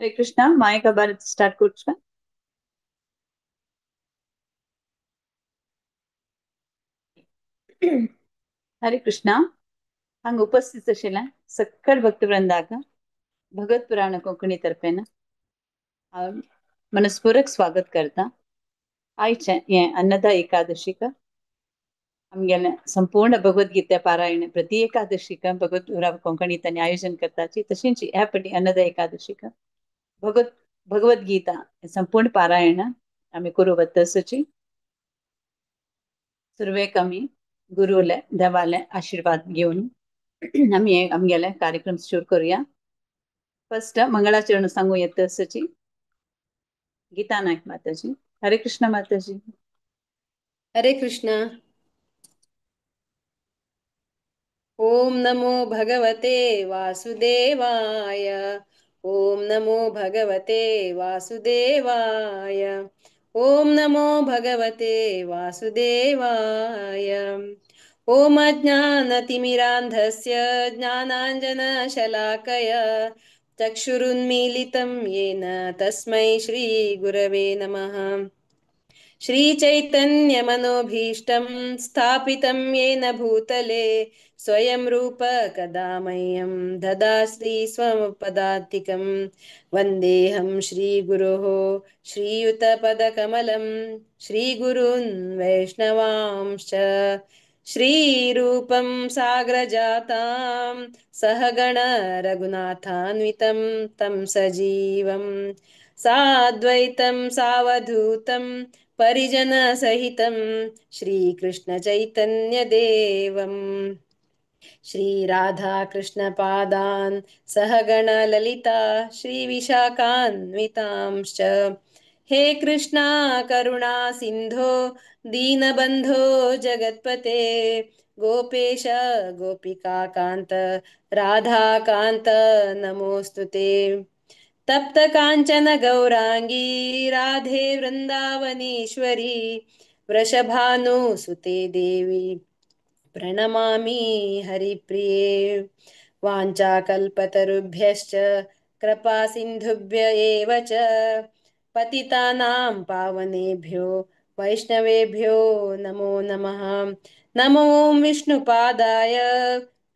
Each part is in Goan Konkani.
हरे कृष्णा। मायका भारत स्टार्ट करचा। हरे कृष्णा। हांगा उपस्थित आशिल्ल्या सकळ भक्तवृंदाक भगवत पुराण कोंकणी तर्फेन हांव मनस्पूर्वक स्वागत करता। आयचें हें अन्नदा एकादशीक आमगेलें संपूर्ण भगवद्गीता पारायण प्रति एकादशीक भगवत पुराण कोंकणी तांणी आयोजन करताची, तशेंच ह्या फावटी अन्नदा एकादशीक भगवद्गीता संपूर्ण पारायण आमी करूं वतसची। सुरवेक आमी गुरुले देवाले आशीर्वाद घेवन आमी आमगेले कार्यक्रम सुरू करूया। फर्स्ट मंगळाचरण सांगू येतसची गीता नायक माताजी। हरे कृष्ण माताजी। हरे कृष्ण। ओम नमो भगवते वासुदेवाय। ओम नमो भगवते वासुदेवाय। ओम नमो भगवते वासुदेवाय। ओम अज्ञानतिमिरान्धस्य ज्ञानाञ्जनशलाकया चक्षुरुन्मीलितं येन तस्मै श्री गुरवे नमः। श्री चैतन्यमनोभीष्टं स्थापितं येन भूतले स्वयं रूप कदा मह्यं ददाति स्वपदान्तिकं। वन्देऽहं श्रीगुरोः श्रीयुतपदकमलं श्रीगुरून् वैष्णवांश्च। श्रीरूपं साग्रजातां सहगण रघुनाथान्वितं तं सजीवं साद्वैतं सावधूतं परिजनसहितं श्रीकृष्ण चैतन्यदेवं। श्रीराधाकृष्णपादान् सहगण ललिता श्रीविशाखान्वितांश्च। हे कृष्णा करुणा सिन्धो दीनबन्धो जगत्पते गोपेश गोपिकाकान्त राधाकान्त नमोऽस्तु ते। तप्त काञ्चन गौराङ्गी राधे वृन्दावनेश्वरी वृषभानुसुते देवी प्रणमामि हरिप्रिये। वाञ्छाकल्पतरुभ्यश्च कृपा सिन्धुभ्य एव च पतितानां पावनेभ्यो वैष्णवेभ्यो नमो नमः। नमो विष्णुपादाय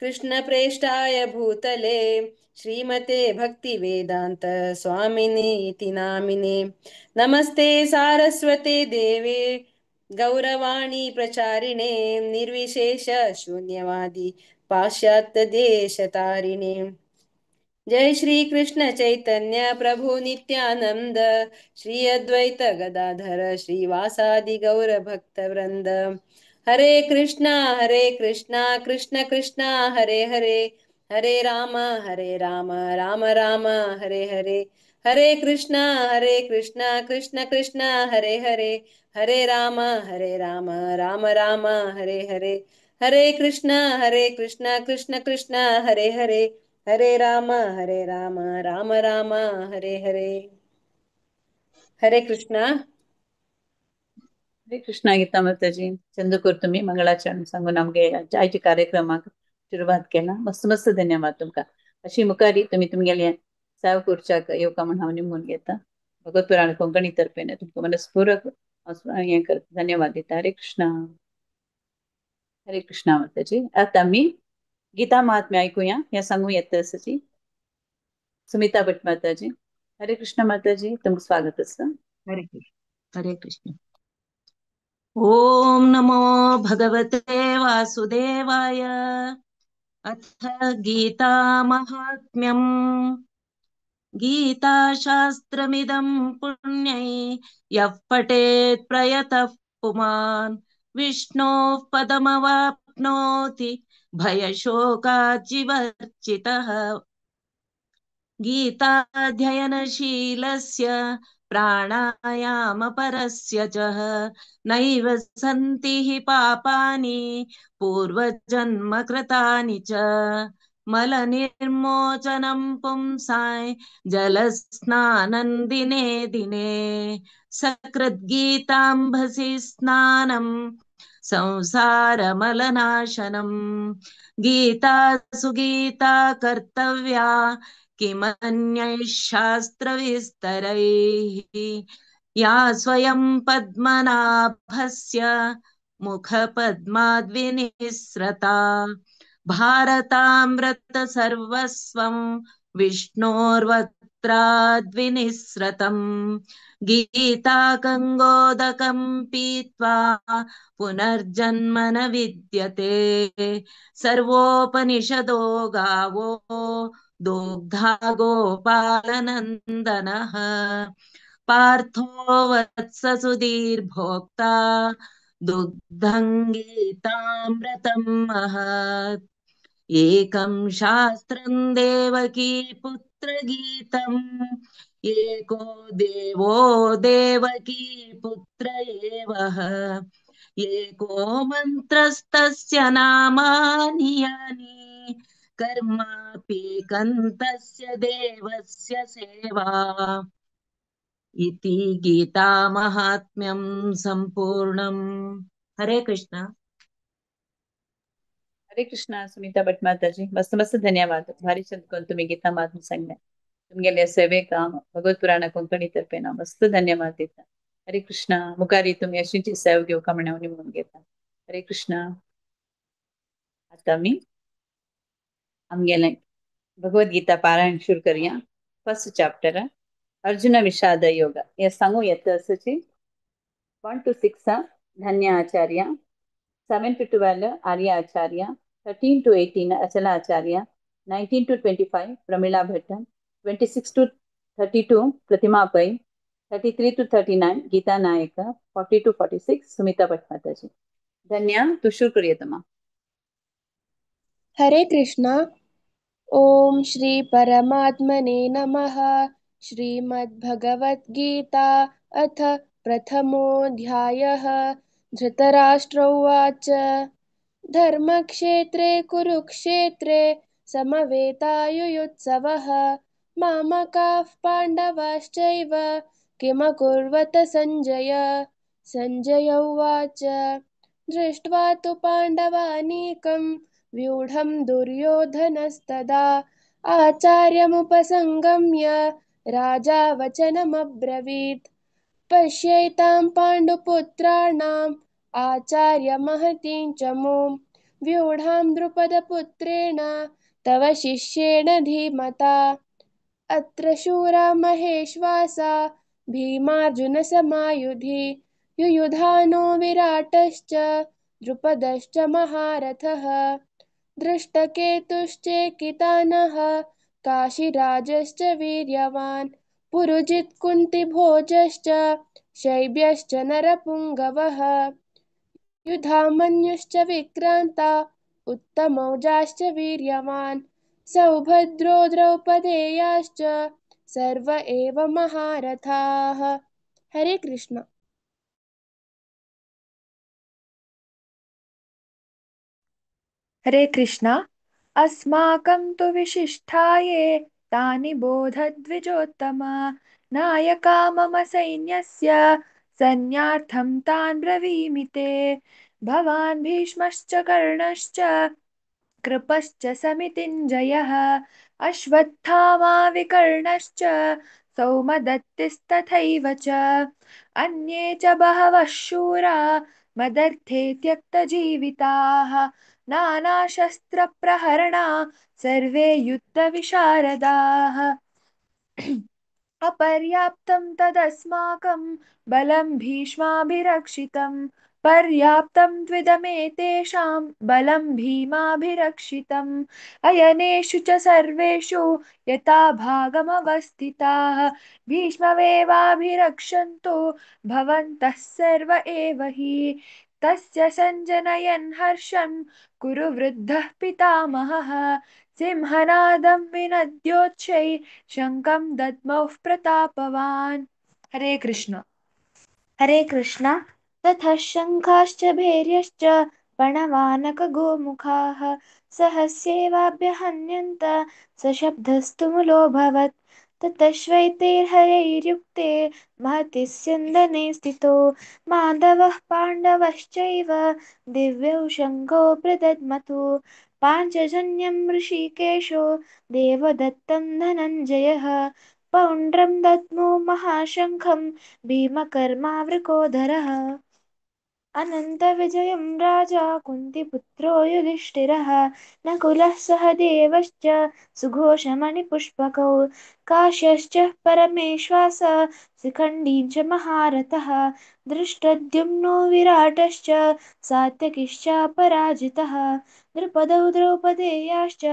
कृष्णप्रेष्ठाय भूतले श्रीमते भक्तिवेदान्त स्वामिनीति नामिने। नमस्ते सारस्वते देवे गौरवाणी प्रचारिणे निर्विशेष शून्यवादी पाश्चात्य देशतारिणे। जय श्री कृष्ण चैतन्य प्रभु नित्यानंद श्री अद्वैत गदाधर श्रीवासादि गौर भक्त वृंद। हरे कृष्णा कृष्ण कृष्ण हरे हरे, हरे राम राम राम हरे हरे। हरे कृष्णा कृष्ण कृष्ण हरे हरे, हरे राम राम राम हरे हरे। हरे कृष्णा कृष्ण कृष्ण हरे हरे, हरे राम राम राम हरे हरे। हरे कृष्णा। हरे कृष्णा गीता माताजी। चंदूकर तुम्ही मंगळाचरण सांगून आमगे आयच्या कार्यक्रमाक सुरवात केला। मस्त मस्त धन्यवाद तुमका। अशी मुखारी तुम्ही तुमगेले सेवा करच्याक येवका म्हण हांव निमून घेता। भगवत पुराण कोंकणी तर्फेन तुमकां मनस्पूर्वक हें करता, धन्यवाद दिता। हरे कृष्णा। हरे कृष्णा माताजी। आतां आमी गीता महात्म्य ऐकूया, हें सांगू येता आसाची सुमिता भट माताजी। हरे कृष्ण माताजी, तुमकां स्वागत आसा। हरे कृष्ण। हरे कृष्ण। ओम नमो भगवते वासुदेवाय। अथ गीता महात्म्यम्। गीताशास्त्रमिदं पुण्यै यः पठेत् प्रयतः पुमान् विष्णोः पदमवाप्नोति भयशोकाज्जीवर्चितः। गीताध्ययनशीलस्य प्राणायामपरस्य च नैव सन्ति हि पापानि पूर्वजन्मकृतानि च। मलनिर्मोचनं पुंसां जलस्नानं दिने दिने सकृद्गीताम्भसि स्नानं संसारमलनाशनं। गीता सुगीता कर्तव्या किमन्यैः शास्त्रविस्तरैः। या स्वयं पद्मनाभस्य मुखपद्माद्विनिःसृता भारतामृतसर्वस्वं विष्णोर्वक्त्राद्विनिःसृतम्। गीतागङ्गोदकं पीत्वा पुनर्जन्म न विद्यते। सर्वोपनिषदो गावो दोग्धा गोपालनन्दनः। पार्थो वत्ससुधीर्भोक्ता दुग्धं गीतामृतं महत्। एकं शास्त्रं देवकी पुत्रगीतम् एको देवो देवकी पुत्र एवः। एको मन्त्रस्तस्य नामानि यानि कर्माप्येकन्तस्य देवस्य सेवा। इति गीतामाहात्म्यं संपूर्णम्। हरे कृष्ण। हरे कृष्णा सुनीता भट माताजी, मस्त मस्त धन्यवाद। भारी छंद करून तुम्ही गीता महात्म्य सांगले। तुमगेले सेवेक भगवत पुराण कोंकणी तर्फे ना मस्त धन्यवाद दिता। हरे कृष्णा। मुखारी तुम्ही अशीची सेव घेवका म्हण हांव निमून घेता। हरे कृष्णा। आता मी आमगेले भगवद्गीता पारायण सुरू करूया। फर्स्ट चॅप्टर अर्जुन विषाद योग। हे सांगू येता असची 1 to 6 Dhanya Acharya, 7 to 12 Arya Acharya, 13 to 18 Achala Acharya, 19 to 25 Pramila Bhatt, 26 to 32 Pratima Pai, 33 to 39 Geeta Nayak, 40 to 46 Sumita Bhatt Mataji. Dhanya, तू शुरू करूया तमा। हरे कृष्णा। ओम श्री परमात्मने नमः। श्रीमद्भगवद्गीता अथ प्रथमोऽध्यायः। धृतराष्ट्र उवाच। धर्मक्षेत्रे कुरुक्षेत्रे समवेतायुयुत्सवः। मामकाः पाण्डवाश्चैव किमकुर्वत संजय। संजय उवाच। दृष्ट्वा तु पाण्डवानीकं व्यूढं दुर्योधनस्तदा आचार्यमुपसंगम्य राजा वचनमब्रवीत्। पश्यैतां पाण्डुपुत्राणाम् आचार्यमहतीं च मों व्यूढां द्रुपदपुत्रेण तव शिष्येण धीमता। अत्र शूरा महेश्वासा भीमार्जुनसमायुधि युयुधानो विराटश्च द्रुपदश्च महारथः। दृष्टकेतुश्चेकितानः काशीराजश्च वीर्यवान् पुरुजित्कुन्तिभोजश्च शैब्यश्च नरपुङ्गवः। युधामन्युश्च विक्रान्ता उत्तमौजाश्च वीर्यवान् सौभद्रो द्रौपदेयाश्च सर्व एव महारथाः। हरे कृष्ण। हरे कृष्णा। अस्माकं तु विशिष्टाये तानि बोधद्विजोत्तम। नायका मम सैन्यस्य सैन्यार्थं तान् ब्रवीमि ते। भवान् भीष्मश्च कर्णश्च कृपश्च समितिञ्जयः अश्वत्थामा विकर्णश्च सौमदत्तिस्तथैव च। अन्ये च बहवः शूरा मदर्थे त्यक्तजीविताः। नानाशस्त्रप्रहरणा सर्वे युद्धविशारदाः। अपर्याप्तं तदस्माकं बलं भीष्माभिरक्षितं। पर्याप्तं त्विदमेतेषां बलं भीमाभिरक्षितम्। अयनेषु च सर्वेषु यथा भागमवस्थिताः। भीष्ममेवाभिरक्षन्तु भवन्तः सर्व एव हि। तस्य सञ्जनयन् हर्षं कुरु वृद्धः पितामहः। सिंहनादं विनद्योच्छै शङ्खं दद्मौः प्रतापवान्। हरे कृष्ण। हरे कृष्ण। ततः शङ्खाश्च भैर्यश्च पणवानकगोमुखाः सहस्यैवाभ्यहन्यन्त सशब्दस्तु मुलोऽभवत्। ततः श्वैतैर्हरैर्युक्ते महति स्यन्दने स्थितो माधवः पाण्डवश्चैव दिव्यौ शङ्खौ प्रदद्मतु। पाञ्चजन्यं ऋषिकेशो देवदत्तं धनञ्जयः। पौण्ड्रं दद्मो महाशङ्खं भीमकर्मावृकोदरः। अनन्तविजयं राजा कुन्तीपुत्रो युधिष्ठिरः। नकुलः सह देवश्च सुघोषमणिपुष्पकौ। काश्यश्च परमेश्वास शिखण्डी च महारथः। दृष्टद्युम्नो विराटश्च सात्यकिश्चापराजितः। द्रुपदौ द्रौपदेयाश्च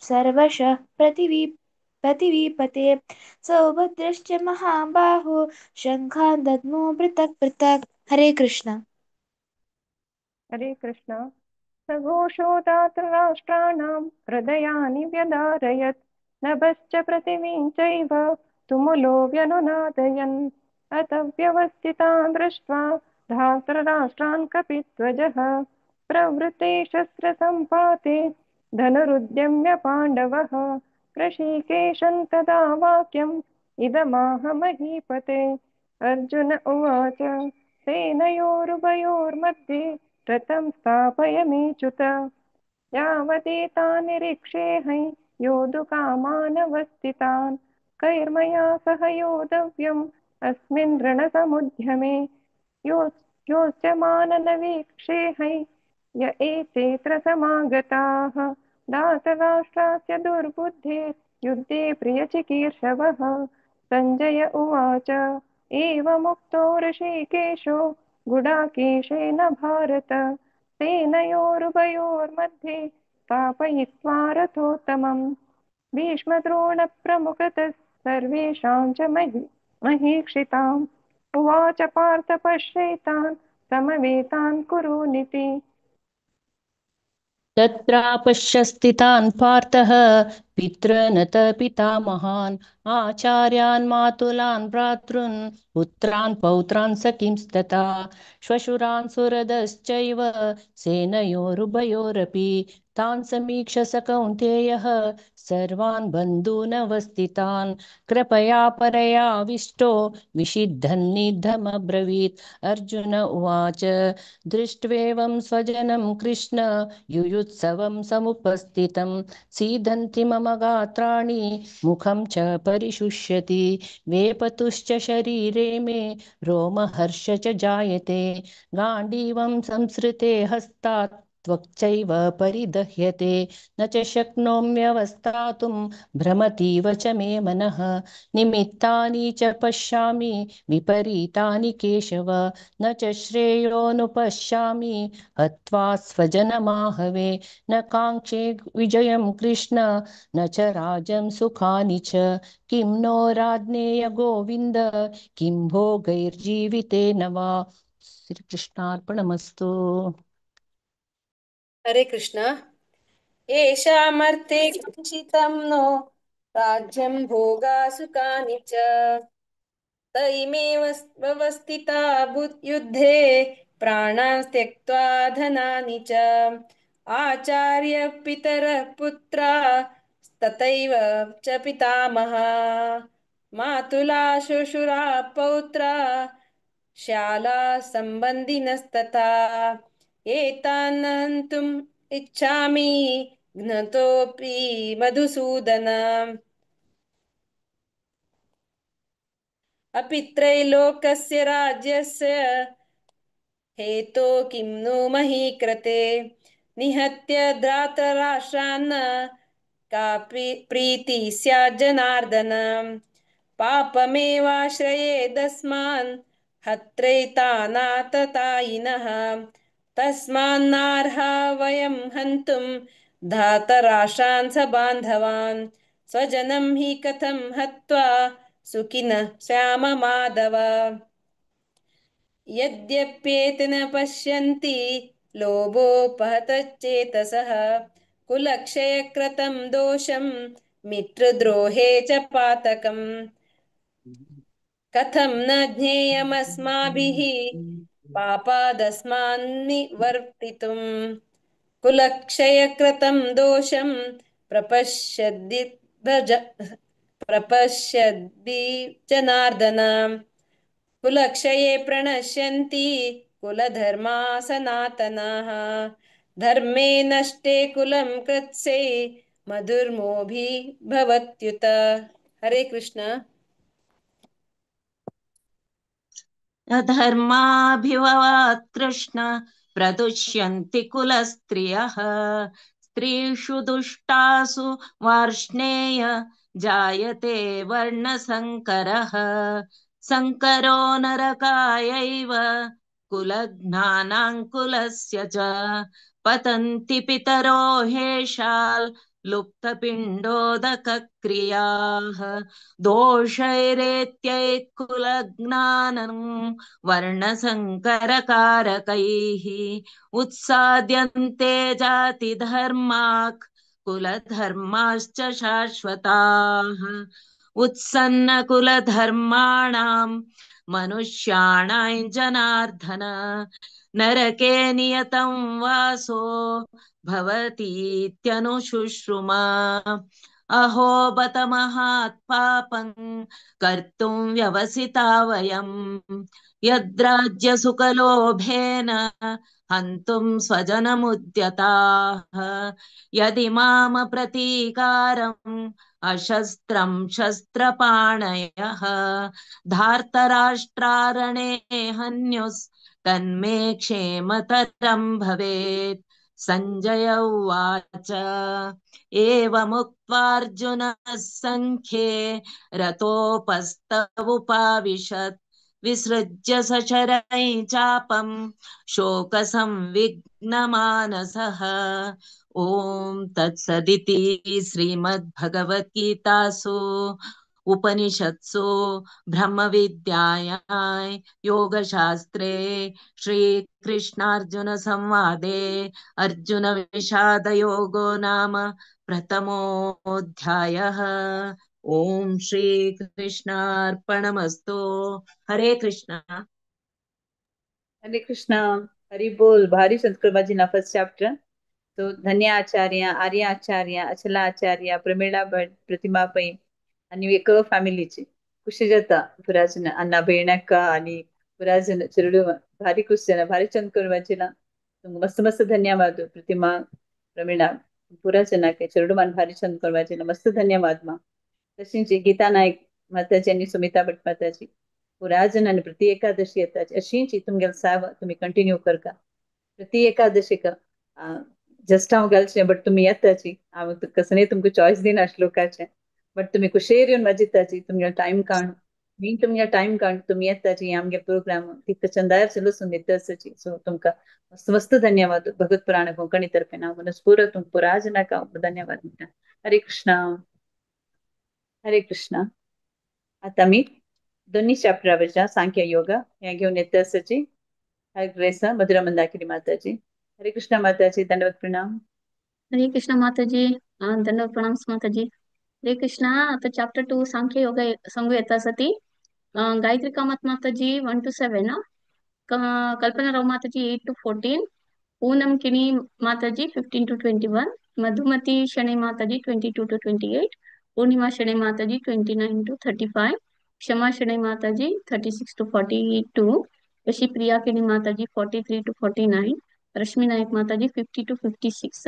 सर्वशः प्रतिवीपते। सौभद्रश्च महाबाहो शङ्खान् दद्मो पृथक् पृथक्। हरे कृष्ण। हरे कृष्ण। सघोषो दातराष्ट्राणां हृदयानि व्यदारयत्। नभश्च पृथिवीं चैव तुमुलो व्यनुनादयन्। अथ व्यवस्थितान् दृष्ट्वा धार्तराष्ट्रान् कपिध्वजः प्रवृते शस्त्रसम्पाते धनुरुद्यम्य पाण्डवः। ऋषिकेशं तदा वाक्यम् इदमाह महीपते। अर्जुन उवाच। सेनयोरुभयोर्मध्ये रथं स्थापय मेच्युत। यावदेतानिरीक्षेऽहै योद्धुकामानवस्थितान्। कैर्मया सह योद्धव्यम् अस्मिन् रणसमुद्यमे। यो योश्च माननवीक्षेऽहै य एतेऽत्र समागताः। धातराष्ट्रास्य दुर्बुद्धेर्युद्धे प्रियचिकीर्षवः। सञ्जय उवाच। एवमुक्तो ऋषिकेशो गुडाकेशेन भारत सेनयोरुभयोर्मध्ये स्थापयित्वा रथोत्तमम्। भीष्मद्रोणप्रमुखतः सर्वेषां च महीक्षिताम्। उवाच पार्थ पश्यैतान् समवेतान् कुरूनिति। तत्रापश्यस्थितान् पार्थः पितृनत पितामहान् आचार्यान् मातुलान् भ्रातॄन् पुत्रान् पौत्रान् सखींस्तथा श्वशुरान् सुहृदश्चैव सेनयोरुभयोरपि तान् समीक्ष स कौन्तेयः सर्वान् बन्धूनवस्थितान् कृपया परयाविष्टो विषिद्धन्निधमब्रवीत्। अर्जुन उवाच। दृष्ट्वेवं स्वजनं कृष्ण युयुत्सवं समुपस्थितं सीदन्ति मम गात्राणि मुखं च परिशुष्यति वेपतुश्च शरीरे मे रोमहर्ष च जायते गाण्डीवं संसृते हस्तात् त्वक्चैव परिदह्यते न च शक्नोम्यवस्थातुं भ्रमतीव च मे मनः निमित्तानि च पश्यामि विपरीतानि केशव न च श्रेयोनुपश्यामि हत्वा स्वजनमाहवे न काङ्क्षे विजयं कृष्ण न च राजं सुखानि च किं नो राज्ञेय गोविन्द किं भोगैर्जीवितेन वा। श्रीकृष्णार्पणमस्तु। हरे कृष्ण। येषामर्थे काङ्क्षितं नो राज्यं भोगा सुखानि च तैमेव व्यवस्थिता युद्धे प्राणान् त्यक्त्वा धनानि च। आचार्य पितरः पुत्रा तथैव च पितामहा मातुला श्वशुरा पौत्रा श्याला सम्बन्धिनस्तथा। एतान् हन्तुम् इच्छामि घ्नतोऽपि मधुसूदन। अपि त्रैलोकस्य राज्यस्य हेतो किं नु महीकृते। निहत्य धार्तराष्ट्रान् का प्रीतिः स्यात् जनार्दन। पापमेवाश्रयेदस्मान् हत्रैतानाततायिनः। तस्मान्नार्हा वयं हन्तुं धातराष्ट्रान् स बान्धवान्। स्वजनं हि कथं हत्वा सुखिनः श्याम माधव। यद्यप्येतेन पश्यन्ति लोभोपहतचेतसः कुलक्षयकृतं दोषं मित्रद्रोहे च पातकम्। कथं न ज्ञेयमस्माभिः पापादस्मान्निवर्तितुम्। कुलक्षयकृतं दोषं प्रपश्यद्दि प्रपश्यद्दि जनार्दन। कुलक्षये प्रणश्यन्ति कुलधर्मा सनातनाः। धर्मे नष्टे कुलं कृत्से मधुर्मोभी भवत्युत। हरे कृष्ण। अधर्माभिभवात् कृष्ण प्रदुष्यन्ति कुलस्त्रियः, स्त्रीषु दुष्टासु वार्ष्णेय जायते वर्णसंकरः। संकरो नरकायैव कुलघ्नानां कुलस्य च, पतन्ति पितरो हेशाल लुप्तपिण्डोदकक्रियाः। दोषैरेत्यै कुलज्ञानं वर्णसंकरकारकैः, उत्साद्यन्ते जातिधर्माक् कुलधर्माश्च शाश्वताः। उत्सन्नकुलधर्माणां मनुष्याणां जनार्दन, नरके नियतं वासो भवतीत्यनुशुश्रुमा। अहो बत महात् पापं कर्तुं व्यवसिता वयं, यद्राज्यसुखलोभेन हन्तुं स्वजनमुद्यताः। यदि माम प्रतीकारम् अशस्त्रं शस्त्रपाणयः, धार्तराष्ट्रारणे हन्युस्तन्मे क्षेमतरं भवेत्। संजय उवाच, एवमुक्त्वार्जुनः सङ्ख्ये रतोपस्तवुपाविशत्, विसृज्य सशरैः चापं शोकसंविघ्नमानसः। ॐ तत्सदिति श्रीमद्भगवद्गीतासु उपनिषत्सु ब्रह्मविद्यायां योगशास्त्रे श्रीकृष्णार्जुन संवादे अर्जुन विषादयोगो नाम प्रथमोऽध्यायः। ॐ श्रीकृष्णार्पणमस्तु। हरे कृष्ण। हरे कृष्ण। हरि बोल। भारी संस्कृत ना फर्स्ट चैप्टर। तो धन्य आचार्य, आर्य आचार्य, अचला आचार्य, प्रमीळा भट, प्रतिमा पै आणि एक फॅमिलीची खुशी जाता पुराजन अण्णा बेणक्क आणि पुराजन चिरडू भारी खुश जाना भारी चंद कुरबाजीला मस्त मस्त धन्यवाद। प्रतिमा प्रमीळा पुराजनाक चिरडू मान भारी चंद कुरबाजीला मस्त धन्यवाद मा। तशीच गीता नायक माताजी आणि सुमिता भट माताजी पुराजन आणि प्रति एकादशी येताची अशीच तुमगेल साव तुम्ही कंटिन्यू करका प्रति एकादशीक जस्ट हांव घालचें बट तुमी येताची हांव कसं तुमकां चॉयस दिना श्लोकाचें बट तुमी कुशेर येवन वाजयताची तुमगेलो टायम काडून मेन तुमगेलो टायम काडून तुमी येताची आमगे प्रोग्राम तितको चंदार चलून दिता आसाची। सो तुमकां मस्त मस्त धन्यवाद भगवत पुराण कोंकणी तर्फे हांव मनस्पूर्वक तुमकां पुराजनाक हांव धन्यवाद म्हणटा। हरे कृष्ण। हरे कृष्ण। आतां आमी दोन्ही चॅप्टरा वयच्या सांख्य योग हें घेवन येता आसाची। हरे ग्रेस मधुरा मंदाकिनी माताजी। हरे कृष्ण माताजी, दंडवत प्रणाम। हरे कृष्ण माताजी, दंडवत प्रणाम माताजी। हरे कृष्ण। आता चॅप्टर 2 सांख्य योग सांगू येता आसा। Gayatri Kamath Mataji 1 to 7, Kalpana Rao Mataji 8 to 14, Poonam Kini Mataji 15 to 21, Madhumati Shenoy Mataji 22 to 28, Purnima Shenoy Mataji 29 to 35, Kshama Shenoy Mataji 36 to 42, Ashi Priya Kini Mataji 43 to 49, Rashmi Naik Mataji 50 to 56,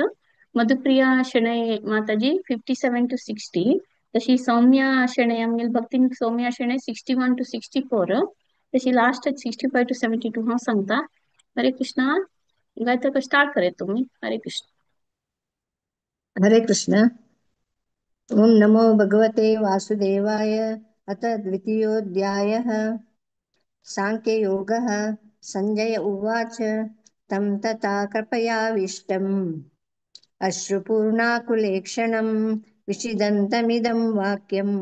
Madhupriya Shenoy Mataji 57 to 60, तशी सौम्या शेणै आमगेली भक्ती सौम्या शेणै 61 to 64, तशी लास्ट 65 to 72 हांव सांगता। हरे कृष्णा। गायत्री स्टार्ट करे तुम्ही। हरे कृष्ण। हरे कृष्ण। ओम नमो भगवते वासुदेवाय। अथ द्वितीयोऽध्यायः सांख्ययोगः। संजय उवाच, तं तथा कृपयाविष्टम् अश्रुपूर्णाकुलेक्षणं विषिदन्तमिदं वाक्यम्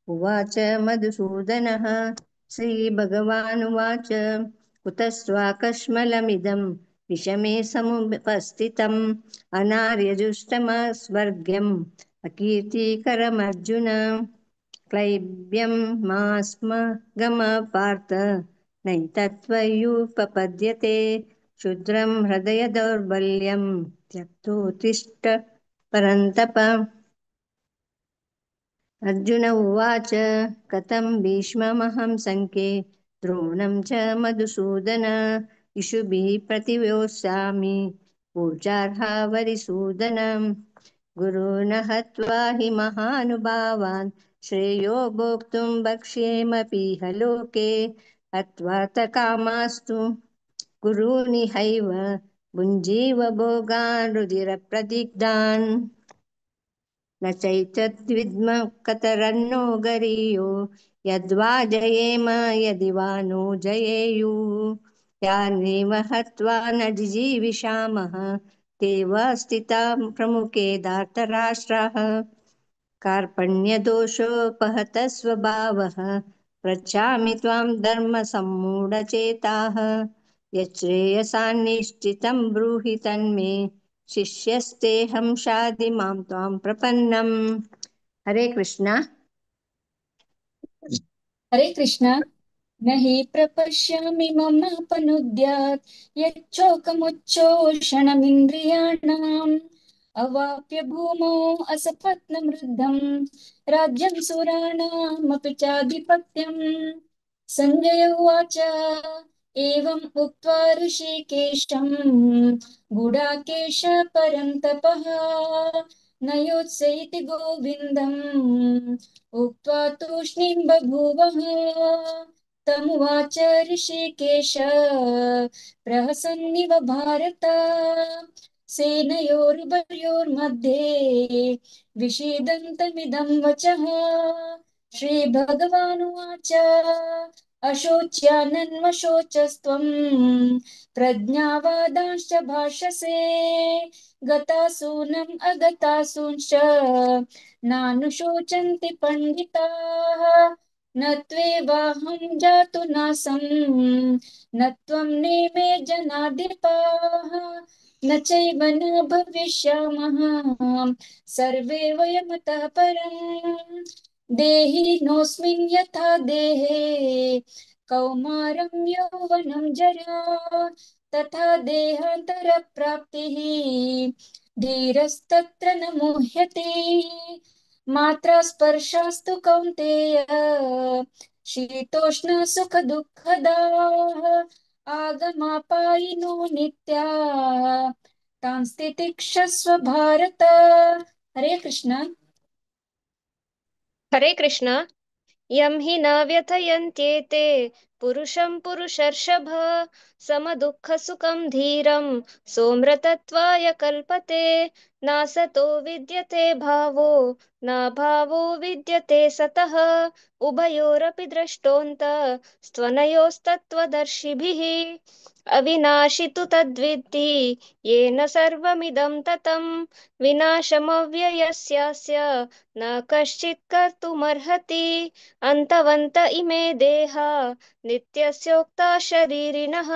उवाच मधुसूदनः। श्रीभगवानुवाच, कुतस्त्वाकश्मलमिदं विषमे समुपस्थितम् अनार्यजुष्टमस्वर्ग्यम् अकीर्तिकरमर्जुन। क्लैब्यं मा स्म गम पार्थ नैतत्त्वय्युपपद्यते क्षुद्रं हृदय दौर्बल्यं त्यक्तोत्तिष्ठ परन्तप। अर्जुन उवाच, कथं भीष्ममहं सङ्ख्ये द्रोणं च मधुसूदन इषुभिः प्रतियोत्स्यामि पूजार्हा वरिसूदनम्। गुरून् हत्वा हि महानुभावान् श्रेयो भोक्तुं भक्ष्येमपीह लोके। हत्वा त कामास्तु गुरूनिहैव भुञ्जीव भोगान् रुधिरप्रदिग्धान्। न चैतद्विद्म कतरन्नो गरीयो यद्वा जयेम यदि वा नो जयेयुः। यानेव हत्वा न जिजीविषामः ते वा स्थिता प्रमुखे धार्तराष्ट्राः। कार्पण्यदोषोपहतः स्वभावः पृच्छामि त्वां धर्मसम्मूढचेताः। यच्छ्रेयसान्निश्चितं ब्रूहि तन्मे शिष्यस्तेऽहं शाधि मां त्वां प्रपन्नम्। हरे कृष्णा। हरे कृष्ण। न हि प्रपश्यामि ममापनुद्यात् यच्छोकमुच्छोषणमिन्द्रियाणाम् अवाप्य भूमौ असपत्नमृद्धं राज्यं सुराणामपि चाधिपत्यम्। सञ्जय उवाच एवम् उक्त्वा ऋषिकेशं गुडाकेश परन्तपः न योत्सयति गोविन्दम् उक्त्वा तूष्णीं बभूवः। तमुवाच ऋषिकेश प्रहसन्निव भारत सेनयोरुभयोर्मध्ये विषीदन्तमिदं वचः। श्रीभगवानुवाच अशोच्यानन्वशोचस्त्वं प्रज्ञावादांश्च भाषसे गतासूनम् अगतासूंश्च नानुशोचन्ति पण्डिताः। न त्वेवाहं जातु नासं न त्वं नेमे जनाधिपाः न चैव न भविष्यामः सर्वे वयमतः परम्। देहिनोऽस्मिन् यथा देहे कौमारं यौवनं जरा तथा देहान्तरप्राप्तिः धीरस्तत्र न मुह्यते। मात्रा स्पर्शास्तु कौन्तेय शीतोष्ण सुखदुःखदाः आगमापायिनो नित्याः तां स्थितिक्षस्व भारत। हरे कृष्ण। हरे कृष्ण। यं हि न व्यथयन्त्येते पुरुषं पुरुषर्षभ समदुःखसुखं धीरं सोऽमृतत्वाय कल्पते। नासतो विद्यते भावो न भावो विद्यते सतः उभयोरपि द्रष्टोऽन्त स्त्वनयोस्तत्त्वदर्शिभिः। अविनाशि तु तद्विद्धि येन सर्वमिदं ततं विनाशमव्ययस्यास्य न कश्चित् कर्तुमर्हति। अन्तवन्त इमे देहा नित्यस्योक्ता शरीरिणः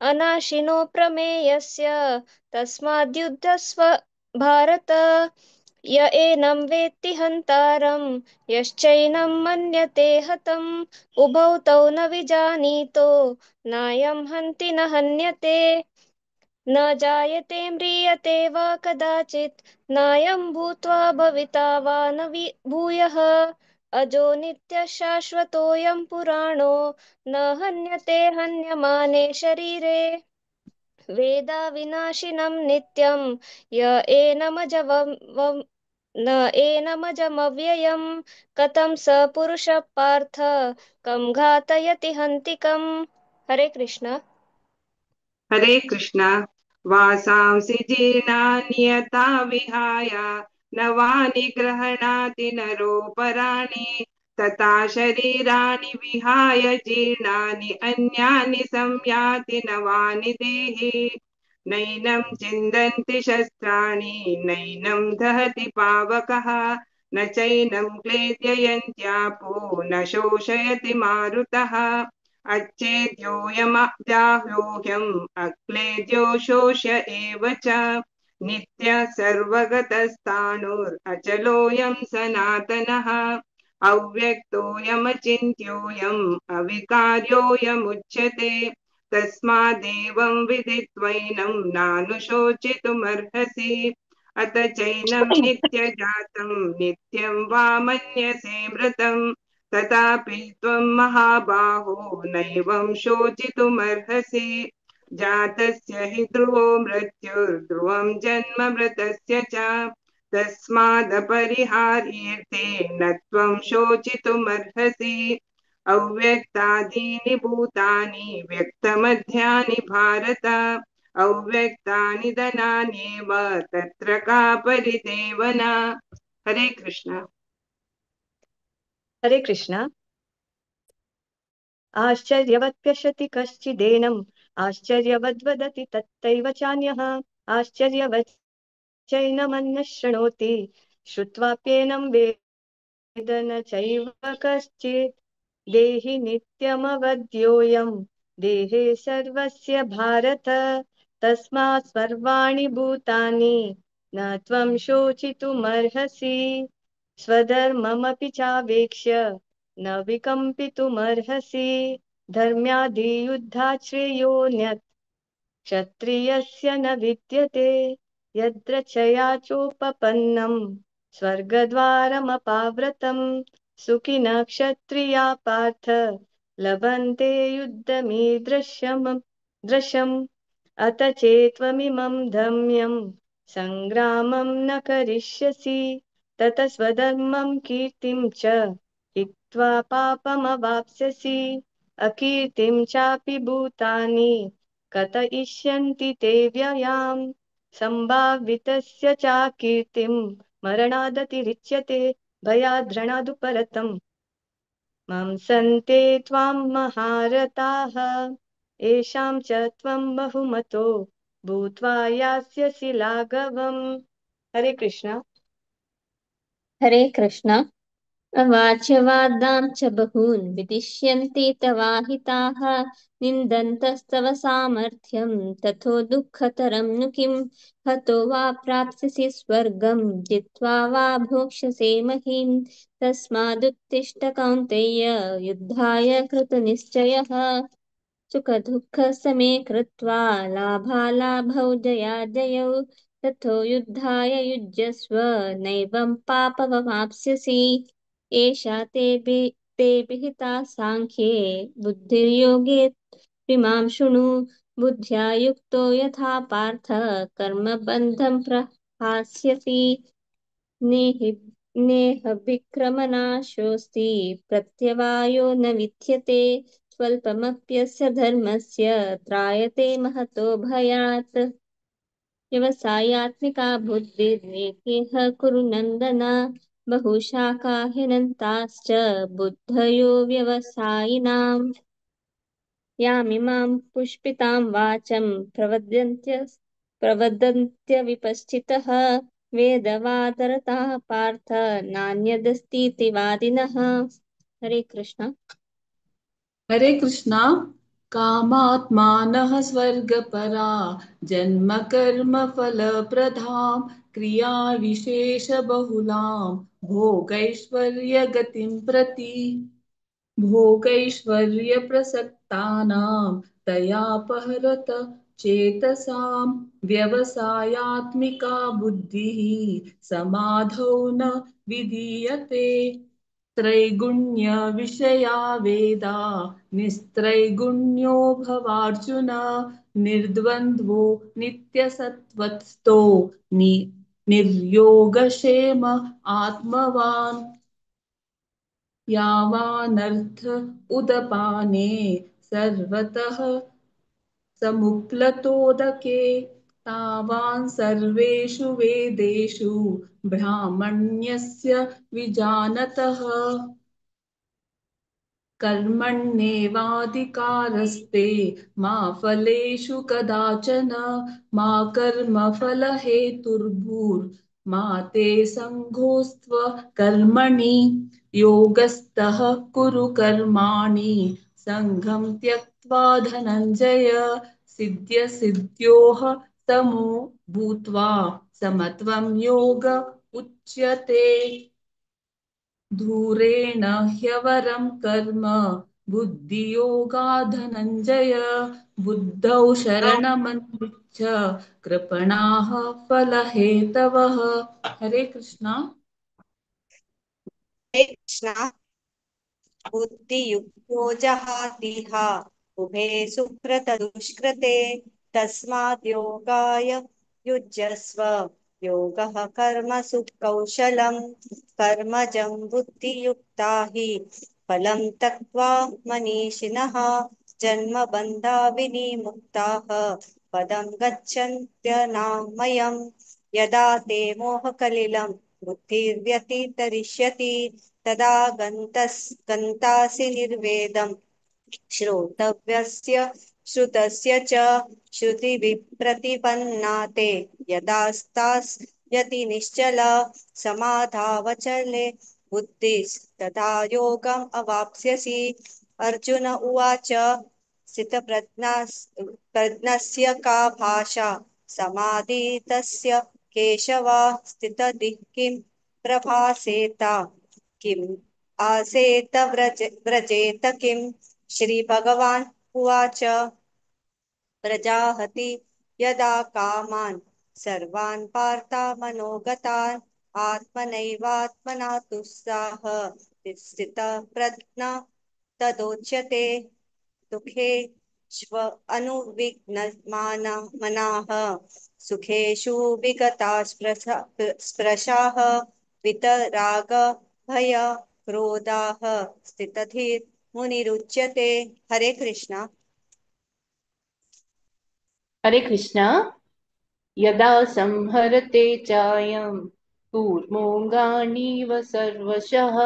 अनाशिनो प्रमेयस्य तस्माद्युध्यस्व भारत। य एनं वेत्ति हन्तारं यश्चैनं मन्यते हतम् उभौ तौ न विजानीतो नायं हन्ति न हन्यते। न जायते म्रियते वा कदाचित् नायं भूत्वा भविता वा न भूयः। अजो नित्यः शाश्वतोऽयं पुराणो न हन्यते हन्यमाने शरीरे। वेदाविनाशिनं नित्यं य एनमजवं न एनमजमव्ययं कथं स पुरुषः पार्थ कं घातयति हन्तिकम्। हरे कृष्ण। हरे कृष्ण। वासांसि जीर्णानि यथा विहाय नवानि गृह्णाति नरोपराणि तथा शरीराणि विहाय जीर्णानि अन्यानि संयाति नवानि देहि। नैनं छिन्दन्ति शस्त्राणि नैनं दहति पावकः न चैनं क्लेदयन्त्यापो न शोषयति मारुतः। अच्छेद्योऽयमदाह्योऽयम् अक्लेद्यो शोष्य एव च नित्य सर्वगतस्थाणुरचलोऽयं सनातनः। अव्यक्तोऽयमचिन्त्योऽयम् अविकार्योऽयमुच्यते तस्मादेवं विदित्वैनं नानुशोचितुमर्हसि। अत चैनं नित्यजातं नित्यं वा मन्यसे मृतं तथापि त्वं महाबाहो नैवं शोचितुमर्हसि। जातस्य हि ध्रुवो मृत्युर्ध्रुवं जन्म मृतस्य च। तस्मादपरिहार्येऽर्थे न त्वं शोचितुमर्हसि। अव्यक्तादीनि भूतानि व्यक्तमध्यानि भारत। अव्यक्तानि धनान्येव तत्र का परिदेवना। हरे कृष्ण। हरे कृष्ण। आश्चर्यवत् पश्यति कश्चिदेनम् आश्चर्यवद्वदति तथैव चान्यः आश्चर्यवत् चैनमन्यः शृणोति श्रुत्वाप्येनं वेद न चैव कश्चित्। देहि नित्यमवद्योऽयं देहे सर्वस्य भारत तस्मात् सर्वाणि भूतानि न त्वं शोचितुमर्हसि। स्वधर्ममपि चावेक्ष्य न विकम्पितुमर्हसि। धर्म्यादियुद्धात् श्रेयोऽन्यत् क्षत्रियस्य न विद्यते। यद्रचया चोपपन्नं स्वर्गद्वारमपाव्रतं सुखिनः क्षत्रिया पार्थ लभन्ते युद्धमीदृशम् दृशम्। अत चेत्त्वमिमं धम्यं संग्रामं न करिष्यसि ततः स्वधर्मं कीर्तिं च हित्वा पापमवाप्स्यसि। अकीर्तिं चापि भूतानि कथयिष्यन्ति ते व्ययाम्। सम्भावितस्य चाकीर्तिं मरणादतिरिच्यते भयाद्रणादुपरतं मंसन्ते त्वां महारथाः। येषां च त्वं बहुमतो भूत्वा यास्यसि लाघवम्। हरे कृष्ण। हरे कृष्ण। अवाच्यवादां च बहून् विदिश्यन्ति तवाहिताः निन्दन्तस्तव सामर्थ्यं तथो दुःखतरं नु किं। हतो वा प्राप्स्यसि स्वर्गं जित्वा वा भोक्ष्यसे महीं। तस्मादुत्तिष्ठ कौन्तेय युद्धाय कृतनिश्चयः। सुखदुःखसमे कृत्वा लाभालाभौ जयाजयौ तथो युद्धाय युज्यस्व नैवं पापमवाप्स्यसि। एषा ते ते विहिता साङ्ख्ये बुद्धिर्योगे त्विमां शृणु। बुद्ध्या युक्तो यथा पार्थ कर्मबन्धं प्रहास्यसि। नेहि नेह विक्रमनाशोऽस्ति प्रत्यवायो न विद्यते। स्वल्पमप्यस्य धर्मस्य त्रायते महतो भयात्। व्यवसायात्मिका बुद्धिर्नेकेह कुरु नन्दन। बहुशाखाह्यनन्ताश्च बुद्धयो व्यवसायिनाम्। यामिमां पुष्पितां वाचं प्रवदन्त्यविपश्चितः। वेदवादरतः पार्थ नान्यदस्तीति वादिनः। हरे कृष्ण। हरे कृष्णा। कामात्मानः स्वर्गपरा जन्म कर्म फलप्रदां क्रिया विशेष बहुलां भोगैश्वर्यगतिं प्रति भोगैश्वर्यप्रसक्तानां तयापहरत चेतसां व्यवसायात्मिका बुद्धिः समाधौ न विधीयते। त्रैगुण्य विषया वेदा निस्त्रैगुण्यो भवार्जुन निर्द्वन्द्वो नित्यसत्त्वस्तो निर्योगक्षेम आत्मवान्। यावानर्थ उदपाने सर्वतः समुप्लतोदके तावान् सर्वेषु वेदेषु ब्राह्मण्यस्य विजानतः। कर्मण्येवाधिकारस्ते मा फलेषु कदाचन मा कर्मफलहेतुर्भूर्मा ते सङ्गोऽस्त्व कर्मणि। योगस्थः कुरु कर्माणि सङ्गं त्यक्त्वा धनञ्जय सिद्ध्यसिद्ध्योः समो भूत्वा समत्वं योग उच्यते। धूरेण ह्यवरं कर्म बुद्धियोगा धनञ्जय बुद्धौ शरणमन्विच्छ कृपणाः फलहेतवः। हरे कृष्णा। हरे कृष्णा। बुद्धियुक्तो जहातिह उभे सुकृतदुष्कृते तस्मात् योगाय युज्यस्व। योगः कर्मसु कौशलं कर्मजं बुद्धियुक्ता हि फलं त्यक्त्वा मनीषिणः जन्मबन्धा विनिमुक्ताः पदं गच्छन्त्यनामयम्। यदा ते मोहकलिलं बुद्धिर्व्यतितरिष्यति तदा गन्तासि निर्वेदम् श्रोतव्यस्य श्रुतस्य च श्रुतिविप्रतिपन्ना ते यदास्तास्यति निश्चल समाधावचले बुद्धिस्तदा योगम् अवाप्स्यसि। अर्जुन उवाच स्थितप्रज्ञस्य का भाषा समाधितस्य केशव स्थितधिः किं प्रभासेत किम् आसेत व्रजेत किम्। श्री भगवान् उवाच प्रजाहति यदा कामान् सर्वान् पार्था मनोगतान् आत्मनैवात्मना तुस्साह स्थितप्रज्ञा तदोच्यते। दुःखेष्व अनुविघ्नमाना मनाः सुखेषु विगता स्पृशाः वितराग भय क्रोधाः स्थितधीर् मुनिरुच्यते। हरे कृष्णा। हरे कृष्णा। यदा संहरते चायं कूर्मोऽङ्गानीव सर्वशः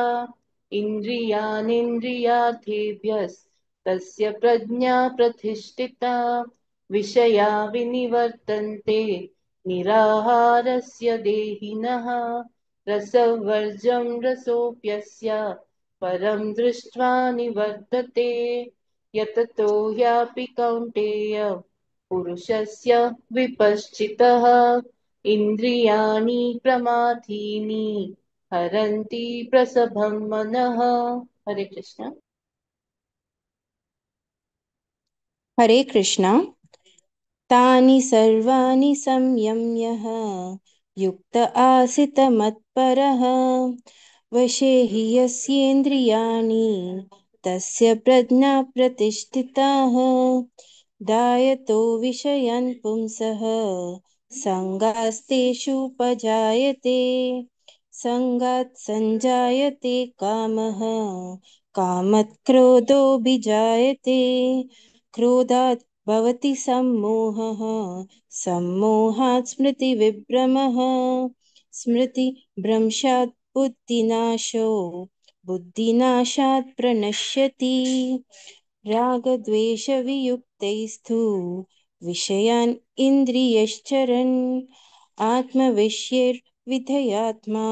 इन्द्रियाणीन्द्रियार्थेभ्यस्तस्य प्रज्ञा प्रतिष्ठिता विषया विनिवर्तन्ते निराहारस्य देहिनः रसवर्जं रसोऽप्यस्य परं दृष्ट्वा निवर्तते। यततो ह्यापि कौन्तेय पुरुषस्य विपश्चितः इन्द्रियाणि प्रमाथीनि हरन्ति प्रसभं मनः। हरे कृष्ण। हरे कृष्ण। तानि सर्वाणि संयम्यः युक्त आसीत मत्परः वशे हि यस्येन्द्रियाणि तस्य प्रज्ञा प्रतिष्ठिताः। दायतो विषयान् पुंसः सङ्गास्तेषुपजायते सङ्गात् सञ्जायते कामः कामात् क्रोधोऽभिजायते क्रोधात् भवति सम्मोहः सम्मोहात् स्मृतिविभ्रमः स्मृतिभ्रंशात् बुद्धिनाशो बुद्धिनाशात् प्रणश्यति। रागद्वेषवियुक्तैस्तु विषयान् इन्द्रियश्चरन् आत्मविषयैर्विधेयात्मा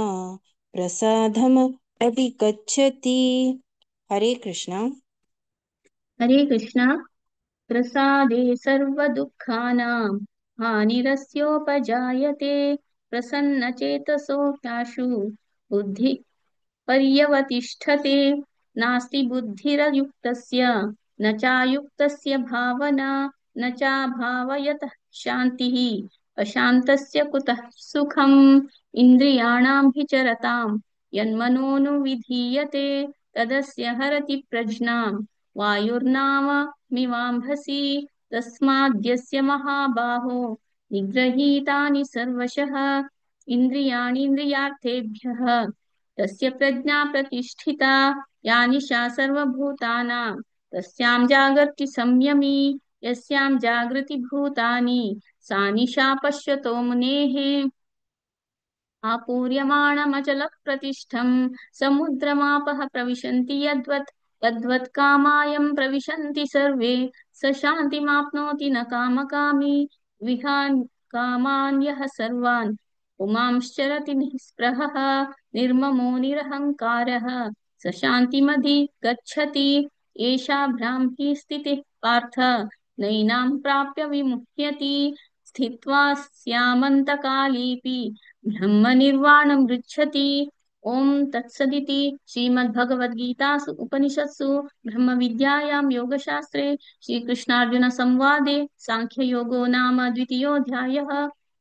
प्रसादम् अधिगच्छति। हरे कृष्णा। हरे कृष्णा। प्रसादे सर्वदुःखानां हानिरस्योपजायते प्रसन्नचेतसो ह्याशु बुद्धिः पर्यवतिष्ठते। नास्ति बुद्धिरयुक्तस्य न चायुक्तस्य भावना न चाभावयतः शान्तिः अशान्तस्य कुतः सुखम्। इन्द्रियाणां हि चरतां यन्मनोनुविधीयते तदस्य हरति प्रज्ञां वायुर्नाममिवाम्भसि। तस्माद्यस्य महाबाहो निगृहीतानि सर्वशः इन्द्रियाणीन्द्रियार्थेभ्यः तस्य प्रज्ञा प्रतिष्ठिता। या निशा सर्वभूतानां तस्यां जागर्ति संयमी यस्यां जागृति भूतानि सा निशा पश्यतो मुनेः। आपूर्यमाणमचलप्रतिष्ठं समुद्रमापः प्रविशन्ति यद्वत् तद्वत् कामायं प्रविशन्ति सर्वे स शान्तिमाप्नोति न कामकामी। विहान् कामान् यः सर्वान् पुमांश्चरति निःस्पृहः निर्ममो निरहङ्कारः स शान्तिमधि गच्छति। एषा ब्राह्मी स्थितिः पार्थ नैनां प्राप्य विमुह्यति। स्थित्वा स्यामन्तकालेऽपि ब्रह्मनिर्वाणमृच्छति। ओम तत्सदिति श्रीमद्भगवद्गीतासु उपनिषत्सु ब्रह्मविद्यायां योगशास्त्रे श्रीकृष्णार्जुन संवादे सांख्ययोगो नाम द्वितीयोऽध्यायः।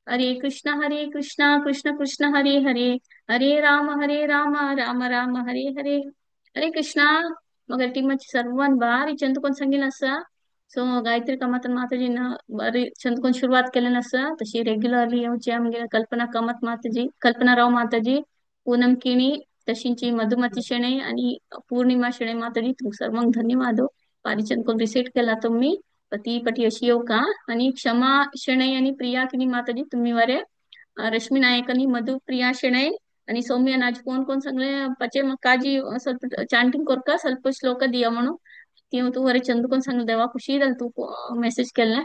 हरे कृष्ण कृष्ण कृष्ण हरे हरे, हरे राम राम राम हरे हरे। हरे कृष्णा। मगर टीमाची सर्वांक भारी चंद कोण सांगेल असा। सो गायत्री कामत माताजीन बरी चंद सुरवात केलेली आसा तशी रेग्युलरली येवची आमगे कल्पना कामत माताजी, कल्पना राव माताजी, पूनम किणी, तशींची मधुमती शेणे आणि पूर्णिमा शेणे माताजी, तुमकां सर्वांक धन्यवाद. बारी चंद कोण रिसेट केला तुम्ही पती पटी अशी येऊ का. आणि क्षमा शेणै आणि प्रिया किणी माताजी तुम्ही वरे, रश्मी नायक आणि मधुप्रिया शेणै आणि सौम्य नाज कोण कोण सांगले पचे मग काजी ಸ್ವಲ್ಪ ಚಾಂಟಿಂಗ್ ಕೊರ್ಕ ಸ್ವಲ್ಪ ಶ್ಲೋಕ दिया म्हणून ती तू वरे चंद कोण सांगले देवा खुशी जाल तू मेसेज केले.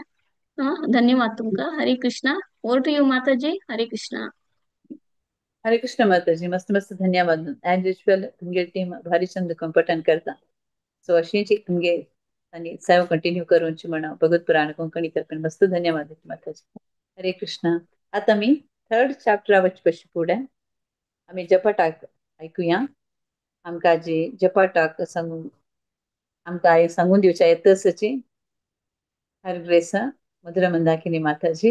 धन्यवाद तुमका. Hare Krishna. Over to you Mataji. Hare Krishna. Hare Krishna Mataji, मस्त मस्त धन्यवाद. ॲज युजल तुमगे टीम भारी चंद पठण करता. सो अशीच एक तुमगे आणि सेवा कंटिन्यू करूंची म्हणा भगवत पुराण कोंकणी तर्फे मस्त धन्यवाद माताजी. हरे कृष्णा. आता मी थर्ड चॅप्टरा वचपशी फुडें आमी जपाटाक ऐकूया. आमकां जी जपाटाक सांगून आमकां सांगून दिवच्या येतसची हर ग्रेस मधुर मंदाकिनी माताजी.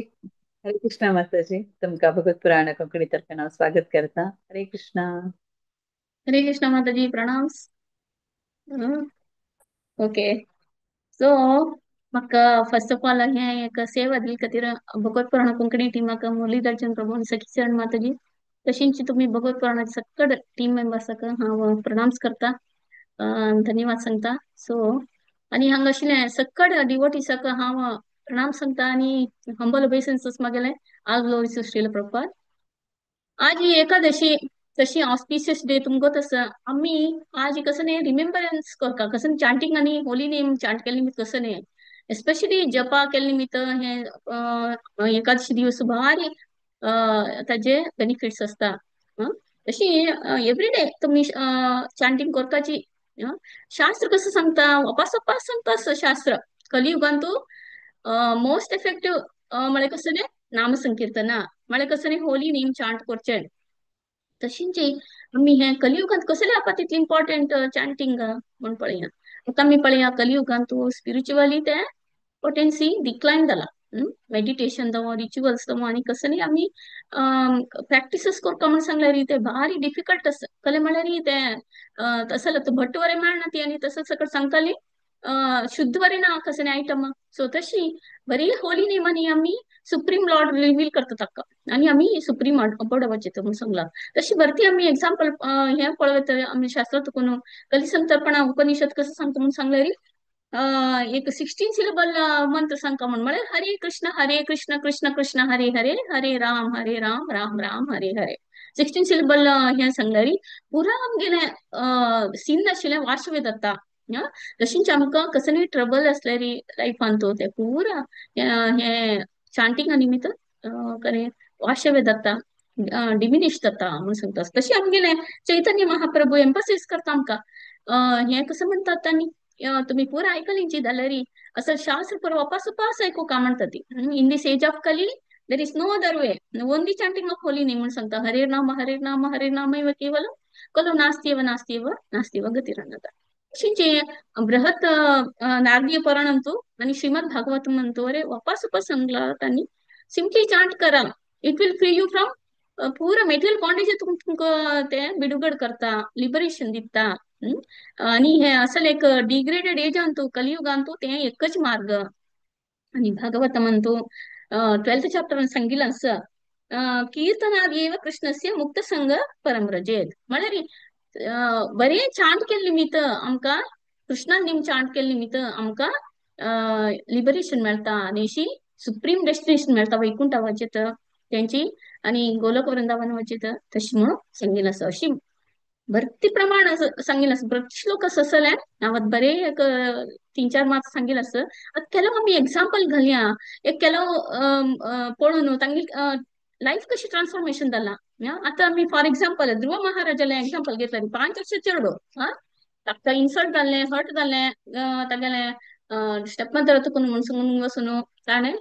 हरे कृष्णा माताजी, तुमकां भगवत पुराण कोंकणी तर्फे हांव स्वागत करता. हरे कृष्णा. हरे कृष्णा माताजी, प्रणाम. ओके, सो म्हाका फर्स्ट ऑफ ऑल हें एक सेवा दिली खातीर भगवत पुराण कोंकणी टिमाक मुरलीधर प्रभू आनी सखी शरण माताजी, तशींच तुमी भगवत पुराणाचे सकड टीम मेंबर्साक हांव प्रणाम करता, धन्यवाद सांगता. सो आनी हांगा आशिल्लें सकड डिवोटीसाक हांव प्रणाम सांगता आनी humble ओबेसन्सीस मागेले. All glories to Srila Prabhupada. आज ही एकादशी तशी ऑस्पिशियस डे तुमकां तसं आमी आज कसं न्ही रिमेंबरन्स करता, कसं चांटींग आनी होली नेम चांट केले निमित्त कसं न्ही, एस्पेशली जपा केले निमित्त हे एकादशी दिवस भारी ताजे बेनिफिट्स आसता. तशी एवरी डे तुमी चांटींग करपाची. शास्त्र कसं सांगता, वापास वापास सांगता शास्त्र. कलियुगांतू मोस्ट इफेक्टिव्ह म्हळ्यार कसं न्ही नामसंकीर्तना, म्हळ्यार कसं न्ही होली नेम चांट करचें. तशींच आमी हें कलियुगांत कसलें आपा तितलें इम्पॉर्टंट चांटींग म्हूण पळया. आतां आमी पळया कलियुगांत स्पिरिच्युअली तें पोटेन्सी डिक्लायन जाला. मेडिटेशन जावं रिच्युअल्स जावं आनी कसली आमी प्रॅक्टिसीस करता म्हूण सांगल्यार ते भारी डिफिकल्ट आसा. कले म्हळ्यार तें तसो जाल्यार भट्ट वरे मेळना ती आनी तसो सकट सांगताली शुद्ध वरे ना कसलें आयटम. सो तशी बरी होली नेमांनी आमी सुप्रीम लॉर्ड रिवील करता ताका आनी आमी सुप्रीम अबोर्ड वचता म्हूण सांगला. तशी भरती आमी एग्जाम्पल हें पळयता आमी शास्त्रांत कोण कलिसंतर्पणा उपनिषद कसं सांगता म्हूण सांगल्यार एक 16 सिलेबल मंत्र सांगता म्हूण, म्हळ्यार हरे कृष्ण हरे कृष्ण कृष्ण कृष्ण हरे हरे हरे राम हरे राम राम राम हरे हरे. 16 सिलेबल हें सांगल्यार पुरा आमगेलें सीन आशिल्लें वाशवे जाता. तशींच आमकां कसलेय ट्रबल आसल्यार लायफान तो ते पुरा हें चांटिंगा निमित्त करें वाशवे जाता, डिमिनिश जाता म्हूण सांगता. तशें आमगेलें चैतन्य महाप्रभू एम्फासिस करता आमकां. हें कसं म्हणटात आनी तुमी पुरा आयकली जी जाल्यार असं शास्त्र पुरा वापास वापास आयकू का म्हणटा ती. In this age of Kali there is no other way, only chanting of holy name म्हूण सांगता. हरे नाम हरे नाम हरे नाम एव केवलम कलो नास्त्येव नास्त्येव नास्त्येव गतिरन्यथा. तशींच बृहत् नारदीय पुराणांतू आनी श्रीमद भागवत म्हणतो अरे वापास वापास सांगला तांणी सिम्पली चांट करा, it will free you from पुरा मेटेरियल बॉन्डेज तुमकां तें बिडुगड करता, लिबरेशन दिता. आनी हे असल एक डिग्रेडेड एजांतू कलियुगांतू तें एकच मार्ग. आनी भागवत म्हणतो 12th chapter सांगिल्लें आसा कीर्तनादेव कृष्णस्य मुक्त संग परम रजेत. म्हळ्यार बरें चांट केल्ले निमित्त आमकां कृष्णान नेम चांट केल्ले निमित्त आमकां लिबरेशन मेळटा आनी अशी सुप्रीम डेस्टिनेशन मेळटा वैकुंठा वचत तेंची आनी गोलोक वृंदावन वचत तशें म्हणून सांगिल्लें आसा. अशी भरती प्रमाण सांगिल्लें आसा, प्रति श्लोक आसा जाल्यार हांव बरें एक 3-4 मार्क्स सांगिल्लें आसा. आतां केलो आमी एग्जाम्पल घालया, एक केलो पळोवन तांगे लायफ कशी ट्रान्सफॉर्मेशन जालां. आतां आमी फॉर एग्जाम्पल ध्रुव महाराजालें एग्जाम्पल घेतलें, 5 वर्सां चेडो ताका इन्सल्ट जालें, हर्ट जालें, तागेलें स्टेप मदर तुकून म्हूण सांगून वचून ताणें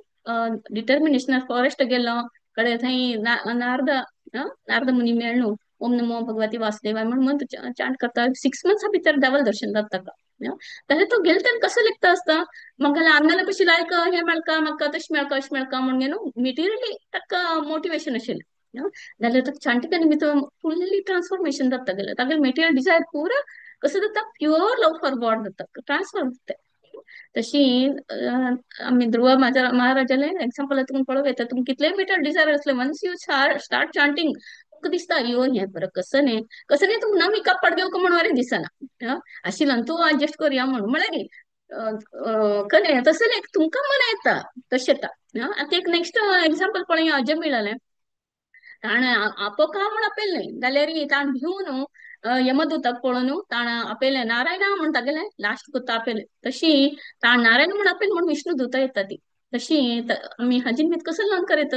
डिटर्मिनेशन फॉरेस्ट गेलो कडे थंय नारद नारद मुनी मेळ्ळो ओम नमो भगवती वासुदेवाय म्हूण मंत्र चांट करता. 6 मंथ्सा भितर देवाल दर्शन जाता ताका. जाल्यार तो गेलो तेन्ना कसो लेखता आसता म्हाका आन्नाला कशी लायक हें मेळका म्हाका तशें मेळका अशें मेळका म्हणून न्हू मेटेरियली ताका मोटिवेशन आशिल्लें. जाल्यार ताका चांटिंगा निमित्त फुल्ली ट्रान्सफॉर्मेशन जाता गेलें. तागेलें मेटेरियल डिजायर पुरा कसो जाता, प्युअर लव फॉर गॉड जाता, ट्रान्सफॉर्म जाता. तशी आमी ध्रुव महाराजाले एग्जाम्पल तुमकां पळोवं येता. तुमकां कितलेय मिटर डिजायर असले, वन्स you start chanting तुमकां दिसता अयो हें बरं कसं न्ही कसं न्ही, तुमकां नवी कप्पाट घेवंक म्हण वरें दिसना, आशिल्ल्यान तूं एडजस्ट करुया म्हणून म्हळ्यार कने तसलें एक तुमकां मन येता तशें येता. आतां एक नेक्स्ट एग्जाम्पल पळया, अजय मेळ्ळें ताणें आपोका म्हण आपयलें जाल्यार ताणें भिवन यमदूताक पळोवन ताणें आपयलें नारायणा म्हण तागेलें लास्ट कुत्ता आपयलें. तशी ताणें नारायण म्हण आपयलें म्हण विष्णू दूता येता ती. तशी आमी हाजी निमित्त कसो लर्न करयत,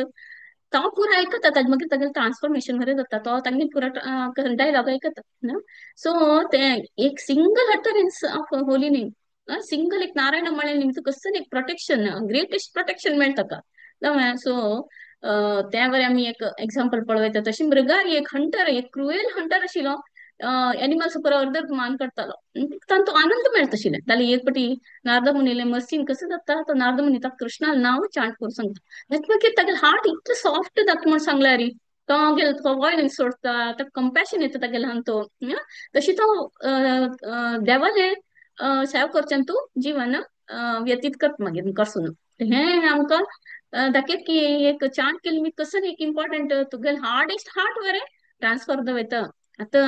तो पुरा आयकता, ताजे मागीर तागेलें ट्रान्सफॉर्मेशन बरें जाता, तो तांगे पुरा डायलॉग आयकता. सो तें एक single utterance of holy name, single एक नारायण म्हळ्ळें निमित्त कसं एक प्रोटेक्शन, ग्रेटेस्ट प्रोटेक्शन मेळटा ताका. सो त्या बरें आमी एक एग्जाम्पल पळयता. तशी मृगारी एक हंटर, एक क्रुएल हंटर आशिल्लो, एनिमल्स पुरो अर्द मान करतालो, तांतो आनंद मेळटा आशिल्लें. जाल्यार एक पटी नारद मुनीले मर्सीन कसं जाता, तो नारद मुनी ताका कृष्णा नांव चांट करून सांगता. मागीर तागेलें हार्ट इतलें सॉफ्ट जाता म्हूण सांगल्यार तो गेलो तो वॉयलन्स सोडता, ताका कंपॅशन येता तागेल्या तो. तशी तो देवालें सेवा करच्यान तूं जिवन व्यतीत करता मागीर करसून. हें आमकां दाखयत की एक चांट केली कसं एक इम्पॉर्टंट, तुगेलें हार्डेस्ट हार्ट वरे ट्रान्सफर वयता. आतां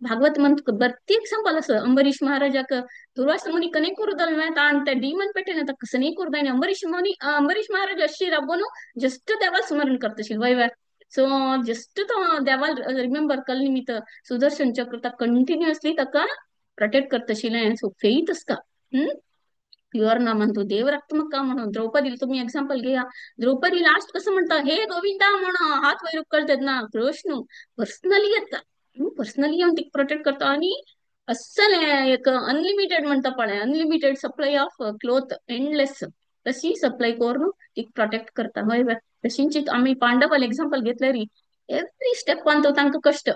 भागवत म्हण तुका बत्ती एग्जाम्पल आसा. अंबरीश महाराजाक दुर्वास मुनी कनेक करूं जालें ताण त्या डिमन पेटेन आतां कसं न्ही करूं जायना. अंबरीश मुनी अंबरीश महाराज अशी राबोन जस्ट देवाक स्मरण करता आशिल्लो वय वय. सो जस्ट तो देवाक रिमेंबर केले निमित्त सुदर्शन चक्र ताका कंटिन्युअसली ताका प्रोटेक्ट करता आशिल्लें. सो फेथ आसता प्युअर ना म्हणतो देव राखता म्हाका म्हणून. द्रौपदी तुमी एग्जाम्पल घेया, द्रौपदी लास्ट कसं म्हणटा हे गोविंदा म्हणून हात वयर उखलतात ना, कृष्ण पर्सनली येता, पर्सनली येवन तिका प्रोटेक्ट करता. आनी अस्सल एक अनलिमिटेड म्हणटा पळय, unlimited supply of cloth endless तशी सप्लाय करून तिका प्रोटेक्ट करता. हय वय. तशींच आमी पांडवाल एग्जाम्पल घेतले री, एवरी स्टेपान तो तांकां कश्ट,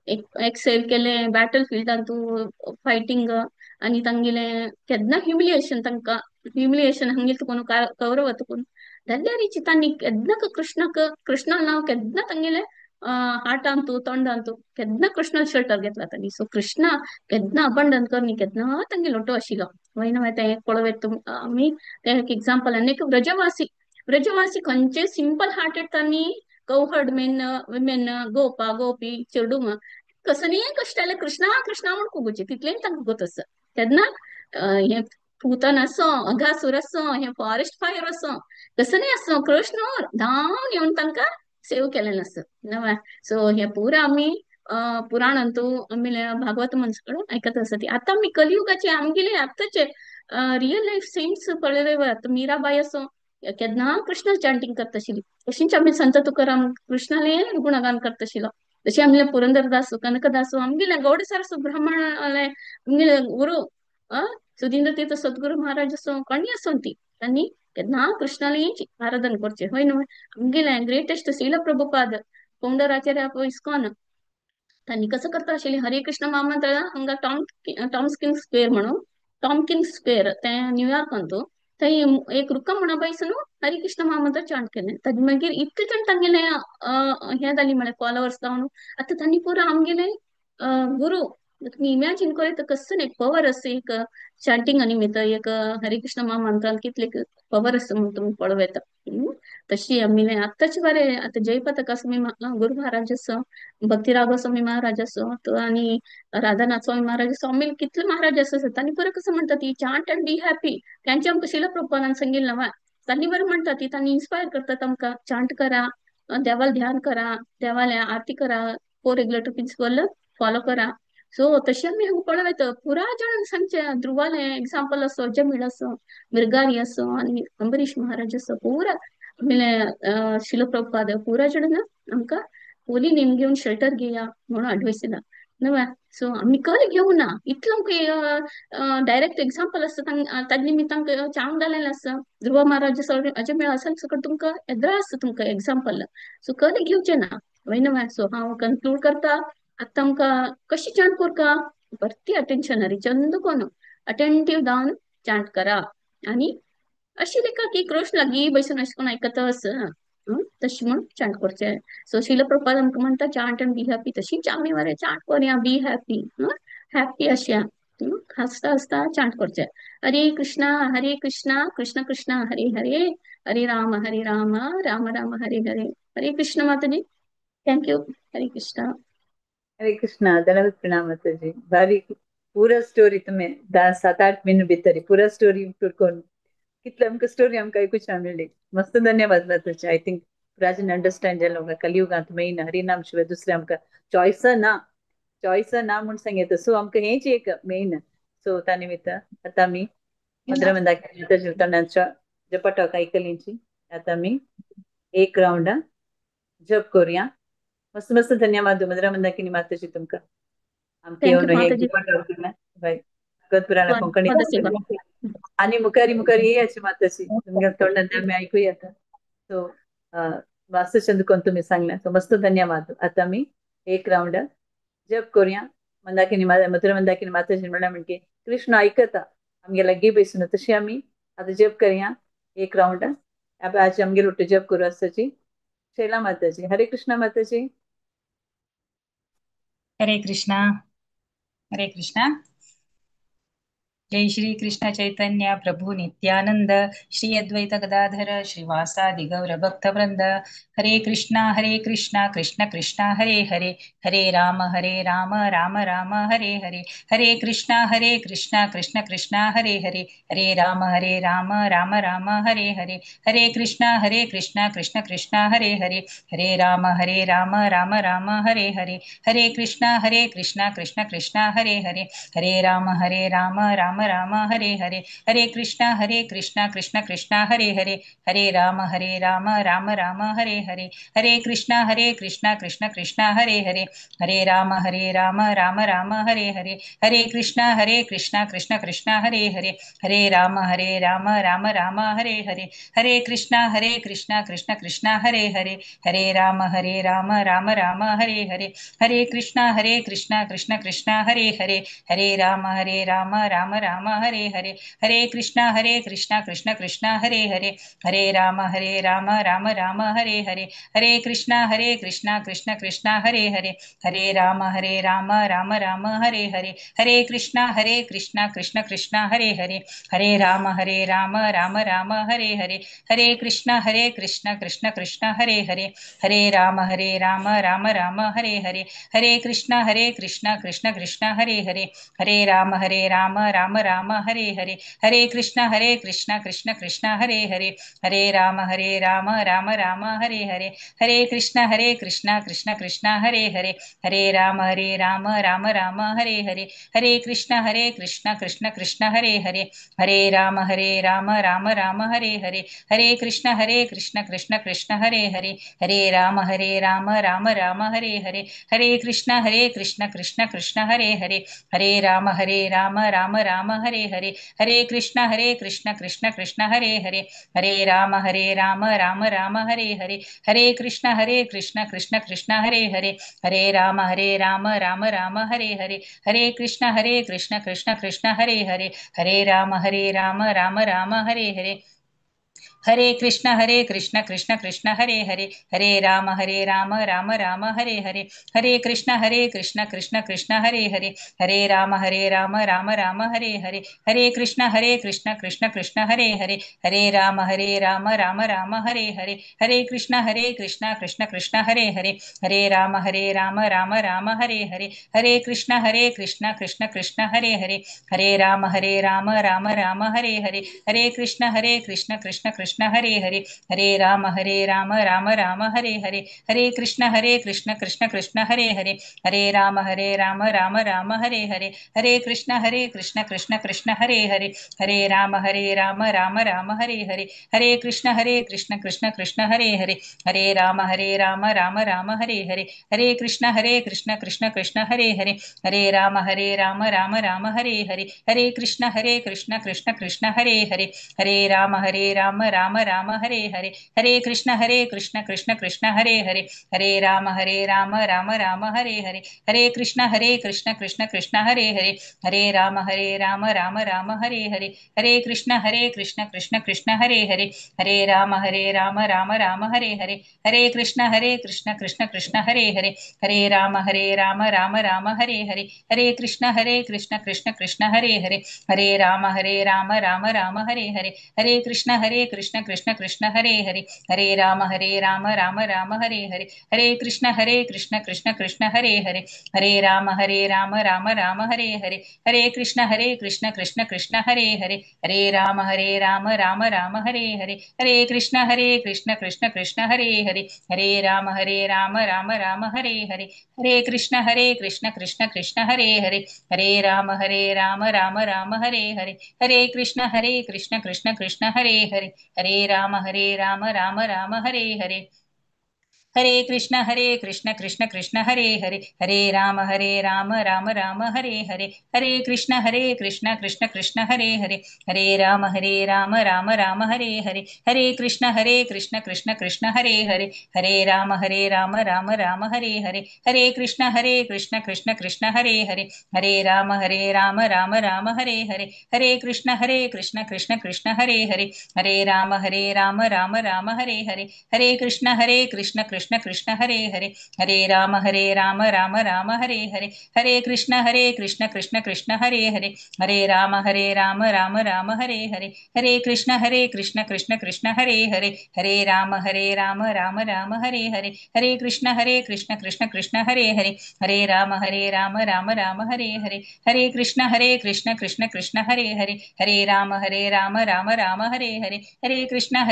एक सेव केलें बॅटल फिल्डान तूं फायटींग, आनी तांगेलें केन्ना ह्युमिलिएशन, तांकां ह्युमिलिएशन हांगेलें तुका कौरव तुका जाल्यार तांणी केन्ना कृष्णाक कृष्णा नांव केन्ना तांगेलें हार्टान तूं तोंडान तूं केन्ना कृष्णा शेल्टर घेतला तांणी. सो कृष्णा केन्ना अबंडन करनी केन्ना तांगे लोटो आशिल्लो वय ना. तें एक पळोवं आमी तें एक एग्जाम्पल. आनी एक व्रजवासी, व्रजवासी खंयचे सिंपल हार्टेड तांणी कौहड मेन विमेन गोपा गोपी चेडूम कसनीय कश्ट आयलें कृष्णा कृष्णा म्हूण कोगूचें तितलें तांकां गोत आसा. तेन्ना हें पूतन आसो, अघासूर आसो, हें फॉरेस्ट फायर आसो, कसनीय आसो, कृष्ण धांवन येवन तांकां सेव केलें आसा. नव्या सो हें पुरा आमी पुराणांतू आमी भागवत मनसकडे आयकत आसा ती. आतां आमी कलियुगाचे आमगेले आतांचे रियल लायफ सेंट्स पळयले. आतां मिराबाई आसो केन्ना कृष्ण चांटींग करता आशिल्ली, तशींच आमी संत तुकाराम कृष्णाले गुणगान करता आशिल्लो. तशें आमगेले पुरंदरदास कनकदास आमगेले गौड सारस ब्राह्मण आमगेले गुरु सुधींद्र तीर्थ सद्गुरु महाराज असो कोणी आसो ती तांणी केन्ना कृष्णाले आराधन करचें हय न्हय. आमगेले greatest Srila Prabhupada founder acharya of ISKCON तांणी कसं करता आशिल्ली हरे कृष्ण महामंत्र हांगा टॉमस्किन स्क्वेअर म्हणून, टॉमकिन स्क्वेअर तें न्यूयॉर्कांत थंय एक रुका म्हणा न्हू हरे कृष्ण महामंत्र चांट केलें. ताजे मागीर इतले जाण तांगेले हें जाली म्हळ्यार फॉलोवर्स जावन आतां तांणी पुरो आमगेले गुरु. तुमी इमॅजीन करीत कसं एक पवर आसा एक चांटिंग निमित्त एक हरे कृष्ण महामंत्रान कितले पवर आसा म्हणून तुमी पळोवं येता. तशी आमी आत्ताचे बरें आतां जयपताका स्वामी गुरु महाराज आसो, भक्तिराघव स्वामी महाराज आसो तो आनी राधानाथ स्वामी महाराज आसो, आमी कितले महाराज आसा तांणी बरें कसं म्हणटा ती चांट अँड बी हॅपी. त्यांचे आमकां शिला प्रभुपादान सांगिल्लें वा तांणी बरें म्हणटा ती, तांणी इन्स्पायर करतात आमकां चांट करा, देवाला ध्यान करा, देवाले आरती करा, फोर रेग्युलेटर प्रिन्सिपल फॉलो करा. सो तशें आमी हांगा पळोवं येता पुरा जाणांक सांगचें. ध्रुवालें एग्जाम्पल आसो, जमीळ आसो, मिर्गारी आसो आनी अंबरीश महाराज आसो, पुरा आमगेले शिल प्रभुपाद पुरा जाणां आमकां होली नेम घेवन शेल्टर घेया म्हणून एडवायस दिला नव्या. सो आमी कल घेवना इतलो आमकां डायरेक्ट एग्जाम्पल आसता ताजे निमित्त आमकां चांग जालेलें आसा. ध्रुव महाराज अजय मेळ आसा सकट तुमकां येद्रा आसता तुमकां एग्जाम्पल. सो कल घेवचें ना वय नव्या. सो हांव कन्क्लूड करता. आतां आमकां कशी चांट करका भरती अटेन्शन हरी चंद कोन अटेंटीव जावन चांट करा. आनी अशी लेखा की कृष्ण लागीं बसून अशें कोण आयकता आसा तशी म्हूण चांट करचें. सो शिल प्रभुपाद आमकां म्हणटा चांट अँड बी हॅपी. तशीच आमी मरे चांट करुया, बी हॅपी, हॅपी अशें. हासता हासता चांट करचे. हरे कृष्णा हरे कृष्णा कृष्ण कृष्ण हरे हरे, हरे राम हरे राम राम राम हरे हरे. हरे कृष्ण माताजी, thank you. Hare Krishna. Hare Krishna, धन्यवाद प्रणाम माताजी. बारीक पुरा स्टोरी तुम्ही 7-8 मिनिट भितर पुरा स्टोरी करून कितले आमकां स्टोरी आमकां आयकूंक मेळ्ळी. मस्त धन्यवाद माताजी. I think Rajan understand जालें आमकां कलियुगांत मेन हरिनाम शिवाय दुसरें आमकां चॉयस ना, चॉयस ना म्हूण सांगता. सो आमकां हेंच एक मेन. सो त्या निमित्त आतां आमी मधुरा मंदाकिनी माताजी तोंडाच्या जपटॉक आयकलींची. आतां आमी एक रावंड जप करूया. मस्त मस्त धन्यवाद मधुरा मंदाकिनी माताजी तुमकां आमकां thank you येवन हे माताजी. बाय गतपुराणा कोंकणी आनी मुखारी मुखारी येयाची माताजी तुमच्या तोंडान आमी आयकूया आतां. सो वास्तु चंद कोण तुम्ही सांगलें. सो मस्त धन्यवाद. आतां आमी एक रावंड जप करूया. मंदाकिनी मधुरा मंदाकिनी माताजी म्हणल्यार म्हणजे कृष्ण आयकता आमगे लागीं बसून तशी आमी आतां जप करया एक रावंड. आज आमगेर उठ्ठे जप करू आसताची शैला माताजी. हरे कृष्ण माताजी. हरे कृष्णा हरे कृष्णा. जय श्री कृष्ण चैतन्य प्रभु नित्यानंद श्री अद्वैत गदाधर श्रीवासादि गौर भक्त वृंद. हरे कृष्णा कृष्ण कृष्ण हरे हरे, हरे राम राम राम हरे हरे. हरे कृष्णा कृष्ण कृष्ण हरे हरे, हरे राम राम राम हरे हरे. हरे कृष्णा कृष्ण कृष्ण हरे हरे, हरे राम राम राम हरे हरे. हरे कृष्णा कृष्ण कृष्ण हरे हरे, हरे राम राम राम हरे हरे. हरे कृष्णा कृष्ण कृष्ण हरे हरे, हरे राम राम राम हरे हरे. हरे कृष्णा कृष्ण कृष्ण हरे हरे, हरे राम राम राम हरे हरे. हरे कृष्णा कृष्ण कृष्ण हरे हरे, हरे राम राम राम हरे हरे. हरे कृष्णा कृष्ण कृष्ण हरे हरे, हरे राम राम राम हरे हरे. हरे कृष्णा कृष्ण कृष्ण हरे हरे, हरे राम राम राम हरे हरे. हरे कृष्णा कृष्ण कृष्ण हरे हरे, हरे राम राम राम हरे हरे. हरे कृष्णा कृष्ण कृष्ण हरे हरे, हरे राम राम राम हरे हरे. हरे कृष्णा कृष्ण कृष्ण हरे हरे, हरे राम राम राम हरे हरे. हरे कृष्णा कृष्ण कृष्ण हरे हरे, हरे राम राम राम हरे हरे. हरे कृष्णा कृष्ण कृष्ण हरे हरे, हरे राम राम राम हरे हरे. हरे कृष्णा कृष्ण कृष्ण हरे हरे, हरे राम राम राम हरे हरे. हरे कृष्णा कृष्ण कृष्ण हरे हरे, हरे राम राम राम हरे हरे. हरे कृष्णा कृष्ण कृष्ण हरे हरे, हरे राम राम राम हरे हरे. हरे कृष्णा कृष्ण कृष्ण हरे हरे, हरे राम राम राम हरे हरे. हरे कृष्णा कृष्ण कृष्ण हरे हरे, हरे राम राम राम हरे हरे. हरे कृष्णा कृष्ण कृष्ण हरे हरे, हरे राम राम राम हरे हरे. हरे कृष्णा कृष्ण कृष्ण हरे हरे, हरे राम राम राम हरे हरे. हरे कृष्णा कृष्ण कृष्ण हरे हरे, हरे राम राम राम हरे हरे. हरे कृष्ण कृष्ण कृष्ण हरे हरे, हरे राम राम राम हरे हरे. हरे कृष्ण कृष्ण कृष्ण हरे हरे, हरे राम राम राम हरे हरे. हरे कृष्ण कृष्ण कृष्ण हरे हरे, हरे राम राम राम हरे हरे. हरे कृष्ण कृष्ण कृष्ण हरे हरे, हरे राम राम राम हरे हरे. हरे कृष्ण कृष्ण कृष्ण हरे हरे, हरे राम राम राम हरे हरे. हरे कृष्ण कृष्ण कृष्ण हरे हरे, हरे राम राम राम हरे हरे. हरे कृष्ण कृष्ण कृष्ण हरे हरे, हरे राम राम राम हरे हरे. हरे कृष्ण कृष्ण कृष्ण हरे हरे, हरे राम राम राम हरे हरे. हरे कृष्ण कृष्ण कृष्ण हरे हरे, हरे राम राम राम हरे हरे. हरे कृष्ण कृष्ण कृष्ण हरे हरे, हरे राम राम राम हरे हरे. हरे कृष्ण कृष्ण कृष्ण हरे हरे, हरे राम राम राम राम हरे हरे हरे कृष्ण कृष्ण कृष्ण हरे हरे हरे राम राम राम हरे हरे हरे कृष्ण कृष्ण कृष्ण हरे हरे हरे राम राम राम हरे हरे हरे कृष्ण कृष्ण कृष्ण हरे हरे हरे राम राम राम हरे हरे हरे कृष्ण कृष्ण कृष्ण हरे हरे हरे राम राम राम हरे हरे हरे कृष्ण कृष्ण कृष्ण हरे हरे हरे राम राम राम हरे हरे हरे कृष्ण कृष्ण कृष्ण हरे हरे हरे राम राम राम हरे हरे हरे कृष्ण कृष्ण कृष्ण हरे हरे हरे राम राम राम हरे हरे हरे कृष्ण कृष्ण कृष्ण हरे हरे हरे राम राम राम हरे हरे हरे कृष्ण कृष्ण कृष्ण हरे हरे हरे राम राम राम हरे हरे हरे कृष्ण कृष्ण कृष्ण हरे हरे हरे राम राम राम हरे हरे हरे कृष्ण कृष्ण कृष्ण हरे हरे हरे राम राम राम हरे हरे हरे कृष्ण कृष्ण कृष्ण हरे हरे हरे राम राम राम हरे हरे हरे कृष्ण कृष्ण कृष्ण हरे हरे हरे राम राम राम हरे हरे हरे कृष्ण कृष्ण कृष्ण हरे हरे हरे राम राम राम हरे हरे हरे कृष्ण कृष्ण कृष्ण हरे हरे हरे राम राम राम हरे हरे हरे कृष्ण कृष्ण कृष्ण हरे हरे हरे राम राम राम हरे हरे हरे कृष्ण कृष्ण कृष्ण हरे हरे हरे राम राम राम हरे हरे हरे कृष्ण कृष्ण कृष्ण हरे हरे हरे राम राम राम हरे हरे हरे कृष्ण कृष्ण कृष्ण हरे हरे हरे राम राम राम हरे हरे हरे कृष्ण कृष्ण कृष्ण हरे हरे हरे राम राम राम हरे हरे हरे कृष्ण कृष्ण कृष्ण हरे हरे हरे राम राम राम हरे हरे हरे कृष्ण कृष्ण कृष्ण हरे हरे हरे राम राम राम हरे हरे हरे कृष्ण कृष्ण कृष्ण हरे हरे हरे राम राम राम हरे हरे हरे कृष्ण कृष्ण कृष्ण हरे हरे हरे राम राम राम हरे हरे हरे कृष्ण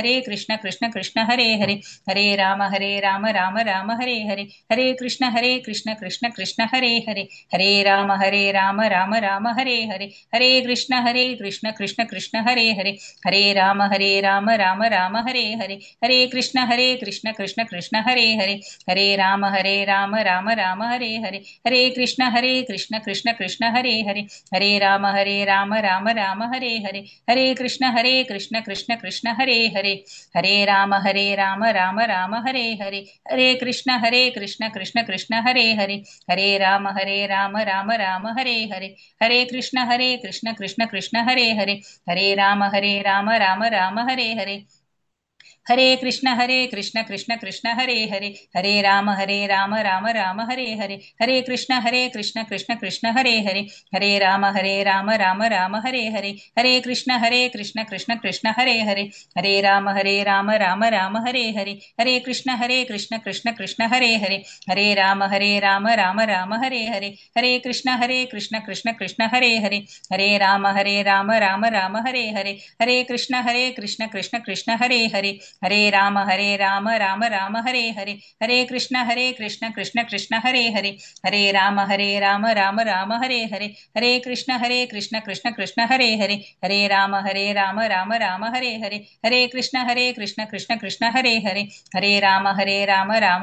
कृष्ण कृष्ण हरे हरे हरे राम राम राम हरे हरे हरे कृष्ण कृष्ण कृष्ण हरे हरे हरे राम राम राम हरे हरे हरे कृष्ण कृष्ण कृष्ण हरे हरे हरे राम राम राम हरे हरे हरे कृष्ण कृष्ण कृष्ण हरे हरे हरे राम राम राम हरे हरे हरे कृष्ण कृष्ण कृष्ण हरे हरे हरे राम राम राम हरे हरे हरे कृष्ण कृष्ण कृष्ण हरे हरे हरे राम राम राम हरे हरे हरे कृष्ण कृष्ण कृष्ण हरे हरे हरे राम राम राम हरे हरे हरे कृष्ण कृष्ण कृष्ण हरे हरे हरे राम राम राम हरे हरे हरे कृष्ण कृष्ण कृष्ण हरे हरे हरे राम राम राम हरे हरे हरे कृष्ण कृष्ण कृष्ण हरे हरे हरे राम राम राम हरे हरे हरे कृष्ण कृष्ण कृष्ण हरे हरे हरे राम राम राम हरे हरे हरे कृष्ण कृष्ण कृष्ण हरे हरे हरे राम राम राम हरे हरे हरे कृष्ण कृष्ण कृष्ण हरे हरे हरे राम राम राम हरे हरे हरे कृष्ण कृष्ण कृष्ण हरे हरे हरे राम राम राम हरे हरे हरे कृष्ण कृष्ण कृष्ण हरे हरे हरे राम राम राम हरे हरे हरे कृष्ण कृष्ण कृष्ण हरे हरे हरे राम राम राम हरे हरे हरे कृष्ण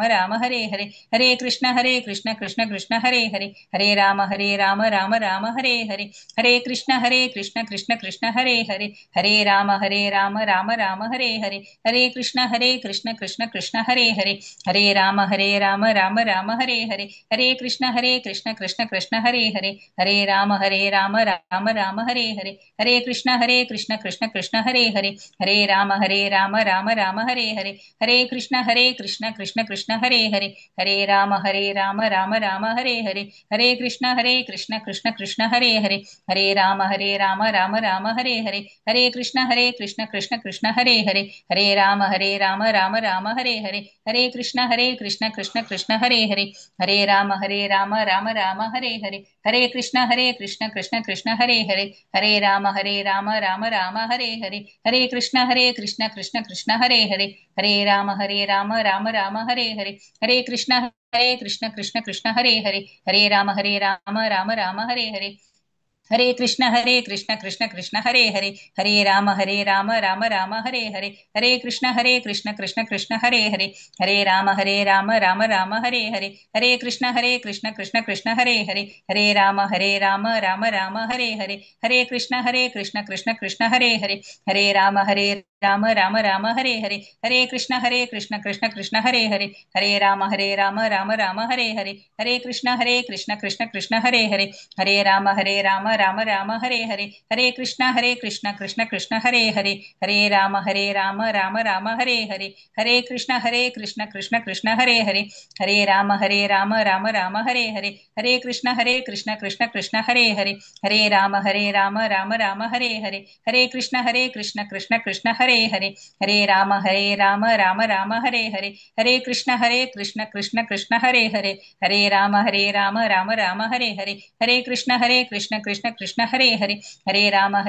कृष्ण कृष्ण हरे हरे हरे राम राम राम हरे हरे हरे कृष्ण कृष्ण कृष्ण हरे हरे हरे राम राम राम हरे हरे हरे कृष्ण कृष्ण कृष्ण हरे हरे हरे राम राम राम हरे हरे हरे कृष्ण कृष्ण कृष्ण हरे हरे हरे राम राम राम हरे हरे हरे कृष्ण कृष्ण कृष्ण हरे हरे हरे राम राम राम हरे हरे हरे कृष्ण कृष्ण कृष्ण हरे हरे हरे राम राम राम हरे हरे हरे कृष्ण कृष्ण कृष्ण हरे हरे हरे राम राम राम हरे हरे हरे कृष्ण कृष्ण कृष्ण हरे हरे हरे राम राम राम हरे हरे हरे कृष्ण कृष्ण कृष्ण हरे हरे हरे राम राम राम हरे हरे हरे कृष्ण कृष्ण कृष्ण हरे हरे हरे राम राम राम हरे हरे हरे कृष्ण कृष्ण कृष्ण हरे हरे हरे राम राम राम हरे हरे हरे कृष्ण कृष्ण कृष्ण हरे हरे हरे राम राम राम हरे हरे हरे कृष्ण कृष्ण कृष्ण हरे हरे हरे राम राम राम हरे हरे हरे कृष्ण कृष्ण कृष्ण हरे हरे हरे राम राम राम राम हरे हरे हरे कृष्ण कृष्ण कृष्ण हरे हरे हरे राम राम राम हरे हरे हरे कृष्ण कृष्ण कृष्ण हरे हरे हरे राम राम राम हरे हरे हरे कृष्ण कृष्ण कृष्ण हरे हरे हरे राम राम राम हरे हरे हरे कृष्ण कृष्ण कृष्ण हरे हरे हरे राम राम राम हरे हरे हरे कृष्ण कृष्ण कृष्ण हरे हरे हरे राम राम राम हरे हरे हरे कृष्ण कृष्ण कृष्ण हरे हरे हरे राम राम राम हरे हरे हरे कृष्ण कृष्ण कृष्ण हरे हरे हरे राम राम राम हरे हरे हरे कृष्ण कृष्ण कृष्ण हरे हरे हरे राम राम राम हरे हरे हरे कृष्ण कृष्ण कृष्ण हरे हरे हरे राम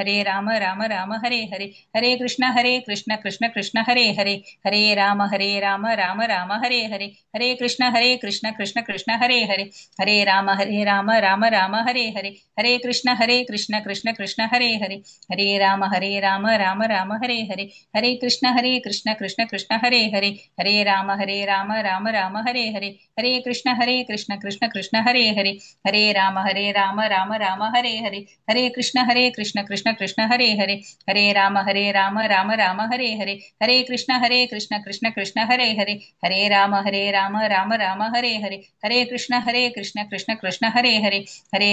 राम राम हरे हरे हरे कृष्ण कृष्ण कृष्ण हरे हरे हरे राम राम राम हरे हरे हरे कृष्ण कृष्ण कृष्ण हरे हरे हरे राम राम राम हरे हरे हरे कृष्ण कृष्ण कृष्ण हरे हरे हरे राम राम राम हरे हरे हरे कृष्ण कृष्ण कृष्ण हरे हरे हरे राम राम राम हरे हरे हरे कृष्ण कृष्ण कृष्ण हरे हरे हरे राम राम राम हरे हरे हरे कृष्ण कृष्ण कृष्ण हरे हरे हरे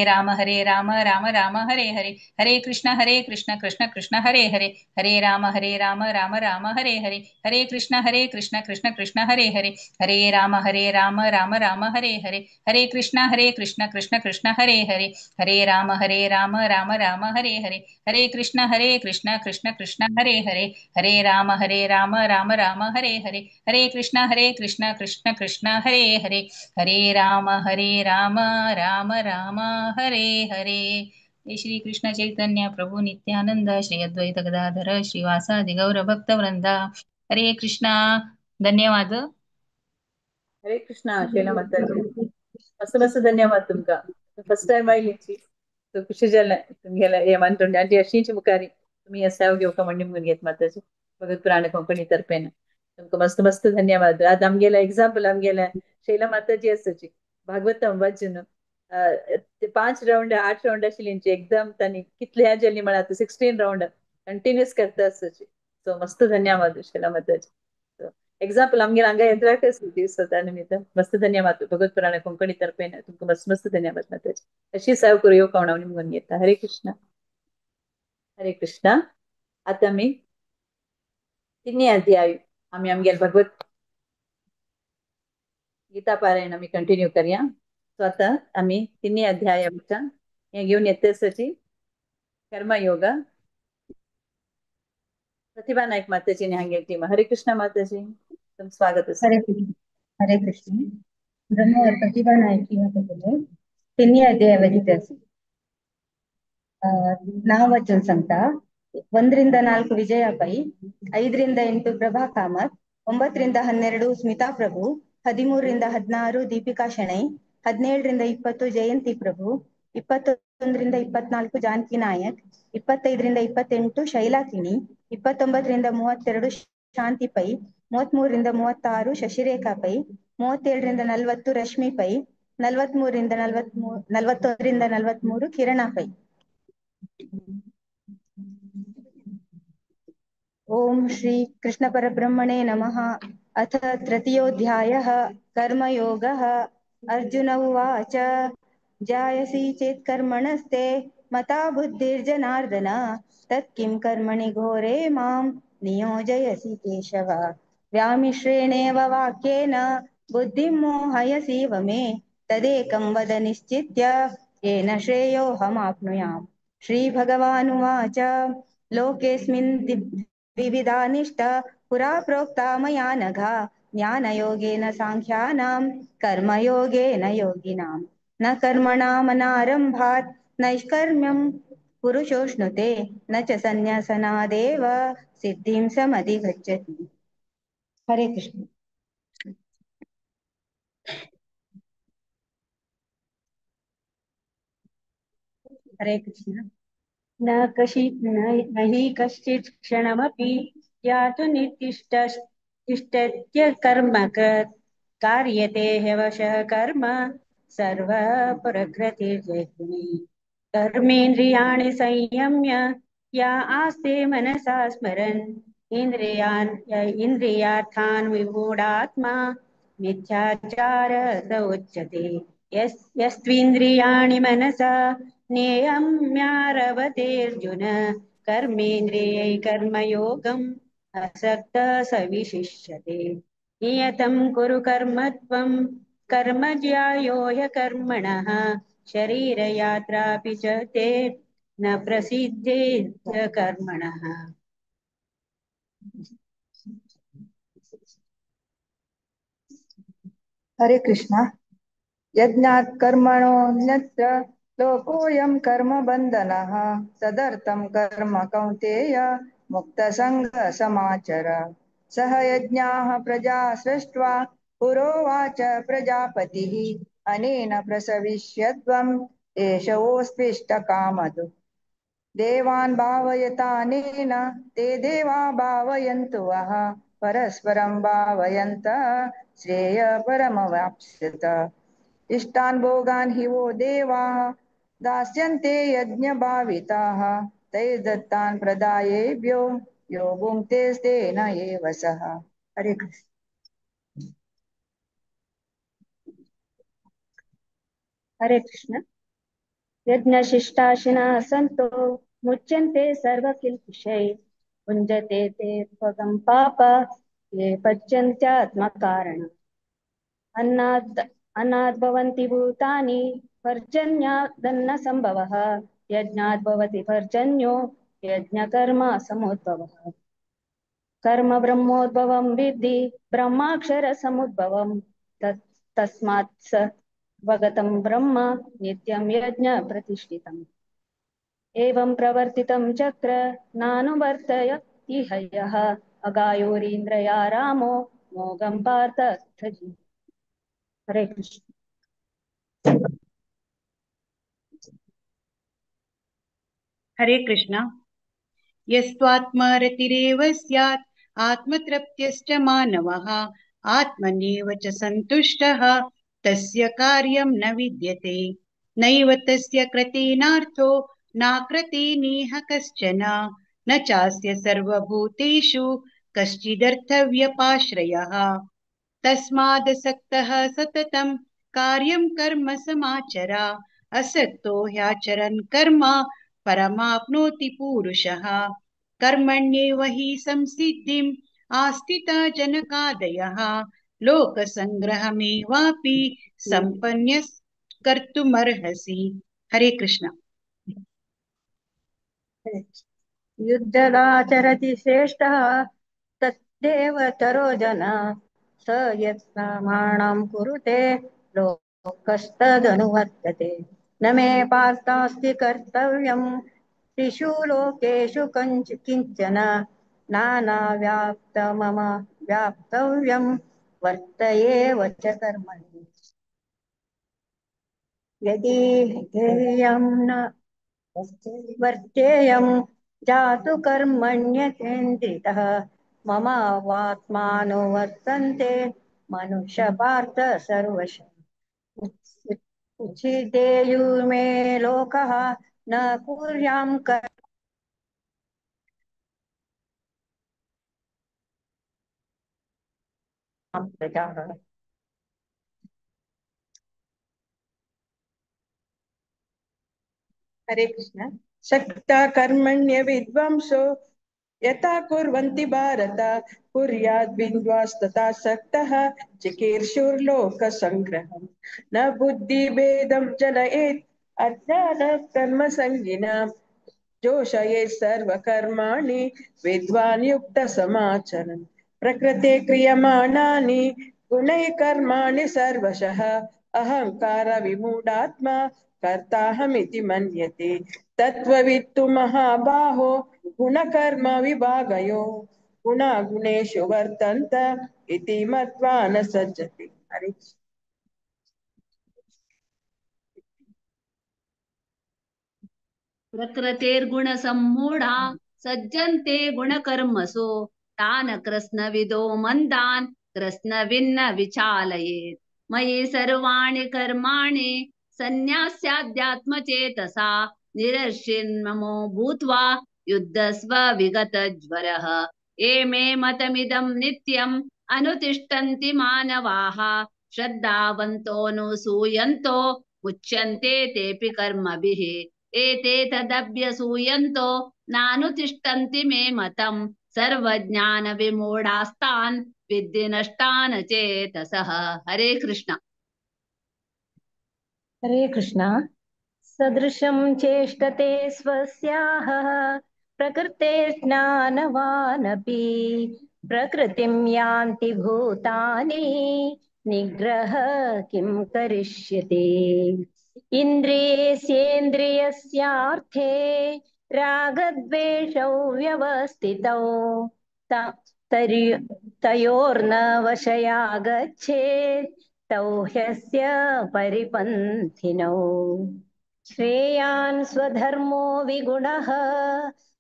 राम राम राम हरे हरे हरे कृष्ण कृष्ण कृष्ण हरे हरे हरे राम राम राम हरे हरे हरे कृष्ण कृष्ण कृष्ण हरे हरे हरे राम राम राम हरे हरे हरे कृष्ण कृष्ण कृष्ण हरे हरे हरे राम राम राम हरे हरे हरे कृष्ण कृष्ण कृष्ण हरे हरे हरे राम राम राम हरे हरे हरे कृष्ण कृष्ण कृष्ण हरे हरे हरे राम राम राम हरे हरे हरे कृष्ण कृष्ण कृष्ण हरे हरे हरे राम राम राम हरे हरे। जय श्री कृष्ण चैतन्य प्रभु नित्यानंद श्री अद्वैत गदाधर श्रीवासादि गौर भक्त वृंद। हरे कृष्णा, धन्यवाद। हरे कृष्णा शैला माताजी, मस्त मस्त धन्यवाद तुमका। फर्स्ट टाइम आयली सो खुशी जालें तुमगेले हे मानतोंड आनी अशीच मुखारी तुमी हे सेवा घेवका म्हण निमगून घेत माताजी भगत पुराण कोंकणी तर्फेन तुमकां मस्त मस्त धन्यवाद। आज आमगेले एग्जाम्पल आमगेले शैला माताजी आसाची भागवतम वाचून ते 5 रावंड 8 रावंड आशिल्ली एकदम तांणी कितले ह्या जाली म्हळ्यार आतां 16 रावंड कंटिन्युअस करता आसाची। सो मस्त धन्यवाद शैला माताजी। एग्जाम्पल आमगेले हांगा येत्राक आसा सो त्या निमित्तान मस्त धन्यवाद भगवत पुराण कोंकणी तर्फेन तुमकां मस्त मस्त धन्यवाद माताजी। अशी सेवा करू येवका म्हण हांव निमगून घेता। हरे कृष्ण हरे कृष्ण। आतां आमी तिन्ही अध्याय आमी आमगेले भगवत गीता पारायण आमी कंटिन्यू करया। सो आतां आमी तिन्ही अध्याय आमच्या हें घेवन येता आसाची कर्मयोग प्रतिभा नायक माताजी हांगेली टीम। हरे कृष्ण माताजी, तुम स्वागत आसा। हरे कृष्ण हरे कृष्ण। ब्रह्मवर प्रतिभा नायक माताजी तिन्ही अध्याय वजित नाव वचन सांगता। 1 ರಿಂದ 4 ವಿಜಯ ಪೈ, 5 ರಿಂದ 8 ಪ್ರಭಾ ಕಾಮತ್, 9 ರಿಂದ 12 ಸ್ಮಿತಾ ಪ್ರಭು, 13 ರಿಂದ 16 ದೀಪಿಕಾ ಶೆಣೈ, 17 ರಿಂದ 20 ಜಯಂತಿ ಪ್ರಭು, 21 ರಿಂದ 24 ಜಾನಕಿ ನಾಯಕ್, 25 ರಿಂದ 28 ಶೈಲಾ ಕಿಣಿ, 29 ರಿಂದ 32 ಶಾಂತಿ ಪೈ, 33 ರಿಂದ 36 ಶಶಿರೇಖಾ ಪೈ, 37 ರಿಂದ 40 ರಶ್ಮಿ ಪೈ, 43 ರಿಂದ 41 ರಿಂದ 43 ಕಿರಣ ಪೈ. ಓಂ ಶ್ರೀ ಕೃಷ್ಣ ಪರಬ್ರಹ್ಮಣೇ ನಮಃ. ಅಥ ತೃತೀಯೋಧ್ಯಾಯಃ ಕರ್ಮಯೋಗಃ. ಅರ್ಜುನ ಉವಾಚ ಜಾಯಸಿ ಚೇತ್ ಕರ್ಮಣಸ್ತೆ ಮತಾ ಬುದ್ಧಿರ್ಜನಾರ್ದನ ತತ್ ಕಿಂ ಕರ್ಮಣಿ ಘೋರೆ ಮಾಂ ನಿಯೋಜಯಸಿ ಕೇಶವ. ವ್ಯಾಮಿಶ್ರೇಣೇವ ವಾಕ್ಯೇನ ಬುದ್ಧಿಂ ಮೋಹಯಸೀವ ಮೇ ತದೇಕಂ ವದ ನಿಶ್ಚಿತ್ಯ ಯೇನ ಶ್ರೇಯೋಹಮಾಪ್ನುಯಾಮ್. ಶ್ರೀ ಭಗವಾನುವಾಚ ಲೋಕೇಸ್ಮಿನ್ ದ್ವಿವಿಧಾ ನಿಷ್ಠಾ ಪುರಾ ಪ್ರೋಕ್ತಾ ಮಯಾ ನಘ ಜ್ಞಾನಯೋಗೇನ ಸಾಂಖ್ಯಾನಾಂ ಕರ್ಮಯೋಗೇನ ಯೋಗಿನಾಂ. ನ ಕರ್ಮಣಾಮನಾರಂಭಾತ್ ನೈಷ್ಕರ್ಮ್ಯಂ ಪುರುಷೋಷ್ಣುತೆ ನ ಚ ಸನ್ಯಾಸನಾದೇವ ಸಿದ್ಧಿಂ ಸಮಧಿಗಚ್ಚತಿ. ಹರೇ ಕೃಷ್ಣ. ಹರೇ ಕೃಷ್ಣ. न हि कश्चित् क्षणमपि यातु नितिष्ठत्य कर्म कार्यते ह्यवशः कर्म सर्वः प्रकृतिर्जैगुणी. कर्मेन्द्रियाणि संयम्य या आस्ते मनसा स्मरन् इन्द्रियान् इन्द्रियार्थान् विमूढात्मा मिथ्याचार स उच्यते। यस्त्विन्द्रियाणि मनसा नियम्यारभतेऽर्जुन कर्मेन्द्रियै कर्मयोगम् असक्तः स विशिष्यते। नियतं कुरु कर्म त्वं कर्म ज्यायो ह्यकर्मणः शरीरयात्रापि च ते न प्रसिद्धेत् कर्मणः। हरे कृष्णा। यज्ञात् कर्मणोऽन्यत्र लोकोऽयं कर्मबन्धनः तदर्थं कर्म कौन्तेय मुक्तसङ्गसमाचर। सह यज्ञाः प्रजा सृष्ट्वा पुरोवाच प्रजापतिः अनेन प्रसविष्यध्वम् एष वोऽस्त्विष्टकामधु। देवान् भावयतानेन ते देवा भावयन्तु वः परस्परं भावयन्तः श्रेय परमवाप्स्यत। इष्टान् भोगान् हि वो देवाः दास्यन्ते यज्ञभाविताः तैर्दत्तान् प्रदायेभ्यो यो भुङ्क्तेस्तेन एव सः। हरे कृष्ण। हरे कृष्ण। यज्ञशिष्टाशिनः सन्तो मुच्यन्ते सर्वकिल्बिषैः भुञ्जते ते त्वगं पाप ये पच्यन्त्यात्मकारणम्। अन्नाद् अन्नाद् भवन्ति भूतानि पर्जन्यादन्न सम्भवः यज्ञाद् भवति पर्जन्यो यज्ञकर्म समुद्भवः। कर्म ब्रह्मोद्भवं विद्धि ब्रह्माक्षर समुद्भवं तस्मात् स वगतं ब्रह्म नित्यं यज्ञ प्रतिष्ठितम्। एवं प्रवर्तितं चक्र नानुवर्तयति हयः अगायोरीन्द्रया रामो मोघं पार्थ हरे कृष्ण। हरे कृष्ण। यस्त्वात्मरतिरेव स्यात् आत्मतृप्त्यश्च मानवः आत्मनेव च सन्तुष्टः तस्य कार्यं न विद्यते। नैव तस्य कृतेनार्थो नाकृतेनेह कश्चन न चास्य सर्वभूतेषु कश्चिदर्थव्यपाश्रयः। तस्मादसक्तः सततं कार्यं कर्म समाचर असक्तो ह्याचरन् कर्म परमाप्नोति पुरुषः। कर्मण्येव हि संसिद्धिम् आस्थिता जनकादयः लोकसंग्रहमेवापि सम्पन्य कर्तुमर्हसि। हरे कृष्ण। युद्धदाचरति श्रेष्ठः तद्देवतरो जनः स यत्प्रमाणं कुरुते लोकस्तदनुवर्तते। न मे पार्थास्ति कर्तव्यं त्रिषु लोकेषु किञ्चन नानाव्याप्तमम व्याप्तव्यं वर्तयेव च कर्मणि। यदि ध्येयं न वर्तेयं जातु कर्मण्येन्द्रितः मम वात्मानुवर्तन्ते मनुष्यपार्थ सर्वश। उच्छिदेयुर्मे लोकः न कुर्यां कर्म प्रजाः। हरे कृष्ण। शक्ता कर्मण्य विद्वांसो यथा कुर्वन्ति भारत कुर्याद् बिन्द्वास्तथा शक्तः चिकीर्षुर्लोकसङ्ग्रहम्। न बुद्धिभेदं जनयेत् अज्ञानः कर्मसङ्गिनां जोषयेत् सर्वकर्माणि विद्वान् युक्तसमाचरन्। प्रकृते क्रियमाणानि गुणैः कर्माणि सर्वशः अहङ्कार विमूढात्मा कर्ताहमिति मन्यते। तत्त्ववित्तु महाबाहो गुणकर्म विभागयो गुणागुणेषु वर्तन्त इति मत्वा न सज्जते। हरे। प्रकृतेर्गुणसम्मूढा सज्जन्ते गुणकर्मसु तान् कृत्स्नविदो मन्दान् कृत्स्नविन्न विचालयेत्। मयि सर्वाणि कर्माणि ये मे मतमिदं नित्यम् अनुतिष्ठन्ति मानवाः श्रद्धावन्तोऽनुसूयन्तो मुच्यन्ते तेऽपि कर्मभिः। एते तदभ्यसूयन्तो नानुतिष्ठन्ति मे मतम् सर्वज्ञानविमूढास्तान् विद्धि नष्टान् चेतसः। हरे कृष्ण। हरे कृष्ण। सदृशं चेष्टते स्वस्याः प्रकृतेर्ज्ञानवानपि प्रकृतिं यान्ति भूतानि निग्रह किं करिष्यति। इन्द्रियस्येन्द्रियस्यार्थे रागद्वेषौ व्यवस्थितौ तयोर्न वशया गच्छेत् तौ ह्यस्य परिपन्थिनौ। श्रेयान् स्वधर्मो विगुणः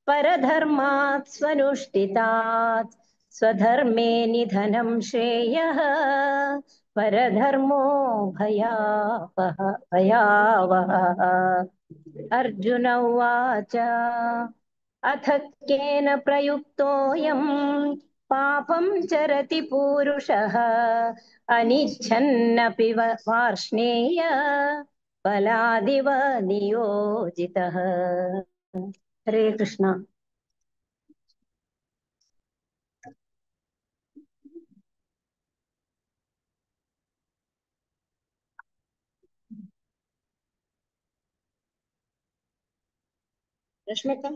परधर्मात् स्वनुष्ठितात् स्वधर्मे निधनं श्रेयः परधर्मो भयावह भयावहः। अर्जुन उवाच अथ केन प्रयुक्तोऽयं पापं चरति पुरुषः अनिच्छन्नपि वार्ष्णेय बलादिव नियोजितः। हरे कृष्ण। रश्मिका।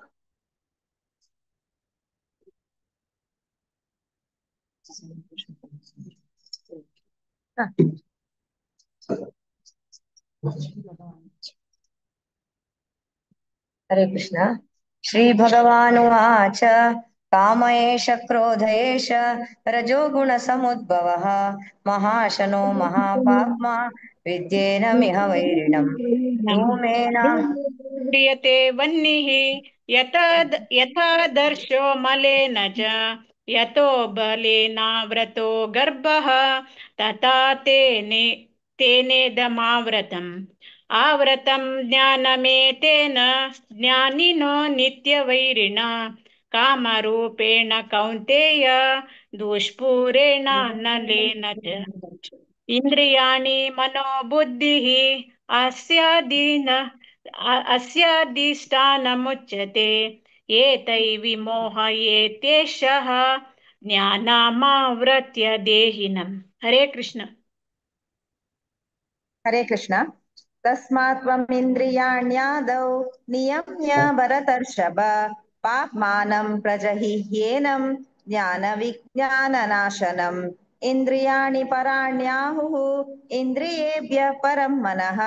हरे कृष्ण। श्री भगवानुवाच काम एष क्रोध एष रजोगुणसमुद्भवः महाशनो महापाप्मा विद्येनमिह वैरिणम् धूमेन क्रियते वह्निः यथा दर्शो मलेन च यतो बलेनाव्रतो गर्भः तथा तेनेदमाव्रतम् आवृतं ज्ञानमेतेन ज्ञानिनो नित्यवैरिणा कामरूपेण कौन्तेय दुष्पूरेण नलेन च। इन्द्रियाणि मनोबुद्धिः अस्याधिष्ठानमुच्यते एतैर्विमोहयेतेषः ज्ञानामावृत्य देहिनम्। हरे कृष्ण। हरे कृष्ण। तस्मात् त्वमिन्द्रियाण्यादौ नियम्य भरतर्षभ पाप्मानं प्रजहिह्येनं ज्ञानविज्ञाननाशनम्। इन्द्रियाणि पराण्याहुः इन्द्रियेभ्यः परं मनः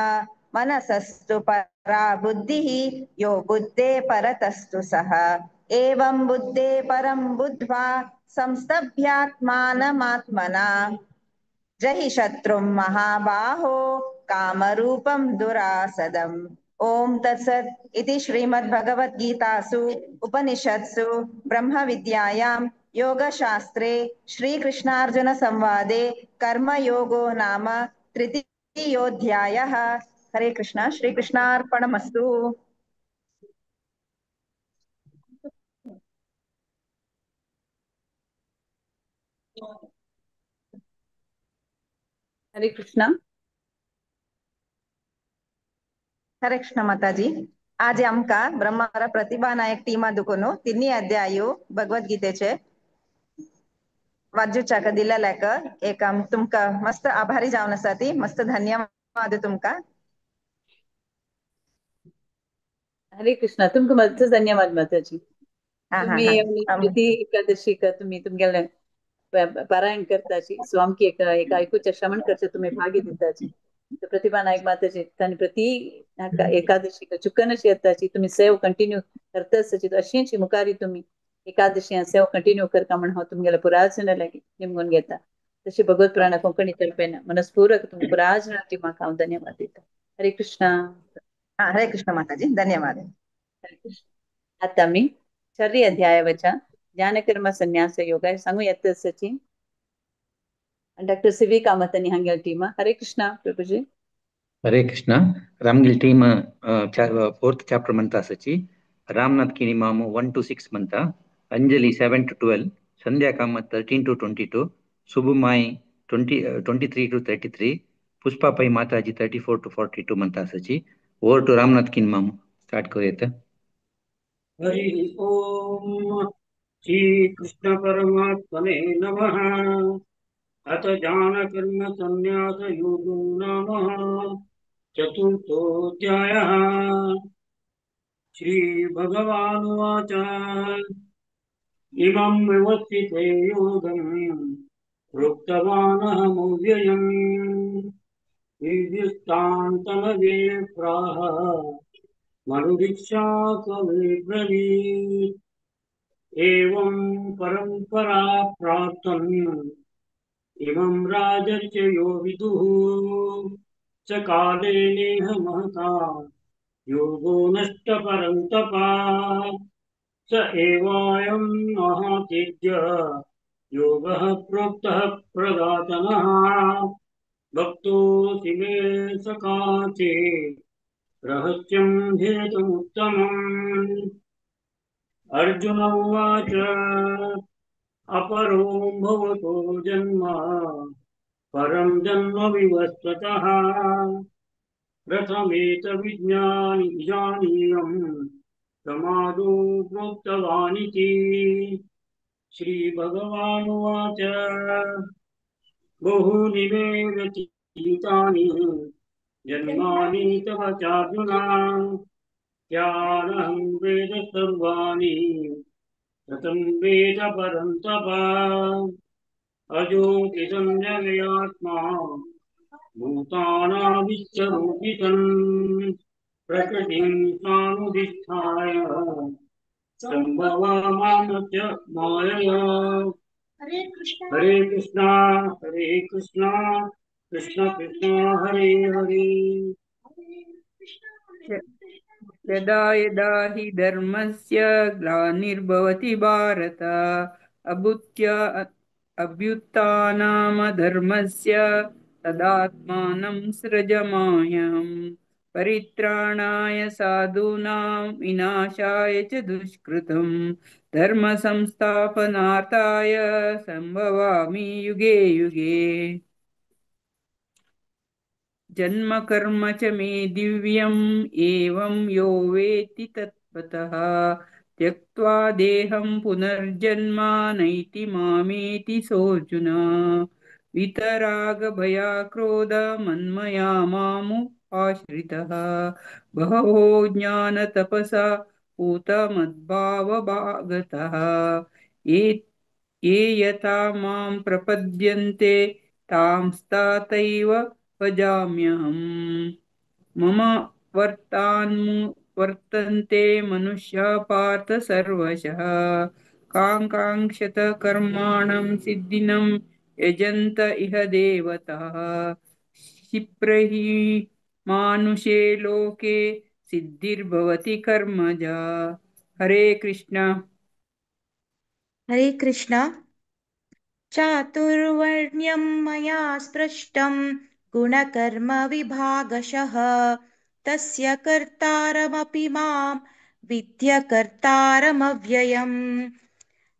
मनसस्तु परा बुद्धिः यो बुद्धे परतस्तु सः। एवं बुद्धे परं बुद्ध्वा संस्तभ्यात्मानमात्मना जहि शत्रुं महाबाहो कामरूपं दुरासदम्। ओम तत्सत् इति श्रीमद्भगवद्गीतासु उपनिषत्सु ब्रह्मविद्यायां योगशास्त्रे श्रीकृष्णार्जुन संवादे कर्मयोगो नाम तृतीयोऽध्यायः। हरे कृष्ण। श्रीकृष्णार्पणमस्तु। हरे कृष्णा। हरे कृष्ण माताजी। आज आमकां ब्रह्मारा प्रतिभा नायक टीमा दुकोनो तिन्ही अध्यायो भगवद्गीतेचे वाज्जुचाक दिलेल्याक एक तुमकां मस्त आभारी जावन आसा ती मस्त धन्यवाद तुमकां। हरे कृष्णा। तुमकां मस्त धन्यवाद माताजी। हा हा तुम्ही हा प्रति एकादशी का तुम्ही तुमगेले पारायण करताची सो आमकी एक एक आयकुचे श्रवण करचे तुम्ही भाग्य दिताची। प्रतिभा नायक माताजी तांणी प्रति एकादशी चुकनशी येताची तुम्ही सेव कंटिन्यू करताच अशीच मुखारी तुम्ही एकादशी सेव कंटिन्यू करता म्हण हांव तुमगेले पुराय लागीं निमगून घेता। तशी भगवत पुराण कोंकणी तर्फेन मनस्पूर्वक तुमकां पुराय टिमाक हांव धन्यवाद दिता। हरे कृष्णा। हरे कृष्ण माताजी धन्यवाद। हरे कृष्ण। आतां आमी चारय अध्यायाच्या ज्ञानकर्म संन्यास योग सांगू येता सची डॉक्टर सी we Kamat आणि हांगेल टीम। हरे कृष्णा प्रभुजी। हरे कृष्णा। रामगिल टीम फोर्थ चैप्टर मंता सची रामनाथ किनी मामू 1 to 6 मंता, Anjali 7 to 12, Sandhya Kamath 13 to 22, Subumai 23 to 33, Pushpa Pai Mataji 34 to 42 म्हणता आसाची. Over to Ramnath किन मामू, स्टार्ट करूया. हरि ओम. श्री कृष्ण परमात्मने नमः. अथ ज्ञानकर्म संन्यास योगो नाम चतुर्थोऽध्यायः. श्री भगवानुवाच. इमं व्यवस्थिते योगं प्रोक्तवानहमव्ययम् विद्युस्तान्तमवे प्राह मनुदीक्षा त्वमेब्रवीत्. एवं परम्परा प्राप्तम् इमं राजर्षयो विदुः स काले नेह महता योगो नष्टपरन्तपा. स एवायं महातेज्य योगः प्रोक्तः प्रदातनः. भक्तोऽसि मे सकाचे रहस्यं भेदमुत्तमम्. अर्जुन उवाच. अपरो भवतो जन्म परं जन्म विवस्वतः. प्रथमेत विज्ञानीयं प्रमादो प्रोक्तवानिति. श्रीभगवानुवाच. बहूनि मे व्यतीतानि जन्मानि तव चार्जुन. यानहं वेद सर्वाणि कथं वेद परन्तप. अजोऽपि संयमयात्मा भूतानामिच्छरूपि सन् प्रकृतिं स्वानुधिष्ठाय संभवामानस्य मायया. हरे कृष्णा हरे कृष्णा हरे कृष्णा कृष्ण कृष्ण हरे हरे. यदा यदा हि धर्मस्य ग्लानिर्भवति भारत अभ्युत्थानामधर्मस्य तदात्मानं सृजमायं. परित्राणाय साधूनां विनाशाय च दुष्कृतं धर्म संस्थापनार्थाय संभवामि युगे युगे. जन्म कर्म च मे दिव्यम् एवं यो वेत्ति तत्त्वतः. त्यक्त्वा देहं पुनर्जन्म नैति मामेति सोऽर्जुन. वितरागभयाक्रोध मन्मया मामुपाश्रितः. बहवो ज्ञानतपसा पूतमद्भावभागतः. ये यथा मां प्रपद्यन्ते तांस्तातैव भजाम्यहम्. मम वर्तन्ते मनुष्या पार्थ सर्वशः. काङ्काङ्क्षत कर्माणं सिद्धिनं यजन्त इह देवताः. क्षिप्रहि मानुषे लोके सिद्धिर्भवति कर्मजा. हरे कृष्ण. हरे कृष्ण. चातुर्वर्ण्यं मया स्पृष्टं गुणकर्म विभागशः. तस्य कर्तारमपि मां विद्य कर्तारमव्ययम्.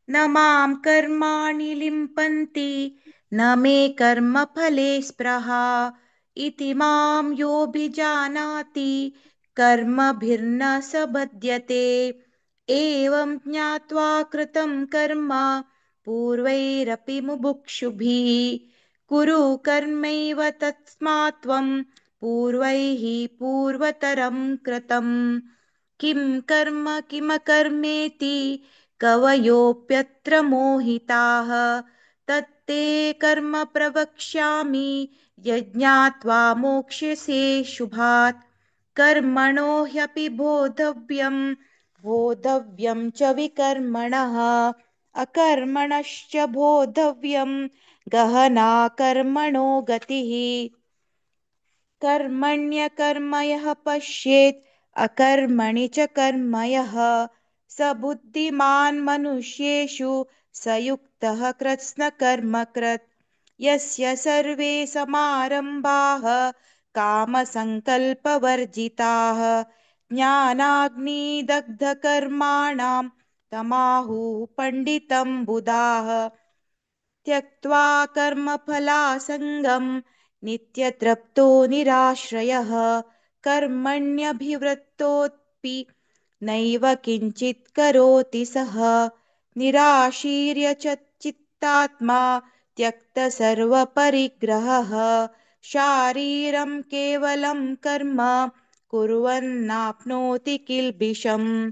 न मां कर्माणि लिम्पन्ति न मे कर्मफले स्पृहा. इति मां योऽभिजानाति कर्मभिर्न स बध्यते. एवं ज्ञात्वा कृतं कर्म पूर्वैरपि मुमुक्षुभिः. कुरु कर्मैव तस्मात् त्वं पूर्वैः पूर्वतरं कृतम्. किं कर्म किमकर्मेति कवयोऽप्यत्र मोहिताः. तत्ते कर्म प्रवक्ष्यामि यज्ञात्वा मोक्ष्यसे शुभात्. कर्मणो ह्यपि बोधव्यं बोधव्यं च विकर्मणः. अकर्मणश्च बोधव्यं गहना कर्मणो गतिः. कर्मण्यकर्म यः पश्येत् अकर्मणि च कर्म यः. स बुद्धिमान् मनुष्येषु स युक्तः कृत्स्नकर्मकृत्. यस्य सर्वे समारम्भाः कामसङ्कल्पवर्जिताः. ज्ञानाग्निदग्धकर्माणां तमाहुः पण्डितं बुधाः। त्यक्त्वा कर्मफलासङ्गं नित्यतृप्तो निराश्रयः कर्मण्यभिवृत्तोऽपि नैव किञ्चित् करोति सः। निराशीर्य च चित्तात्मा त्यक्तसर्वपरिग्रहः शारीरं केवलं कर्म कुर्वन्नाप्नोति किल्बिषम्।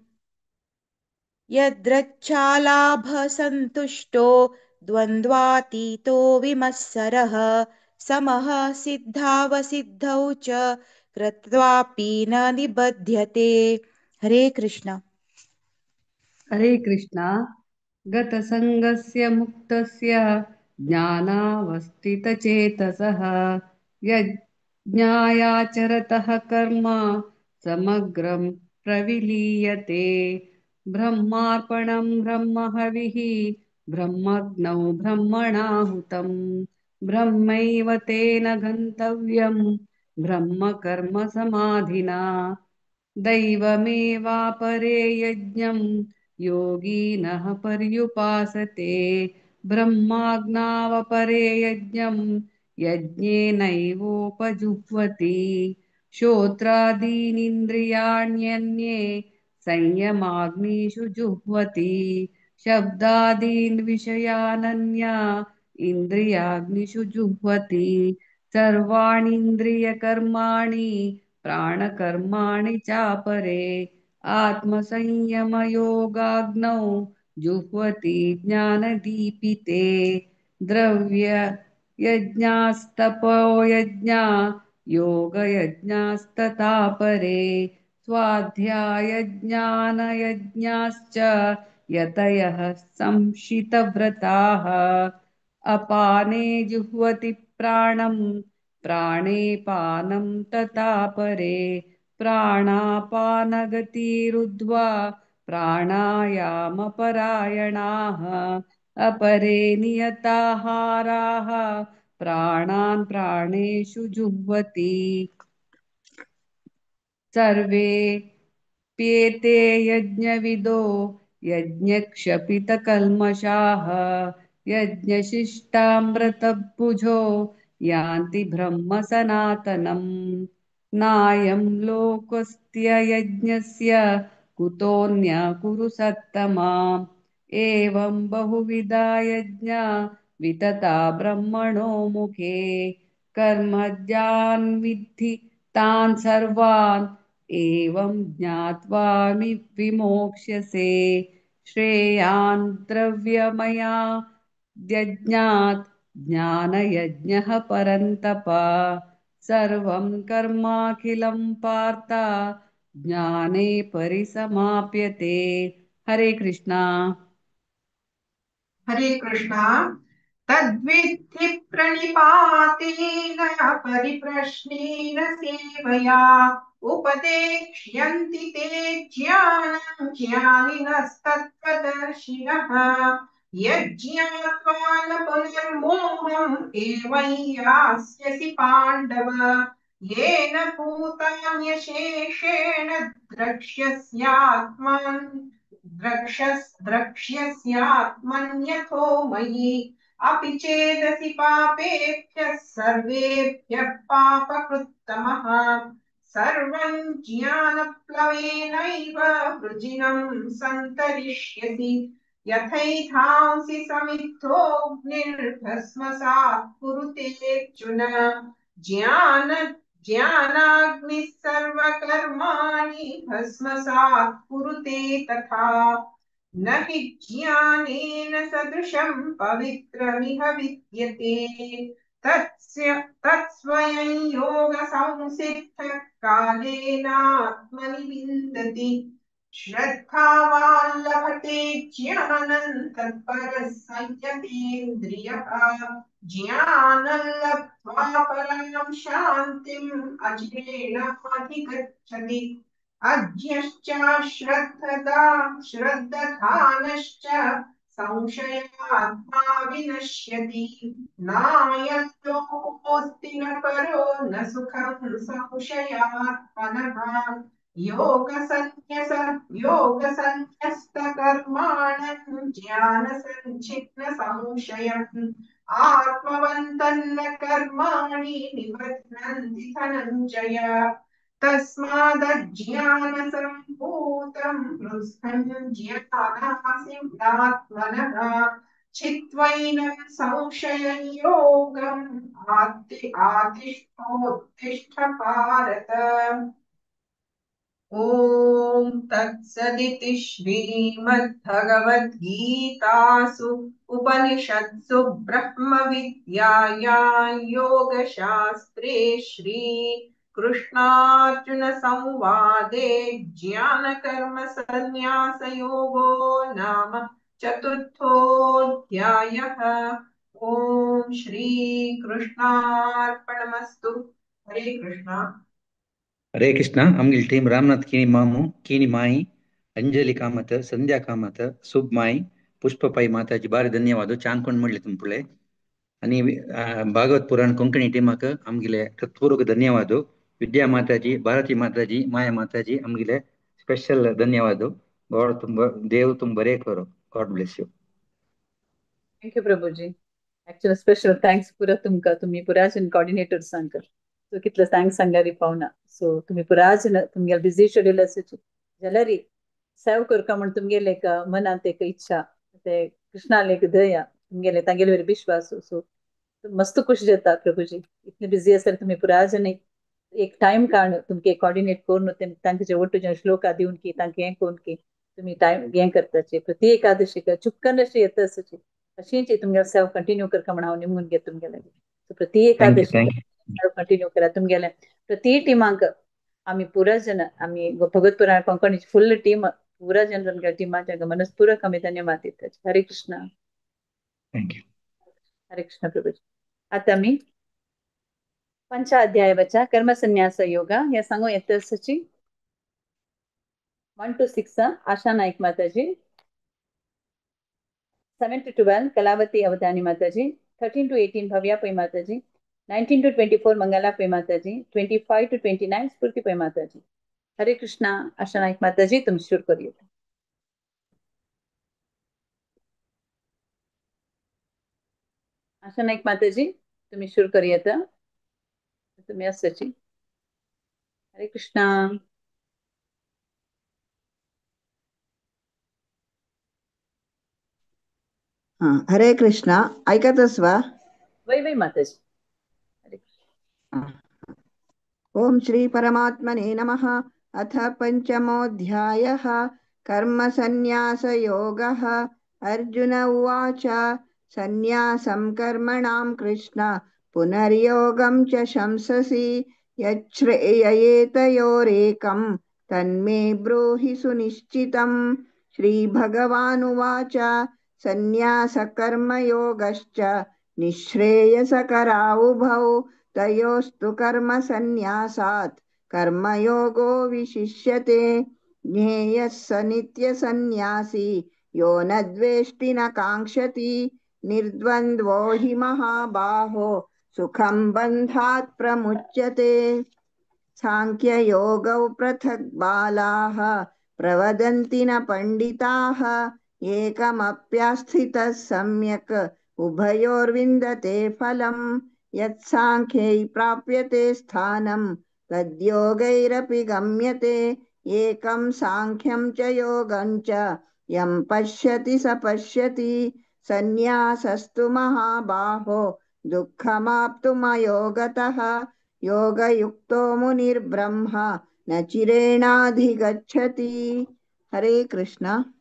यद्रच्छालाभसन्तुष्टो द्वन्द्वातीतो विमत्सरः समः सिद्धावसिद्धौ च कृत्वापि न निबध्यते। हरे कृष्ण। हरे कृष्ण। गतसङ्गस्य मुक्तस्य ज्ञानावस्थितचेतसः यज्ञायाचरतः कर्म समग्रं प्रविलीयते। ब्रह्मार्पणं ब्रह्महविः ब्रह्मग्नौ ब्रह्मणाहुतं ब्रह्मैव तेन गन्तव्यं ब्रह्मकर्म समाधिना। दैवमेवापरे यज्ञं योगिनः पर्युपासते ब्रह्माग्नावपरे यज्ञं यज्ञेनैवोपजुह्वति। श्रोत्रादीनिन्द्रियाण्यन्ये संयमाग्निषु जुह्वति शब्दादीन् विषयानन्या इन्द्रियाग्निषु जुह्वति। सर्वाणीन्द्रियकर्माणि प्राणकर्माणि चापरे आत्मसंयमयोगाग्नौ जुह्वति ज्ञानदीपिते। द्रव्य यज्ञास्तपो यज्ञा योगयज्ञास्तथा परे स्वाध्यायज्ञानयज्ञाश्च यतयः संशितव्रताः। अपाने जुह्वति प्राणं प्राणे पानं तथा परे प्राणापानगतिरुद्ध्वा प्राणायामपरायणाः। अपरे नियताहाराः प्राणान् प्राणेषु जुह्वति। सर्वे प्येते यज्ञविदो यज्ञक्षपितकल्मषाः यज्ञशिष्टामृतभुजो यान्ति ब्रह्म सनातनम्। नायं लोकोऽस्त्य यज्ञस्य कुतोऽन्य कुरु सत्तमा। एवं बहुविधा यज्ञा वितता ब्रह्मणो मुखे। कर्मजान् विद्धि तान् सर्वान् एवं ज्ञात्वा विमोक्ष्यसे। श्रेयान् द्रव्यमया यज्ञात् ज्ञानयज्ञः परन्तप। सर्वं कर्माखिलं पार्थ ज्ञाने परिसमाप्यते। हरे कृष्णा। हरे कृष्णा। तद्विद्धि प्रणिपातेन परिप्रश्नेन सेवया उपदेक्ष्यन्ति ते ज्ञानं ज्ञानिनस्तत्त्वदर्शिनः। यज्ञात्वा न पुनर्मोहम् एवं यास्यसि पाण्डव। येन भूतान्यशेषेण द्रक्ष्यस्यात्मन्यथो मयि। अपि चेदसि पापेभ्यः सर्वेभ्यः पापकृत्तमः। सर्वं ज्ञानप्लवेनैव वृजिनं सन्तरिष्यसि। यथैधांसि समिद्धोऽग्निर्भस्मसात् कुरुतेऽर्जुन। ज्ञानाग्निः सर्वकर्माणि भस्मसात् कुरुते तथा। न हि ज्ञानेन सदृशं पवित्रमिह विद्यते। तत्स्वयं योगसंसिद्धः कालेनात्मनि विन्दति। श्रद्धावान् लभते ज्ञानं तत्परः संयतेन्द्रियः। ज्ञानं लब्ध्वा परां शान्तिम् अचिरेण अधिगच्छति। अज्ञश्च श्रद्धानश्च संशयात्मा विनश्यति। नायं लोकोऽस्ति न परो न सुखं संशयात्मनः। योगसन्न्यस योगसन्न्यस्तकर्माणं ज्ञानसञ्छिन्न संशयम् आत्मवन्तन्न कर्माणि निबध्नन्ति धनञ्जय। तस्मादज्ञानसम्भूतं हृत्स्थं ज्ञानासिद्धात्मनः छित्त्वैनं संशयं योगम् आतिष्ठोत्तिष्ठ भारत। ॐ तत्सदिति श्रीमद्भगवद्गीतासु उपनिषत्सु ब्रह्मविद्यायां योगशास्त्रे श्री कृष्णार्जुनसंवादे ज्ञानकर्मसन्न्यासयोगो नाम चतुर्थोऽध्यायः। ॐ श्रीकृष्णार्पणमस्तु। हरे कृष्णा। हरे कृष्णा। आमगेली टीम रामनाथ ಕಿಣಿ ಮಾಮು, ಕಿಣಿ ಮಾಯಿ, ಅಂಜಲಿ ಕಾಮತ್, ಸಂಧ್ಯಾ ಕಾಮತ್, ಸುಬ್ ಮಾಯಿ, ಪುಷ್ಪ ಪೈ ಮಾತಾಜಿ ಬಾರಿ ಧನ್ಯವಾದ ಚಾಂಕೊಂಡ್ ಮಾಡ್ಲಿ ತುಮಪುಳೆ. आणि भागवत पुराण कोंकणी टीमाक आमगेले हृत्पूर्वक ಧನ್ಯವಾದ. ವಿದ್ಯಾ ಮಾತಾಜಿ, ಭಾರತಿ ಮಾತಾಜಿ, ಮಾಯಾ ಮಾತಾಜಿ ಆಮಗಿಲೆ ಸ್ಪೆಷಲ್ ಧನ್ಯವಾದ. ಗಾಡ್ ತುಂಬ ದೇವ್ ತುಂಬ ಬರೇ ಕರೋ. God bless you. Thank you Prabhuji. Actually special thanks पुरा तुमकां, तुमी पुराजन कॉर्डिनेटर्सांक. सो कितले thanks सांगल्यार पावना. सो तुमी पुराजन तुमगेले बिजी शेड्यूल आसाची जाल्यार सेव करका म्हण तुमगेले एक मनांत एक इच्छा, ते कृष्णाले एक दया, तुमगेले तांगेले वयर विश्वास. सो मस्त खुश जाता प्रभुजी. इतले बिजी आसल्यार तुमी पुराजन एक टायम काडून तुमकां कॉर्डिनेट करून तांकां ಒಟ್ಟು ಜನ ಶ್ಲೋಕ दिवन की तांकां हें करून की तुमी टायम हें करताचे. प्रति एकादशीक चुपकन अशें येता आसची अशीच तुमगेले सेवा कंटिन्यू करका म्हण हांव निमून घेता तुमगेले. सो प्रति thank you एकादशीक thank you. सेवा कंटिन्यू करा तुमगेले. प्रति टिमांक आमी पुरा जन आमी भगवत पुराण कोंकणीची फुल टीम पुरा जन तुमगेल्या टिमाच्या मनस्पूर्वक आमी धन्यवाद दितात. हरे कृष्ण. Thank you. हरे कृष्ण प्रभुजी. आतां आमी पंचाध्याय बचा कर्मसन्यास योगा हे सांगू येता आसाची. 1 to 6 Asha Naik Mataji, 7 to 12 Kalavati Avadhani Mataji, 13 to 18 Bhavya Pai Mataji, 19 to 24 Mangala Pai Mataji, 25 to 29 Sphoorti Pai Mataji. Hare Krishna. Asha Naik Mataji तुम शुरू करिए. आशा नाईक माताजी तुम्ही शुरू करूया. तुम्ही आसाची. हरे कृष्णा. हा, हरे कृष्णा. ऐकतस वा? वै वै माताजी. हरे कृष्ण. ओम श्री परमात्मने नमः. अथ पंचमोऽध्यायः कर्मसन्न्यासयोगः. अर्जुन उवाच, सन्न्यासं कर्मणां कृष्ण पुनर्योगं च शंससि, यच्छ्रेययेतयोरेकं तन्मे ब्रूहि सुनिश्चितम्. श्रीभगवानुवाच, सन्न्यासकर्मयोगश्च निःश्रेयसकरावुभौ, तयोस्तु कर्मसन्न्यासात् कर्मयोगो विशिष्यते. ज्ञेयः स नित्यसन्न्यासी यो न द्वेष्टि न काङ्क्षति, निर्द्वन्द्वो हि महाबाहो सुखं बन्धात् प्रमुच्यते. साङ्ख्ययोगौ पृथक् बालाः प्रवदन्ति न पण्डिताः, एकमप्यास्थितः सम्यक् उभयोर्विन्दते फलम्. यत्साङ्ख्यै प्राप्यते स्थानं तद्योगैरपि गम्यते, एकं साङ्ख्यं च योगं च यं पश्यति स पश्यति. सन्न्यासस्तु महाबाहो दुःखमाप्तुमयोगतः, योगयुक्तो मुनिर्ब्रह्म न चिरेणाधिगच्छति. हरे कृष्णा.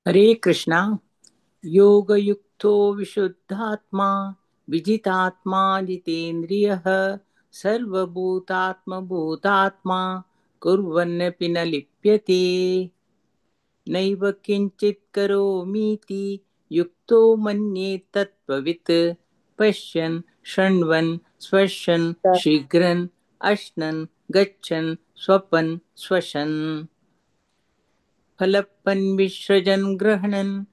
हरे कृष्णा. योगयुक्तो विशुद्धात्मा विजितात्मा जितेन्द्रियः सर्वभूतात्मभूतात्मा कुर्वन्नपि न लिप्यते. नैव किञ्चित् करोमीति युक्तो मन्ये तत्त्ववित्, पश्यन् शृण्वन् स्पश्यन् शीघ्रन् अश्नन् गच्छन् स्वपन् स्वशन् फलपन् विसृजन् गृह्णन्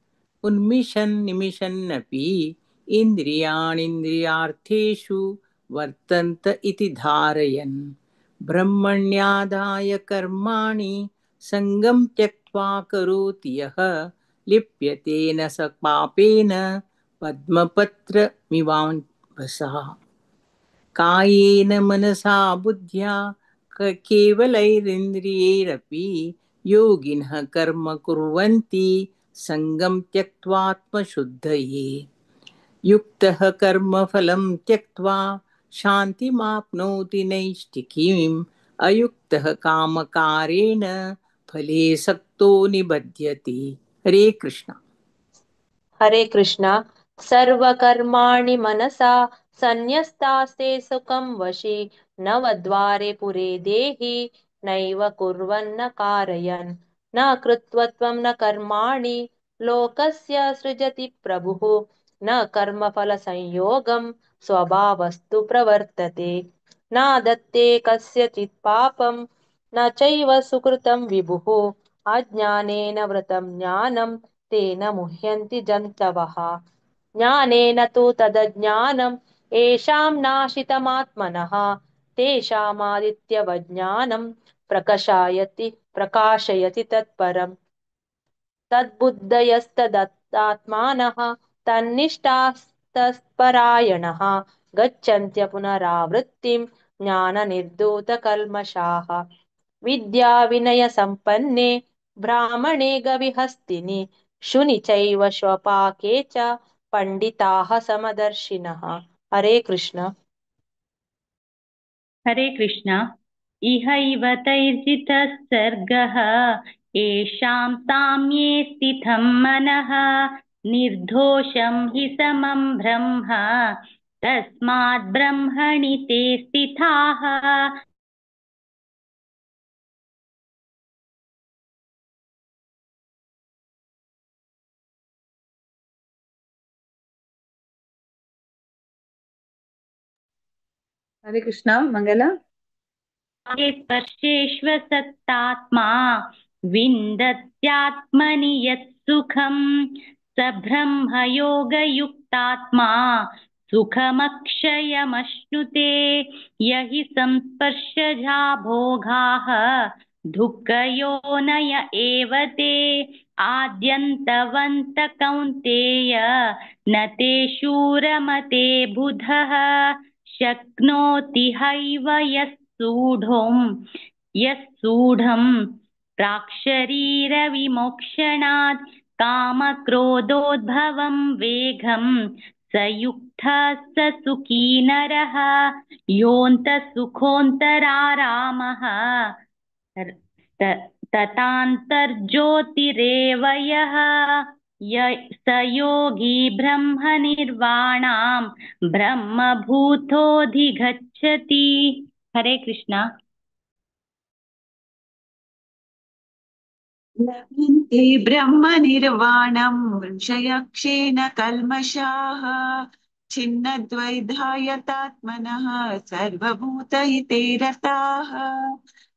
उन्मिषन् निमिषन्नपि इन्द्रियाणीन्द्रियार्थेषु वर्तन्त इति धारयन्. ब्रह्मण्यादाय कर्माणि सङ्गं त्यक्त्वा करोति यः लिप्यते न स पापेन पद्मपत्रमिवाम्भसः। कायेन मनसा बुद्ध्या केवलैरिन्द्रियैरपि योगिनः कर्म कुर्वन्ति सङ्गं त्यक्त्वात्मशुद्धये। युक्तः कर्मफलं त्यक्त्वा शान्तिमाप्नोति नैष्ठिकीम्। अयुक्तः कामकारेण फले सक्तो निबध्यते। हरे कृष्ण। हरे कृष्ण। सर्वकर्माणि मनसा सन्न्यस्तास्ते सुखं वशि नवद्वारे पुरे देहि नैव कुर्वन्न कारयन्। न कृत्वत्वं न कर्माणि लोकस्य सृजति प्रभुः न कर्मफलसंयोगं स्वभावस्तु प्रवर्तते। न दत्ते कस्यचित् पापं न चैव सुकृतं विभुः अज्ञानेन व्रतं ज्ञानं तेन मुह्यन्ति जन्तवः। ज्ञानेन तु तदज्ञानं येषां नाशितमात्मनः तेषामादित्यवज्ञानं प्रकाशयति प्रकाशयति तत्परम्। तद्बुद्धयस्तदत्तात्मानः तन्निष्ठास्तत्परायणः गच्छन्त्य पुनरावृत्तिं ज्ञाननिर्धूतकल्मषाः। विद्या विनयसम्पन्ने ब्राह्मणे गविहस्तिनि शुनि चैव श्वपाके च पण्डिताः समदर्शिनः। हरे कृष्ण। हरे कृष्ण। इहैव तैर्जितः सर्गः येषां साम्ये स्थितं मनः निर्दोषं हि समं ब्रह्म तस्मात् ब्रह्मणि ते स्थिताः। हरे कृष्ण। मंगला। स्पर्शेष्वसक्तात्मा विन्दत्यात्मनि यत् सुखं स ब्रह्मयोगयुक्तात्मा सुखमक्षयमश्नुते। यहि संस्पर्शजा भोगाः दुःखयोनय एव ते आद्यन्तवन्त कौन्तेय न ते शूरमते बुधः। शक्नोति हैव यः सूढं प्राक्शरीरविमोक्षणात् कामक्रोधोद्भवं वेगं स युक्तः स सुखी नरः। योऽन्तः सुखोऽन्तरारामः तथान्तर्ज्योतिरेव यः स योगी ब्रह्मनिर्वाणां ब्रह्मभूतोऽधिगच्छति। हरे कृष्ण। लभन्ते ब्रह्मनिर्वाणं ऋषयक्षेण कल्मषाः छिन्नद्वैधायतात्मनः सर्वभूतहिते रताः।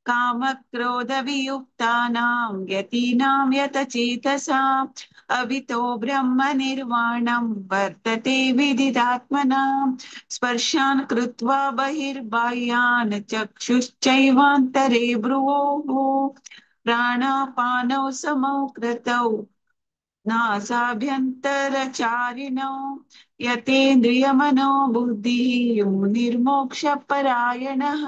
कामक्रोधवियुक्तानां यतीनां यतचेतसाम् अवितो ब्रह्मनिर्वाणं वर्तते विदितात्मनां। स्पर्शान् कृत्वा बहिर्बाह्यान् चक्षुश्चैवान्तरे भ्रुवोः प्राणापानौ समौ कृतौ नासाभ्यन्तरचारिणौ यतेन्द्रियमनो बुद्धिः यो निर्मोक्षपरायणः।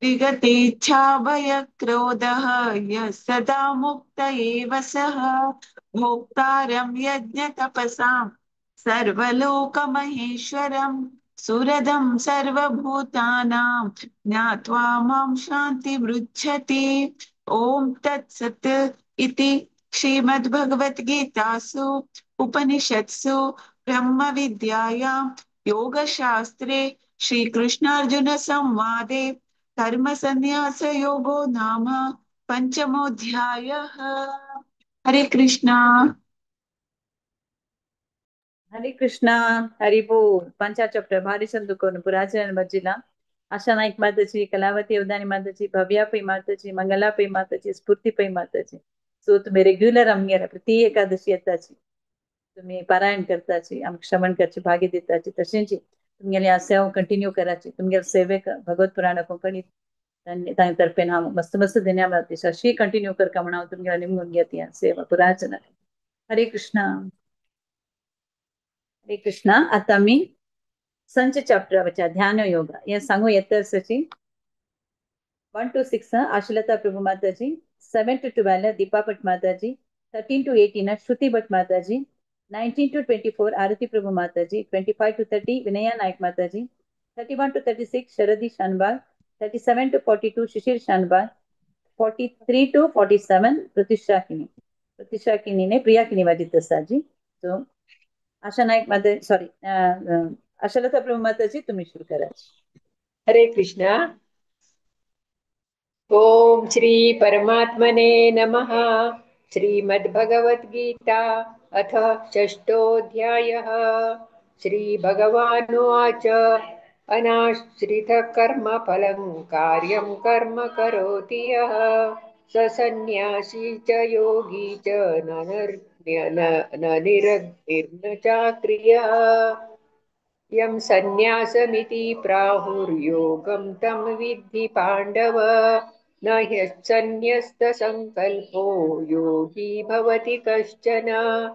विगतेच्छाभयक्रोधः यः सदा मुक्त एव सः। भोक्तारं यज्ञतपसां सर्वलोकमहेश्वरं सुरदं सर्वभूतानां ज्ञात्वा मां शान्तिमृच्छति। ॐ तत्सत् इति श्रीमद्भगवद्गीतासु उपनिषत्सु ब्रह्मविद्यायां योगशास्त्रे श्रीकृष्णार्जुनसंवादे कर्मसन्न्यासयोगो नाम पञ्चमोऽध्यायः। हरे कृष्णा। हरे कृष्णा। हरि बोल। पंचा चॅप्टर भारी संदुकोन पुराचरण भजिला आशा नाईक माताजी, कलावती अवधानी माताजी, भव्या पै माताजी, मंगला पै माताजी, स्फूर्ती पै माताजी। सो तुम्ही रेग्युलर आमगेर प्रति एकादशी येताची, तुम्ही पारायण करताची, आमकां श्रवण करची भाग्य दिताची। तशेंच तुमगेली सेवा कंटिन्यू कराची, तुमगेले सेवेक भगवत पुराण कोंकणीत तांचे तर्फेन हांव मस्त मस्त धन्यवाद दिता. अशी कंटिन्यू करका म्हण हांव तुमगेल्या निमगून घेता सेवा पुराचन. हरे कृष्णा. हरे कृष्णा. आतां आमी संच चॅप्टराच्या ध्यान योगा हें सांगू येता सची 1 to 6 Ashalata Prabhu Mataji, 7 to 12 Deepa Bhat Mataji, 13 to 18 Shruti Bhat Mataji, 19 to 24 Arati Prabhu Mataji, 25 to 30 Vinaya Naik Mataji, 31 to 36 Sharadi Shanbhag, 37 to 42 Shishir Shanbhag, 43 to 47 Pratisha Kini. Pratisha Kini ने प्रिया किनी वाजित साजी. तो आशा नायक माता, सॉरी आशालता प्रभु माताजी तुम्ही सुरू करा. हरे कृष्णा. ओम श्री परमात्मने नमः. श्रीमद्भगवद्गीता अथ षष्ठोऽध्यायः. श्री भगवानुवाच. अनाश्रितकर्मफलं कार्यं कर्म करोति यः स सन्न्यासी च योगी च न निरग्निर्न चाक्रियः. यं सन्न्यासमिति प्राहुर्योगं तं विद्धि पाण्डव. न ह्यसन्न्यस्तसङ्कल्पो योगी भवति कश्चन.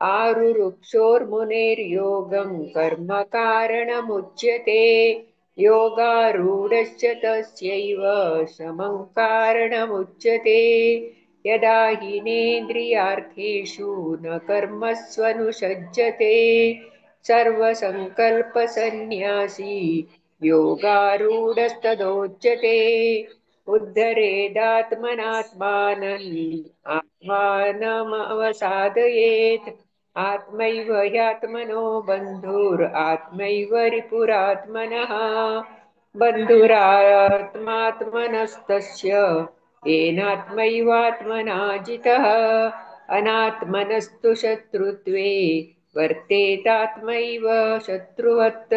आरुरुक्षोर्मुनेर्योगं कर्म कारणमुच्यते. योगारूढश्च तस्यैव शमं कारणमुच्यते. यदा हीनेन्द्रियार्थेषु न कर्मस्वनुषज्जते. सर्वसङ्कल्पसन्न्यासी योगारूढस्तदोच्यते. उद्धरेदात्मनात्मानम् आत्मानमवसादयेत्. आत्मैव ह्यात्मनो बन्धुरात्मैव रिपुरात्मनः. बन्धुरात्मात्मनस्तस्य येनात्मैवात्मना जितः. अनात्मनस्तु शत्रुत्वे वर्तेतात्मैव शत्रुवत्.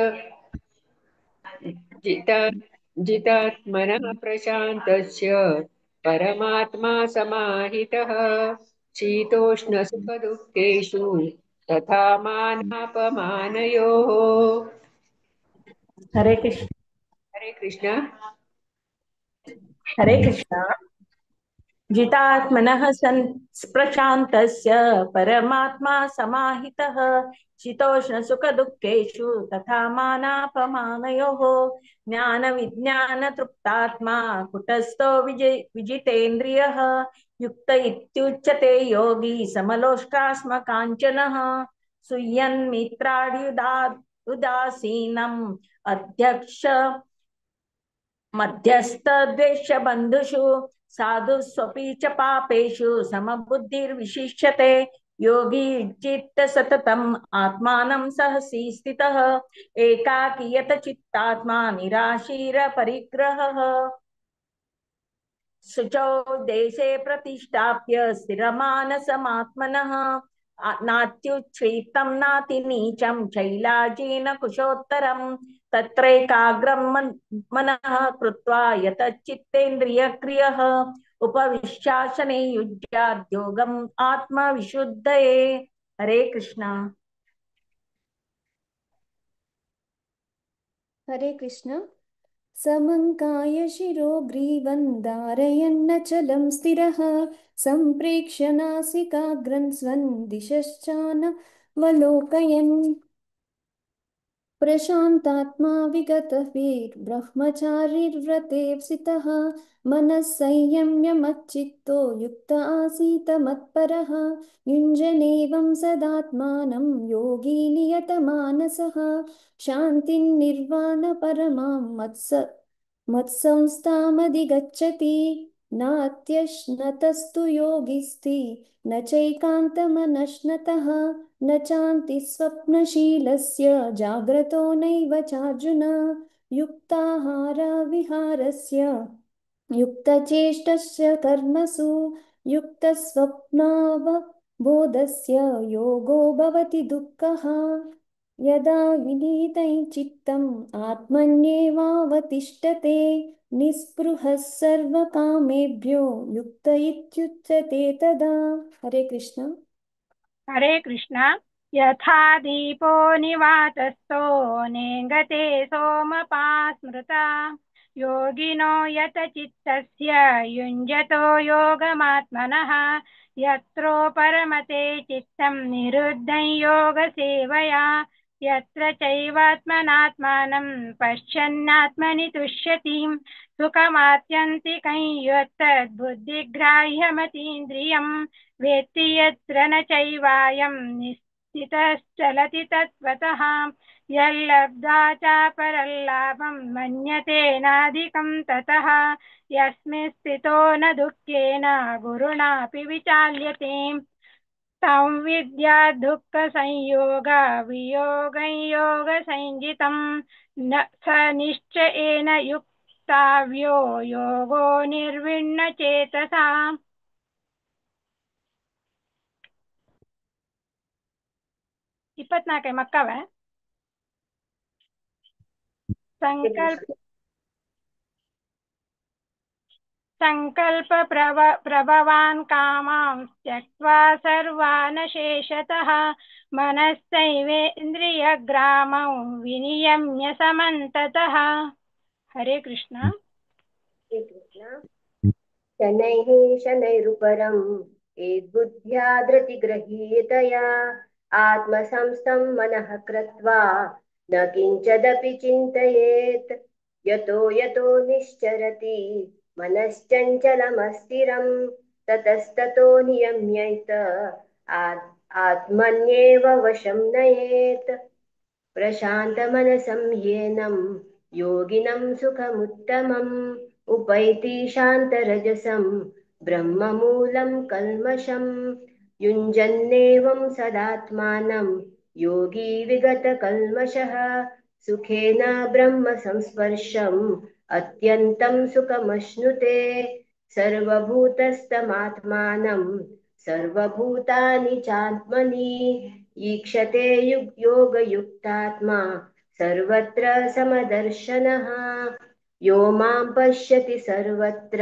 जितात्मनः प्रशान्तस्य परमात्मा समाहितः. शीतोष्णसुखदुःखेषु तथा मानापमानयोः. हरे कृष्ण. हरे कृष्ण. हरे कृष्ण. जितात्मनः प्रशान्तस्य परमात्मा समाहितः. शीतोष्णसुखदुःखेषु तथा मानापमानयोः. ज्ञानविज्ञानतृप्तात्मा कुटस्थो विजितेन्द्रियः. युक्त इत्युच्यते योगी समलोष्टास्म काञ्चनः. सुयन्मित्रार्युदासीनम् अध्यक्ष मध्यस्थद्वेषबन्धुषु साधुस्वपि च पापेषु समबुद्धिर्विशिष्यते. योगी चित्त सततम् आत्मानं सहसि स्थितः. एकाकी यत चित्तात्मा निराशीर परिग्रहः. शुचौ देशे प्रतिष्ठाप्य स्थिरमानसमात्मनः. नात्युच्छ्रितं नातिनीचं शैलाजेन कुशोत्तरं. तत्रैकाग्रं मनः कृत्वा यतच्चित्तेन्द्रियक्रियः. उपविश्यासने युज्याद्योगम् आत्मविशुद्धये. हरे कृष्णा. हरे कृष्ण. समङ्काय शिरो ग्रीवं धारयन्नचलं स्थिरः. सम्प्रेक्ष्य नासिकाग्रं स्वं दिशश्चानवलोकयन्. प्रशान्तात्मा विगतवीर्ब्रह्मचारिव्रते स्थितः. मनः संयम्य मच्चित्तो युक्त आसीत मत्परः. युञ्जनेवं सदात्मानं योगी नियतमानसः. शान्तिं निर्वाणपरमां मत्संस्थामधिगच्छति. नात्यश्नतस्तु योगिस्ति न चैकान्तमनश्नतः. न चान्ति स्वप्नशीलस्य जाग्रतो नैव चार्जुन. युक्ताहारविहारस्य युक्तचेष्टस्य कर्मसु युक्तस्वप्नावबोधस्य योगो भवति दुःखः. यदा विनीतं चित्तम् आत्मन्येवावतिष्ठते. निःस्पृहः सर्वकामेभ्यो युक्त इत्युच्यते तदा. हरे कृष्ण. हरे कृष्ण. यथा दीपो निवातस्थो नेङ्गते सोमपा स्मृता. योगिनो यत चित्तस्य युञ्जतो योगमात्मनः यत्रो परमते चित्तं निरुद्धं योगसेवया यत्र चैवात्मनात्मानं पश्यन्नात्मनि तुष्यति सुखमात्यन्तिकं यत्तद्बुद्धिग्राह्यमतीन्द्रियं वेत्ति यत्र न चैवायं निस्थितश्चलति तत्त्वतः यल्लब्धा चापरल्लाभं मन्यते नाधिकं ततः यस्मिन् स्थितो न दुःखेन गुरुणापि विचाल्यते तं विद्या दुःखसंयोग वियोगं योगसंजितं न स निश्चयेन युक्ताव्यो योगो निर्विण्णचेतसा. 24 ಮಕ್ಕವ ಸಂಕಲ್ಪ ಸಂಕಲ್ಪ ಪ್ರಭವಾನ್ ಕಾಮಾಂ ತ್ಯಕ್ತ್ವಾ ಸರ್ವಾನ್ ಶೇಷತಃ ಮನಸ್ಸೈವೇಂದ್ರಿಯಗ್ರಾಮಂ ವಿನಿಯಮ್ಯ ಸಮಂತತಃ. ಹರೇ ಕೃಷ್ಣ. ಹರೇ ಕೃಷ್ಣ. ಶನೈಃ ಶನೈರುಪರಂ ಏದ್ಬುದ್ಧ್ಯಾ ಧೃತಿಗೃಹೀತಯಾ ಆತ್ಮಸಂಸ್ಥಂ ಮನಃ ಕೃತ್ವಾ ನ ಕಿಂಚದಪಿ ಚಿಂತಯೇತ್ ಯತೋ ಯತೋ ನಿಶ್ಚರತಿ ಮನಶ್ಚಂಚಲಮಸ್ಥಿರಂ ತತಸ್ತತೋ ನಿಯಮ್ಯೈತ ಆತ್ಮನ್ಯೇವ ವಶಂ ನಯೇತ್. ಪ್ರಶಾಂತಮನಸಂ ಯೇನಂ ಯೋಗಿನಂ ಸುಖಮುತ್ತಮಂ उपैति शान्तरजसं ब्रह्ममूलं कल्मषं युञ्जन्नेवं सदात्मानं योगी विगतकल्मषः सुखेन ब्रह्मसंस्पर्शम् अत्यन्तं सुखमश्नुते. सर्वभूतस्थमात्मानं सर्वभूतानि चात्मनि ईक्षते योगयुक्तात्मा सर्वत्र समदर्शनः. यो मां पश्यति सर्वत्र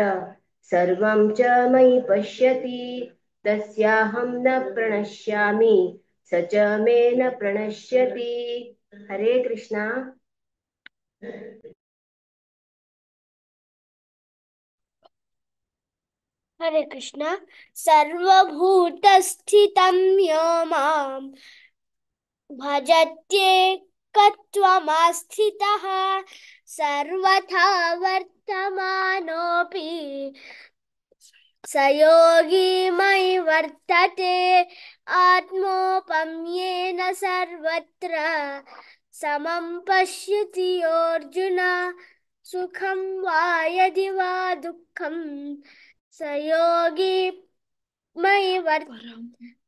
सर्वं च मयि पश्यति तस्याहं न प्रणश्यामि स च मे न प्रणश्यति. हरे कृष्णा. हरे कृष्ण. सर्वभूतस्थितं यो मां भजत्येकत्वमास्थितः सर्वथा वर्तमानोऽपि स योगी मयि वर्तते. आत्मोपम्येन सर्वत्र समं पश्यति योऽर्जुन सुखं वा यदि वा दुःखं स योगी मयि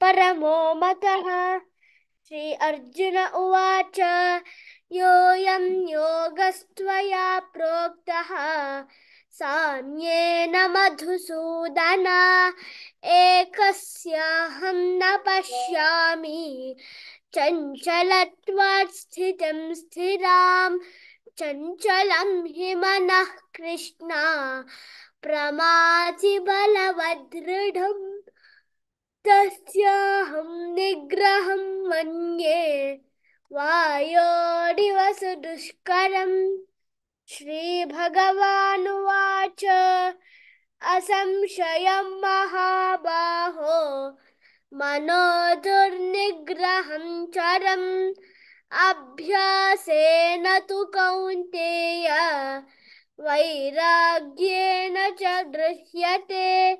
परमो मतः. श्री अर्जुन उवाच योऽयं योगस्त्वया प्रोक्तः साम्येन मधुसूदन एकस्याहं न पश्यामि चञ्चलत्वात् स्थितिं स्थिरां चञ्चलं हि मनः कृष्ण प्रमाथि बलवदृढम् तस्याहं निग्रहं मन्ये वायोरिव सुदुष्करम्. श्रीभगवानुवाच असंशयं महाबाहो मनो दुर्निग्रहं चरम् अभ्यासेन तु कौन्तेय वैराग्येण च गृह्यते.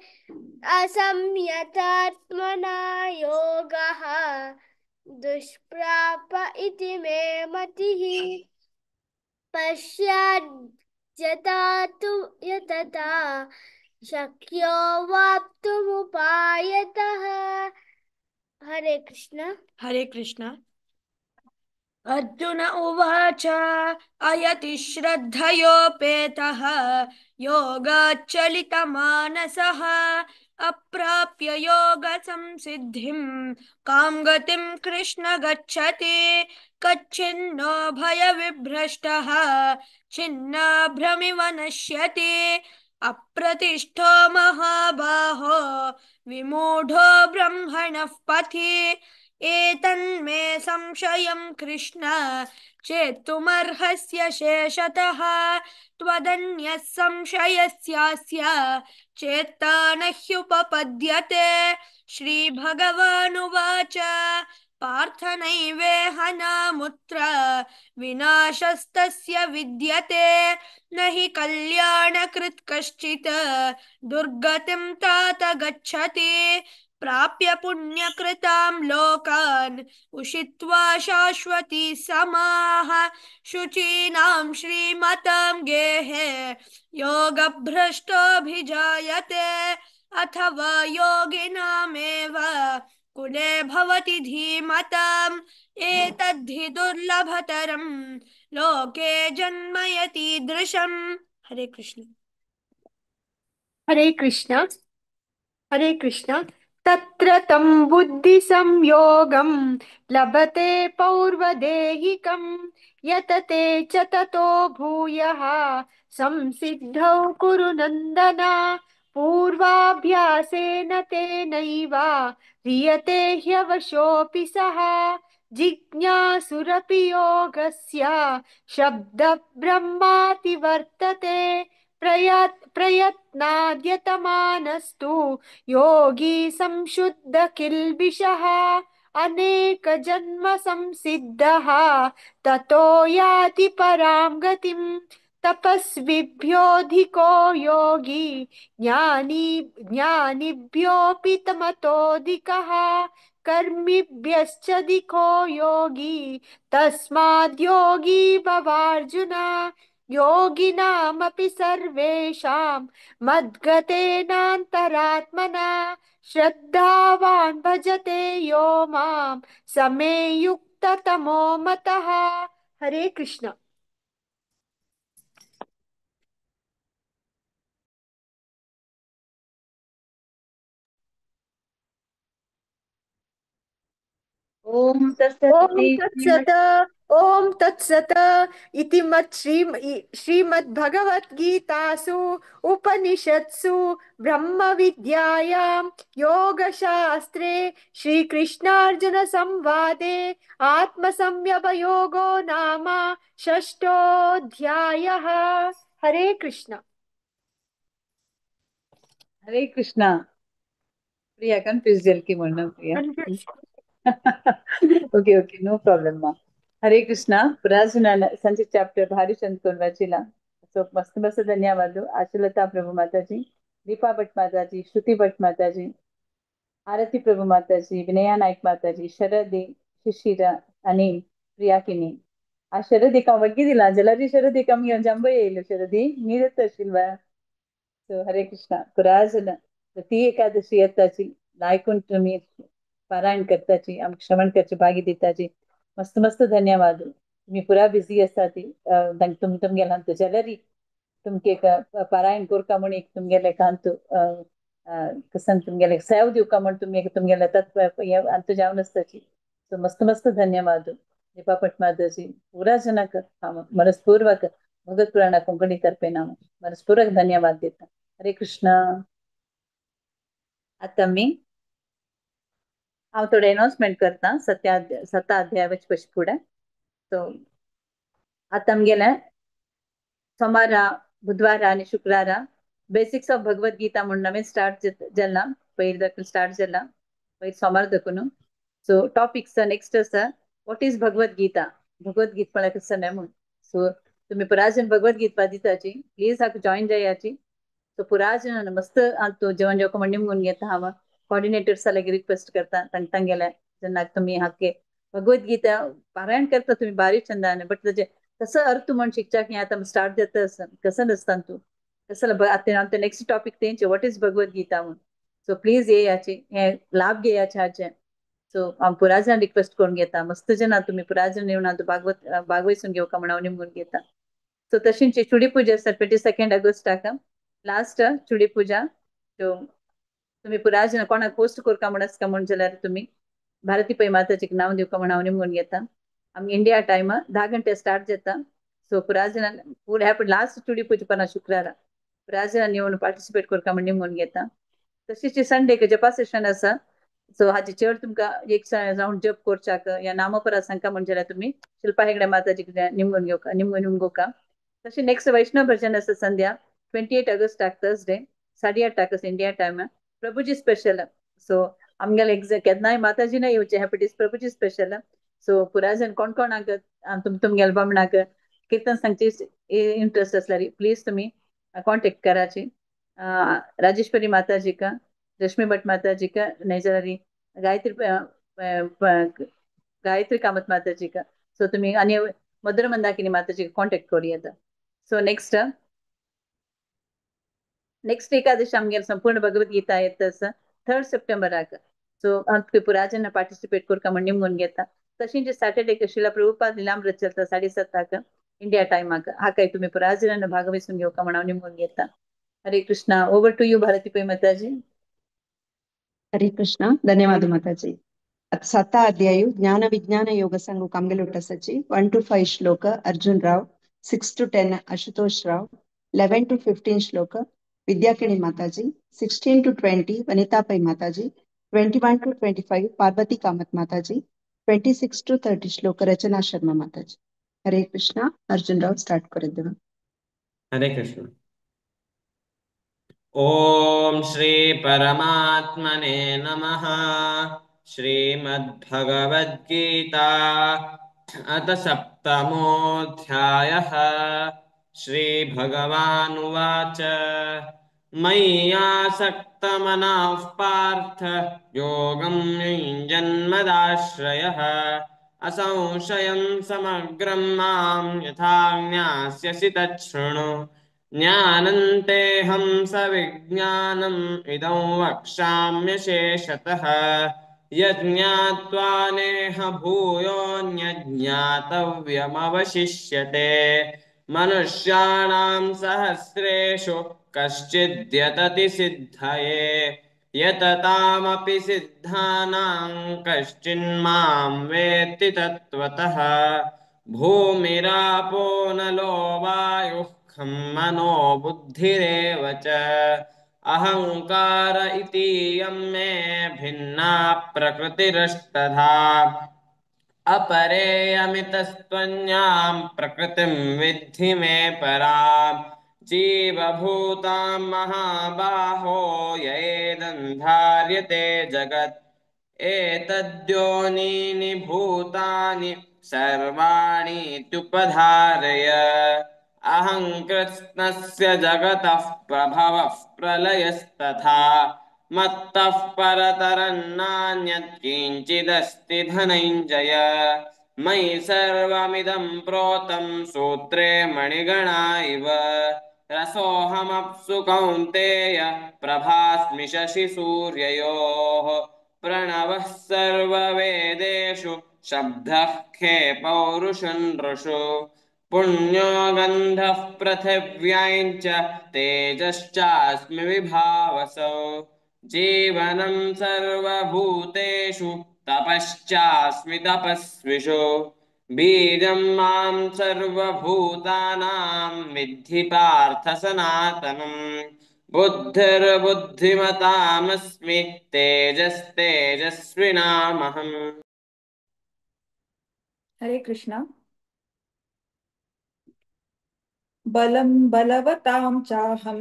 असंयतात्मना योगः दुष्प्राप इति मे मतिः. पश्याद्यता तु यतता शक्यो वाप्तुमुपायतः. हरे कृष्ण. हरे कृष्ण. अर्जुन उवाच अयति श्रद्धयोपेतः योगाच्चलितमानसः अप्राप्य योगसंसिद्धिं कां गतिं कृष्ण गच्छति. कच्छिन्नो भयविभ्रष्टः छिन्नाभ्रमिव नश्यति. अप्रतिष्ठो महाबाहो विमूढो ब्रह्मणः पथि. एतन्मे संशयं कृष्ण चेत्तुमर्हस्य शेषतः। त्वदन्यः संशयस्यास्य चेत्ता न ह्युपपद्यते। श्रीभगवानुवाच पार्थ नैवेह नामुत्र विनाशस्तस्य विद्यते। न हि कल्याणकृत् कश्चित् दुर्गतिं तात गच्छति। प्राप्य पुण्यकृतां लोकान् उषित्वा शाश्वती समाः। शुचीनां श्रीमतां गेहे योगभ्रष्टोऽभिजायते। अथवा योगिनामेव कुले भवति धीमताम्। एतद्धि दुर्लभतरं लोके जन्मयतीदृशम्। हरे कृष्ण। हरे कृष्ण। हरे कृष्ण। तत्र तं बुद्धिसंयोगं लभते पौर्वदेहिकं यतते च ततो भूयः संसिद्धौ कुरु नन्दन। पूर्वाभ्यासेन तेनैव ह्रियते ह्यवशोऽपि सः। जिज्ञासुरपि योगस्य शब्दब्रह्माति वर्तते। प्रयत्नाद्यतमानस्तु योगी संशुद्ध किल्बिषः। अनेक जन्म संसिद्धः ततो याति परां गतिम्। तपस्विभ्योऽधिको योगी ज्ञानी ज्ञानिभ्योऽपि तमतोऽधिकः। कर्मिभ्यश्चाधिको योगी तस्माद्योगी भवार्जुन। योगिनामपि सर्वेषां मद्गतेनान्तरात्मना। श्रद्धावान् भजते यो मां समे युक्ततमो मतः। हरे कृष्ण। ओम तत्सत् ओम इति तत्सत। ओम तत्सत इति मत् श्रीमद्भगवद्गीतासु उपनिषत्सु ब्रह्मविद्यायां योगशास्त्रे श्रीकृष्णार्जुन संवादे आत्मसंयमयोगो नाम षष्ठोऽध्यायः। हरे कृष्ण। हरे कृष्णा। प्रिया कन्फ्यूज जल की म्हणणं Priya. Okay okay no problem मा। हरे कृष्णा। पुराजुना संचे चॅप्टर भारी चंद कोण वाचिला। सो मस्त मस्त धन्यवाद। आशलता प्रभु माताजी, दीपा भट्ट माताजी, श्रुति भट्ट माताजी, आरती प्रभु माताजी, विनया नाईक माताजी, शरदी, शिशिरा आणि प्रिया किनी। आ शरदी का वग्गी दिला जलारी शरदी कम घेऊन जांभळ येईल शरदी मी देत असेल बा। सो हरे कृष्णा। पुराजन ती एकादशी येताची ऐकून तुम्ही पारायण करताची आमकां श्रवण करचे भागी दिताची मस्त मस्त धन्यवाद। तुम्ही पुरा बिझी आसता ती तुम तुमगेला जाल्यार तुमके एक पारायण करका म्हूण एक तुमगेले कांत कसन तुमगेले सेव दिवका म्हूण तुमी तुमगेले तत्व अंतू जावन आसताची। सो मस्त मस्त धन्यवाद दीपा पटमाताजी। पुरा जनाक हांव मनस्पूर्वक भगवत पुराणा कोंकणी तर्फे हांव मनस्पूर्वक धन्यवाद दिता। हरे कृष्ण। आतां आमी हांव थोडे अनाउन्समेंट करता सत्या अध्याय वचपा फुडें। सो आतां आमगेलें सोमारा बुधवारा आनी शुक्रारा बेसिक्स ऑफ भगवद गीता म्हूण नवें स्टार्ट जाला। पयर दाखून स्टार्ट जाला पयर सोमार दाखून। सो टॉपिक्स नेक्स्ट आसा what is Bhagavad Gita. Bhagavad Gita म्हळ्यार कसं न्हय म्हूण। सो तुमी पुराजन भगवद गीता दिताची प्लीज हाका जॉईन जायाची। सो पुराजन मस्त तूं जेवण जेवका म्हण निमगून घेता हांव कोऑर्डिनेटर्सा लागीं रिक्वेस्ट करता तांगेले जेन्ना तुमी हाके भगवद गीता पारायण करता तुमी बारीक छंदान बट ताजे कसो अर्थ म्हण शिकच्याक हें आतां स्टार्ट जाता आसा कसो नासता तूं कसो आतां आमचें नेक्स्ट टॉपीक तेंचे what is Bhagavad Gita म्हूण। सो प्लीज येयाची हे लाभ घेयाचे हाचे। सो हांव पुराजन रिक्वेस्ट करून घेता मस्त जना तुमी पुराजन येवन आतां भागवत भागवयसून घेवका म्हण हांव निमगून घेता। सो तशींच चुडी पुजा आसा 22 ऑगस्टाक लास्ट चुडी पुजा। सो तुमी पुराजन कोणाक पोस्ट करका म्हण आसता म्हण जाल्यार तुमी भारती पै माताजीक नांव दिवका म्हण हांव निमगून घेता। आमगे इंडिया टायम 10 घंटे स्टार्ट जाता। सो पुराजन पूरा लास्ट चुडी पुजा पण शुक्रारा पुराजन येवन पार्टिसिपेट करका म्हण निमगून घेता। तशीच संडेक जपा सेशन आसा सो हाचे चड तुमकां एक रावंड जप करच्याक या नामपरा सांगका म्हण जाल्यार तुमी शिल्पा हेगडे माताजी निमगून घेवका, निमगून निमगोका. तशें नेक्स्ट वैष्णव भजन आसा संध्या 28 ऑगस्टाक थर्सडे 8:30 इंडिया टायम, प्रभुजी स्पेशल. सो आमगेले एक्झॅक्ट केन्नाय माताजी ना येवचे हॅपीटीस प्रभुजी स्पेशल. सो पुराजन कोण कोणाक तुमगेले बामणाक किर्तन सांगची इंट्रस्ट आसल्यार प्लीज तुमी कॉन्टेक्ट कराची राजेश्वरी माताजीक, रश्मी भट माताजीक, नाजाल्यार गायत्री गायत्री कामत माताजीक. सो तुमी आनी मधुर मंदाकिनी माताजीक कॉन्टेक्ट करूं येता. सो नेक्स्ट नेक्स्ट एकादशी आमगेले संपूर्ण भगवद्गीता येता आसा 3 सप्टेंबराक. सो हांव पुराजन पार्टिसिपेट करका म्हण निमगून घेता. तशेंच सॅटर्डे शिला प्रभुपाद लीलामृत चलता 7:30 इंडिया टायमाक, हाकाय तुमी पुराजनान भागवसून घेवका म्हण हांव निमगून घेता. Hare Krishna. Over to you Bharati Pai Mataji. Hare Krishna, ಧನ್ಯವಾದ ಮಾತಾಜಿ. ಸತ ಅಧ್ಯಾಯು ಜ್ಞಾನ ವಿಜ್ಞಾನ ಯೋಗ ಸಂಘ ಕಮ್ಗೆಲುಟ್ಟ ಸಚಿ 1 to 5 ಶ್ಲೋಕ Arjun Rao, 6 to 10 Ashutosh Rao, 11 to 15 ಶ್ಲೋಕ ವಿದ್ಯಾಕಿಣಿ Mataji, 16 to 20 Vanita pi Mataji, 21 to 25 Parvati Kamath Mataji, 26 to 30 ಶ್ಲೋಕ ರಚನಾ ಶರ್ಮಾ ಮಾತಾಜಿ. ಹರೇ ಕೃಷ್ಣ. ಅರ್ಜುನ್ ರಾವ್ ಸ್ಟಾರ್ಟ್ ಕರಿದ್ದೇವೆ. ಹರೇ ಕೃಷ್ಣ. ಓಂ ಶ್ರೀ ಪರಮಾತ್ಮನೆ ನಮಃ. ಶ್ರೀಮದ್ಭಗವದ್ಗೀತಾ ಅಥ ಸಪ್ತಮೋಧ್ಯಾಯಃ. ಶ್ರೀ ಭಗವಾನುವಾಚ ಮಯ್ಯಾಸಕ್ತಮನಾಃ ಪಾರ್ಥ ಯೋಗಂ ಯುಂಜನ್ಮದಾಶ್ರಯಃ ಅಸಂಶಯಂ ಸಮಗ್ರಂ ಮಾಂ ಯಥಾ ಜ್ಞಾಸ್ಯಸಿ ತच्छೃಣು. ಜ್ಞಾನಂತೇಹಂ ಸವಿಜ್ಞಾನಂ ಇದಂ ವಕ್ಷ್ಯಾಮ್ಯಶೇಷತಃ ಯಜ್ಞಾತ್ವಾ ನೇಹ ಭೂಯೋನ್ಯಜ್ಞಾತವ್ಯಮವಶಿಷ್ಯತೆ. ಮನುಷ್ಯಾಣಾಂ ಸಹಸ್ರೇಷು ಕಶ್ಚಿದ್ಯತತಿ ಸಿದ್ಧಯೇ ಯತತಾಮಪಿ ಸಿದ್ಧಾನಾಂ ಕಶ್ಚಿನ್ಮಾಂ ವೇತ್ತಿ ತತ್ವತಃ. ಭೂಮಿರಾಪೋ ನಲೋ ವಾಯುಃ ಖಂ ಮನೋ ಬುದ್ಧಿರೇವ ಚ ಅಹಂಕಾರ ಇತೀಯಂ ಮೇ ಭಿನ್ನಾ ಪ್ರಕೃತಿರಷ್ಟಧಾ. ಅಪರೇಯಮಿತಸ್ತ್ವನ್ಯಾಂ ಪ್ರಕೃತಿಂ ವಿದ್ಧಿ ಮೇ ಪರಾಂ. ಜೀವಭೂತಾಂ ಮಹಾಬಾಹೋ ಯೇದಂ ಧಾರ್ಯತೆ ಜಗತ್. ಏತದ್ಯೋನೀನಿ ಭೂತಾನಿ ಸರ್ವಾಣೀತ್ಯುಪಧಾರಯ. ಅಹಂ ಕೃತ್ಸ್ನಸ್ಯ ಜಗತಃ ಪ್ರಭವಃ ಪ್ರಲಯಸ್ತಥಾ ಮತ್ತಃ ಪರತರನ್ನಾನ್ಯತ್ ಕಿಂಚಿದಸ್ತಿ ಧನಂಜಯ. ಮಯಿ ಸರ್ವಮಿದಂ ಪ್ರೋತಂ ಸೂತ್ರೇ ಮಣಿಗಣಾ ಇವ. ರಸೋಹಮಪ್ಸು ಕೌಂತೇಯ ಪ್ರಭಾಸ್ಮಿ ಶಶಿ ಸೂರ್ಯಯೋಃ. ಪ್ರಣವಃ ಸರ್ವವೇದೇಷು ಶಬ್ದಃ ಖೇ ಪೌರುಷನೃಷು. ಪುಣ್ಯೋ ಗಂಧಃ ಪೃಥಿವ್ಯಾಂಚ ತೇಜಶ್ಚಾಸ್ಮಿ ವಿಭಾವಸೌ. ಜೀವನಂ ಸರ್ವಭೂತೇಷು ತಪಶ್ಚಾಸ್ಮಿ ತಪಸ್ವಿಷು. ಬೀಜಂ ಮಾಂ ಸರ್ವಭೂತಾನಾಂ ವಿದ್ಧಿ ಪಾರ್ಥ ಸನಾತನಂ. ಬುದ್ಧಿರ್ಬುದ್ಧಿಮತಾಮಸ್ಮಿ ತೇಜಸ್ತೇಜಸ್ವಿನಾಮಹಂ. ಹರೇ ಕೃಷ್ಣ. ಬಲಂ ಬಲವತಾಂ ಚಾಹಂ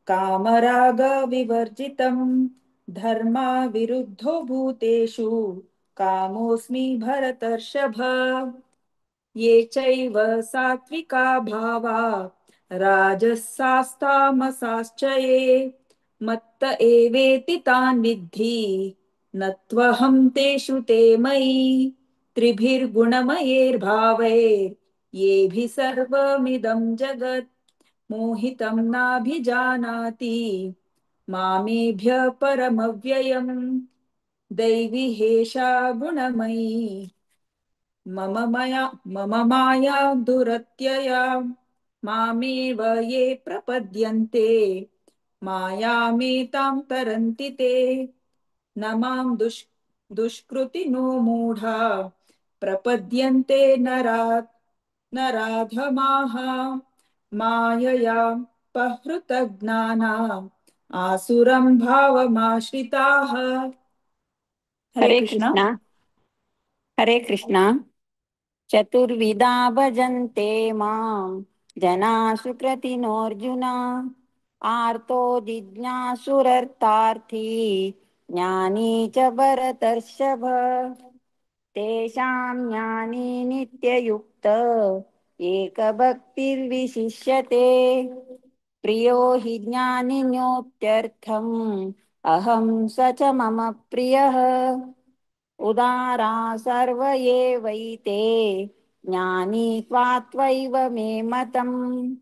ಕಾಮರಾಗ ವಿವರ್ಜಿತಂ ಧರ್ಮ ವಿರುದ್ಧೋ ಭೂತೇಷು ಕಾಮೋಸ್ಮಿ ಭರತರ್ಷಭ. ಯೇ ಚೈವ ಸಾತ್ವಿಕಾ ಭಾವಾ ರಾಜಸಾಸ್ತಾಮಸಾಶ್ಚ ಯೇ ಮತ್ತ ಏವೇತಿ ತಾನ್ ವಿದ್ಧಿ ನತ್ವಹಂ ತೇಷು ತೇ ಮಯಿ. ತ್ರಿಭಿರ್ಗುಣಮಯೈರ್ಭಾವೈರ್ येभि सर्वमिदं जगत् मोहितं नाभिजानाति मामेभ्य परमव्ययम्. दैवी हेषा गुणमयी मम माया दुरत्यया. मामेव ये प्रपद्यन्ते मायामेतां तरन्ति ते. न मां दुष्कृतिनो मूढा प्रपद्यन्ते नराधमाः. मायया पहृतज्ञाना आसुरं भावमाश्रिताः. हरे हरे कृष्णा। कृष्णा। हरे कृष्णा। चतुर्विधा भजन्ते मां जना सुकृतिनोऽर्जुन, आर्तो जिज्ञासुरर्थार्थी ज्ञानी च भरतर्षभ। तेषां ज्ञानी नित्ययुक्त एकभक्तिर्विशिष्यते। प्रियो हि ज्ञानिनोत्यर्थम् अहं स च मम प्रियः। उदारा सर्व एवैते ज्ञानी त्वात्वैव मे मतम्।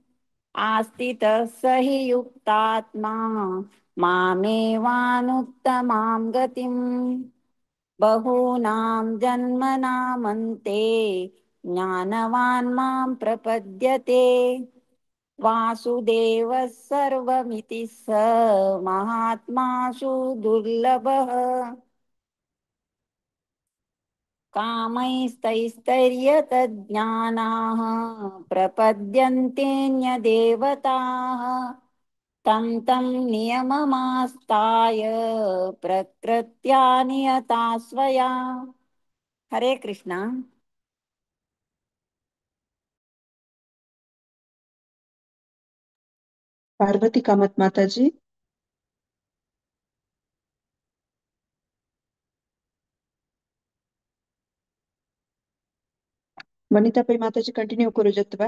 आस्थितः स हि युक्तात्मा मामेवानुत्तमां गतिम्। बहूनां जन्मनामन्ते ज्ञानवान् मां प्रपद्यते। वासुदेवः सर्वमिति स महात्मासु दुर्लभः। कामैस्तैस्तैर्यतज्ञानाः प्रपद्यन्तेऽन्यदेवताः। तं तं नियममास्ताय प्रकृत्या नियता स्वया। हरे कृष्णा। पार्वती कामत माता जी। वनिता पै माता जी कंटिन्यू करू जत्वा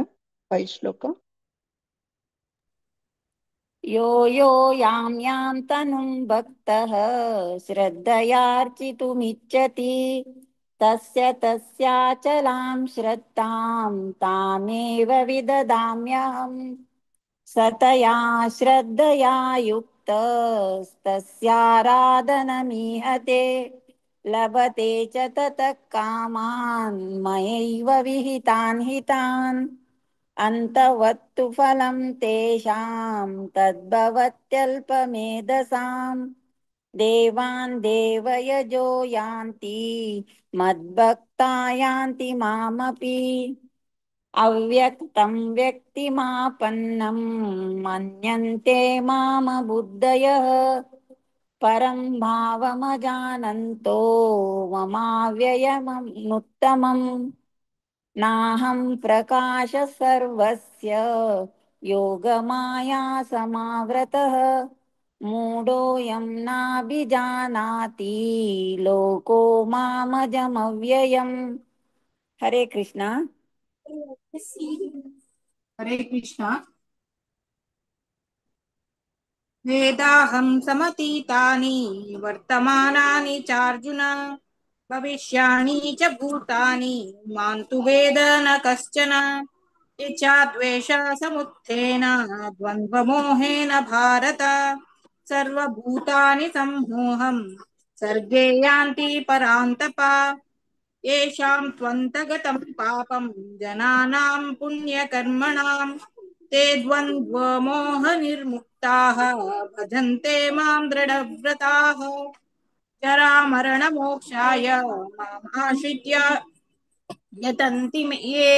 5 श्लोक। यो यो यां यां तनुं भक्तः श्रद्धयार्चितुमिच्छति तस्य तस्याचलां श्रद्धां तामेव विददाम्यहम्। सतया श्रद्धया युक्तस्तस्याराधनमीहते लभते च ततः कामान् मयैव विहितान् हितान्। अन्तवत्तु फलं तेषां तद्भवत्यल्पमेधसाम्। देवान् देवयजो यान्ति मद्भक्ता यान्ति मामपि। अव्यक्तं व्यक्तिमापन्नं मन्यन्ते माम बुद्धयः। परं भावमजानन्तो ममाव्ययमनुत्तमम्। नाहं प्रकाश सर्वस्य योगमाया समावृतः। मूढोऽयं नाभिजानाति लोको मामजमव्ययम्। हरे कृष्णा। हरे कृष्णा। वेदाहं समतीतानि वर्तमानानि चार्जुन भविष्याणि च भूतानि मां तु वेद न कश्चन। इच्छाद्वेष समुत्थेन द्वन्द्वमोहेन भारत सर्वभूतानि सम्मोहं सर्गे यान्ति परान्तप। येषां त्वन्तगतं पापं जनानां पुण्यकर्मणां ते द्वन्द्वमोहनिर्मुक्ताः भजन्ते मां दृढव्रताः। जरामरणमोक्षाय मामाश्रित्य यतन्ति ये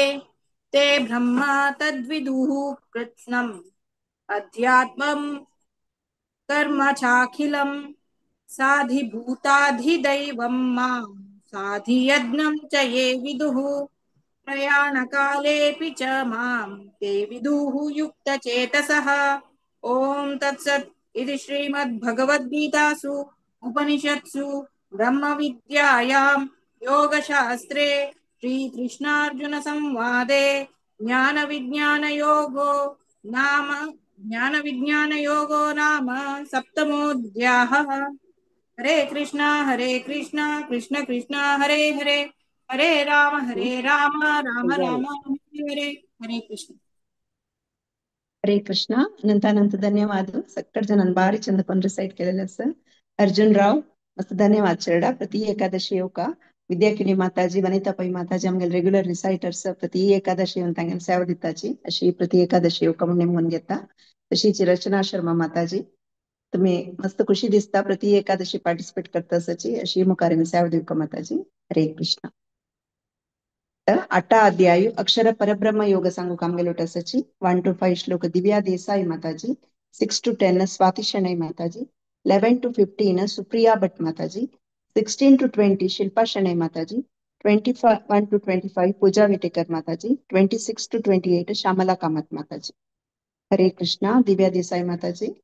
ते ब्रह्म तद्विदुः कृत्स्नम् अध्यात्मं कर्म चाखिलं साधिभूताधिदैवं मां साधियज्ञं च ये विदुः। प्रयाणकालेऽपि च मां ते विदुः युक्तचेतसः। ॐ तत्सत् इति श्रीमद्भगवद्गीतासु उपनिषत्सु ब्रह्मविद्यायां योगशास्त्रे श्रीकृष्णार्जुनसंवादे ज्ञानविज्ञानयोगो नाम सप्तमोऽध्यायः। हरे कृष्णा कृष्ण कृष्ण हरे हरे, हरे राम राम राम हरे हरे। हरे कृष्ण। हरे कृष्ण। अनंत अनंत धन्यवाद। सक्कट जन भारी चंद पण रिसाइट केलेलं सर। अर्जुन राव मस्त धन्यवाद चेरडा। प्रति एकादशी योगा विद्याकिणी माताजी वनिता पै माताजी आमगे रेग्युलर रिसाइटर्स प्रति एकादशी तांगे सेवा दिताची अशी प्रति एकादशी योगा म्हणून नेमून घेता। तशीच रचना शर्मा माताजी तुम्ही मस्त खुशी दिसता प्रति एकादशी पार्टिसिपेट करता सची अशी मुखार सेवा दिवका माताजी। हरे कृष्ण। 8 अध्याय अक्षर परब्रह्म योग सांगू कामगेलो सची 1 to 5 श्लोक दिव्या देसाई माताजी, 6 to 10 Swati Shenoy Mataji, 11 to 15 Supriya Bhat Mataji, 16 to 20 Shilpa Shenoy Mataji, 21 to 25 Pooja Vetekar Mataji, 26 to 28 Shyamala Kamath Mataji. Hare Krishna. Divya Desai Mataji.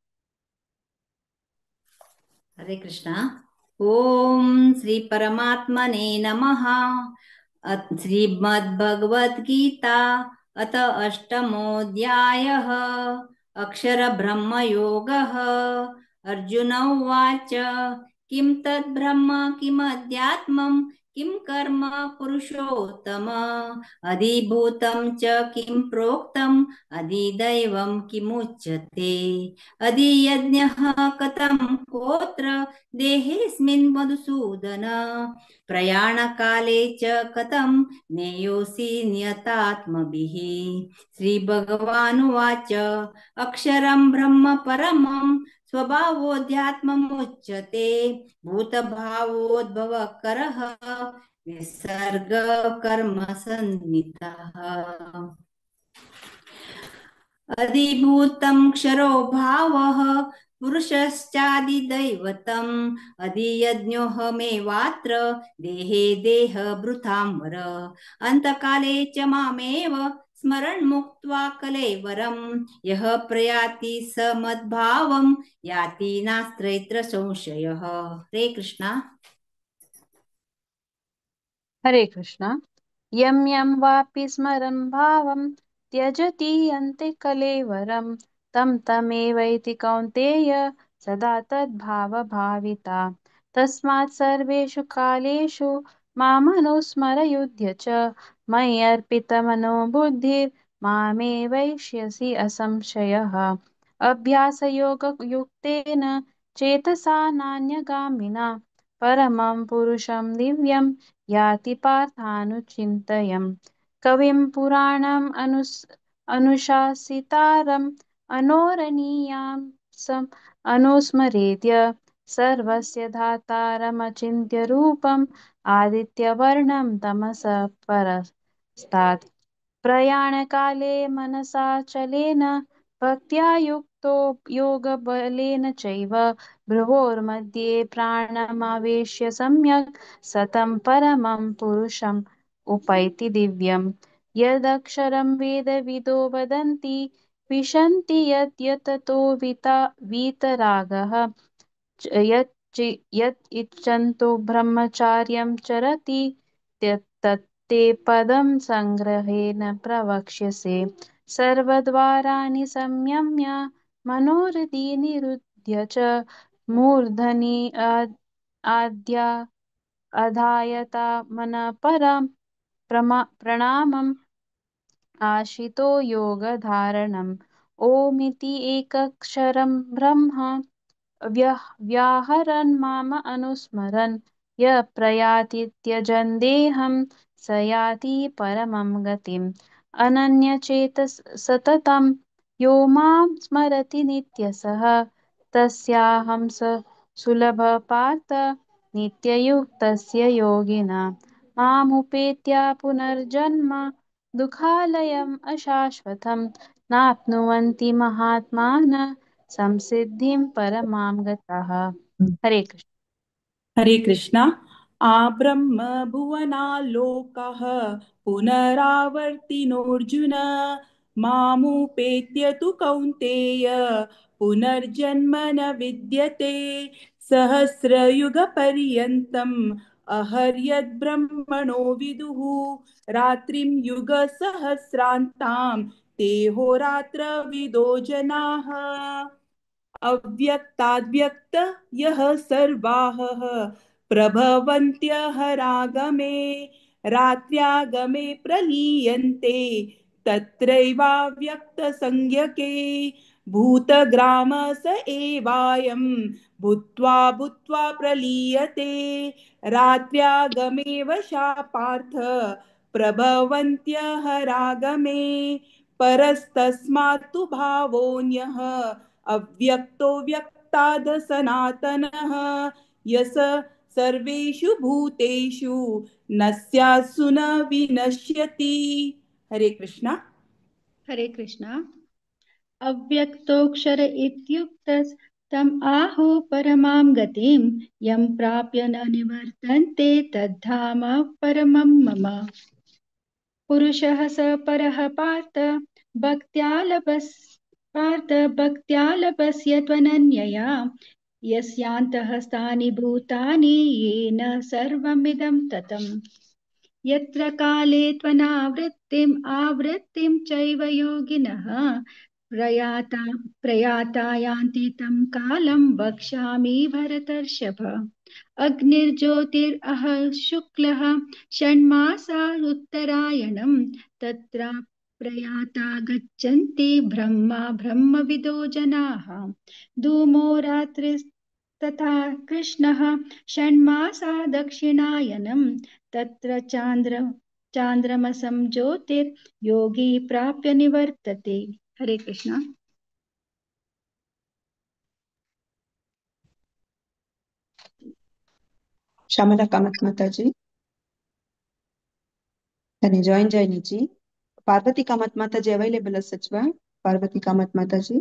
Hare Krishna. Om Shri परमात्मने नमः। श्रीमद्भगवद्गीता अथ अष्टमोऽध्यायः। अक्षर ब्रह्मयोगः। अर्जुन उवाच, किं तद् ब्रह्म किमध्यात्मं किं कर्म पुरुषोत्तम, अधिभूतं च किं प्रोक्तम् अधिदैवं किमुच्यते, अधियज्ञः कथं कोत्र देहेऽस्मिन् मधुसूदन, प्रयाणकाले च कथं ज्ञेयोऽसि नियतात्मभिः। श्रीभगवानुवाच, अक्षरं ब्रह्म परमं स्वभावोऽध्यात्ममुच्यते, भूतभावोद्भवकरः विसर्ग कर्म संज्ञितः। अधिभूतं क्षरो भावः पुरुषश्चादिदैवतम्, अधियज्ञोऽहमेवात्र देहे देहभृतां वर, अन्तकाले च मामेव स्मरन् मुक्त्वा कलेवरं, यः प्रयाति स मद्भावं याति नास्त्रैत्र संशयः। हरे कृष्णा। हरे कृष्णा। यं यं वापि स्मरन् भावं त्यजति अन्ते कलेवरं, तं तमेवैति कौन्तेय सदा तद्भावभाविता। तस्मात् सर्वेषु कालेषु मामनुस्मरयुध्य च, मयि अर्पितमनो बुद्धिर्मामे वैष्यसि असंशयः। अभ्यासयोगयुक्तेन चेतसा नान्यगामिना, परमं पुरुषं दिव्यं याति पार्थानुचिन्तयम्। कविं पुराणम् अनुशासितारम् अनोरणीयां अनुस्मरेद्य, सर्वस्य धातारमचिन्त्य रूपम् आदित्यवर्णं तमसः परस्तात्। प्रयाणकाले मनसा चलेन भक्त्या युक्तो योगबलेन चैव, भ्रुवोर्मध्ये प्राणमावेश्य सम्यक् सतं परमं पुरुषम् उपैति दिव्यम्। यदक्षरं वेदविदो वदन्ति विशन्ति यद्यततो वीतरागः, यत् इच्छन्तो ब्रह्मचर्यं चरति तत्ते पदं संग्रहेण प्रवक्ष्यसे। सर्वद्वाराणि संयम्य मनोहृदि निरुध्य च, मूर्धनि आद्या अधायता मनः परं प्रणामम् आशितो योगधारणम्। ओमिति एकक्षरं ब्रह्म व्याहरन् माम अनुस्मरन्, यः प्रयाति त्यजन् देहं स याति परमं गतिम्। अनन्यचेतस सततं यो मां स्मरति नित्यसः, तस्याहं स सुलभ पार्थ नित्ययुक्तस्य योगिना। मामुपेत्य पुनर्जन्म दुःखालयम् अशाश्वतं, नाप्नुवन्ति महात्मानः संसिद्धिं परमां गताः। हरे कृष्ण। हरे कृष्णा। आब्रह्म भुवनालोकः पुनरावर्तिनोऽर्जुन, मामुपेत्य तु कौन्तेय पुनर्जन्म न विद्यते। सहस्रयुगपर्यन्तम् अहर्यद्ब्रह्मणो विदुः, रात्रिं युगसहस्रान्तां तेहोरात्रविदो जनाः। अव्यक्ताद्व्यक्त यः सर्वाः प्रभवन्त्यहरागमे, रात्र्यागमे प्रलीयन्ते तत्रैवाव्यक्तसंज्ञके। भूतग्राम स एवायं भूत्वा भूत्वा प्रलीयते, रात्र्यागमे वशा पार्थ प्रभवन्त्यहरागमे। परस्तस्मात्तु भावोऽन्यः अव्यक्तो व्यक्ताद् सनातनः, यस सर्वेषु भूतेषु न स्यात्सु न विनश्यति। हरे कृष्णा। हरे कृष्णा। अव्यक्तोऽक्षर इत्युक्तस्तस्मात् तम् आहुः परमां गतिं यं प्राप्य न निवर्तन्ते तद्धाम परमं मम। पुरुषः स परः पार्थ भक्त्या लभस्य त्वनन्यया यस्यान्तः स्थानि भूतानि येन सर्वमिदं ततम्। यत्र काले त्वनावृत्तिम् आवृत्तिं चैव योगिनः प्रयाता प्रयाता यान्ति तं कालं वक्ष्यामि भरतर्षभ। अग्निर्ज्योतिरह शुक्लः षण्मासा उत्तरायणं तत्र प्रयाता गच्छन्ति ब्रह्मा ब्रह्मविदो जनाः। धूमो रात्रिस्तथा कृष्णः षण्मासा दक्षिणायनं तत्र चान्द्रमसं ज्योतिर्योगी प्राप्य निवर्तते। हरे कृष्ण। श्यामला कामत माताजी धन्य जॉइन जॉइनीची। पार्वती कामत माताजी अवेलेबल आसाच वा? पार्वती कामत माताजी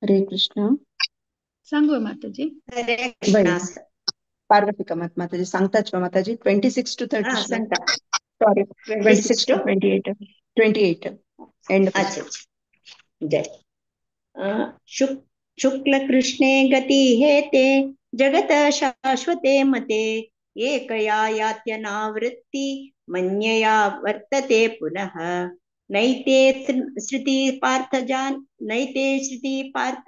हरे कृष्ण। सांगू माताजी। हरे कृष्ण। पार्वती कामत माताजी सांगताच वा माताजी? 26 to 30 हा सांगता। Sorry 26 to 28 28 and. अच्छा जय। शुक्ल कृष्णे गति हेते जगत शाश्वते मते एकया यात्यनावृत्ति मन्यया वर्तते पुनः। नैते श्रुति पार्थ जान नैते श्रुति पार्थ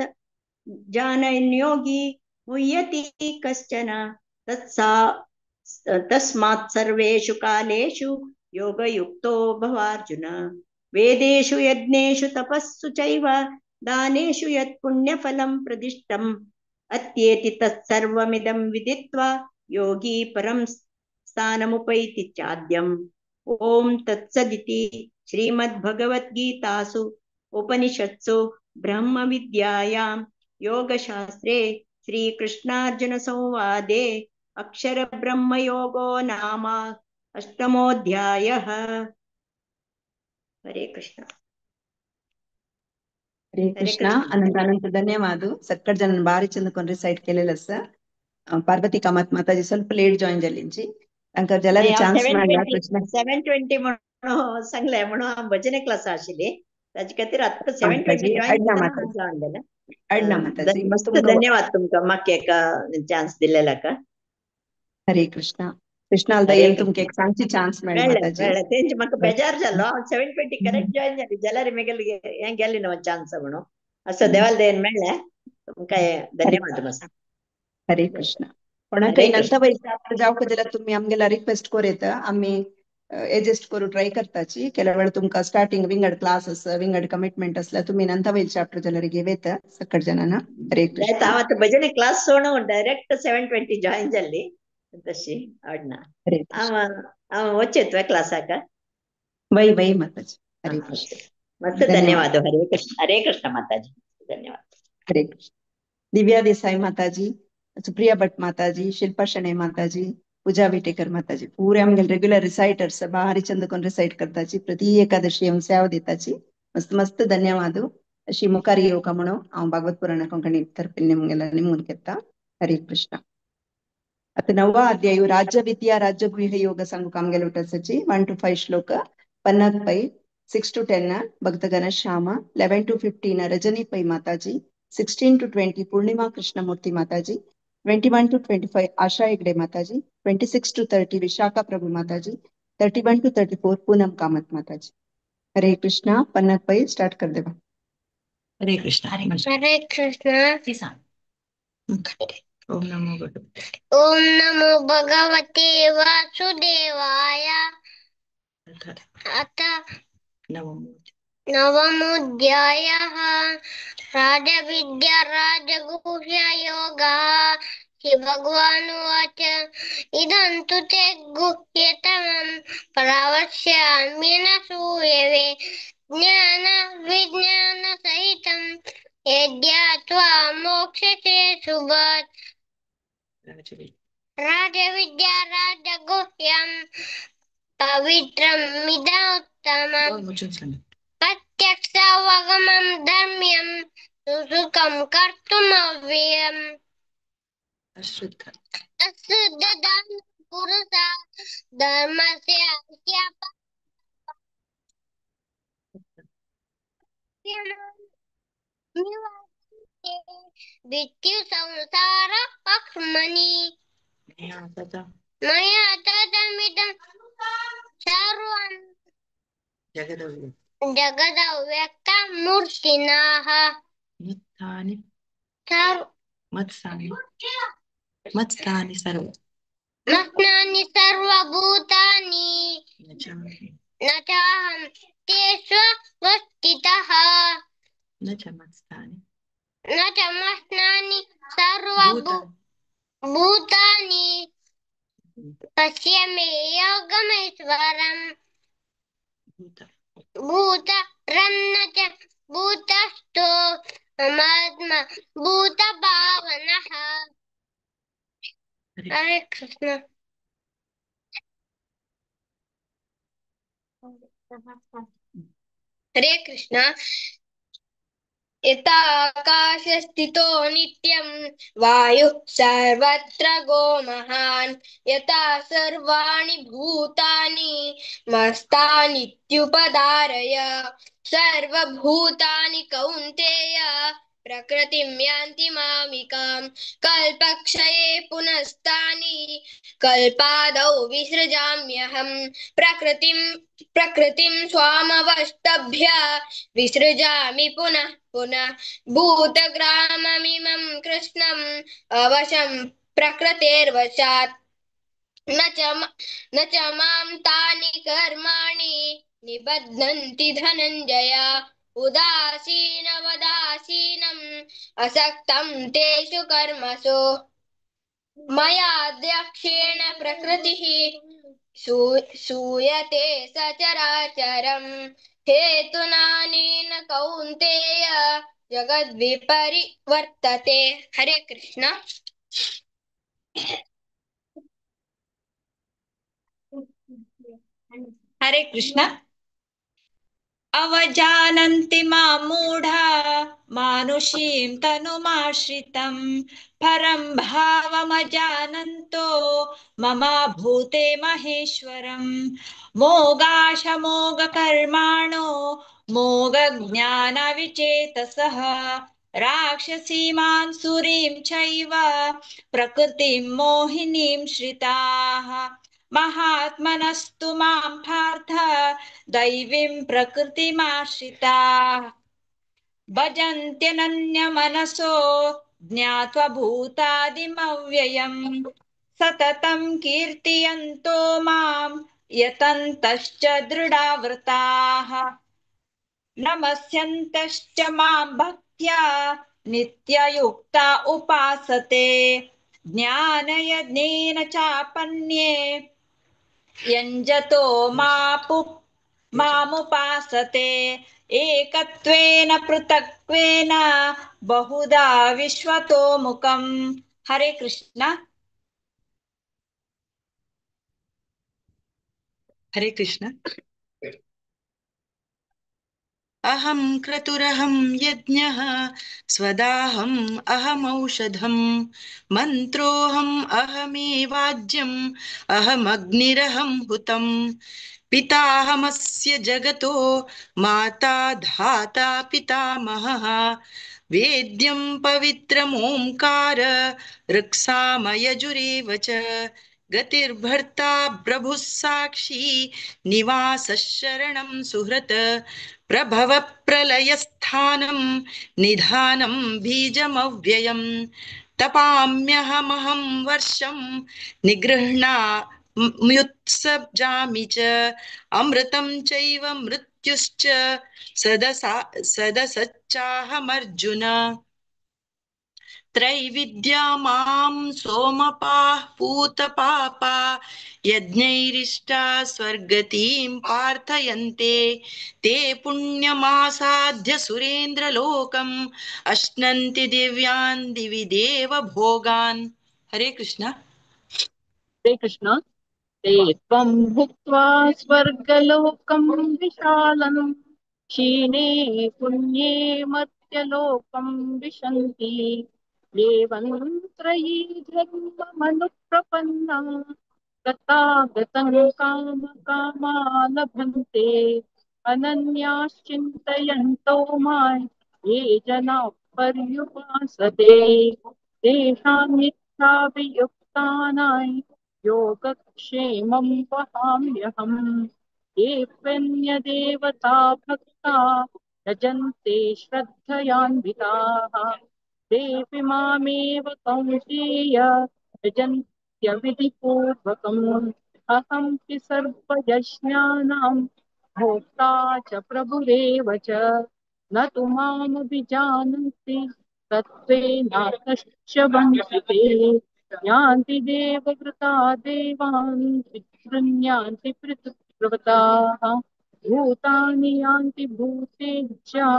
जानन्योगी मुह्यति कश्चन तत्सा तस्मात् सर्वेषु कालेषु योगयुक्तो भवार्जुन। वेदेषु यज्ञेषु तपस्सु चैव दानेषु यत् पुण्यफलं प्रदिष्टम् अत्येति तत्सर्वमिदं विदित्वा योगी परं स्थानमुपैति चाद्यम्। ॐ तत्सदिति श्रीमद्भगवद्गीतासु उपनिषत्सु ब्रह्मविद्यायां योगशास्त्रे श्रीकृष्णार्जुनसंवादे अक्षरब्रह्मयोगो नाम अष्टमोऽध्यायः। हरे कृष्ण। हरे कृष्ण। अनंत अनंत धन्यवाद। सक्कट जन भारी चंद कोन रिसाइट केलेलं आसा। पार्वती कामत माताजी ಸ್ವಲ್ಪ लेट जॉइन जाल्लींची तांकां जाल्यार चान्स मेळ्ळा। कृष्ण 7:20 म्हणून सांगले म्हणून हांव भजने क्लास आशिल्ली ताजे खातीर आतां 7:20 जॉइन जालें। अडना माताजी मस्त धन्यवाद तुमकां म्हाका एक चान्स दिलेला। हरे कृष्ण। कृष्ण दयेन तुमकां एक सांगची चान्स मेळ्ळी माताजी। तेंचे म्हाका बेजार जालो हांव 7:20 करेक्ट जॉइन जाली जाल्यार मागीर हें गेली न्हू चान्स म्हणून असो देवाल दयेन मेळ्ळें तुमकां धन्यवाद मस्त। हरे कृष्ण। कोणाकय नंतर वयता जावंक जाल्यार तुमी आमगेला रिक्वेस्ट कोर येता आमी एडजस्ट करू ट्राय करताची। केल्या वेळ तुमकां स्टार्टिंग विंगड क्लास आसा विंगड कमिटमेंट आसल्यार तुमी नंतर वयल चॅप्टर जाल्यार घेव येता सकट जणांना। हरे कृष्ण। हांव आतां भजने क्लास सोडून डायरेक्ट 7:20 जॉइन जाल्ली तशी आवडना हांव हांव वचेत क्लासाक। वय वय माताजी। हरे कृष्ण। मस्त धन्यवाद। हरे कृष्ण। हरे कृष्ण माताजी धन्यवाद। हरे कृष्ण। दिव्या देसाई माताजी, सुप्रिया भट माताजी, शिल्पा शणे माताजी, पूजा विटेकर माताजी पुरे आमगेले रेग्युलर रिसाइटर्स भारी चंद कोन रिसाइट करताची प्रति एकादशी येवन सेवा दिताची मस्त मस्त धन्यवाद। अशी मुखार येवका म्हणून हांव भागवत पुराण कोंकणी तर्फे निमगेला निमून घेता। हरे कृष्ण। आता नववा अध्याय राज्य विद्या राज्य गुह्य योग सांगूक आमगेले उठासाची 1 to 5 श्लोक, Pannag Pai, 6 to 10 Bhakta Ghanshyam, 11 to 15 Rajani Pai Mataji, 16 to 20 Purnima Krishnamurthy Mataji, 21 to 25 Asha Hegde Mataji, 26 to 30 Vishakha Prabhu Mataji, 31 to 34 Poonam Kamath Mataji. Hare Krishna. Pannag Pai start कर देवा। हरे कृष्ण। हरे कृष्ण। ओम नमो भगवते ओम नमो भगवते वासुदेवाय। अथ नवमोऽध्यायः राजविद्या राजगुह्ययोगः। श्री भगवानुवाच इदं तु ते गुह्यतमं प्रवक्ष्यामि न सूयवे ज्ञान विज्ञानसहितं यद्यात्वा मोक्षसे शुभात्। राजविद्या राजगुह्यं पवित्रमिदमुत्तमम् प्रत्यक्षावगमं धर्म्यं सुसुखं कर्तुमव्ययम्। अश्रद्धा अशुद्धदान पुरुषा धर्मस्य मृत्यु संसार पक्ष्मणि मया तदमिदं सर्वं जगदव्यक्तमूर्तिनाः मत्स्थानि सर्व मत्स्थानि सर्वभूतानि न चाहं तेष्वस्थितः न च मत्स्थानि सर्वभूतानि पश्य मे योगमेश्वरम् भूतरं न च भूतस्थो ममात्मा भूतभावनः। हरे कृष्ण। हरे कृष्ण। यथाकाशस्थितो नित्यं वायुः सर्वत्र गो महान् यथा सर्वाणि भूतानि मस्तानित्युपधारय सर्वभूतानि कौन्तेय प्रकृतिं यान्ति मामिकां कल्पक्षये पुनस्तानि कल्पादौ विसृजाम्यहं प्रकृतिं प्रकृतिं स्वामवष्टभ्य विसृजामि पुनः पुनः भूतग्राममिमं कृष्णम् अवशं प्रकृतेर्वशात् न च मां तानि कर्माणि निबध्नन्ति धनञ्जय उदासीनवदासीनम् असक्तं तेषु कर्मसु मयाध्यक्षेण प्रकृतिः सूयते सचराचरम् हेतुनानेन कौन्तेय जगद्विपरिवर्तते। हरे कृष्ण। हरे कृष्ण। अवजानन्ति मां मूढा मानुषीं तनुमाश्रितं परं भावमजानन्तो मम भूते महेश्वरं मोगाशमोगकर्माणो मोगज्ञानविचेतसः राक्षसीमां सुरीं चैव प्रकृतिं मोहिनीं श्रिताः महात्मनस्तु मां पार्थ दैवीं प्रकृतिमाश्रिताः भजन्त्यनन्यमनसो ज्ञात्वा भूतादिमव्ययम् सततं कीर्तयन्तो मां यतन्तश्च दृढाव्रताः नमस्यन्तश्च मां भक्त्या नित्ययुक्ता उपासते ज्ञानयज्ञेन चापन्ये यञ्जतो मामुपासते एकत्वेन पृथक्त्वेन बहुधा विश्वतोमुखम्। हरे कृष्ण। हरे कृष्ण। अहं क्रतुरहं यज्ञः स्वदाहम् अहमौषधं मन्त्रोऽहम् अहमेवाज्यम् अहमग्निरहं हुतम् पिताहमस्य जगतो माता धाता पितामहः वेद्यं पवित्रमोंकार ऋक्सामयजुरेव च गतिर्भर्ता प्रभुः साक्षी निवासः शरणं सुहृत् प्रभव प्रलयस्थानं निधानं बीजमव्ययं तपाम्यहमहं वर्षं निगृह्णाम्युत्सजामि च अमृतं चैव मृत्युश्च सदसच्चाहमर्जुन। त्रैविद्या मां सोमपाः पूतपापा यज्ञैरिष्टा स्वर्गतिं प्रार्थयन्ते ते पुण्यमासाद्य सुरेन्द्रलोकम् अश्नन्ति दिव्यान् दिवि देव भोगान्। हरे कृष्ण। हरे कृष्ण। ते त्वं भुक्त्वा स्वर्गलोकं विशालं क्षीणे पुण्ये मर्त्यलोकं विशन्ति। एवं त्रयी धर्ममनुप्रपन्ना गतागतं कामकामा लभन्ते। अनन्याश्चिन्तयन्तो मां ये जनाः पर्युपासते तेषां इच्छाभियुक्तानां योगक्षेमं वहाम्यहम्। ये प्यन्यदेवता भक्ता यजन्ते श्रद्धयान्विताः तेऽपि मामेव कौन्तेय यजन्त्यविधिपूर्वकम्। अहं हि सर्वयज्ञानां भोक्ता च प्रभुरेव च न तु मामभिजानन्ति तत्त्वेनातश्च वञ्चिते। यान्ति देवव्रता देवान् पितॄन् यान्ति पितृव्रताः भूतानि यान्ति भूतेज्या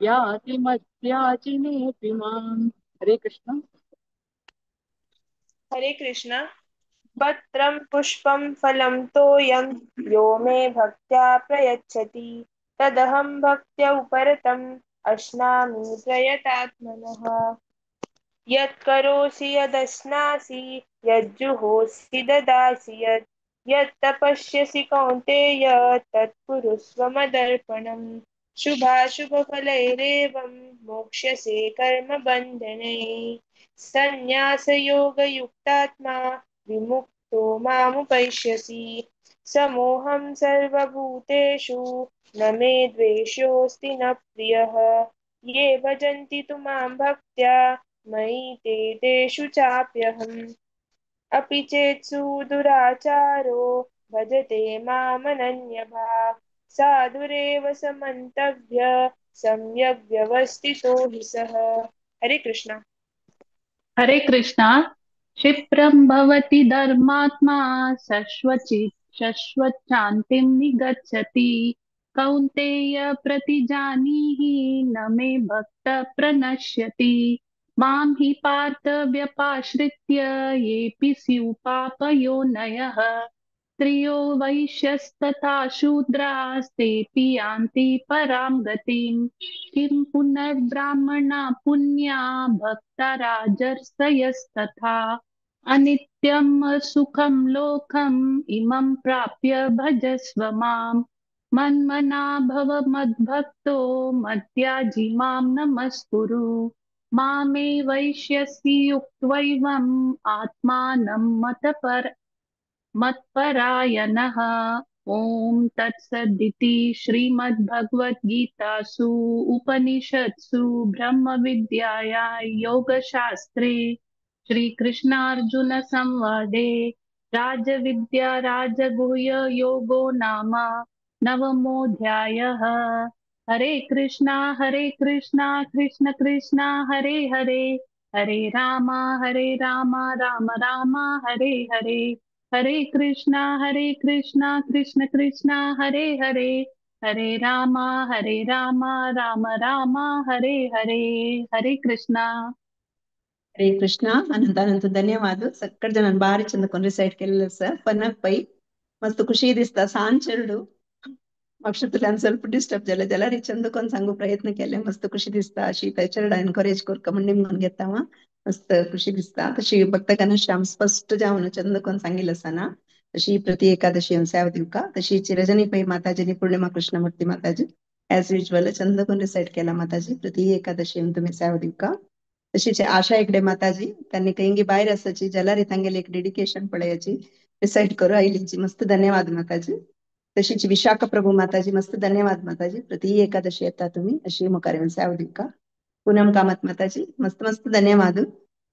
याति मद्याजिनोऽपि माम्। हरे कृष्ण। हरे कृष्ण। पत्रं पुष्पं फलं तोयं यो मे भक्त्या प्रयच्छति तदहं भक्त्या उपरतम् अश्नामि प्रयतात्मनः। यत्करोषि यदश्नासि यज्जुहोषि ददासि यत् यत्तपस्यसि कौन्तेय तत्कुरुष्व मदर्पणम्। शुभाशुभफलैरेवं मोक्ष्यसे कर्मबन्धनैः। सन्न्यासयोगयुक्तात्मा विमुक्तो मामुपैष्यसि। समोऽहं सर्वभूतेषु न मे द्वेष्योऽस्ति न प्रियः। ये भजन्ति तु मां भक्त्या मयि ते तेषु चाप्यहम्। अपि चेत्सु दुराचारो भजते मामनन्यभाक् साधुरेव समन्तव्य सम्यग् व्यवस्थितो हि सः। हरे कृष्णा। हरे कृष्णा। क्षिप्रं भवति धर्मात्मा शश्वच्छान्तिं निगच्छति। कौन्तेय प्रतिजानीहि न मे भक्त प्रणश्यति। मां हि पार्थ व्यपाश्रित्य येऽपि स्युः पापयोनयः स्त्रियो वैश्यस्तथा शूद्रास्तेऽपि यान्ति परां गतिं। किं पुनर्ब्राह्मणा पुण्या भक्ता राजर्षयस्तथा। अनित्यं सुखं लोकम् इमं प्राप्य भजस्व माम्। मन्मना भव मद्भक्तो मद्याजी मां नमस्कुरु। मामे वैश्यसि युक्त्वैवम् आत्मानं मत्परायणः। ॐ तत्सदिति श्रीमद्भगवद्गीतासु उपनिषत्सु ब्रह्मविद्यायां योगशास्त्रे श्रीकृष्णार्जुनसंवादे राजविद्या राजगुह्य योगो नाम नवमोऽध्यायः। हरे कृष्णा कृष्ण कृष्ण हरे हरे, हरे रामा राम राम हरे हरे। हरे कृष्णा कृष्ण कृष्ण हरे हरे, हरे रामा राम राम हरे हरे। हरे कृष्णा। हरे कृष्ण। अनंत अनंत धन्यवाद। सक्कट जन बारी चंद कोन रिसाइट केल्ले सर पन्नक पै मस्त खुशी दिसता सांज चेरडू पक्षांतल्यान ಸ್ವಲ್ಪ ಡಿಸ್ಟರ್ಬ್ जाले जाल्यार चंद कोन सांगू प्रयत्न केले मस्त खुशी दिसता अशी चेरडा एनकरेज करका म्हण निमगून घेता मस्त खुशी दिसता। तशी भक्त घनश्याम स्पष्ट जावन चंद कोन सांगिल्लें आसा ना तशी प्रति एकादशी सेवा दिवका। तशी रजनी पै माताजी पूर्णिमा कृष्णमूर्ती माताजी एज युज्युअल चंद कोन रिसाइट केला माताजी प्रति एकादशी तुम्ही सेवा दिवका। तशीच आशा हेगडे माताजी त्यांनी कंगी भायर आसाची जाल्यार तांगेले एक डेडिकेशन पळयाची रिसाइट करू आयलीची मस्त धन्यवाद माताजी। तशीच विशाखा प्रभू माताजी मस्त धन्यवाद माताजी प्रति एकादशी येता तुम्ही अशी मुखार येवन सेवा दिवका। पूनम कामत माताजी मस्त मस्त धन्यवाद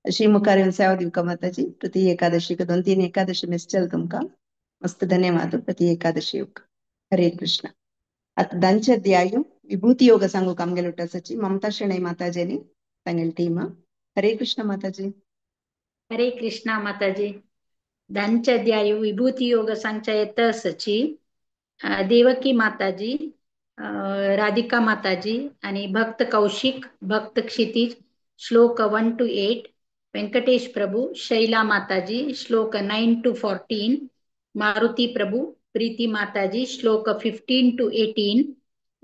अशी मुखार येवन सेवा दिवका माताजी प्रति एकादशी 2-3 एकादशी मिस चल तुमका मस्त धन्यवाद प्रति एकादशी योग। हरे कृष्ण। आता दांचे अध्याय विभूती योग सांगू आमगेले उठासाची ममता शेणै माताजीनी तांगेली टीम। हरे कृष्ण माताजी। हरे कृष्णा माताजी। दांचे अध्याय विभूती योग सांगच्या येत आसाची देवकी माताजी, राधिका माताजी आणि भक्त कौशिक, भक्त क्षितिज। श्लोक 1 to 8। Venkatesh Prabhu, Shaila Mataji, Shloka 9 to 14, Maruti Prabhu, Preeti Mataji, Shloka 15 to 18,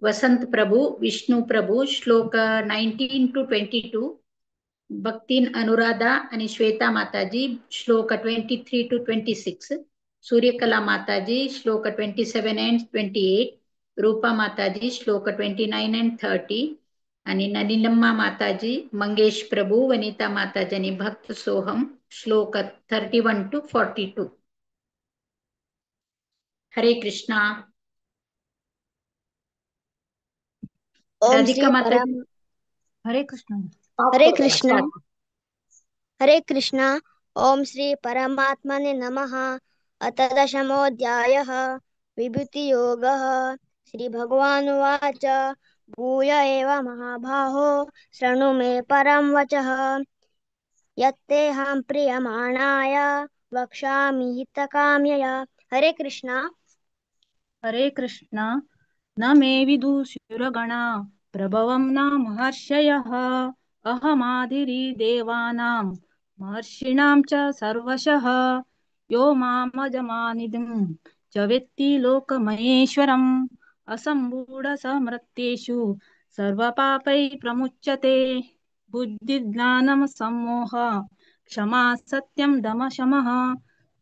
Vasant Prabhu, Vishnu Prabhu, Shloka 19 to 22, Bhaktin Anuradha आणि Shweta Mataji, Shloka 23 to 26, Suryakala Mataji, Shloka 27 and 28, Rupa Mataji, Shloka 29 and 30, आणि नलिनम्मा माताजी, मंगेश प्रभू, वनिता माताजी आणि भक्त सोहम, श्लोक 31 to 42. Hare Krishna. Om Shri Radhika माताजी. परम हरे कृष्ण. हरे कृष्ण. हरे कृष्ण. ओम श्री परमात्मने नमः. अथ दशमोऽध्यायः. विभूतियोगः. श्री भगवानुवाच. भूय एव महाबाहो शृणु मे परं वचः. यत्तेऽहं प्रियमाणाय वक्ष्यामि हितकाम्यया. हरे कृष्ण. हरे कृष्ण. न मे विदुषुरगणा प्रभवं न महर्षयः. अहमादिरि देवानां महर्षीणां च सर्वशः. यो मामजमानिधिं च वेत्ति लोकमहेश्वरम्. असम्मूढसमृत्तेषु सर्वपापैः प्रमुच्यते. बुद्धिज्ञानं सम्मोह क्षमा सत्यं दमशमः.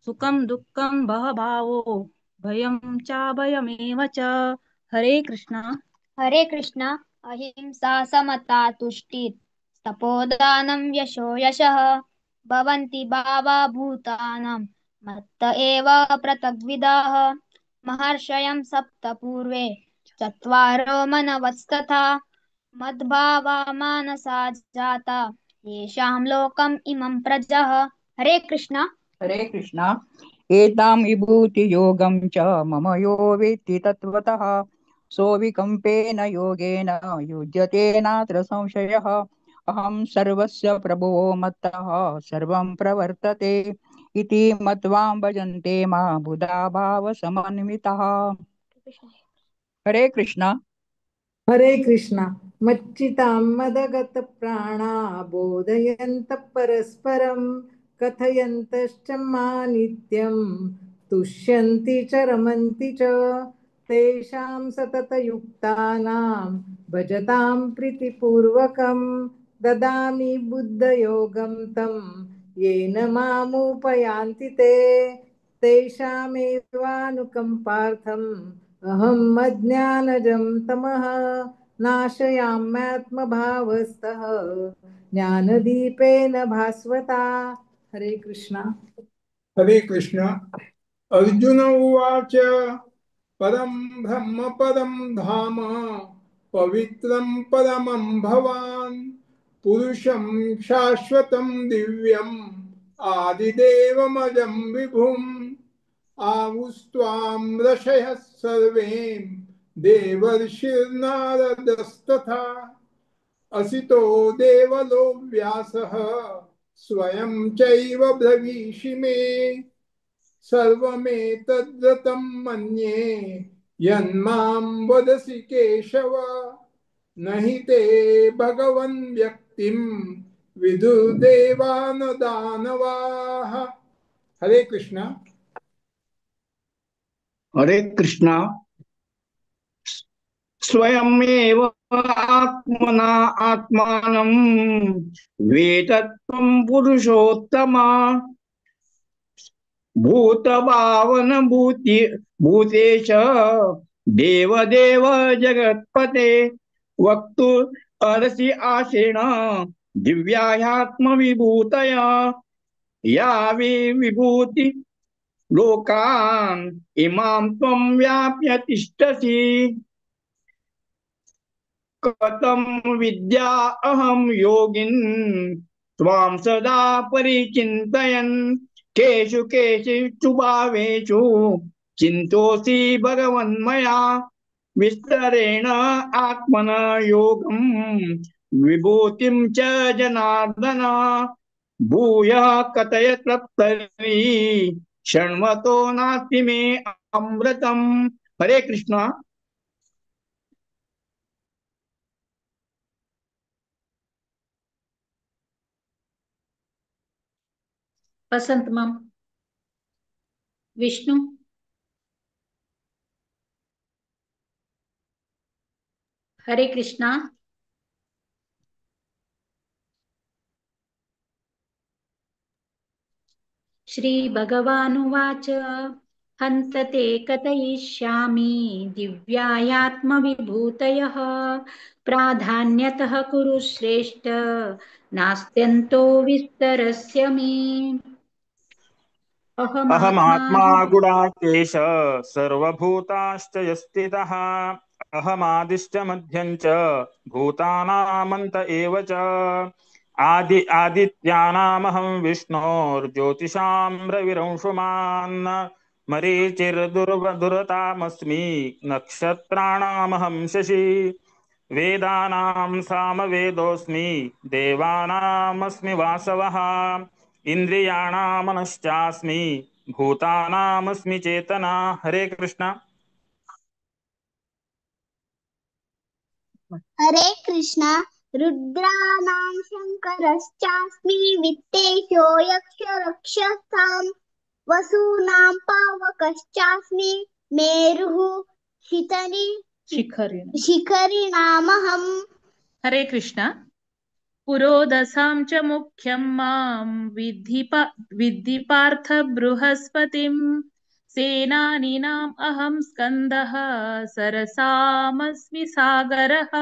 सुखं दुःखं भवभावो भयं चाभयमेव च. हरे कृष्ण. हरे कृष्ण. अहिंसा समता तुष्टिः तपोदानं यशो यशः भवन्ति भावा भूतानां मत्त एव पृथग्विदाः. महर्षयं सप्त पूर्वे चत्वारो मनवस्तथा. मद्भावा मानसा जाता येषां लोकम् इमं प्रजः. हरे कृष्ण. हरे कृष्ण. एतां विभूतियोगं च मम यो वेत्ति तत्त्वतः. सोऽविकम्पेन योगेन युज्यते नात्र संशयः. अहं सर्वस्य प्रभुवो मत्तः सर्वं प्रवर्तते इति मत्वां भजन्ते मा बुधा भावसमन्वितः. हरे कृष्ण. हरे कृष्ण. मच्चितां मदगत प्राणा बोधयन्तः परस्परं कथयन्तश्च मा नित्यं तुष्यन्ति च रमन्ति च. तेषां सततयुक्तानां भजतां प्रीतिपूर्वकं ददामि बुद्धयोगं तं येन मामुपयान्ति ते. तेषामेवानुकम्पार्थम् अहम् अज्ञानजं तमः नाशयाम्यात्मभावस्तः ज्ञानदीपेन भास्वता. हरे कृष्ण. हरे कृष्ण. अर्जुन उवाच. परं ब्रह्म परं धाम पवित्रं परमं भवान् पुरुषं शाश्वतं दिव्यम् आदिदेवमजं विभुम्. आहुस्त्वां ऋषयः सर्वे देवर्षिर्नारदस्तथा. असितो देवलो व्यासः स्वयं चैव ब्रवीषि मे. सर्वमेतद्रतं मन्ये यन्मां वदसि केशव. नहि ते भगवन् व्यक्तिं विदुर्देवा न दानवाः. हरे कृष्ण. हरे कृष्ण. स्वयमेव आत्मना आत्मानं वेतत्वं पुरुषोत्तम. भूतभावन भूति भूतेश देवदेव जगत्पते. वक्तु अर्हसि आशेण दिव्याह्यात्मविभूतय. या विभूति लोकान् इमां त्वं व्याप्य तिष्ठसि. कथं विद्या अहं योगिन् त्वां सदा परिचिन्तयन्. केषु केषु भावेषु चिन्तोऽसि भगवन्मया. विस्तरेण आत्मन योगं विभूतिं च जनार्दन. भूयः कथय तप्तरी शृण्वतो नास्ति मे अमृतम्. हरे Krishna. Vasant ma'am, Vishnu, Hare Krishna. Shri भगवानुवाच हन्त ते कथयिष्यामि दिव्यायात्मविभूतयः प्राधान्यतः कुरु श्रेष्ठ नास्त्यन्तो विस्तरस्य मे। अहमात्मा गुडाकेश सर्वभूताश्च यस्थितः अहमादिश्च मध्यं च भूतानामन्त एव च आदि आदित्यानामहं विष्णोर्ज्योतिषां रविरंशुमान् मरीचिर्दुर्वदुरतामस्मि नक्षत्राणामहं शशि वेदानां सामवेदोऽस्मि देवानामस्मि वासवः इन्द्रियाणां मनश्चास्मि भूतानामस्मि चेतना। हरे कृष्णा। हरे कृष्णा। रुद्राणां शङ्करश्चास्मि वित्तेशो यक्षरक्षसां वसूनां पावकश्चास्मि मेरुः शिखरिणामहम्। हरे कृष्णा। पुरोदसां च मुख्यं मां विद्धि पार्थ बृहस्पतिं सेनानीनाम् अहं स्कन्दः सरसामस्मि सागरः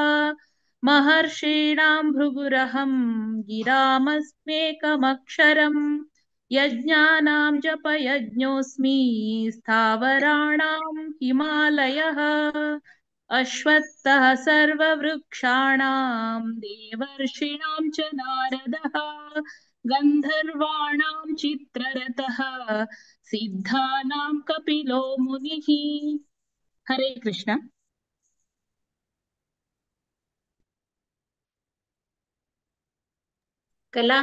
महर्षीणां भृगुरहं गिरामस्म्येकमक्षरम् यज्ञानां जपयज्ञोऽस्मि स्थावराणां हिमालयः अश्वत्थः सर्ववृक्षाणां देवर्षीणां च नारदः गन्धर्वाणां चित्ररथः सिद्धानां कपिलो मुनिः। हरे कृष्ण। कला।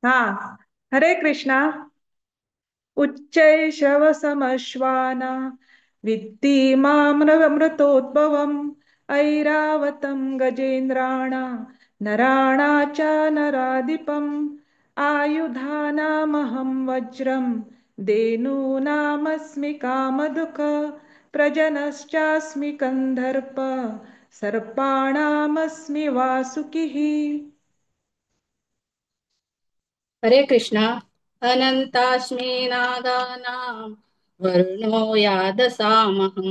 हाँ, हरे कृष्णा। उच्चैशवसमश्वाना विद्धि मामृतोद्भवम् ऐरावतं गजेन्द्राणा नराणा च नराधिपम् आयुधानामहं वज्रं धेनूनामस्मि कामधुक् प्रजनश्चास्मि कन्दर्प सर्पाणामस्मि वासुकिः। हरे कृष्णा। अनन्तास्मि नागानां वरुणो यादसामहं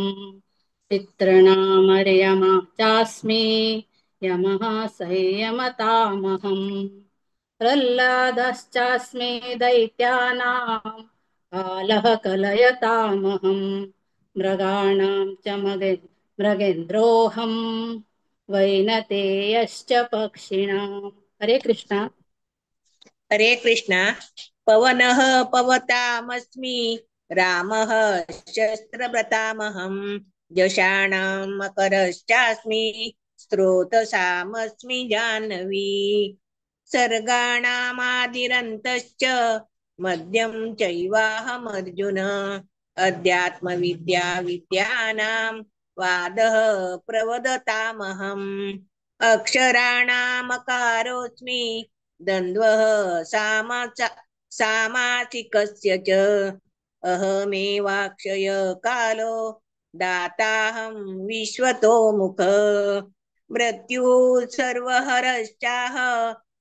पितॄणामर्यमा चास्मि यमः संयमतामहं प्रह्लादश्चास्मि दैत्यानां कालः कलयतामहं मृगाणां च मृगेन्द्रोऽहं वैनतेयश्च पक्षिणाम्। हरे कृष्णा। हरे कृष्णा। पवनः पवतामस्मि रामः शस्त्रव्रतामहं जषाणां मकरश्चास्मि स्रोतसामस्मि जाह्नवी सर्गाणामादिरन्तश्च मध्यं चैवाहमर्जुन अध्यात्मविद्या विद्यानां वादः प्रवदतामहम् अक्षराणामकारोऽस्मि द्वन्द्वः सामासिकस्य च अहमेवाक्षय कालो दाताहं विश्वतो मुख मृत्युः सर्वहरश्चाह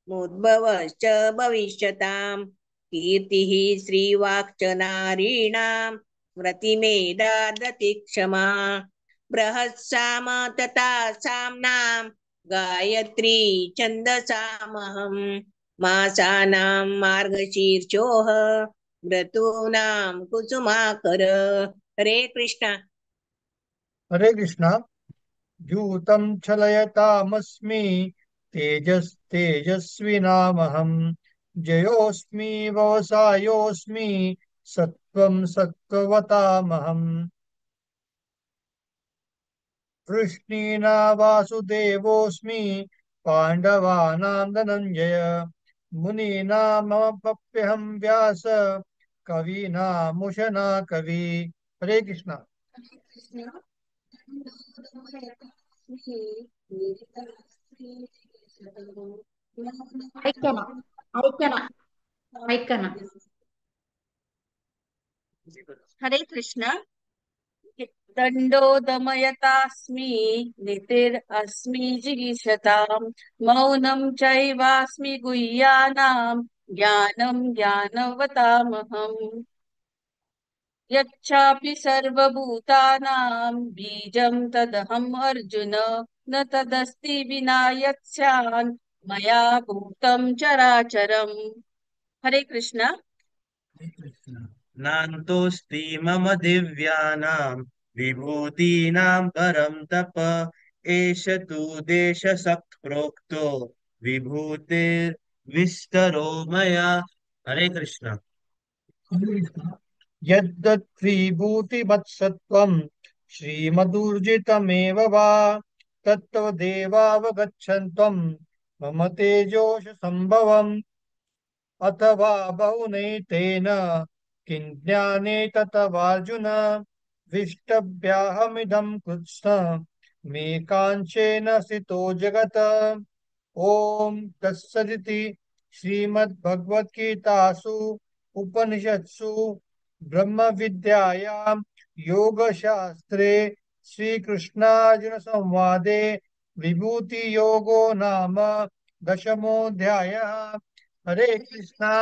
मुद्भवश्च भविष्यतां कीर्तिः श्रीवाक्च नारीणां स्मृतिमेधादति क्षमा बृहत्साम तथा साम्नां गायत्री छन्दसामहं मासानां मार्गशीर्षोः ऋतूनां कुसुमाकर। हरे कृष्णा। हरे कृष्णा। द्यूतं छलयतामस्मि तेजस्तेजस्विनामहं जयोस्मि व्यवसायोस्मि सत्त्वं सत्त्ववतामहं वृष्णीना वासुदेवोऽस्मि पाण्डवानां धनञ्जय मुनीनां ममप्यहं व्यास कवीनामुशना कवि। हरे कृष्णा। ऐका ना, ऐका ना, ऐका ना। हरे कृष्ण। दण्डो दमयतास्मि नितिरस्मि जिगीषतां मौनं चैवास्मि गुह्यानां ज्ञानं ज्ञानवतामहम्। यच्चापि सर्वभूतानां बीजं तदहम् अर्जुन न तदस्ति विना यत्स्यान् मया भूतं चराचरम्। हरे कृष्ण। नान्तोऽस्ति मम दिव्यानां विभूतीनां परं तप एष तु देशसक् प्रोक्तो विभूतिर्विस्तरो मया। हरे कृष्ण। यद्यद्विभूतिमत्सत्त्वं श्रीमदूर्जितमेव वा तत्त्वदेवावगच्छन्त्वं मम तेजोष संभवम् अथवा बहुनैतेन किं ज्ञाने ततवार्जुन विष्टभ्याहमिदं कृत्स्न मे काञ्चेन स्थितो जगत्। ॐ तत्सदिति श्रीमद्भगवद्गीतासु उपनिषत्सु ब्रह्मविद्यायां योगशास्त्रे श्रीकृष्णार्जुनसंवादे विभूतियोगो नाम दशमोऽध्यायः। हरे कृष्णा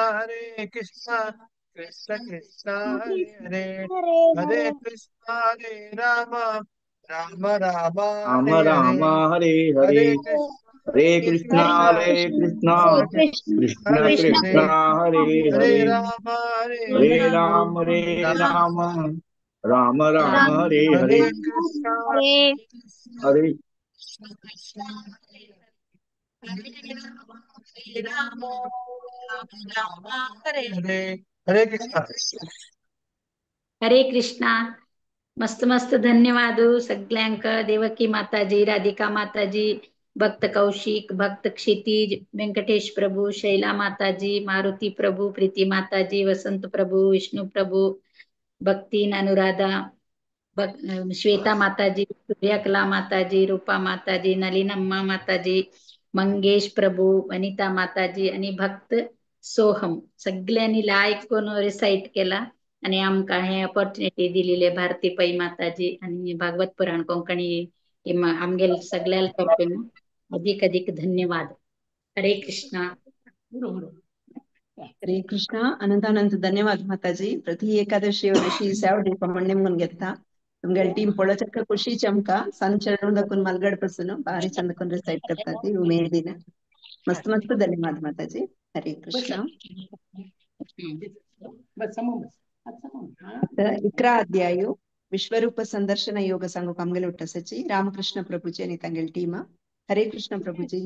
कृष्ण कृष्ण हरे हरे, हरे कृष्णा हरे राम राम राम राम हरे राम हरे, हरे हरे, हरे हरे कृष्णा कृष्णा हरे कृष्णा हरे कृष्ण हरे, कृष्ण हरे हरे हरे, राम हरे हरे राम राम हरे राम राम राम राम हरे हरे हरे कृष्णा हरे। हरे हरे कृष्णा। हरे कृष्णा। मस्त मस्त धन्यवाद सगळ्यांक। देवकी माताजी, राधिका माताजी, भक्त कौशिक, भक्त क्षितिज, वेंकटेश प्रभु, शैला माताजी, मारुति प्रभु, प्रीति माताजी, वसंत प्रभु, विष्णु प्रभु, भक्ति अनुराधा, श्वेता माताजी, सूर्यकला माताजी, रूपा माताजी, नलिनम्मा माताजी, मंगेश प्रभु, वनिता माताजी आणि भक्त सोहम सगळ्यांनी लायक करून रिसाइट केला आणि आमकां हे अपॉर्च्युनिटी दिलेली भारती पै माताजी आणि भागवत पुराण कोंकणी आमगेल सगळ्या तर्फेन अधिक अधिक धन्यवाद। हरे कृष्णा। हरे कृष्ण। अनंत अनंत धन्यवाद माताजी। प्रति एकादशी वर्षी सेवा दिवपा म्हण घेता तुमगे टीम पळोवच्याक खुशी चमका सांजचे दाखून मालगड पासून भारी चंद करून रिसाइट करता ती उमेदीन। मस्त मस्त धन्यवाद माताजी। हरे कृष्ण। 11 अध्याय विश्वरूप संदर्शन योग सांगूक आमगेले उट्टसाची रामकृष्ण प्रभुजी आणि तांगेले टीम। हरे कृष्ण प्रभुजी।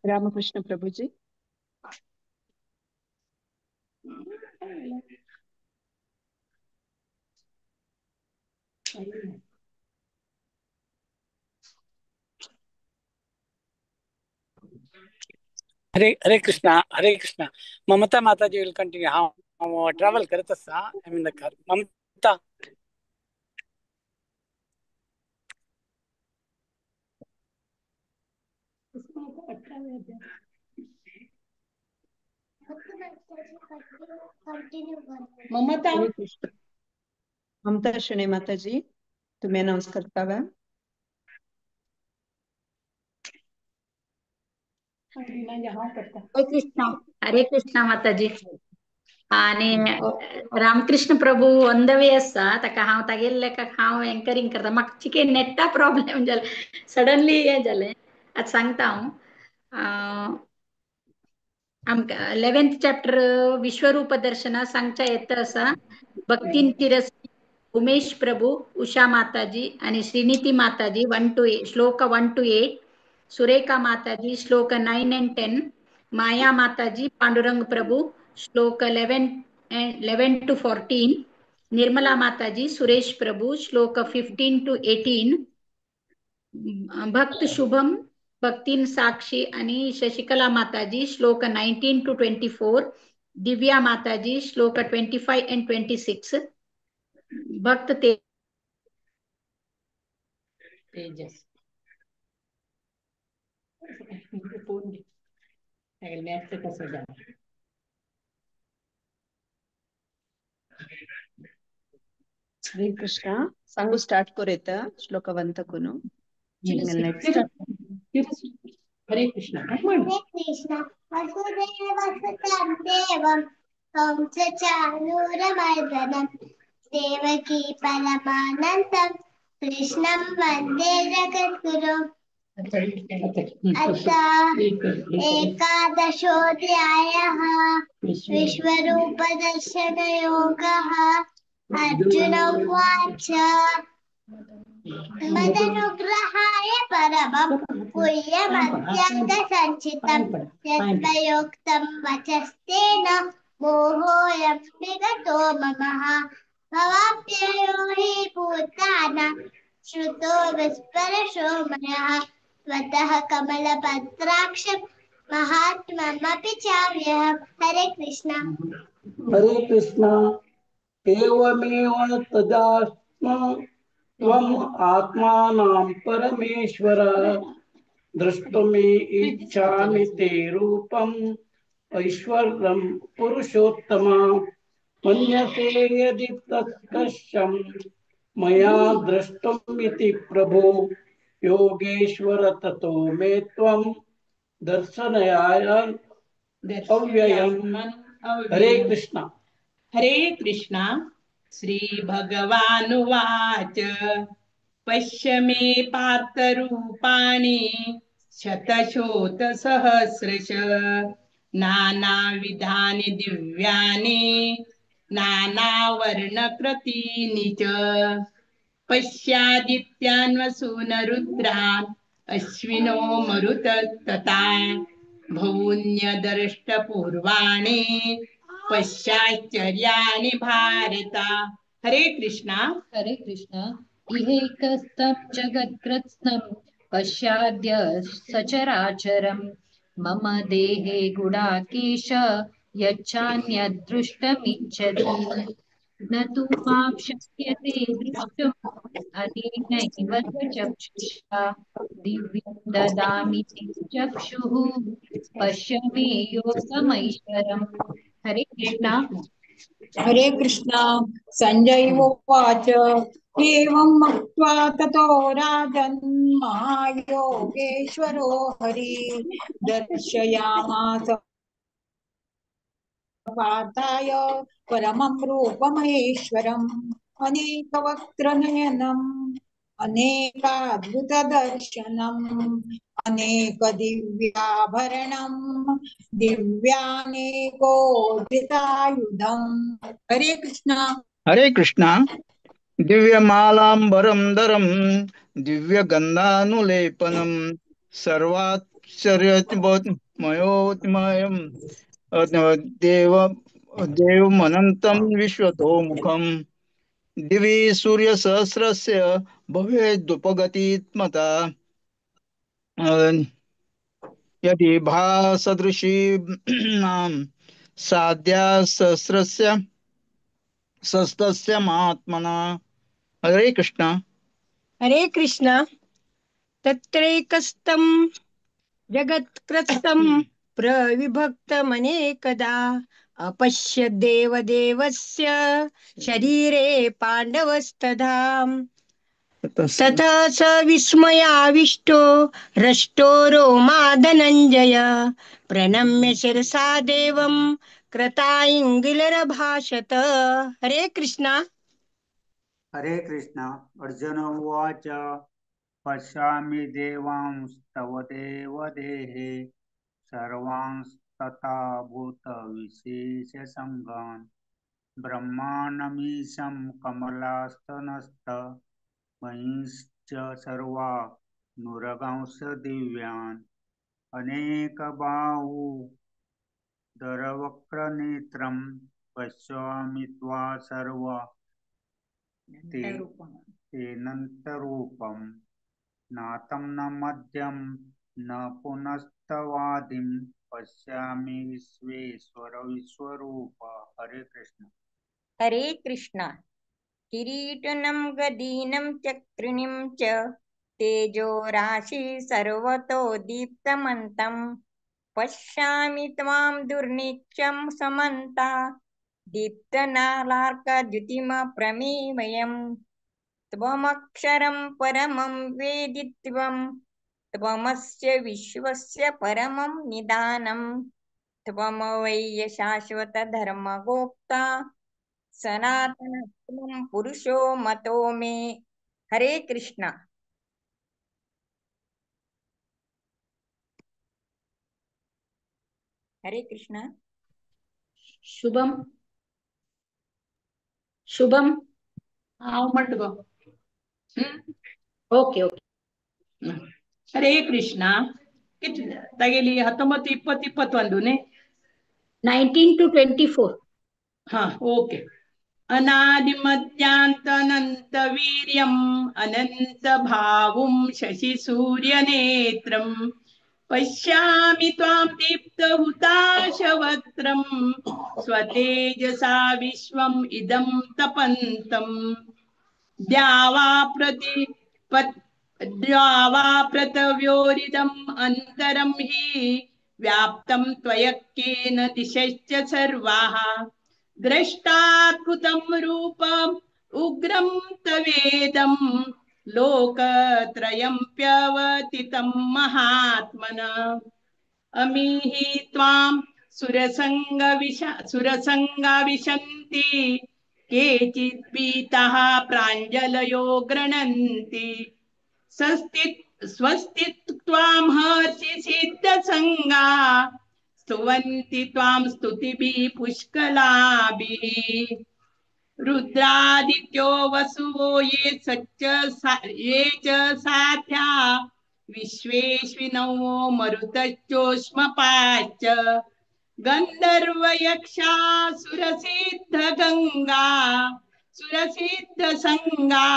रामकृष्ण प्रभुजी। हरे हरे कृष्णा हरे कृष्णा। ममता माताजी will continue. हांव ट्रॅव्हल करत आसा, I am in the car. Mamata. Mamata. Hare Krishna. Mamata Shenoy Mataji तुम्ही अनाउन्स करतावे। हरे कृष्णा। हरे कृष्णा माताजी। आणि Ramakrishna Prabhu on the way आसा, ताका हांव तागेले लेखाक हांव एंकरींग करता। म्हाका चिके नेटा प्रॉब्लेम जाले, सडनली हें जालें। आतां सांगता हांव। आमकां 11th chapter विश्वरूप दर्शना सांगच्या येता आसा। भक्तीन तिरस उमेश प्रभू, उषा माताजी आणि श्रीनिती माताजी 1 to 8, श्लोक 1 to 8, Surekha Mataji श्लोक 9 and 10, माया माताजी पांडुरंग प्रभू श्लोक 11 to 14, Nirmala Mataji Suresh Prabhu श्लोक 15 to 18, भक्त शुभम भक्तीन साक्षी आणि शशिकला माताजी श्लोक 19 to 24, Divya Mataji श्लोक 25 and 26, भक्त तेजस। फोन घे, मॅथ्स कसं जाय. हरे कृष्ण. सांगू स्टार्ट करूयेत श्लोकवंतकुनु. नेक्स्ट. हरे कृष्ण. हरे कृष्ण. वसुदेवसुतं देवं कंसचाणूरमर्दनं देवकी परमानन्दं कृष्णं वन्दे जगद्गुरुम्. अथ एकादशोऽध्यायः विश्वरूपदर्शनयोगः. अर्जुन उवाच मदनुग्रहाय परमं गुह्यमत्यन्तसञ्चितं यत्त्वयोक्तं वचस्तेन मोहोऽयं विगतो ममः. भवाप्ययो हि भूतानां श्रुतो विस्परशो मयः त्वतः कमलपत्राक्षं महात्ममपि चाव्यहम्. हरे कृष्ण. हरे कृष्ण. एवमेव तदात्म त्वम् आत्मानां परमेश्वर द्रष्टुमे इच्छामि ते रूपम् ऐश्वर्यं पुरुषोत्तम. मन्यसे यदि तत्कश्यं मया द्रष्टुमिति प्रभो योगेश्वर ततो मे त्वं दर्शनयाय अव्ययम्. हरे कृष्ण. हरे कृष्ण. श्री भगवानुवाच पश्य मे पार्थरूपाणि शतशोतसहस्रश नानाविधानि दिव्यानि नानावर्णकृतीनि च. पश्यादित्यान् वसून् रुद्रान् अश्विनो मरुतस्तथा भून्यदृष्टपूर्वाणि पश्याश्चर्याणि भारत. हरे कृष्णा. हरे कृष्णा. इहैकस्तं जगत्कृत्स्नं पश्याद्य सचराचरं मम देहे गुडाकेश यच्चान्यदृष्टमिच्छति न तु मां शक्यते द्रष्टुम् अनेनैव चक्षुषा दिव्यं ददामि ते चक्षुः पश्य मे योगमैश्वरम्. हरे कृष्णा. हरे कृष्णा. संजय उवाच एवं मत्वा ततो राजन् महायोगेश्वरो हरि दर्शयामास पार्थाय परमं रूपमहेश्वरम् अनेकवक्त्रनयनम् अनेकाद्भुतदर्शनम् अनेकदिव्याभरणम् दिव्यानेकोद्रितायुधम्. हरे कृष्णा. हरे कृष्णा. दिव्यमालांबरं धरं दिव्यगन्धानुलेपनं सर्वाश्चर्यमयोन्मयं देव देवमनन्तं विश्वतोमुखं दिवि सूर्यसहस्रस्य भवेदुपगतित्मता यदि भासदृशी नाम साध्या सहस्रस्य सस्तस्य महात्मना. हरे कृष्णा. हरे कृष्णा. तत्रैकस्तं जगत्कृत्स्नं प्रविभक्तमनेकदा अपश्य देवदेवस्य शरीरे पाण्डवस्तथा. तथा स विस्मयाविष्टो हृष्टो रोमा धनञ्जय प्रणम्य शिरसा देवं कृताङ्गिलरभाषत. हरे कृष्णा. हरे कृष्णा. अर्जुन उवाच पश्यामि देवांस्तव देवदेहे सर्वांस्तथा भूतविशेषसङ्गान् ब्रह्माणमीशं कमलास्तनस्थ मयिश्च सर्वा नुरगांस दिव्यान् अनेकबाहु दरवक्रनेत्रं पश्यामि त्वा सर्व तेनन्तरूपं नातं न मध्यं न पुनस्तवादिं पश्यामि विश्वेश्वर विश्वरूप. हरे कृष्ण. हरे कृष्ण. किरीटनं गदीनं चक्रिणीं च तेजो राशि सर्वतो दीप्तमन्तं पश्यामि त्वां दुर्निक्षं समन्ता दीप्तनालार्कद्युतिमप्रमेयम् त्वमक्षरं परमं वेदित्वं त्वमस्य विश्वस्य परमं निदानं त्वमवै शाश्वतधर्मगोप्ता सनातनत्वं पुरुषो मतो मे। हरे कृष्णा। हरे कृष्णा। शुभम शुभम हांव म्हणटा गो। Okay okay. Hare Krishna. कितले तागेली 19 20 21 न्ही? 19 to 24. हा ओके. अनादिमध्यान्त अनंत वीर्यम् अनंत भावुं शशि सूर्यनेत्रं पश्यामि त्वां दीप्तहुताशवक्त्रं स्वतेजसा विश्वम् इदं तपन्तम् द्यावा प्रतव्योरिदम् अन्तरं हि व्याप्तं त्वयक्केन दिशश्च सर्वाः द्रष्टाद्भुतं रूपम् उग्रं तवेदं लोकत्रयं प्यवतितं महात्मना। अमीहि त्वां सुरसङ्गाविशन्ति केचित् पीताः प्राञ्जलयो गृह्णन्ति स्वस्ति त्वां हर्षि सिद्धसङ्गा स्तुवन्ति त्वां स्तुतिभिः पुष्कलाभिः। रुद्रादित्यो वसुवो ये सच्च ये च साध्या विश्वेश्विनो मरुतश्चोष्मपाश्च गन्धर्वयक्षा सुरसिद्धगङ्गा सुरसिद्धसङ्गा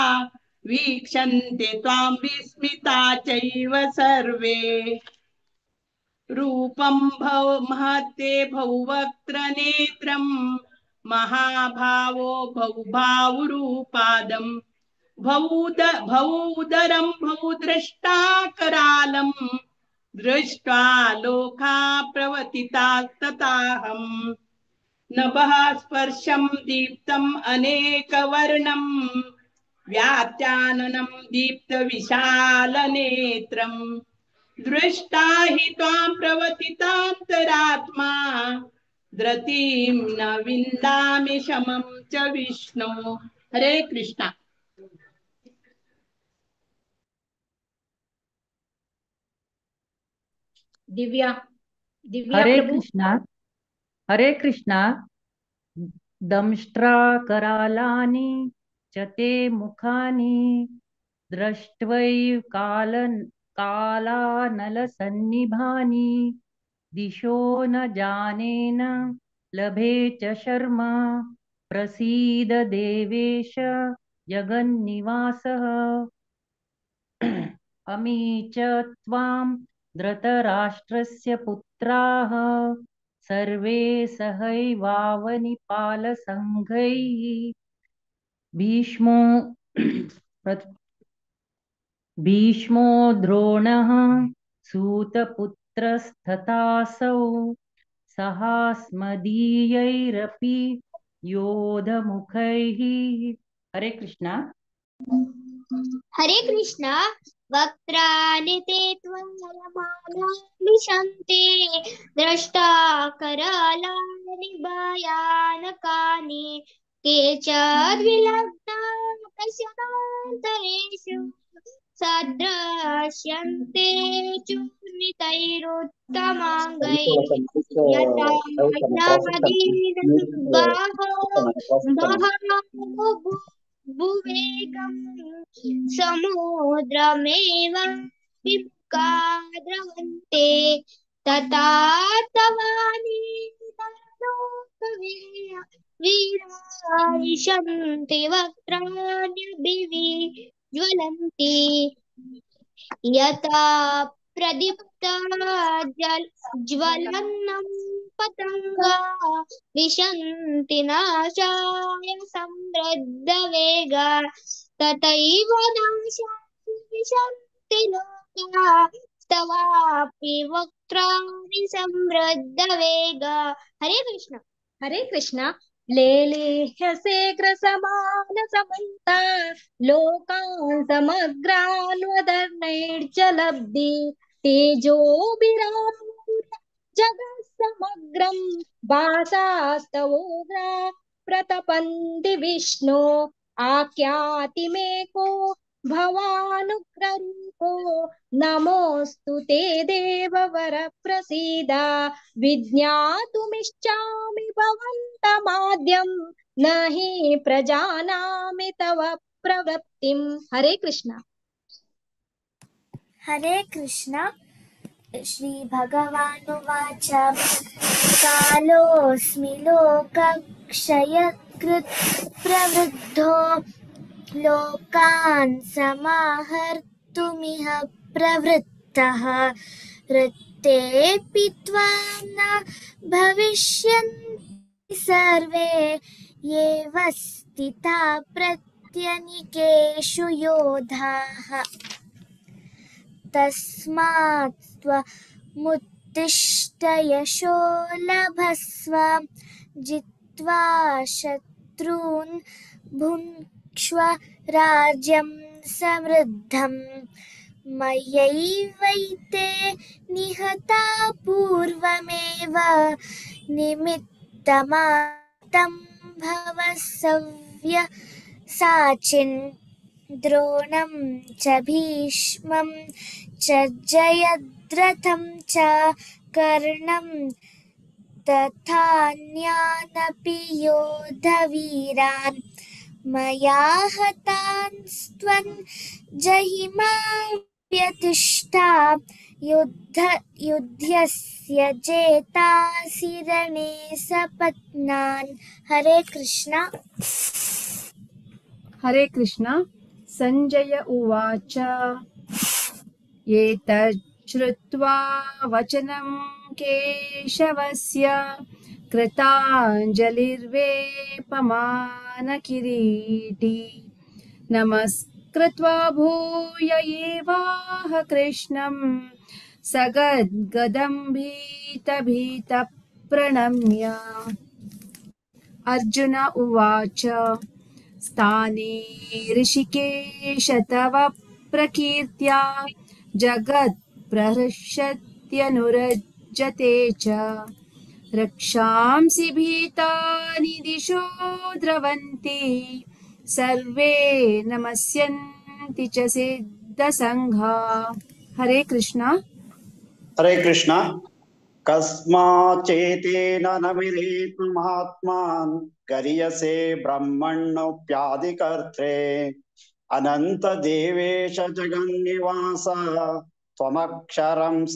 वीक्षन्ते त्वां विस्मिता चैव सर्वे। रूपं भव महते भौवक्त्रनेत्रं महाभावो भौभावुरूपादं भौदरं भौद्रष्टाकरालं दृष्ट्वा लोका प्रवतितास्तताहम्। नभः स्पर्शं दीप्तम् अनेकवर्णं व्यात्याननं दीप्तविशालनेत्रं दृष्टा हि त्वां प्रवतितान्तरात्मा धृतिं न विन्दामि शमं च विष्णो। हरे कृष्णा। दिव्या दिव्या हरे प्रभु। कृष्णा हरे कृष्णा। दंष्ट्रा करालानि च ते मुखानि दृष्ट्वैव कालानलसन्निभानि दिशो न जानेन लभे च शर्म प्रसीद देवेश जगन्निवासः। अमी च त्वां धृतराष्ट्रस्य पुत्राः सर्वे सहैवावनिपालसङ्घैः भीष्मो द्रोणः सूतपुत्रस्तथासौ सहास्मदीयैरपि योधमुखैः। हरे कृष्णा। हरे कृष्णा। वक्त्राणि ते त्वं विशन्ति द्रष्टा करालानि भयानकानि केचद्विलग्ना पश्यतान्तरेषु सदृश्यन्ते चूर्णितैरुत्तमाङ्गैः यथा भुवेगं समुद्रमेव विमुखा द्रवन्ते तथा तवानि वीरा विशन्ति वक्त्राण्यभिवि ज्वलन्ति यथा प्रदीप्ता ज्वलन्नं पतङ्गा विशन्ति नाशाय समृद्धवेगा तथैव नाशाय विशन्ति लोका तवापि वक्त्राणि समृद्धवेग। हरे कृष्ण। हरे कृष्ण। लेलेह्यसेग्रसमान समन्ता लोकान् समग्रान्वदर्णैर्जलब्धि तेजोभिरापूर्य जगत्समग्रं वासास्तवोग्रा प्रतपन्ति विष्णो। आख्याति मे को भवानुग्ररूपो नमोऽस्तु ते देववर प्रसीद। विज्ञातुमिच्छामि भवन्तमाद्यं न हि प्रजानामि तव प्रवृत्तिम्। हरे कृष्ण। हरे कृष्ण। श्री भगवानुवाच। कालोऽस्मि लोकक्षयकृत् प्रवृद्धो लोकान् समाहर्तुमिह प्रवृत्तः। ऋतेऽपि त्वां न भविष्यन्ति सर्वे ये स्थिता प्रत्यनीकेषु योधाः। तस्मात् त्वमुत्तिष्ठ यशो लभस्व जित्वा शत्रून् भुङ्क्ष्व राज्यं समृद्धम्। मयैवैते निहता पूर्वमेव निमित्तमात्रं भव सव्यसाचिन्। द्रोणं च भीष्मं च जयद्रथं च कर्णं तथान्यानपि योधवीरान्। मया हतांस्त्वं जहि मां व्यतिष्ठा युध्यस्य जेतासि रणे सपत्नान्। हरे कृष्ण। हरे कृष्ण। संजय उवाच। एतच्छ्रुत्वा वचनं केशवस्य कृताञ्जलिर्वेपमानकिरीटी नमस्कृत्वा भूय एवाह कृष्णं सगद्गदं भीतभीतः प्रणम्य। अर्जुन उवाच। स्थाने ऋषिकेश तव प्रकीर्त्या जगत् प्रहृष्यत्यनुरज्यते च। रक्षांसि भीतानि दिशो द्रवन्ति सर्वे नमस्यन्ति च सिद्धसङ्घा। हरे कृष्ण। हरे कृष्ण। कस्माच्चेतेन न विरेतुमात्मान् गरीयसे ब्रह्मण्योऽप्यादिकर्त्रे। अनंत देवेश जगन्निवास त्वमक्षरं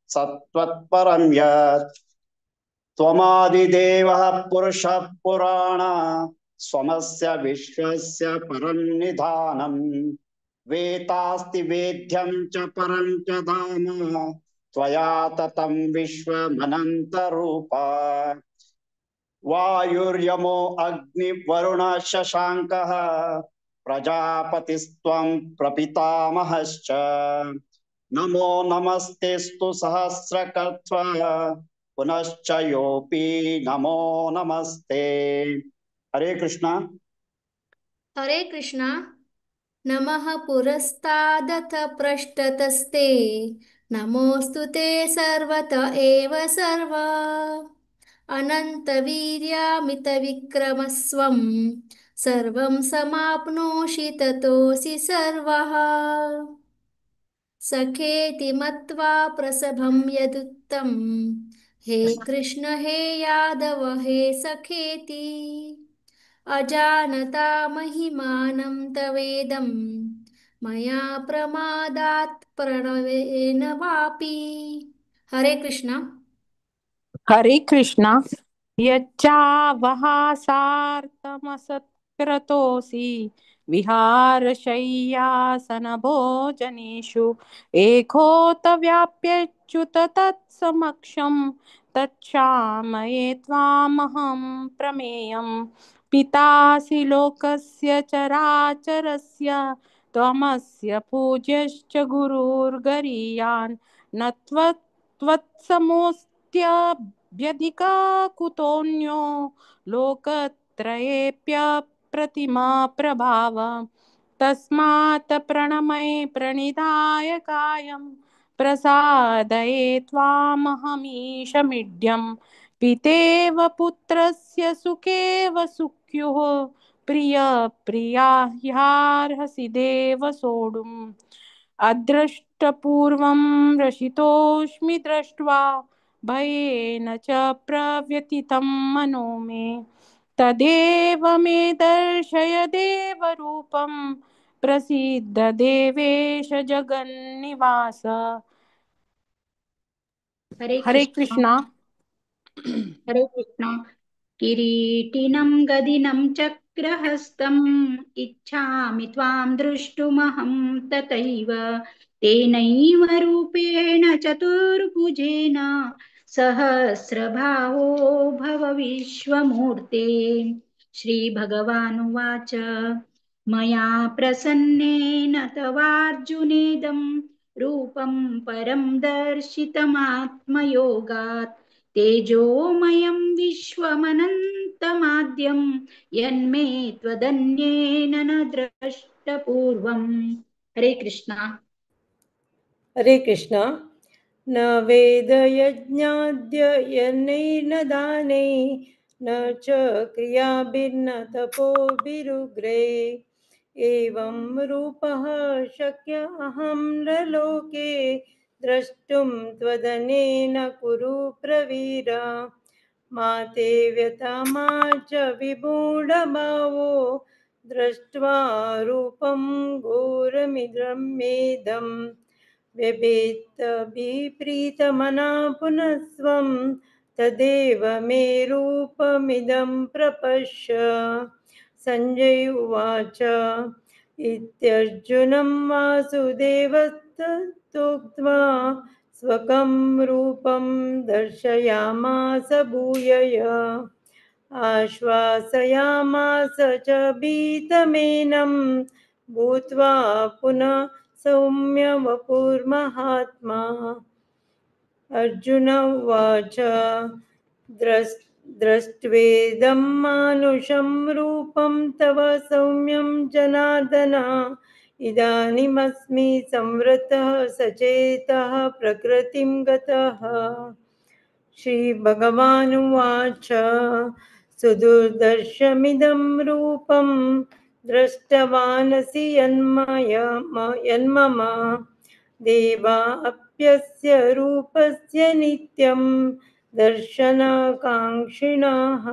सत्त्वत्परं यत्। त्वमादिदेवः पुरुषः पुराण स्वमस्य विश्वस्य परं निधानम्। वेतास्ति वेद्यं च परं च धाम त्वया ततं विश्वमनन्तरूप। वायुर्यमो अग्निवरुणः शशाङ्कः प्रजापतिस्त्वं प्रपितामहश्च। नमो नमस्तेस्तु सहस्रकर्त्व पुनश्च योऽपि नमो नमस्ते। हरे कृष्णा। हरे कृष्णा। नमः पुरस्तादथ पृष्ठतस्ते नमोऽस्तु ते सर्वत एव सर्व। अनन्तवीर्यामितविक्रमस्वं सर्वं समाप्नोषि ततोऽसि सर्वः। सखेति मत्वा प्रसभं यदुक्तं हे कृष्ण हे यादव हे सखेति। अजानता महिमानं तवेदं मया प्रमादात् प्रणवेन वापि। हरे कृष्ण। हरे कृष्ण। यच्चावहासार्थमसत्क्रतोऽसि विहारशय्यासनभोजनेषु एकोत व्याप्यच्युत तत्समक्षं तच्छामये त्वामहं प्रमेयम्। पितासि लोकस्य चराचरस्य त्वमस्य पूज्यश्च गुरुर्गरीयान् न त्वत्समोऽस्त्यभ्यधिका कुतोऽन्यो लोकत्रयेऽप्यप्रतिमा प्रभाव। तस्मात् प्रणमये प्रणिधाय कायं प्रसादये त्वामहमीशमीड्यं। पितेव पुत्रस्य सुखेव सुख्युः प्रिय प्रिया ह्यार्हसि देव सोढुम्। अदृष्टपूर्वं रसितोऽस्मि दृष्ट्वा भयेन च प्रव्यथितं मनो मे। तदेव मे दर्शय देवरूपं प्रसिद्ध देवेश जगन्निवास। हरे हरे कृष्णा। कृष्णा। हरे कृष्णा। किरीटिनं गदिनं चक्रहस्तम् इच्छामि त्वां द्रष्टुमहं तथैव तेनैव रूपेण चतुर्भुजेन सहस्रभावो भव विश्वमूर्ते। श्रीभगवानुवाच मया प्रसन्नेन तवार्जुनेदं रूपं परं दर्शितमात्मयोगात् तेजोमयं विश्वमनन्तमाद्यं यन्मे त्वदन्येन न द्रष्टपूर्वम्। हरे कृष्णा। हरे कृष्णा। न वेदयज्ञाद्य यज्ञैर्न दानैः न च क्रियाभिर्न तपोभिरुग्रैः एवं रूपः शक्य अहं नरलोके द्रष्टुं त्वदनेन कुरु प्रवीर। मा ते व्यथा मा च विमूढभावो दृष्ट्वा रूपं घोरमिदमेदं व्यभेत्तभिप्रीतमना पुनस्त्वं तदेव मे रूपमिदं प्रपश्य। सञ्जय उवाच इत्यर्जुनं वासुदेवस्ततोक्त्वा स्वकं रूपं दर्शयामास भूयय। आश्वासयामास च भीतमेनं भूत्वा पुनः सौम्य वपुर्महात्मा। अर्जुन उवाच द्रष्ट्वेदं मानुषं रूपं तव सौम्यं जनार्दन इदानीमस्मि संवृतः सचेतः प्रकृतिं गतः। श्रीभगवानुवाच सुदुर्दर्शमिदं रूपं दृष्टवानसि यन्मम देवा अप्यस्य रूपस्य नित्यं दर्शनाकाङ्क्षिणः।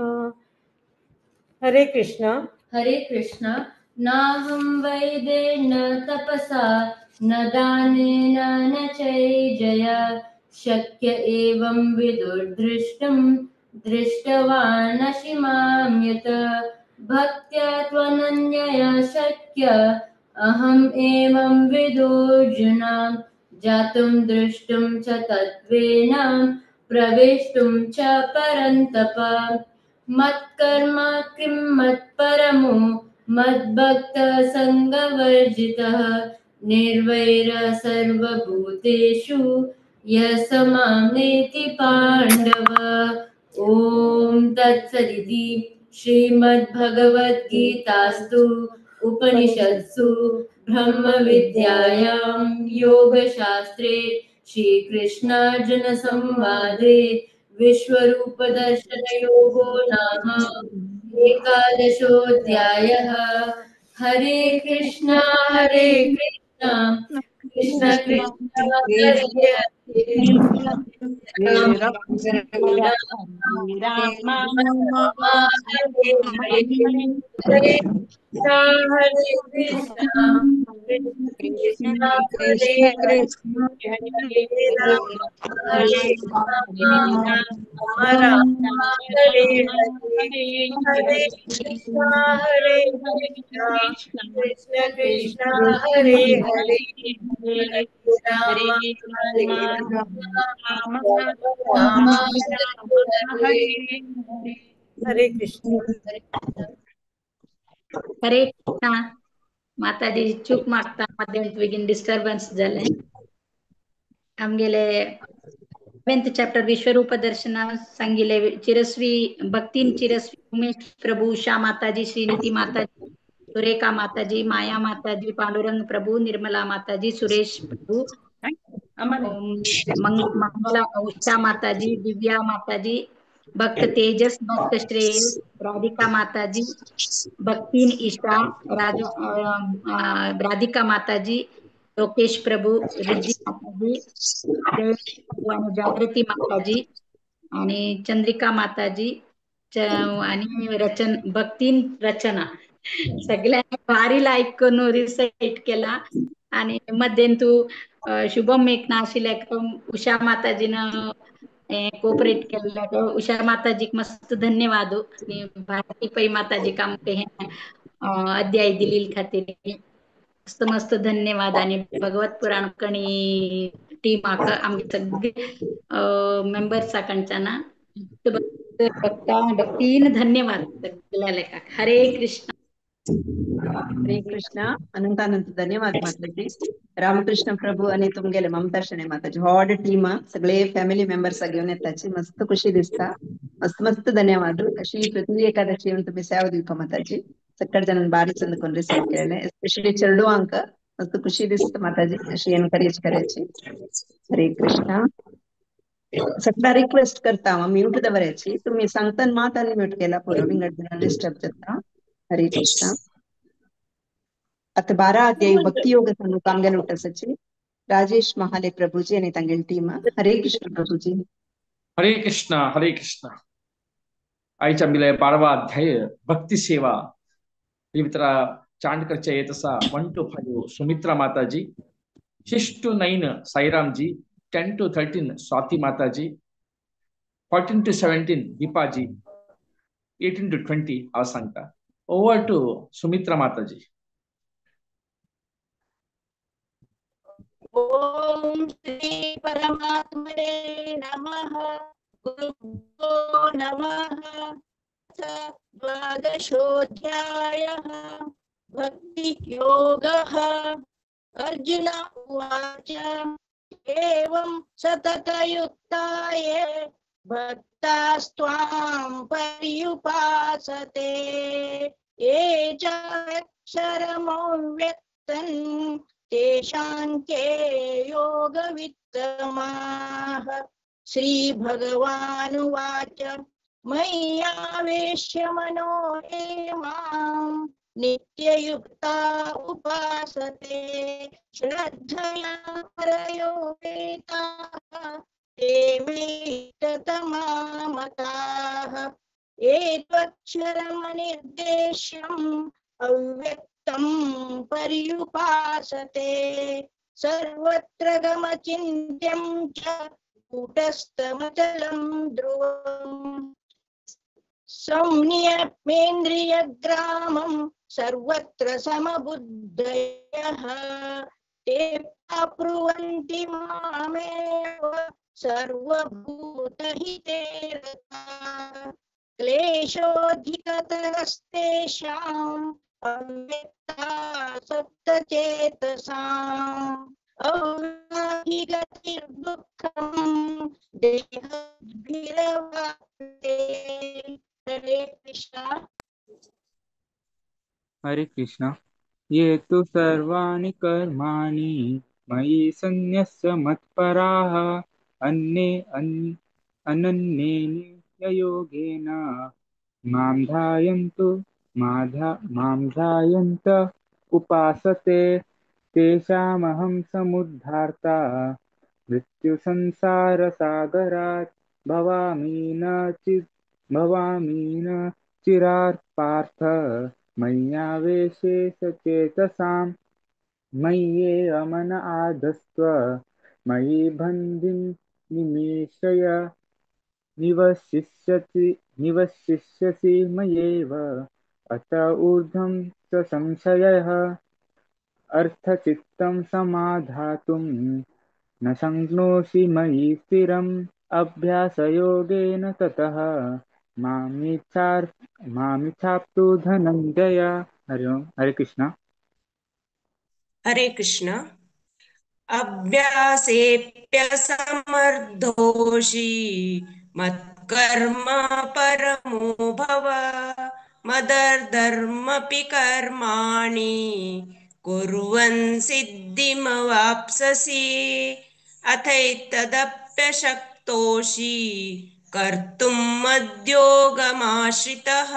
हरे कृष्णा। हरे कृष्णा। नाहं वैदेन तपसा न दानेन न चैजया शक्य एवं विदुर्दृष्टं दृष्टवानसि मां यत। भक्त्या त्वनन्यया शक्य अहम् एवं विदोर्जुन जातुं द्रष्टुं च तत्त्वेन प्रवेष्टुं च परन्तप। मत्कर्म किं मत्परमो मद्भक्तसङ्गवर्जितः निर्वैर सर्वभूतेषु यः स मां नेति पाण्डव। ॐ तत्सदिति श्रीमद्भगवद्गीतास्तु उपनिषत्सु ब्रह्मविद्यायां योगशास्त्रे श्रीकृष्णार्जुनसंवादे विश्वरूपदर्शनयोगो नाम एकादशोऽध्यायः। हरे कृष्णा हरे कृष्णा कृष्ण कृष्ण हरे हरे राम राम हरे हरे हरे कृष्णा हरे कृष्णा कृष्ण हरे हरे हरे राम हरे राम राम हरे हरे हरे कृष्णा हरे कृष्णा कृष्ण कृष्ण हरे हरे हरे राम हरे राम राम हरे हरे कृष्ण। हरे कृष्णा। माताजी चूक मागता मध्यंत बेगीन डिस्टर्बन्स जालें. आमगेले 7th chapter विश्वरूप दर्शन सांगिले चिरस्वी भक्तीन चिरस्वी उमेश प्रभु, उषा माताजी, श्रीनिती माताजी, सुरेखा माताजी, माया माताजी, पांडुरंग प्रभु, निर्मला माताजी, सुरेश प्रभु, मंगला उषा माताजी, दिव्या माताजी, भक्त तेजस, भक्त श्रेयस, राधिका माताजी, भक्तीन ईशा, राधिका माताजी, लोकेश प्रभु, रिद्धी माताजी, आणि जागृती माताजी आणि चंद्रिका माताजी आणि रचन भक्तीन रचना सगळ्यांनी भारी लायक करून रिसाईट केला. आणि मध्येन तू शुभम एक ना आशिल्ल्या उषा माताजीनं कोऑपरेट केलेलं. उषा माताजीक मस्त धन्यवाद. आणि भारती पै माताजी आमकां हे अध्याय दिलील खातीर मस्त मस्त धन्यवाद. आणि भगवत पुराण कणी टीमाक आमगे सगळे मेंबर्सा कडच्यान भक्तीन धन्यवाद सगळ्या लेखाक. हरे कृष्ण. हरे कृष्ण. अनंत अनंत धन्यवाद माताजी. रामकृष्ण प्रभू आणि तुमगेले ममता शणे माताजी व्हड टीम सगळे फॅमिली मेंबर्स घेऊन येताची मस्त खुशी दिसता. मस्त मस्त धन्यवाद. अशी पृथ्वी एकादशी येऊन तुम्ही सेवा दिवका माताजी. सगळे जण बारी चंद कोण रिसाईट केलेले एस्पेशली चेडवांक मस्त खुशी दिसता माताजी. अशी एनकरेज करायची. हरे कृष्ण. सगळा रिक्वेस्ट करता हांव म्यूट दवरायची. तुम्ही सांगताना मात आनी म्यूट केला पुरो विंगड डिस्टर्ब जाता. हरे कृष्ण. आता 12 अध्याय भक्ती योग सांगू आमगेले उठासाची राजेश महाले प्रभूजी आणि तांगेली टीम. हरे कृष्ण प्रभूजी. हरे कृष्ण हरे कृष्ण. आयच्या आमगेले 12वा अध्याय भक्ती सेवा पवित्र चांट करचे येत असा. 1 to 5 Sumitra Mataji, 6 to 9 Sairamji, 10 to 13 Swati Mataji, 14 to 17 Deepaji, 18 to 20 हांव सांगता. ओवर टू सुमित्रा माताजी. ओम श्री परमात्मने नमः. गुरुभ्यो नमः. द्वादशोऽध्यायः भक्तियोगः. अर्जुन उवाच एवं सततयुक्ताये भक्तास्त्वां पर्युपासते ये च अक्षरमव्यक्तं तेषां के योगवित्तमाः. श्रीभगवानुवाच मय्यावेश्य मनो ये मां नित्ययुक्ता उपासते श्रद्धया परयोपेताः ते मे इष्टतमा मताः. एतत्क्षरमनिर्देश्यम् अव्यक्तं पर्युपासते सर्वत्र गमचिन्त्यं च कूटस्थमचलं ध्रुवम्. संनियमेन्द्रियग्रामं सर्वत्र समबुद्धयः ते प्राप्नुवन्ति मामेव सर्वभूतहिते रताः. क्लेशोऽधिकतरस्तेषाम् अव्यक्ता सप्तचेतसाम् अव्याधिगतिर्दुःखं देहभिरवाप्ते. हरे कृष्ण. हरे कृष्ण. ये तु सर्वाणि कर्माणि मयि सन्न्यस्य मत्पराः अन्ये अनन्येन योगेन मां ध्यायन्तु मां ध्यायन्त उपासते तेषामहं समुद्धार्ता मृत्युसंसारसागरात् भवामि न चिरात् पार्थ मय्यावेशे सचेतसां मय्येव मन आधस्त्व मयि बन्धिं निमेषय निवसिष्यसि मयैव अत ऊर्ध्वं च संशयः अर्थचित्तं समाधातुं न शक्नोषि मयि स्थिरम् अभ्यासयोगेन ततः मामिच्छाप्तु धनञ्जय. हरि ओम. हरे कृष्णा. हरे कृष्ण. अभ्यासेऽप्यसमर्थोऽसि मत्कर्म परमो भव मदर्थमपि कर्माणि कुर्वन् सिद्धिमवाप्स्यसि. अथैतदप्यशक्तोऽसि कर्तुं मद्योगमाश्रितः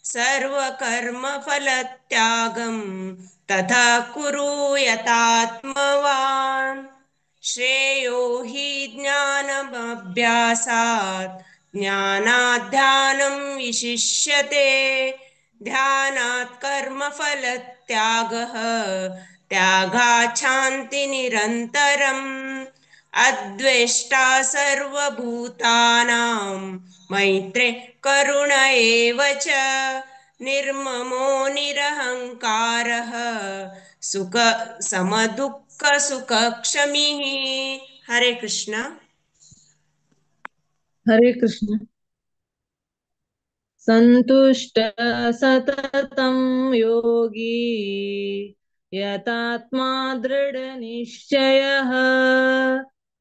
सर्वकर्मफलत्यागं तथा कुरु यतात्मवान्. श्रेयो हि ज्ञानमभ्यासात् ज्ञानात् ध्यानं विशिष्यते ध्यानात् कर्मफलत्यागः त्यागात् शान्ति निरन्तरम्. अद्वेष्टा सर्वभूतानां मैत्रे करुण एव च निर्ममो निरहङ्कारः सुख समदुःख सुखक्षमिः. हरे कृष्ण. हरे कृष्ण. संतुष्ट सततं योगी यतात्मा दृढ़ निश्चयः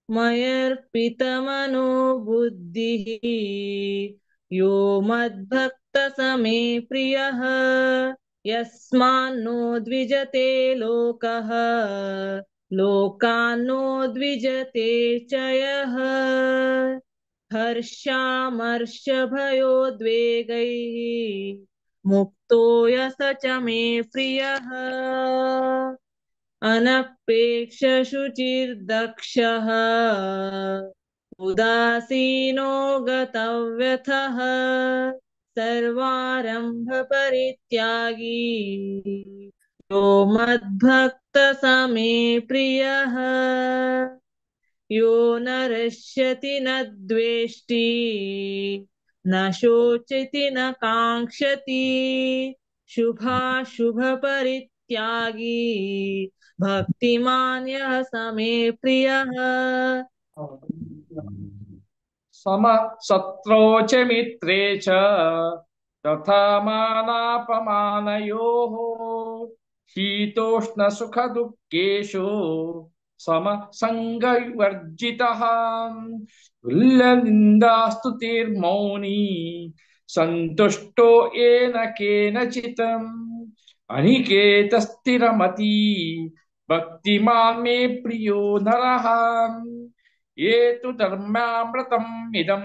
मयर्पितमनो बुद्धिः यो मद्भक्त समे प्रियः. यस्मान्नो द्विजते लोकः लोकान्नो द्विजते च यः. हर्षामर्षभयोद्वेगैः मुक्तो यः स च मे प्रियः. अनपेक्ष शुचिर्दक्षः उदासीनो गतव्यथः सर्वारंभ परित्यागी यो मद्भक्त समे प्रियः. यो न रश्यति न द्वेष्टि न शोचति न कांक्षति शुभाशुभ परित्यागी भक्तिमान यः स मे प्रियः. सम शत्रौ च मित्रे च तथा मानापमानयोः शीतोष्ण सुख दुःखेषु सम संगवर्जितः. तुल्यनिन्दास्तुतिर्मौनी संतुष्टो येन केनचित् अनिकेतस्थिरमति भक्तिमान् मे प्रियो नरः. ये तु धर्मामृतम् इदं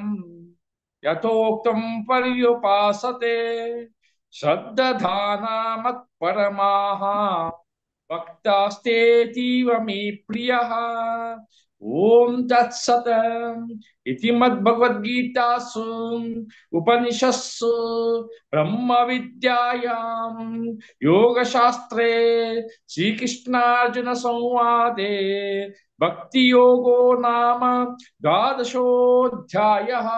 यथोक्तं पर्युपासते श्रद्दधाना मत्परमाः भक्तास्तेतीव मे प्रियः. ओम तत्सत् इति मद्भगवद्गीतासु उपनिषत्सु ब्रह्म विद्यायां योगशास्त्रे श्रीकृष्णार्जुन संवादे भक्तियोगो नाम द्वादशोऽध्यायः.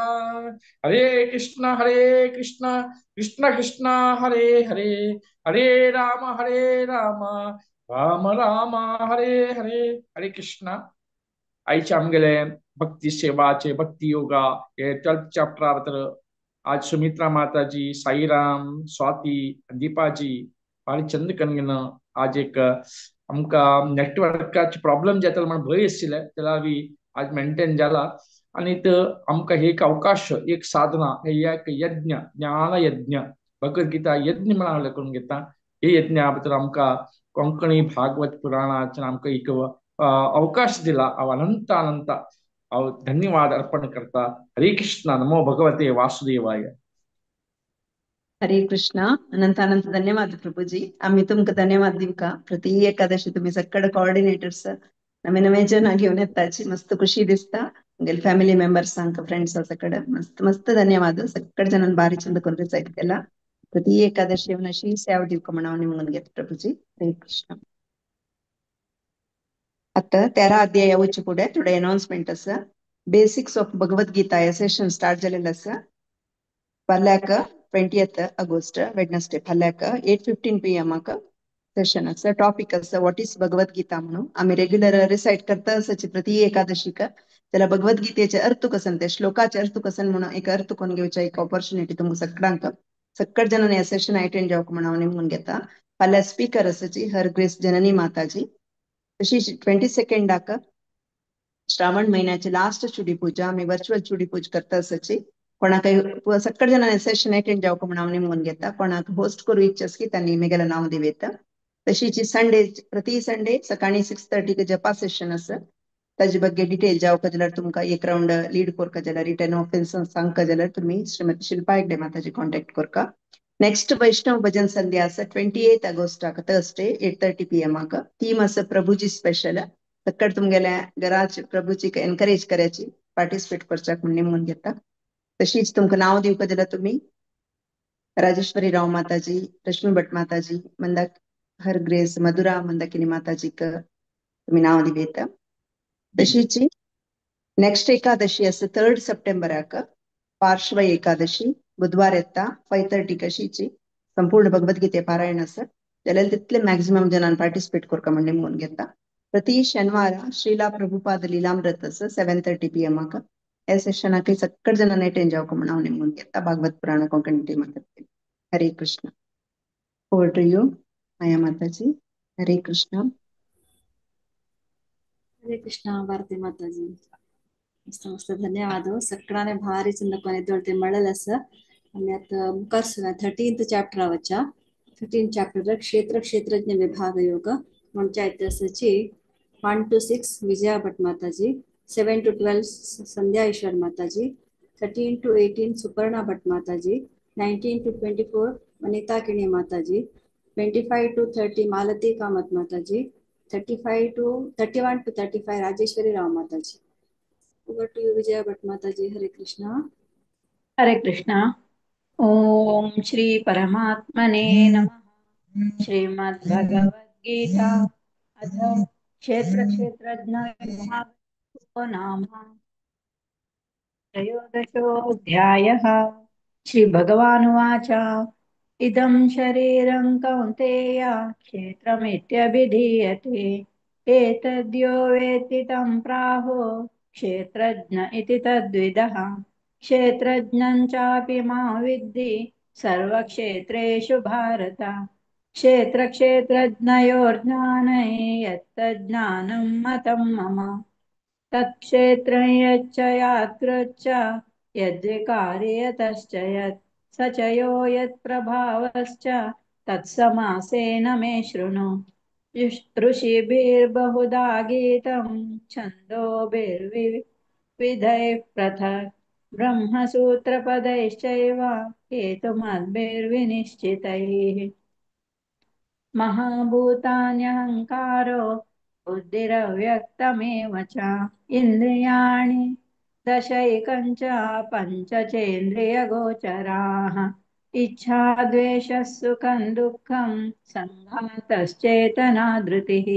हरे कृष्ण कृष्ण कृष्ण हरे हरे हरे राम राम राम हरे हरे. हरे कृष्ण. आयचे आमगेले भक्ती सेवाचे भक्ती योगा हे 12th चॅप्टरा भितर आज सुमित्रा माताजी, साईराम, स्वाती, दीपाजी भारी चंद करून आज एक आमकां नेटवर्काचे प्रॉब्लम जातालो म्हण भंय आशिल्ले त्याला बी आज मेंटेन जाला आनी आमकां एक अवकाश, एक साधना, हे एक यज्ञ, ज्ञान यज्ञ, भगवद्गीता यज्ञ म्हण करून घेता. हे यज्ञा भितर आमकां कोंकणी भागवत पुराणाचे आमकां एक अवकाश दिला. हांव अनंत अनंत हांव धन्यवाद अर्पण करता. हरे कृष्ण. नमो भगवते वासुदेवाय. हरे कृष्ण. अनंत अनंत धन्यवाद प्रभुजी. आम्ही तुमकां धन्यवाद दिवका. प्रति एकादशी तुम्ही सगळे कोऑर्डिनेटर्स नवे नवे जन घेऊन येताची मस्त खुशी दिसता. आमगेले फॅमिली मेंबर्सांक फ्रेंड्स सगळे मस्त मस्त धन्यवाद. सगळे जणांनी बारी चंद करून रिसाइट केला. प्रति एकादशी अशी सेवा दिवका म्हणून हांव निमगून घेता प्रभुजी. हरे कृष्ण. आता 13 अध्याय वचचे फुडें थोडे अनाउन्समेंट आसा. बेसिक्स ऑफ भगवद्गीता हे सेशन स्टार्ट जालेलें आसा. फाल्यांक 20th August Wednesday फाल्यांक 8:15 PM session आसा. टॉपिक आसा what is Bhagavad Gita म्हणून. आमी रेग्युलर रिसाइट करता आसाची प्रति एकादशीक त्याला भगवद्गीतेचे अर्थ कसन ते श्लोकाचे अर्थ कसन म्हणून एक अर्थ करून घेवचा एक ऑपॉर्च्युनिटी तुमकां सगळ्यांक. सगळे जणांनी हे सेशन अटेंड जावंक म्हणून हांव निमगून घेता. फाल्यां स्पीकर आसाची हर ग्रेस जननी माताजी. तशीच 22 श्रावण महिन्याची लास्ट चुडी पूजा आमी वर्च्युअल चुडी पूजा करता आसाची. कोणाक सक्कड जाणांनी सेशन अटेंड जावंक म्हण हांव निमून घेता. कोणाक होस्ट करूं इच्छा आसा की तांणी मेगेलें नांव दिवयता. तशीच संडे प्रति संडे सकाळी 6:30 जपा सेशन आसा. ताजे ಬಗ್ಗೆ डिटेल जावंक जाल्यार तुमकां एक रावंड लीड करका जाल्यार रिटर्न ऑफिस सांगका जाल्यार तुमी श्रीमती शिल्पा हेगडे माताजी कॉन्टॅक्ट करका. नेक्स्ट वैष्णव भजन संध्या आसा 28 ऑगस्टाक थर्सडे 8:30 PM. Theme आसा प्रभुजी स्पेशल. सक्कड तुमगेल्या घराच प्रभुजीक एनकरेज करायची पार्टिसिपेट करच्याक म्हण निमून घेता. तशीच तुमकां नांव दिवका जाल्यार तुमी राजेश्वरी राव माताजी, रश्मी भट माताजी, मंदाक हर ग्रेस मधुरा मंदाकिनी माताजीक तुमी नांव दिवयता. तशीच नेक्स्ट एकादशी आसा 3 सप्टेंबराक पार्श्व एकादशी बुधवार येता 5:30 अशीची संपूर्ण भगवद्गीते पारायण आसा. जाल्यार तितले मॅक्झिमम जणांनी पार्टिसिपेट करका म्हण निमून घेता. प्रति शनिवार श्रीला प्रभुपाद लीलामृत आसा 7:30 PM. ह्या सेशनाक सक्कड जाणांनी अटेंड जावंक म्हण हांव निमून घेता. भागवत पुराण कोंकणी टीमा तर्फे. Hare Krishna. Over to you Maya Mataji. Hare Krishna. Hare Krishna Bharati Mataji. मस्त मस्त धन्यवाद. सगळ्याने भारी चंद कोणे दोळते मळलस. आमी आतां मुखार 13th chapter वचा. 13 चॅप्टर क्षेत्र क्षेत्रज्ञ विभाग योग म्हणच्या इतिहासाची 1 to 6 Vijaya Bhat Mataji, 7 to 12 Sandhya Ishwar Mataji, 13 to 18 Suparna Bhat Mataji, 19 to 24 Vanita Kini Mataji, 25 to 30 Malati Kamath Mataji, 31 to 35 Rajeshwari Rao Mataji. Over to you Vijaya Bhat Mataji. Hare Krishna. Hare Krishna. Om Shri परमात्मने नमः. श्रीमद् भगवद्गीता अथ क्षेत्र क्षेत्रज्ञ विभागो नाम त्रयोदशोऽध्यायः. श्री भगवानुवाच. इदं शरीरं कौन्तेय क्षेत्रमित्यभिधीयते. एतद्यो वेत्ति तं प्राहो क्षेत्रज्ञ इति तद्विदः. क्षेत्रज्ञं चापि मां विद्धि सर्वक्षेत्रेषु भारत. क्षेत्रक्षेत्रज्ञयोर्ज्ञाने यत्तज्ज्ञानं मतं मम. तत्क्षेत्रं यच्च यादृच्च यद्विकारि यतश्च यत् स च यो यत्प्रभावश्च तत्समासेन मे शृणु. ऋषिभिर्बहुधा गीतं छन्दोभिर्विविधैः पृथक् ब्रह्मसूत्रपदैश्चैव हेतुमद्भिर्विनिश्चितैः. महाभूतान्यहङ्कारो बुद्धिरव्यक्तमेव च इन्द्रियाणि दशैकं च पञ्च चेन्द्रियगोचराः. इच्छा द्वेषः सुखं दुःखं सङ्घातश्चेतना धृतिः.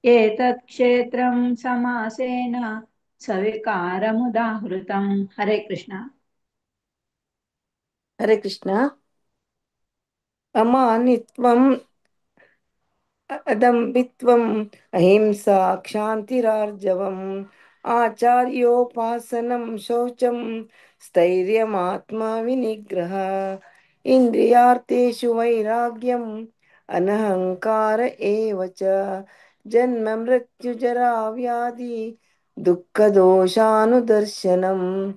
एतत् क्षेत्रं समासेन सविकारमुदाहृतम्. हरे कृष्ण. हरे कृष्ण. अमानित्वम् अदम्बित्वम् अहिंसा क्षान्तिरार्जवम् आचार्योपासनं शौचं स्थैर्यमात्मविनिग्रह इन्द्रियार्थेषु वैराग्यम् अनहङ्कार एव च जन्म मृत्युजरा व्याधि दुःखदोषानुदर्शनम्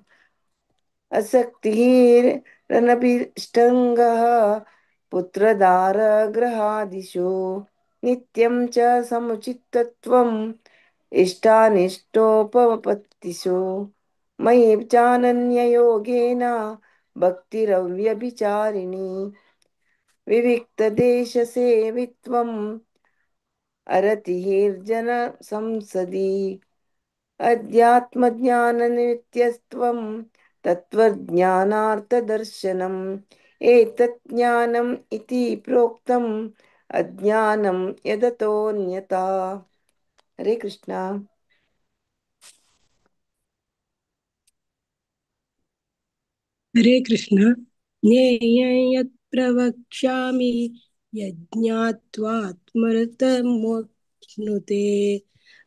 असक्तिरनभिष्टङ्गः पुत्रदारगृहादिषु नित्यं च समुचितत्वम् इष्टानिष्टोपपत्तिषु मयि चानन्ययोगेन भक्तिरव्यभिचारिणी विविक्तदेशसेवित्वम् अरतिर्जनसंसदि अध्यात्मज्ञाननित्यस्त्वं तत्त्वज्ञानार्थदर्शनम् एतत् ज्ञानम् इति प्रोक्तम् अज्ञानं यदतोऽन्यथा. हरे कृष्णा. हरे कृष्ण. ज्ञेयं यत् प्रवक्ष्यामि यज्ञात्वात्मृतमोक्ष्णुते.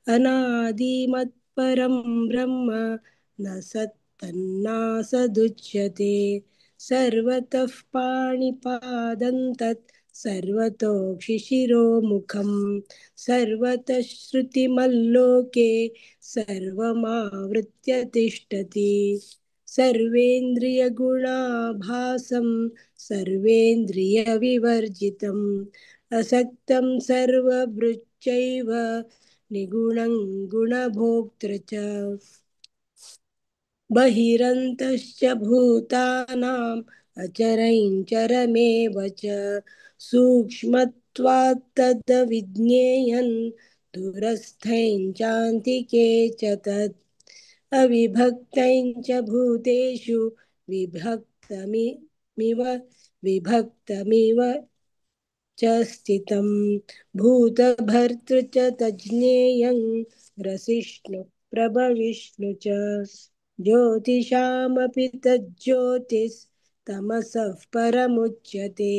अनादिमत्परं ब्रह्म न सत्तन्नासदुच्यते. सर्वतः पाणिपादं तत् सर्वतोक्षिशिरोमुखं सर्वतः श्रुतिमल्लोके सर्वमावृत्य तिष्ठति। सर्वेन्द्रियगुणाभासं सर्वेन्द्रियविवर्जितम् असक्तं सर्वभृच्चैव निगुणं गुणभोक्तृ च। बहिरन्तश्च भूतानाम् अचरं चरमेव च सूक्ष्मत्वात् तद्विज्ञेयं दूरस्थं चान्तिके च तत्। अविभक्तं च भूतेषु विभक्तमिव विभक्तमिव च स्थितं भूतभर्तृ च तज्ज्ञेयं ग्रसिष्णु प्रभविष्णु च। ज्योतिषामपि तज्ज्योतिस्तमसः परमुच्यते।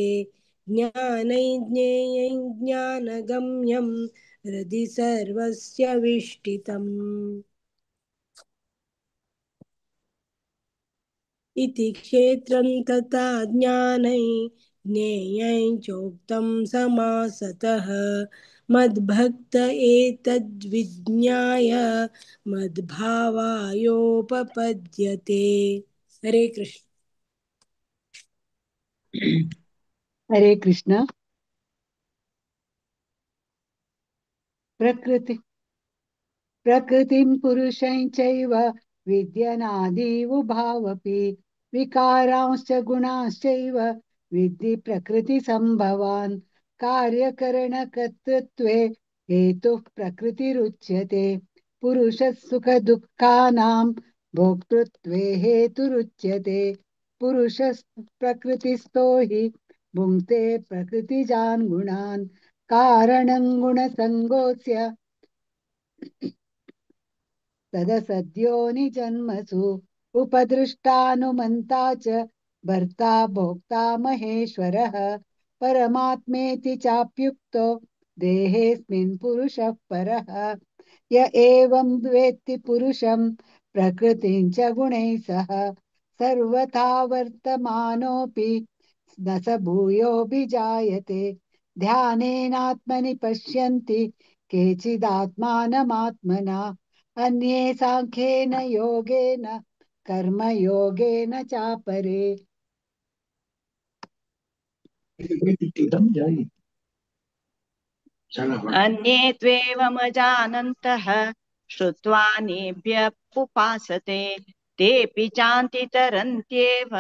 ज्ञानै ज्ञेयं ज्ञानगम्यं हृदि सर्वस्य विष्ठितम्। इति क्षेत्रं तथा ज्ञानै ज्ञेयं चोक्तं समासतः। मद्भक्त एतद्विज्ञाय मद्भावायोपपद्यते। हरे कृष्ण। हरे कृष्ण। प्रकृति प्रकृतिं पुरुषं चैव विद्यनादिवुभावपि विकारांश्च गुणांश्चैव विद्धि प्रकृतिसम्भवान्। कार्यकरणकर्तृत्वे हेतुः प्रकृतिरुच्यते। पुरुषः सुखदुःखानां भोक्तृत्वे हेतुरुच्यते। पुरुषः प्रकृतिस्थो हि भुङ्क्ते प्रकृतिजान् गुणान्। कारणं गुणसङ्गोऽस्य तदसद्योनिजन्मसु। उपदृष्टानुमन्ता च भर्ता भोक्ता महेश्वरः। परमात्मेति चाप्युक्तो देहेऽस्मिन् पुरुषः परः। य एवं वेत्ति पुरुषं प्रकृतिं च गुणैः सह सर्वथा वर्तमानोऽपि न स भूयोऽभिजायते। ध्यानेनात्मनि पश्यन्ति केचिदात्मानमात्मना अन्ये साङ्ख्येन योगेन कर्मयोगेन चापरे। अन्ये त्वेवमजानन्तः श्रुत्वा नेभ्य उपासते तेऽपि चान्ति तरन्त्येव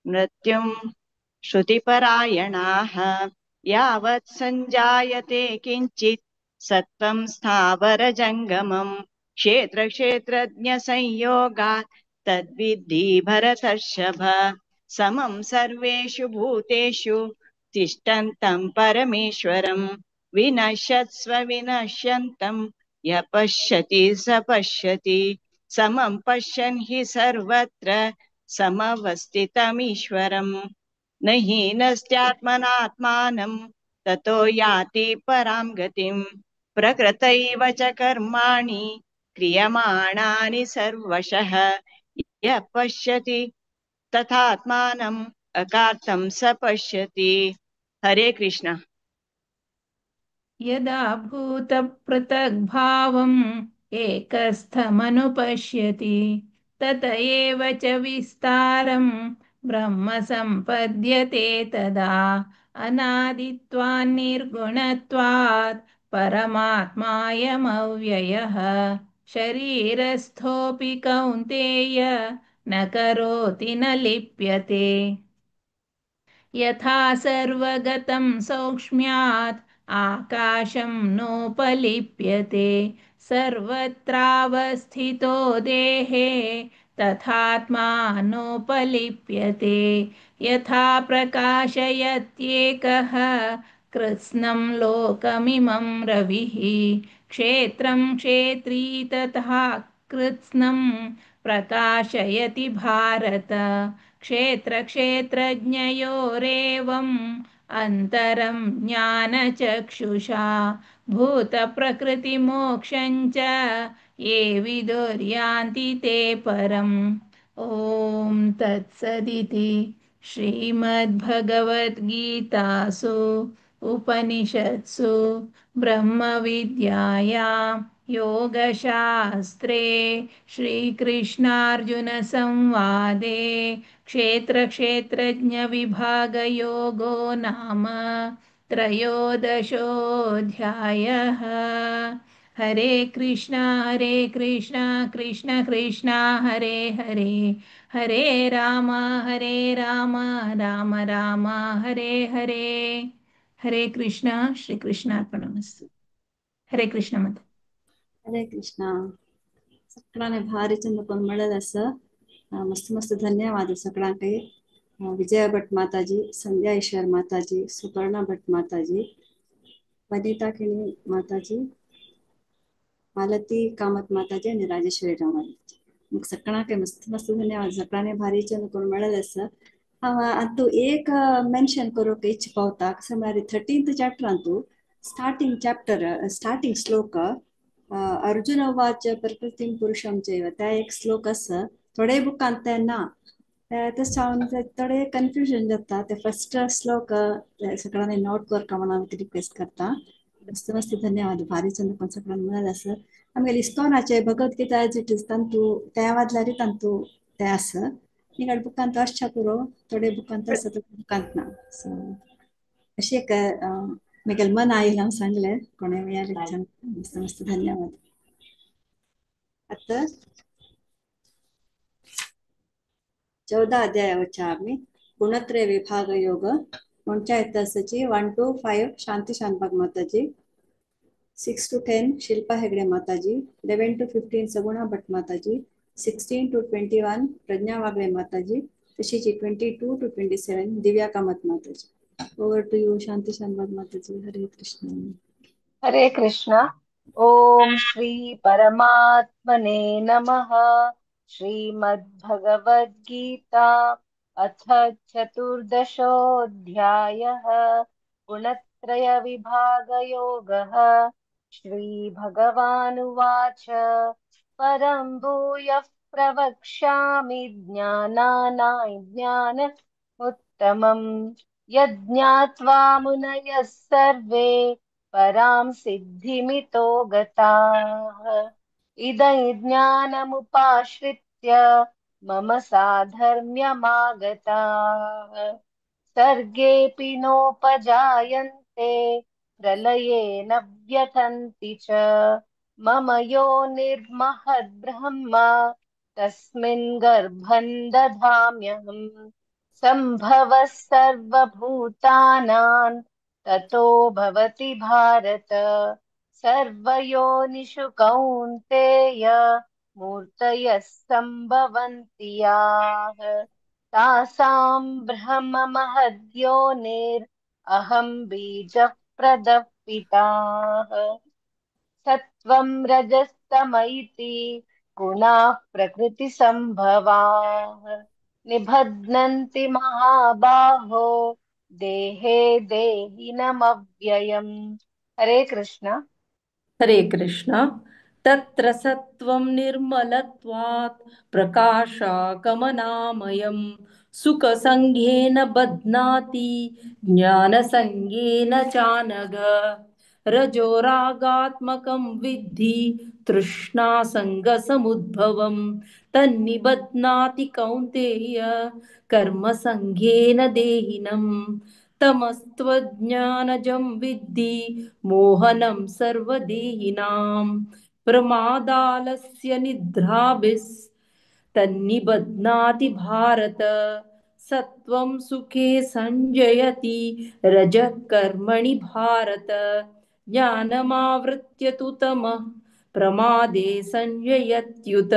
मृत्युं श्रुतिपरायणाः। यावत् सञ्जायते किञ्चित् सत्त्वं स्थावरजङ्गमं क्षेत्रक्षेत्रज्ञसंयोगात् तद्विद्धि भरतर्षभ। समं सर्वेषु भूतेषु तिष्ठन्तं परमेश्वरं विनश्यत्स्व विनश्यन्तं यः पश्यति स पश्यति। समं पश्यन् हि सर्वत्र समवस्थितमीश्वरं न हीनस्त्यात्मनात्मानं ततो याति परां गतिं। प्रकृतैव च कर्माणि क्रियमाणानि सर्वशः यः पश्यति तथात्मानम् अकार्तं स पश्यति। हरे कृष्ण। यदा भूतपृथग्भावम् एकस्थमनुपश्यति तत एव च विस्तारं ब्रह्म सम्पद्यते तदा। अनादित्वान्निर्गुणत्वात् परमात्मायमव्ययः। शरीरस्थोऽपि कौन्तेय न करोति न लिप्यते। यथा सर्वगतं सौक्ष्म्यात् आकाशं नोपलिप्यते। सर्वत्रावस्थितो देहे तथात्मा नोपलिप्यते। यथा प्रकाशयत्येकः कृत्स्नं लोकमिमं रविः। क्षेत्रं क्षेत्री तथा कृत्स्नं प्रकाशयति भारत। क्षेत्रक्षेत्रज्ञयोरेवम् अन्तरं ज्ञानचक्षुषा भूतप्रकृतिमोक्षं च ये विदुर्यान्ति ते परम्। ॐ तत्सदिति। श्रीमद्भगवद्गीतासु उपनिषत्सु ब्रह्मविद्यायां योगशास्त्रे श्रीकृष्णार्जुनसंवादे क्षेत्रक्षेत्रज्ञविभागयोगो नाम त्रयोदशोऽध्यायः। हरे कृष्णा कृष्ण कृष्ण हरे हरे, हरे राम राम राम हरे हरे। हरे कृष्णा, श्री कृष्णार्पणमस्तु। हरे कृष्ण माता. हरे कृष्ण. सगळ्यांनी भारी चंद पण मिळेल असं मस्त मस्त धन्यवाद सगळ्यांकडे. विजया भट माताजी, संध्या ईश्वर माताजी, सुपर्णा भट माताजी, वनिता किणी माताजी, मालती कामत माताजी आणि राजेश्वरी राव माताजी. मग सगळ्यांकडे मस्त मस्त धन्यवाद. सगळ्यांनी भारी चंद कोण मिळेल असं. अंतू एक मेन्शन करूंक इच्छा पावता कसं म्हळ्यार 13th chapter Antu starting chapter starting श्लोक अर्जुन वाच प्रकृतीं पुरुषं चैव त्या एक श्लोक आसा. थोडे बुकांत ते ना, तशें हांव थोडे कन्फ्युजन जाता. ते फर्स्ट श्लोक सगळ्यांनी नोट करका म्हणून हांव रिक्वेस्ट करता. मस्त मस्त धन्यवाद. भारी चंद पण सगळ्यांनी म्हळ्यार आसा. आमगेले इस्कॉनाचे भगवद्गीता एज it is तांतू त्या वादल्यारी तांतू ते आसा. निगड बुकांत आसच्या पुरो, थोडे बुकांत आसा, थोडे बुकांत ना. सो अशें एक म्हगेलें मन आयलें हांव सांगलें कोणें मेळ्ळ्यार. मस्त मस्त धन्यवाद. आतां 14 अध्यायावरच्या आम्ही गुणत्रय विभाग योग म्हणच्या इतिहासाची 1 to 5 Shanti Shanbhag Mataji, 6 to 10 Shilpa Hegde Mataji, 11 to 15 Saguna Bhat Mataji, 16 to 21 Pragya Wagle Mataji, तशीच 22 to 27 Divya Kamat Mataji. Over to you Shanti Shanbhag Mataji. Hare Krishna. Hare Krishna. Om Shri परमात्मने नमः. श्रीमद्भगवद्गीता अथ चतुर्दशोऽध्यायः. गुणत्रयविभागयोगः. श्रीभगवानुवाच परं भूयः प्रवक्ष्यामि ज्ञानानां ज्ञानमुत्तमम् यज्ञात्वा मुनयः सर्वे परां सिद्धिमितो गताः. इदं ज्ञानमुपाश्रित्य मम साधर्म्यमागताः. सर्गेऽपि नोपजायन्ते प्रलये न व्यथन्ति च. मम योनिर्महद्ब्रह्म तस्मिन् गर्भं दधाम्यहम्. सम्भवः सर्वभूतानां ततो भवति भारत. सर्वयोनिषु कौन्तेय मूर्तयः सम्भवन्ति याः. तासां ब्रह्म महद्योनिर् अहं बीजः प्रदः पिताः. सत्त्वं रजस्तम इति गुणाः प्रकृतिसम्भवाः. निबध्नन्ति महाबाहो देहे देहिनमव्ययम्. हरे कृष्ण. हरे कृष्ण. तत्र सत्त्वं निर्मलत्वात् प्रकाशाकमनामयं सुखसङ्गेन बध्नाति ज्ञानसङ्गेन चानघ. रजोरागात्मकं विद्धि तृष्णासङ्गसमुद्भवं तन्निबध्नाति कौन्तेय कर्मसङ्गेन देहिनम्. तमस्त्वज्ञानजं विद्धि मोहनं सर्वदेहिनां प्रमादालस्य निद्राभिस्तन्निबध्नाति भारत. सत्त्वं सुखे संजयति रजः कर्मणि भारत. ज्ञानमावृत्य तु तमः प्रमादे संजयत्युत.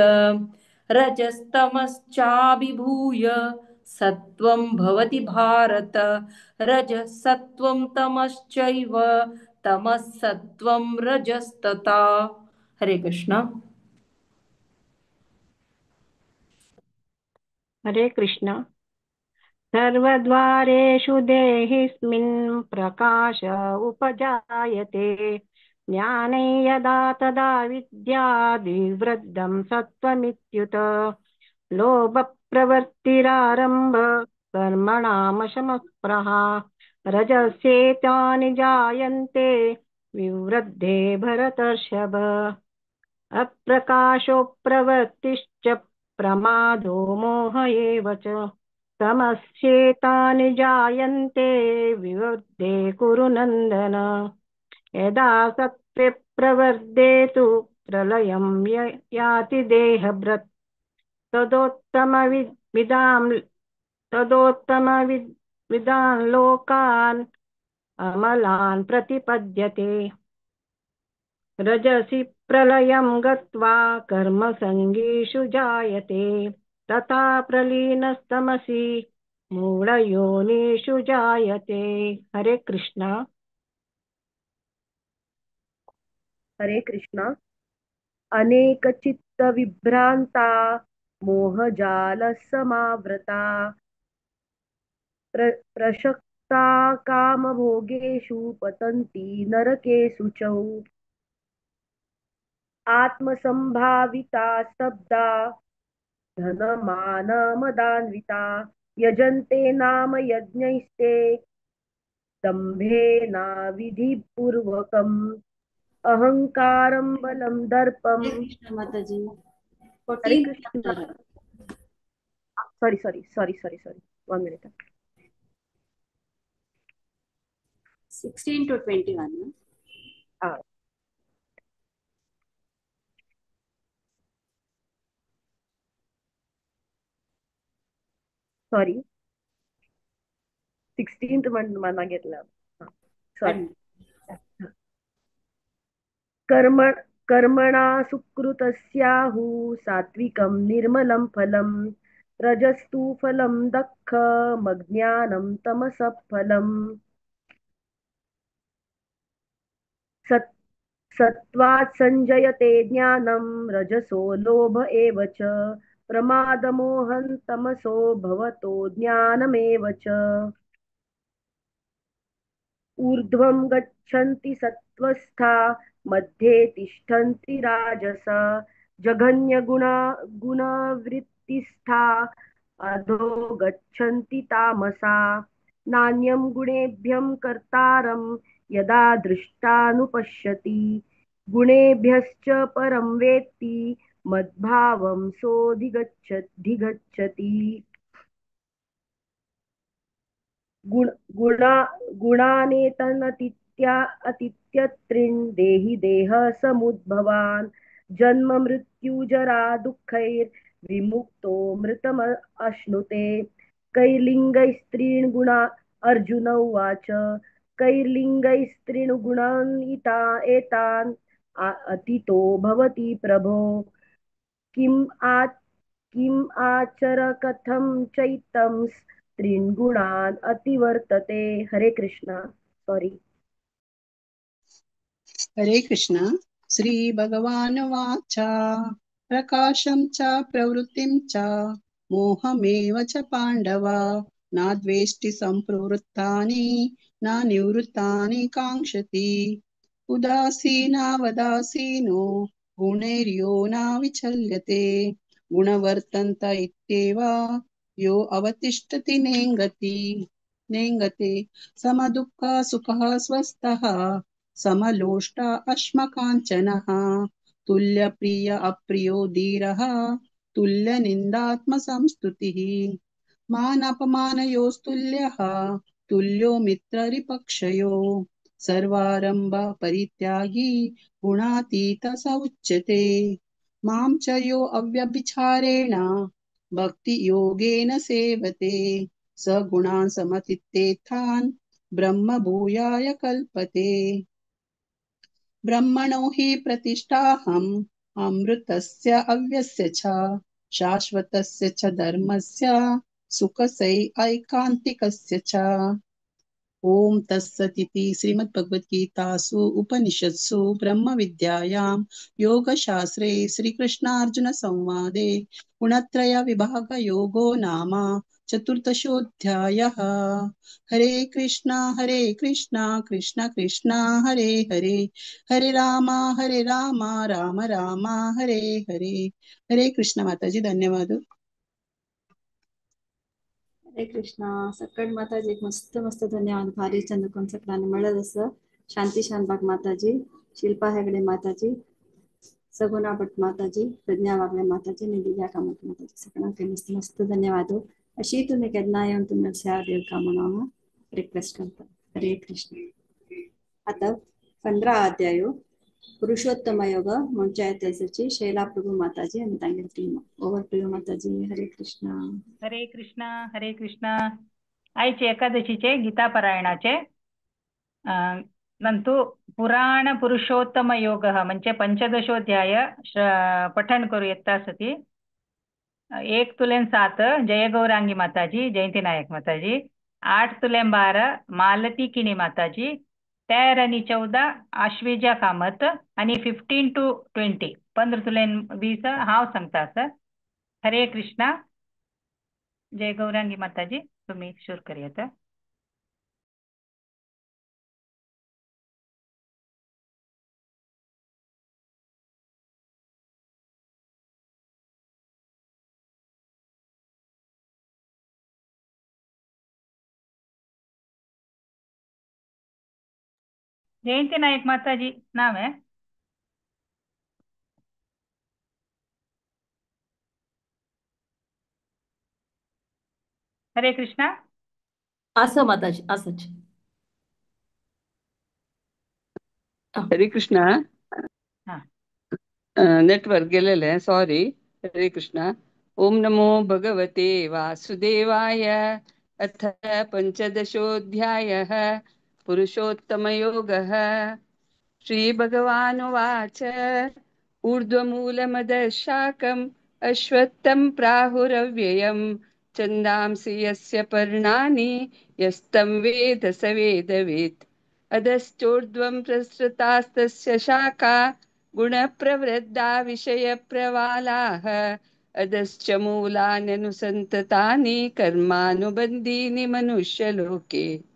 रजस्तमश्चाभिभूय सत्त्वं भवति भारत. रजः सत्त्वं तमश्चैव तमः सत्त्वं रजस्तथा. हरे कृष्ण. हरे कृष्ण. सर्वद्वारेषु देहिस्मिन् प्रकाश उपजायते. ज्ञाने यदा तदा विद्याद्विवृद्धं सत्त्वमित्युत. लोभप्रवृत्तिरारम्भ कर्मणामशमस्पृहा रजस्येतानि जायन्ते विवृद्धे भरतर्षभ। अप्रकाशो प्रवृत्तिश्च प्रमादो मोह एव च तमस्येतानि जायन्ते विवृद्धे कुरु नन्दन। यदा सत्त्वे प्रवर्धे तु प्रलयं याति देहभृत् तदोत्तमविदान् लोकान् अमलान् प्रतिपद्यते। रजसि प्रलयं गत्वा कर्मसङ्गीषु जायते तथा प्रलीनस्तमसि मूढयोनिषु जायते। हरे कृष्णा। हरे कृष्णा। अनेक चित्त विभ्रांता मोहजाल समावृता प्रशक्ता कामभोगेषु पतन्ति नरकेषु च। आत्मसंभाविता स्तब्धा धनमानमदान्विता यजन्ते नाम यज्ञैस्ते दम्भेनाविधिपूर्वकम् अहंकारं बलं दर्पं। हरे कृष्ण माताजी। हरे 14 Krishna. Chapter. Sorry sorry sorry sorry sorry 1 minute. 16 to 21. Sorry 16th मना घेतला. सॉरी. कर्मणा सुकृतस्याहु सात्विकं निर्मलं फलं रजस्तु फलं दःखमज्ञानं तमसः फलम्। सत्त्वात् संजयते ज्ञानं रजसो लोभ एव च प्रमादमोहं तमसो भवतो ज्ञानमेव च। ऊर्ध्वं गच्छन्ति सत्त्वस्था मध्ये तिष्ठन्ति राजस जघन्यगुणा गुणवृत्तिस्था अधो गच्छन्ति तामसा। नान्यं गुणेभ्यं कर्तारं यदा दृष्टानुपश्यति गुणेभ्यश्च परं वेत्ति मद्भावं सोऽधिगच्छति। गुणानेतनतीत्या अतीत्यत्रीन् देहि देह समुद्भवान् जन्म मृत्यु जरा दुःखैर्विमुक्तो मृतम अश्नुते। कैर्लिङ्गैस्त्रीन् गुणा अर्जुन उवाच कैर्लिङ्गैस्त्रीन् गुणान् एतान् अतीतो भवति प्रभो। किम् आचर कथं चैतं त्रीन् गुणान् अतिवर्तते। हरे कृष्णा. सॉरी. हरे कृष्णा. श्री भगवानुवाच प्रकाशं च प्रवृत्तिं च मोहमेव च पाण्डव न द्वेष्टि संप्रवृत्तानि न निवृत्तानि काङ्क्षति। उदासीनावदासीनो गुणैर्यो न विचल्यते गुणवर्तन्त इत्येव यो अवतिष्ठति नेङ्गते। समदुःख सुखः स्वस्थः समलोष्ट अश्मकाञ्चनः तुल्यप्रिय अप्रियो धीरः तुल्यनिन्दात्मसंस्तुतिः। मानापमानयोस्तुल्यः तुल्यो मित्ररिपक्षयो सर्वारंभ परित्यागी गुणातीत स उच्यते। मां च यो अव्यभिचारेण भक्ति योगेन सेवते स गुणान् समतीतेतान् ब्रह्म भूयाय कल्पते। ब्रह्मणो हि प्रतिष्ठाहम् अमृतस्य अव्यस्य च शाश्वतस्य च धर्मस्य सुखसै ऐकान्तिकस्य च। ओम तत्सदिति श्रीमद्भगवद्गीतासु उपनिषत्सु ब्रह्मविद्यायां योगशास्त्रे श्रीकृष्णार्जुन संवादे गुणत्रय विभाग योगो नाम चतुर्दशोऽध्यायः। हरे कृष्णा कृष्ण कृष्ण हरे हरे, हरे राम राम राम हरे हरे। हरे कृष्ण माताजी, धन्यवाद। हरे कृष्णा. सकळ माताजी मस्त मस्त धन्यवाद. भारी चंद्रकोण सकळांनी मळत असं. शांती शानबाग माताजी, शिल्पा हेगडे माताजी, सगुणा भट माताजी, प्रज्ञा वागळे माताजी, निधिजा कामत माताजी, सगळ्यांक मस्त मस्त धन्यवाद. अशी तुम्ही केन्ना येवन तुमी सेवा दिवका म्हणून हांव रिक्वेस्ट करता. हरे कृष्ण. आता 15 अध्याय पुरुषोत्तम योग म्हणच्या येताची शैला प्रभू माताजी आणि तांगेली team. Over to you Mataji. Hare Krishna. Hare Krishna Hare Krishna. आयचे एकादशीचे गीता पारायणाचे नंतु पुराण पुरुषोत्तम योग म्हणजे पंचदशोध्याय पठण करू येता सती. 1 तुलेन 7 जय गौरांगी माताजी, जयंती नायक माताजी. 8 तुलेन 12 मालती किणी माताजी. 13 आणि 14 आश्विजा कामत आणि 15 to 20 15 तुलेन 20 हांव सांगता आसा. हरे कृष्णा. जय गौरांगी माताजी, तुम्ही सुरू करूयात. जयंती नायक माताजी नाव है. हरे कृष्णा. असं माताजी, असंच. हरे कृष्णा. हा. नेटवर्क गेलेलं आहे, सॉरी. हरे कृष्णा. ओम नमो भगवते वासुदेवाय. अथ पंचदशोऽध्यायः पुरुषोत्तमयोगः. श्रीभगवानुवाच. ऊर्ध्वमूलमदशाकम् अश्वत्थं प्राहुरव्ययं छन्दांसि यस्य पर्णानि यस्तं वेद स वेदवित्. अधश्चोर्ध्वं प्रसृतास्तस्य शाखा गुणप्रवृद्धा विषयप्रवालाः. अधश्च मूलान्यनुसन्ततानि कर्मानुबन्धीनि मनुष्यलोके.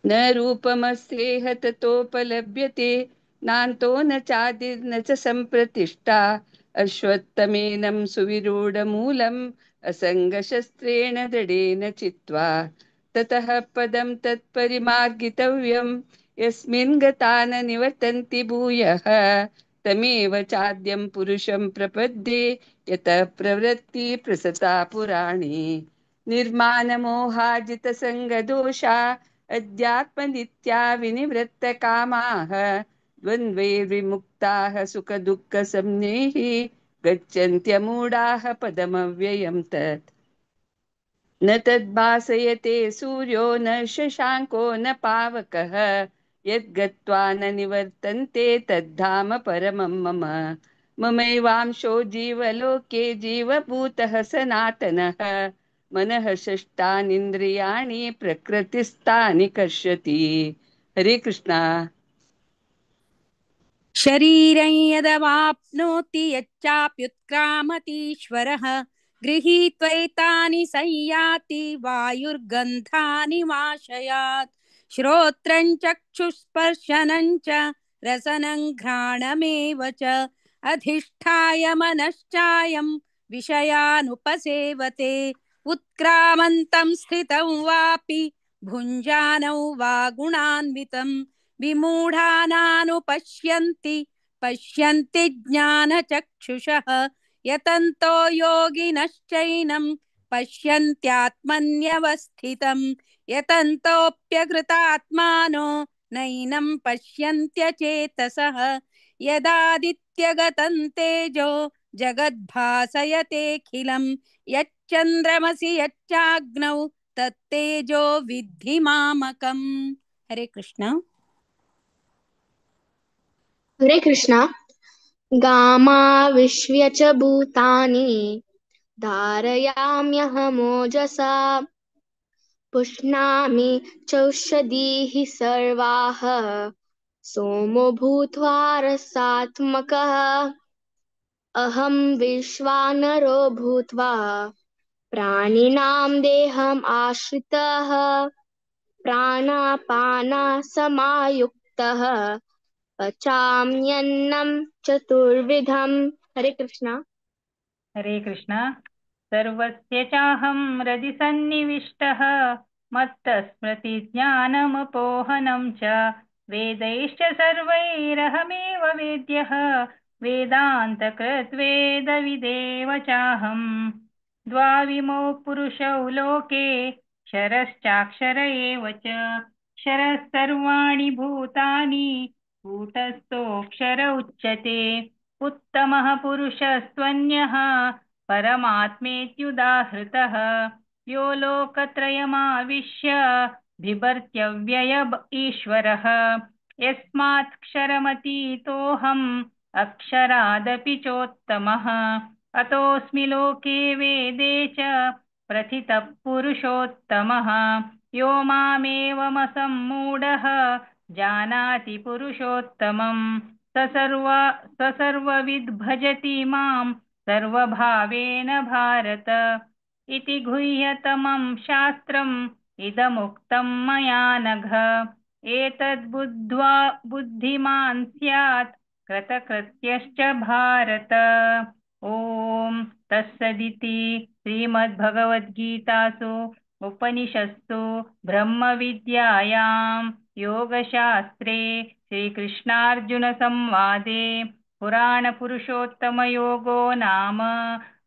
न रूपमस्येह ततोपलभ्यते नान्तो न चादिर्न च संप्रतिष्ठा. अश्वत्थमेनं सुविरूढमूलम् असङ्गशस्त्रेण दृढेन चित्वा. ततः पदं तत्परिमार्गितव्यं यस्मिन् गता न निवर्तन्ति भूयः. तमेव चाद्यं पुरुषं प्रपद्ये यतः प्रवृत्ति प्रसता पुराणी. निर्माणमोहाजितसङ्गदोषा अध्यात्मनित्या विनिवृत्तकामाः. द्वन्द्वैर्विमुक्ताः सुखदुःखसंज्ञैः गच्छन्त्यमूढाः पदमव्ययं तत्. न तद्भासयते सूर्यो न शशाङ्को न पावकः. यद्गत्वा न निवर्तन्ते तद्धाम परमं मम. ममैवांशो जीवलोके जीवभूतः सनातनः. मनः षष्ठानीन्द्रियाणि प्रकृतिस्थानि कर्षति. हरे कृष्णा. शरीरं यदवाप्नोति यच्चाप्युत्क्रामतीश्वरः. गृहीत्वैतानि संयाति वायुर्गन्धानि वाशयात्. श्रोत्रं चक्षुस्पर्शनं च रसनं घ्राणमेव च. अधिष्ठाय मनश्चायं विषयानुपसेवते. उत्क्रामन्तं स्थितं वापि भुञ्जानौ वा गुणान्वितं. विमूढानानुपश्यन्ति पश्यन्ति ज्ञानचक्षुषः. यतन्तो योगिनश्चैनं पश्यन्त्यात्मन्यवस्थितं. यतन्तोऽप्यकृतात्मानो नैनं पश्यन्त्यचेतसः. यदादित्यगतं तेजो जगद्भासयतेऽखिलं. यच्चन्द्रमसि यच्चाग्नौ तत्तेजो विद्धि मामकम्. हरे कृष्ण. हरे कृष्णा. गामाविश्य च भूतानि धारयाम्यहमोजसा. पुष्णामि चौषधीः सर्वाः. सोमो भूत्वा रसात्मकः. अहं विश्वानरो भूत्वा प्राणिनां देहम् आश्रितः. प्राणापानसमायुक्तः पचाम्यन्नं चतुर्विधम्. हरे कृष्णा. हरे कृष्णा. सर्वस्य चाहं हृदि सन्निविष्टः, मत्तस्मृतिज्ञानमपोहनं च, वेदैश्च सर्वैरहमेव वेद्यः, वेदान्तकृत्वेदविदेव चाहम्। द्वाविमौ पुरुषौ लोके क्षरश्चाक्षर एव च, क्षरः सर्वाणि भूतानि कूटस्थोऽक्षर उच्यते। उत्तमः पुरुषस्त्वन्यः परमात्मेत्युदाहृतः, यो लोकत्रयमाविश्य बिभर्त्यव्यय ईश्वरः। यस्मात् क्षरमतीतोऽहम् अक्षरादपि चोत्तमः, अतोऽस्मि लोके वेदे च प्रथितः पुरुषोत्तमः। यो मामेवमसम्मूढः जानाति पुरुषोत्तमं, स सर्वविद् भजति मां सर्वभावेन भारत। इति गुह्यतमं शास्त्रम् इदमुक्तं मया नघ, एतद्बुद्ध्वा बुद्धिमान् स्यात् कृतकृत्यश्च भारत। ॐ तत्सदिति श्रीमद्भगवद्गीतासु उपनिषत्सु ब्रह्मविद्यायां योगशास्त्रे श्रीकृष्णार्जुनसंवादे पुराणपुरुषोत्तमयोगो नाम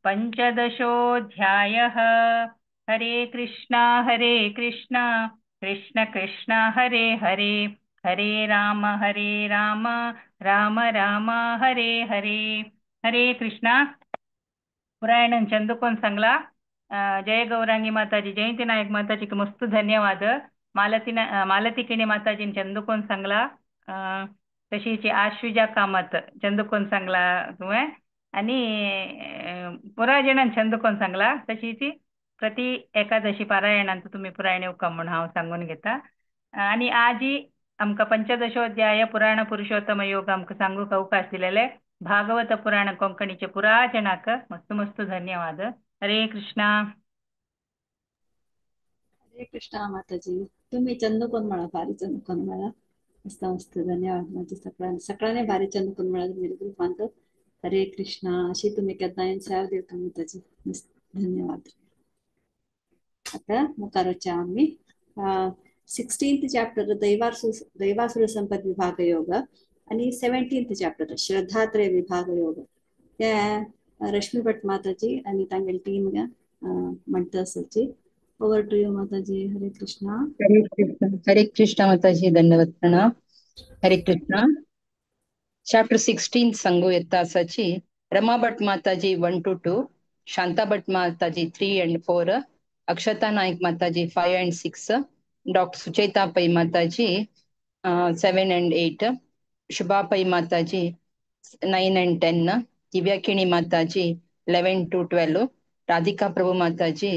पञ्चदशोऽध्यायः। हरे कृष्णा कृष्ण कृष्ण हरे हरे, हरे राम राम राम हरे हरे। हरे कृष्णा। पुरायण चंदुकोन सांगला। जय गौरांगी माताजी, जयंती नायक माताजी मस्त धन्यवाद। मालती मालती किणे माताजी चंदुकोन सांगला। तशीच आश्विजा कामत चंदुकोन सांगला तुवें, आनी पुराय जाणान चंदुकोन सांगला। तशीच प्रति एकादशी पारायणांत तुमी पुरायण येवका म्हूण हांव सांगून घेता। आनी आजी आमकां पंचदशोध्याय पुराण पुरुषोत्तम योग आमकां सांगूंक अवकाश दिलेले भागवत पुराण कोंकणीचे पुराय जणांक मस्त मस्त धन्यवाद। हरे कृष्णा। हरे कृष्णा माताजी, तुम्ही चंदकोन म्हणा, भारी चंदकोन म्हणा, मस्त मस्त धन्यवाद। माझे सगळ्यांनी सगळ्यांनी भारी चंदकोन म्हणा मेरे ग्रुपांत। हरे कृष्णा। अशी तुम्ही केन्नाय सेवा दिवता माताजी, मस्त धन्यवाद। आता मुखार वचया आमी 16th chapter दैवासुर संपद विभाग योग आणि 17th chapter श्रद्धात्रय विभाग योग। ते रश्मी भट माताजी आणि तांगेली टीम म्हणटा आसाची। Over to you Mataji. Hare Krishna. Hare Krishna, Hare Krishna Mataji, दंडवत प्रणाम। हरे कृष्णा। चॅप्टर 16 सांगू येता आसाची। रमा भट माताजी 1 to 2, Shanta Bhat Mataji 3 and 4, Akshata Naik Mataji 5 and 6, doctor Sucheta Pai Mataji 7 and 8, Shubha Pai Mataji 9 and 10, Divya Kini Mataji 11 to 12, Radhika Prabhu Mataji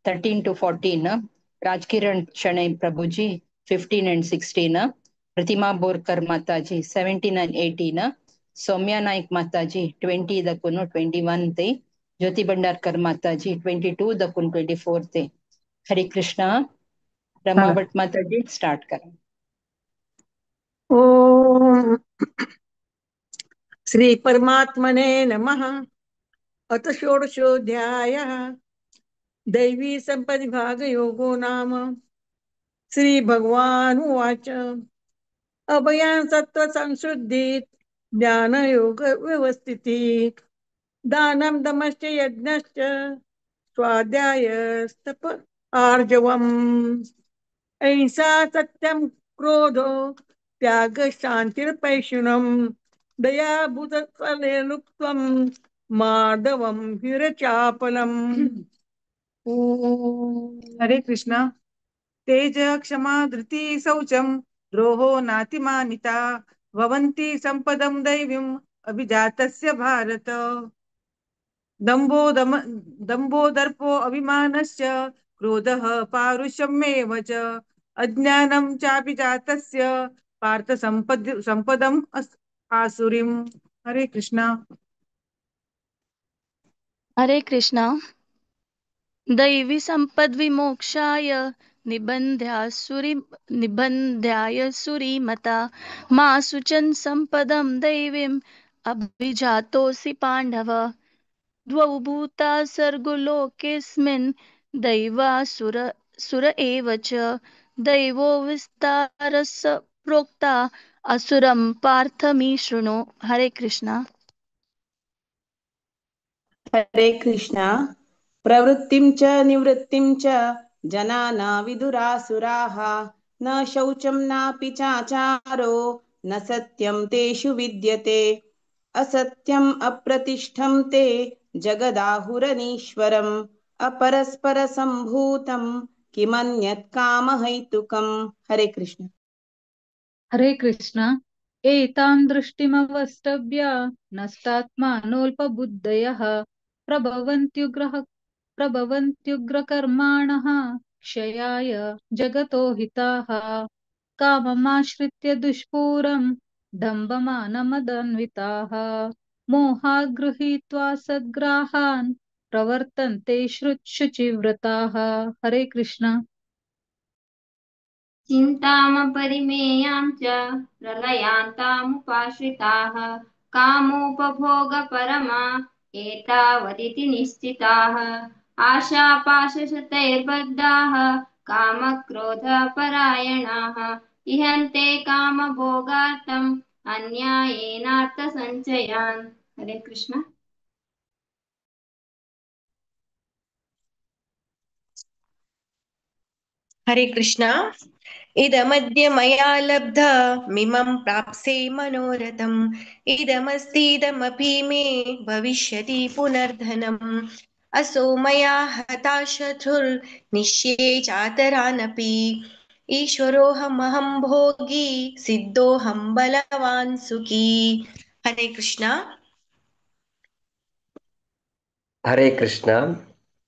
13 to 14, Rajkiran Shanai Prabhuji 15 and 16, Pratima Borkar Mataji 17 and 18, Soumya Naik Mataji 20 दकून 21 ते, ज्योति भंडारकर माताजी 22 दकून 24 ते। हरे कृष्णा। रमा भट्ट माताजी स्टार्ट करा। ओम श्री परमात्मने नमः। अथ षोडशोऽध्यायः दैवी संपद्विभाग योगो नाम। श्री भगवान उवाच, अभयान सत्व संशुद्धि ज्ञान योग व्यवस्थिति, दानं दमश्च यज्ञश्च स्वाध्यायस्तप आर्जवम्, अहिंसा सत्यं क्रोधो त्याग शांतिर्पैशुनम, दया भूतलुप्त्वं माधवं हिरचापलम्। हरे कृष्णा। तेज क्षमा धृति शौचं द्रोहो नातिमानिता भवन्ति संपदं दैवीम् अभिजातस्य भारत। दम्भो दम्भो दर्पो अभिमानश्च क्रोधः पारुष्यमेव च अज्ञानं चाभिजातस्य पार्थ संपदम् आसुरीम्। हरे कृष्णा। हरे कृष्णा। दैवी संपद विमोक्षाय निबन्ध्याय सुरीमता मा शुचन् संपदं दैवीम् अभिजातोऽसि पाण्डव। द्वौ भूता सर्गो लोकेऽस्मिन् दैवासुर सुर एव च। दैवो विस्तारस प्रोक्ता असुरं पार्थ मे शृणु। हरे कृष्णा। हरे कृष्णा। प्रवृत्तिं च निवृत्तिं च जना न विदुरासुराः न शौचं नापि चाचारो न सत्यं तेषु विद्यते। असत्यम् अप्रतिष्ठं ते जगदाहुरनीश्वरम् अपरस्परसम्भूतं किमन्यत् कामहैतुकम्। हरे कृष्ण। हरे कृष्ण। एतां दृष्टिमवष्टभ्य नष्टात्मानोऽल्पबुद्धयः प्रभवन्त्युग्रकर्माणः क्षयाय जगतो हिताः। काममाश्रित्य दुष्पूरं दम्भमानमदन्विताः मोहाद् गृहीत्वा सद्ग्राहान् प्रवर्तन्ते शुचिव्रताः। हरे कृष्ण। चिन्तामपरिमेयां च प्रलयान्तामुपाश्रिताः कामोपभोगपरमा एतावदिति निश्चिताः। आशापाशशतैर्बद्धाः कामक्रोधपरायणाः इहन्ते कामभोगार्थम् अन्यायेनार्थसञ्चयान्। हरे कृष्ण। हरे कृष्ण। इदमद्य मया लब्धमिमं प्राप्स्ये मनोरथम् इदमस्तीदमपि मे भविष्यति पुनर्धनम्। असो मया हता शत्रुर्निश्ये चातरानपि ईश्वरोऽहमहं भोगी सिद्धोऽहं बलवान् सुखी। हरे कृष्ण। हरे कृष्ण।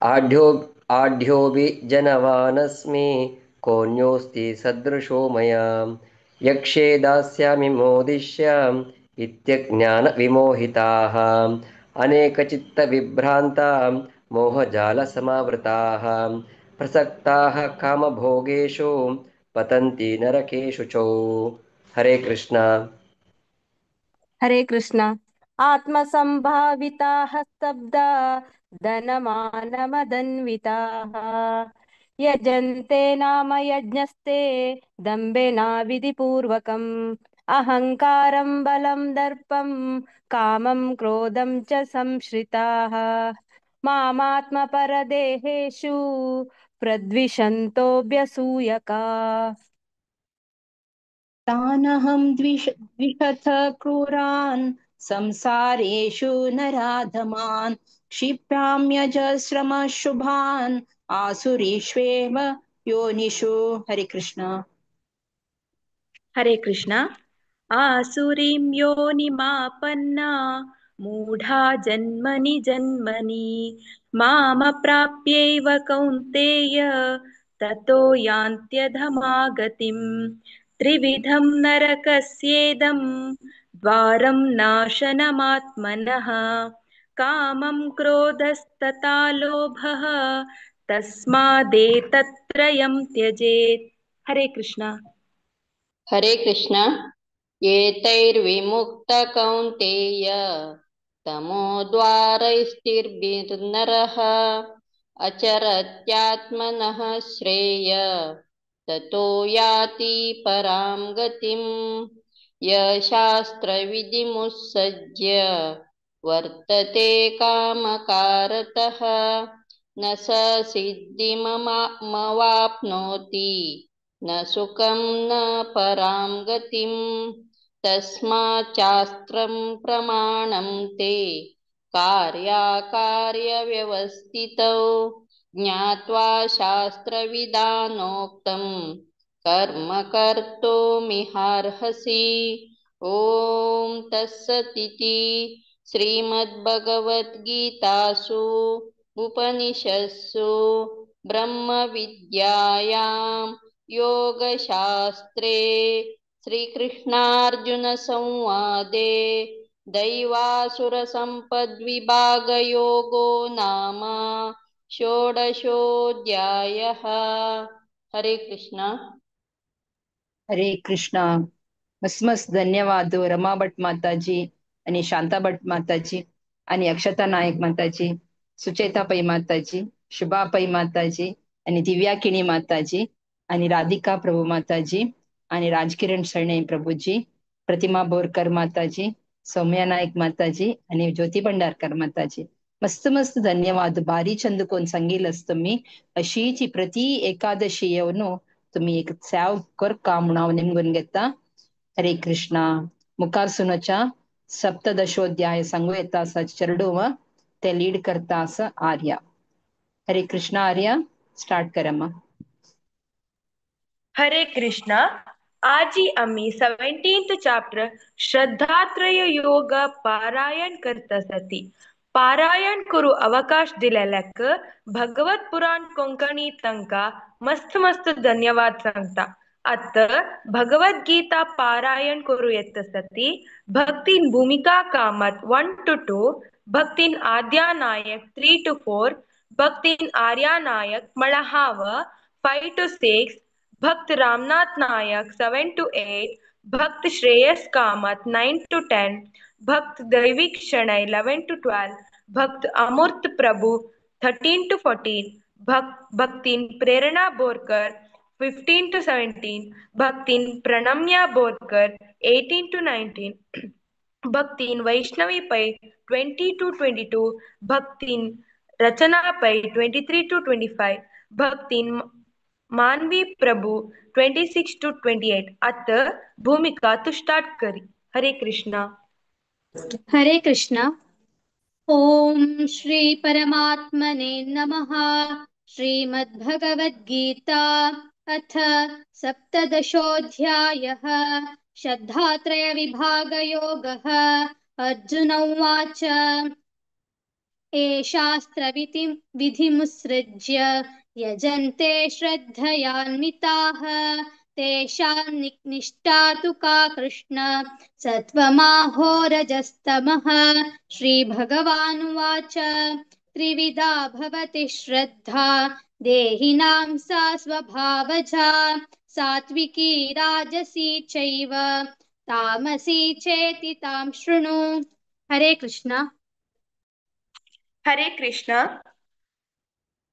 आढ्योऽपि जनवानस्मि कोऽन्योऽस्ति सदृशो मया यक्षे दास्यामि मोदिष्याम् इत्यज्ञानविमोहिताः अनेकचित्तविभ्रान्तां मोहजालसमावृताः प्रसक्ताः कामभोगेषु पतन्ति नरकेषु च। हरे कृष्ण। हरे कृष्ण। आत्मसंभाविताः स्तब्धा धनमानमदन्विताः यजन्ते नाम यज्ञस्ते दम्भेना विधिपूर्वकम् अहङ्कारं बलं दर्पं कामं क्रोधं च संश्रिताः मामात्मपरदेहेषु प्रद्विषन्तोऽभ्यसूयका। तानहं द्विषथ क्रूरान् संसारेषु नराधमान् क्षिप्राम्यजस्रमशुभान् आसुरीष्वेव योनिषु। हरे कृष्ण। हरे कृष्ण। आसुरीं योनिमापन्ना मूढा जन्मनि जन्मनि मामप्राप्यैव कौन्तेय ततो यान्त्यधमागतिम्। त्रिविधं नरकस्येदं द्वारं नाशनमात्मनः कामं क्रोधस्तथा लोभः तस्मादेतत्त्रयं त्यजेत्। हरे कृष्ण। हरे कृष्ण। एतैर्विमुक्त कौन्तेय तमोद्वारैस्तिर्भिर्नरः अचरत्यात्मनः श्रेय ततो याति परां गतिम्। यशास्त्रविधिमुत्सज्य वर्तते कामकारतः न स सिद्धिमवाप्नोति न सुखं न परां गतिम्। तस्माच्चास्त्रं प्रमाणं ते कार्याकार्यव्यवस्थितौ ज्ञात्वा शास्त्रविधानोक्तं कर्म कर्तुमिहार्हसि। ॐ तत्सदिति श्रीमद्भगवद्गीतासु उपनिषत्सु ब्रह्मविद्यायां योगशास्त्रे श्रीकृष्णार्जुनसंवादे दैवासुरसम्पद्विभागयोगो नाम षोडशोऽध्यायः। हरे कृष्ण। हरे कृष्ण। मस्त मस्त धन्यवाद रमा भट्ट माताजी आणि शांता भट्ट माताजी। आणि अक्षता नायक माताजी, सुचेता पै माताजी, शुभा पै माताजी आणि दिव्या किणी माताजी आणि राधिका प्रभू माताजी आणि राजकिरण शणे प्रभूजी, प्रतिमा बोरकर माताजी, सौम्या नायक माताजी आणि ज्योती भंडारकर माताजी. मस्त मस्त धन्यवाद. भारी चंद कोण सांगितलंस तुम्ही. अशीची प्रति एकादशी येऊन तुम्ही एक सेव कर का म्हणून निमगून घेता. हरे कृष्णा. मुखार सुनच्या सप्तदशोध्याय सांगू येता असा चरडूव ते लीड करता असं आर्या. हरे कृष्णा आर्या, स्टार्ट करा. हरे कृष्णा. आजी आम्ही 17th chapter श्रद्धात्रय योग पारायण करता. पारायण करू अवकाश दिलेल्याक भगवत पुराण कोंकणी तंका मस्त मस्त धन्यवाद सांगता. आत भगवद्गीता पारायण करू येत सती भक्तीन भूमिका Kamat 1 to 2, भक्तीन Adya Naik 3 to 4, भक्तीन Arya Naik मळहाव 5 to 6, भक्त रामनाथ नायक 7 to 8, भक्त श्रेयस कामत 9 to 10, भक्त दैविक शणै 11 to 12, भक्त अमूर्त प्रभु 13 to 14, भक्तीन Prerana Borkar 15 to 17, भक्तीन प्रणम्या Borkar 18 to 19, भक्तीन Vaishnavi Pai 20 to 22, भक्तीन Rachana Pai 23 to 25, भक्तीन Manvi Prabhu 26 to 28. अत भूमिका तू स्टार्ट करी. हरे कृष्णा. हरे कृष्णा. ओम श्री परमात्मने नमः. श्रीमद्भगवद्गीता अथ सप्तदशोऽध्यायः. श्रद्धात्रय विभागयोगः. अर्जुन उवाच, ये शास्त्रविधिं विधिमुत्सृज्य यजन्ते श्रद्धयान्विताः तेषां निष्ठा तु का कृष्ण सत्त्वमाहो रजस्तमः. श्रीभगवानुवाच, त्रिविधा भवति श्रद्धा देहिनां सा स्वभावजा, सात्विकी राजसी चैव तामसी चेति तां शृणु. हरे कृष्ण. हरे कृष्ण.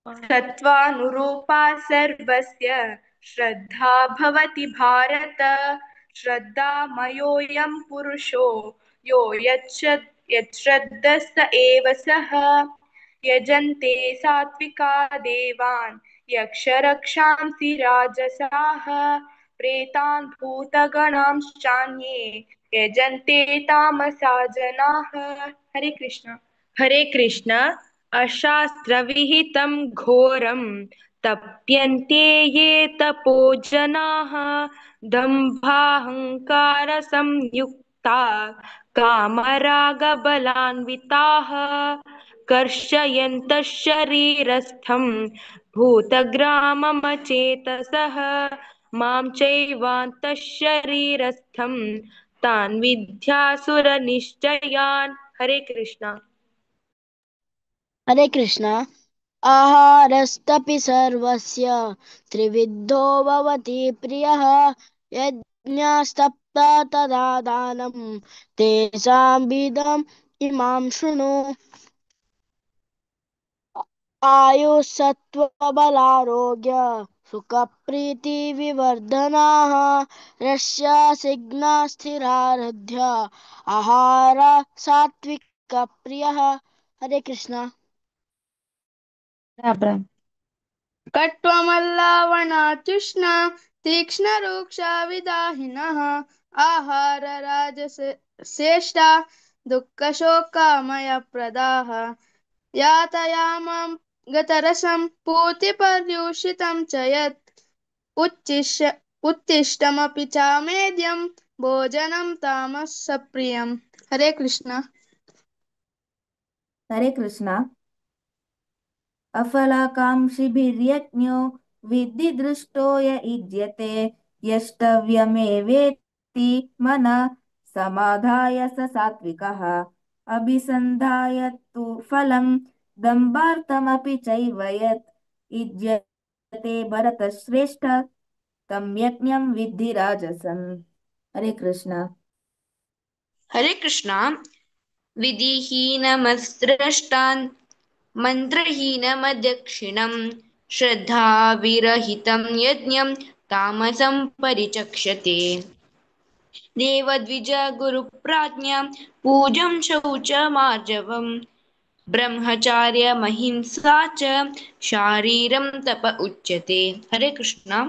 सत्त्वानुरूपा सर्वस्य श्रद्धा भवति भारत, श्रद्धामयोऽयं पुरुषो यो यच्छ्रद्धः स एव सः. यजन्ते सात्विका देवान् यक्षरक्षांसि राजसाः, प्रेतान् भूतगणांश्चान्ये यजन्ते तामसा जनाः. हरे कृष्ण. हरे कृष्ण. अशास्त्रविहितं घोरं तप्यन्ते ये तपो जनाः, दम्भाहङ्कारसंयुक्ता कामरागबलान्विताः, कर्षयन्तः शरीरस्थं भूतग्राममचेतसः, मां चैवान्तः शरीरस्थं तान् विद्यासुरनिश्चयान्. हरे कृष्ण. हरे कृष्ण. आहारस्तपि सर्वस्य त्रिविद्धो भवति प्रियः, यज्ञस्तप्ता तदा दानं तेषां विदम् इमां शृणु. आयुःसत्त्वबलारोग्य सुखप्रीतिविवर्धनाः, रस्या सिग्ना स्थिरारध्या आहार सात्विकप्रियः. हरे कृष्ण. कट्वमल्लावणातृष्णा तीक्ष्णरूक्षाविदाहिनः, आहार राजसेष्टा दुःखशोकामयप्रदाः, यातयामं गतरसं पूतिपर्युषितं च यत्, उच्छिष्टमपि चामेद्यं भोजनं तामसप्रियं. हरे कृष्ण. हरे कृष्ण. अफलाकांक्षिभिर्यज्ञो विद्धि दृष्टो य इज्यते, यष्टव्यमेवेति मन समाधाय स सात्विकः, अभिसन्धाय तु फलं दम्भार्थमपि चैव यत्, इज्यते भरतश्रेष्ठ तं यज्ञं विद्धि राजसम्. हरे कृष्ण. हरे कृष्ण. विधिहीनमस्रष्टान् मन्त्रहीनमदक्षिणम् श्रद्धाविरहितं यज्ञं तामसं परिचक्षते। देवद्विज गुरुप्राज्ञां पूजं शौचमार्जवं ब्रह्मचार्यमहिंसा च शारीरं तप उच्यते। हरे कृष्णा।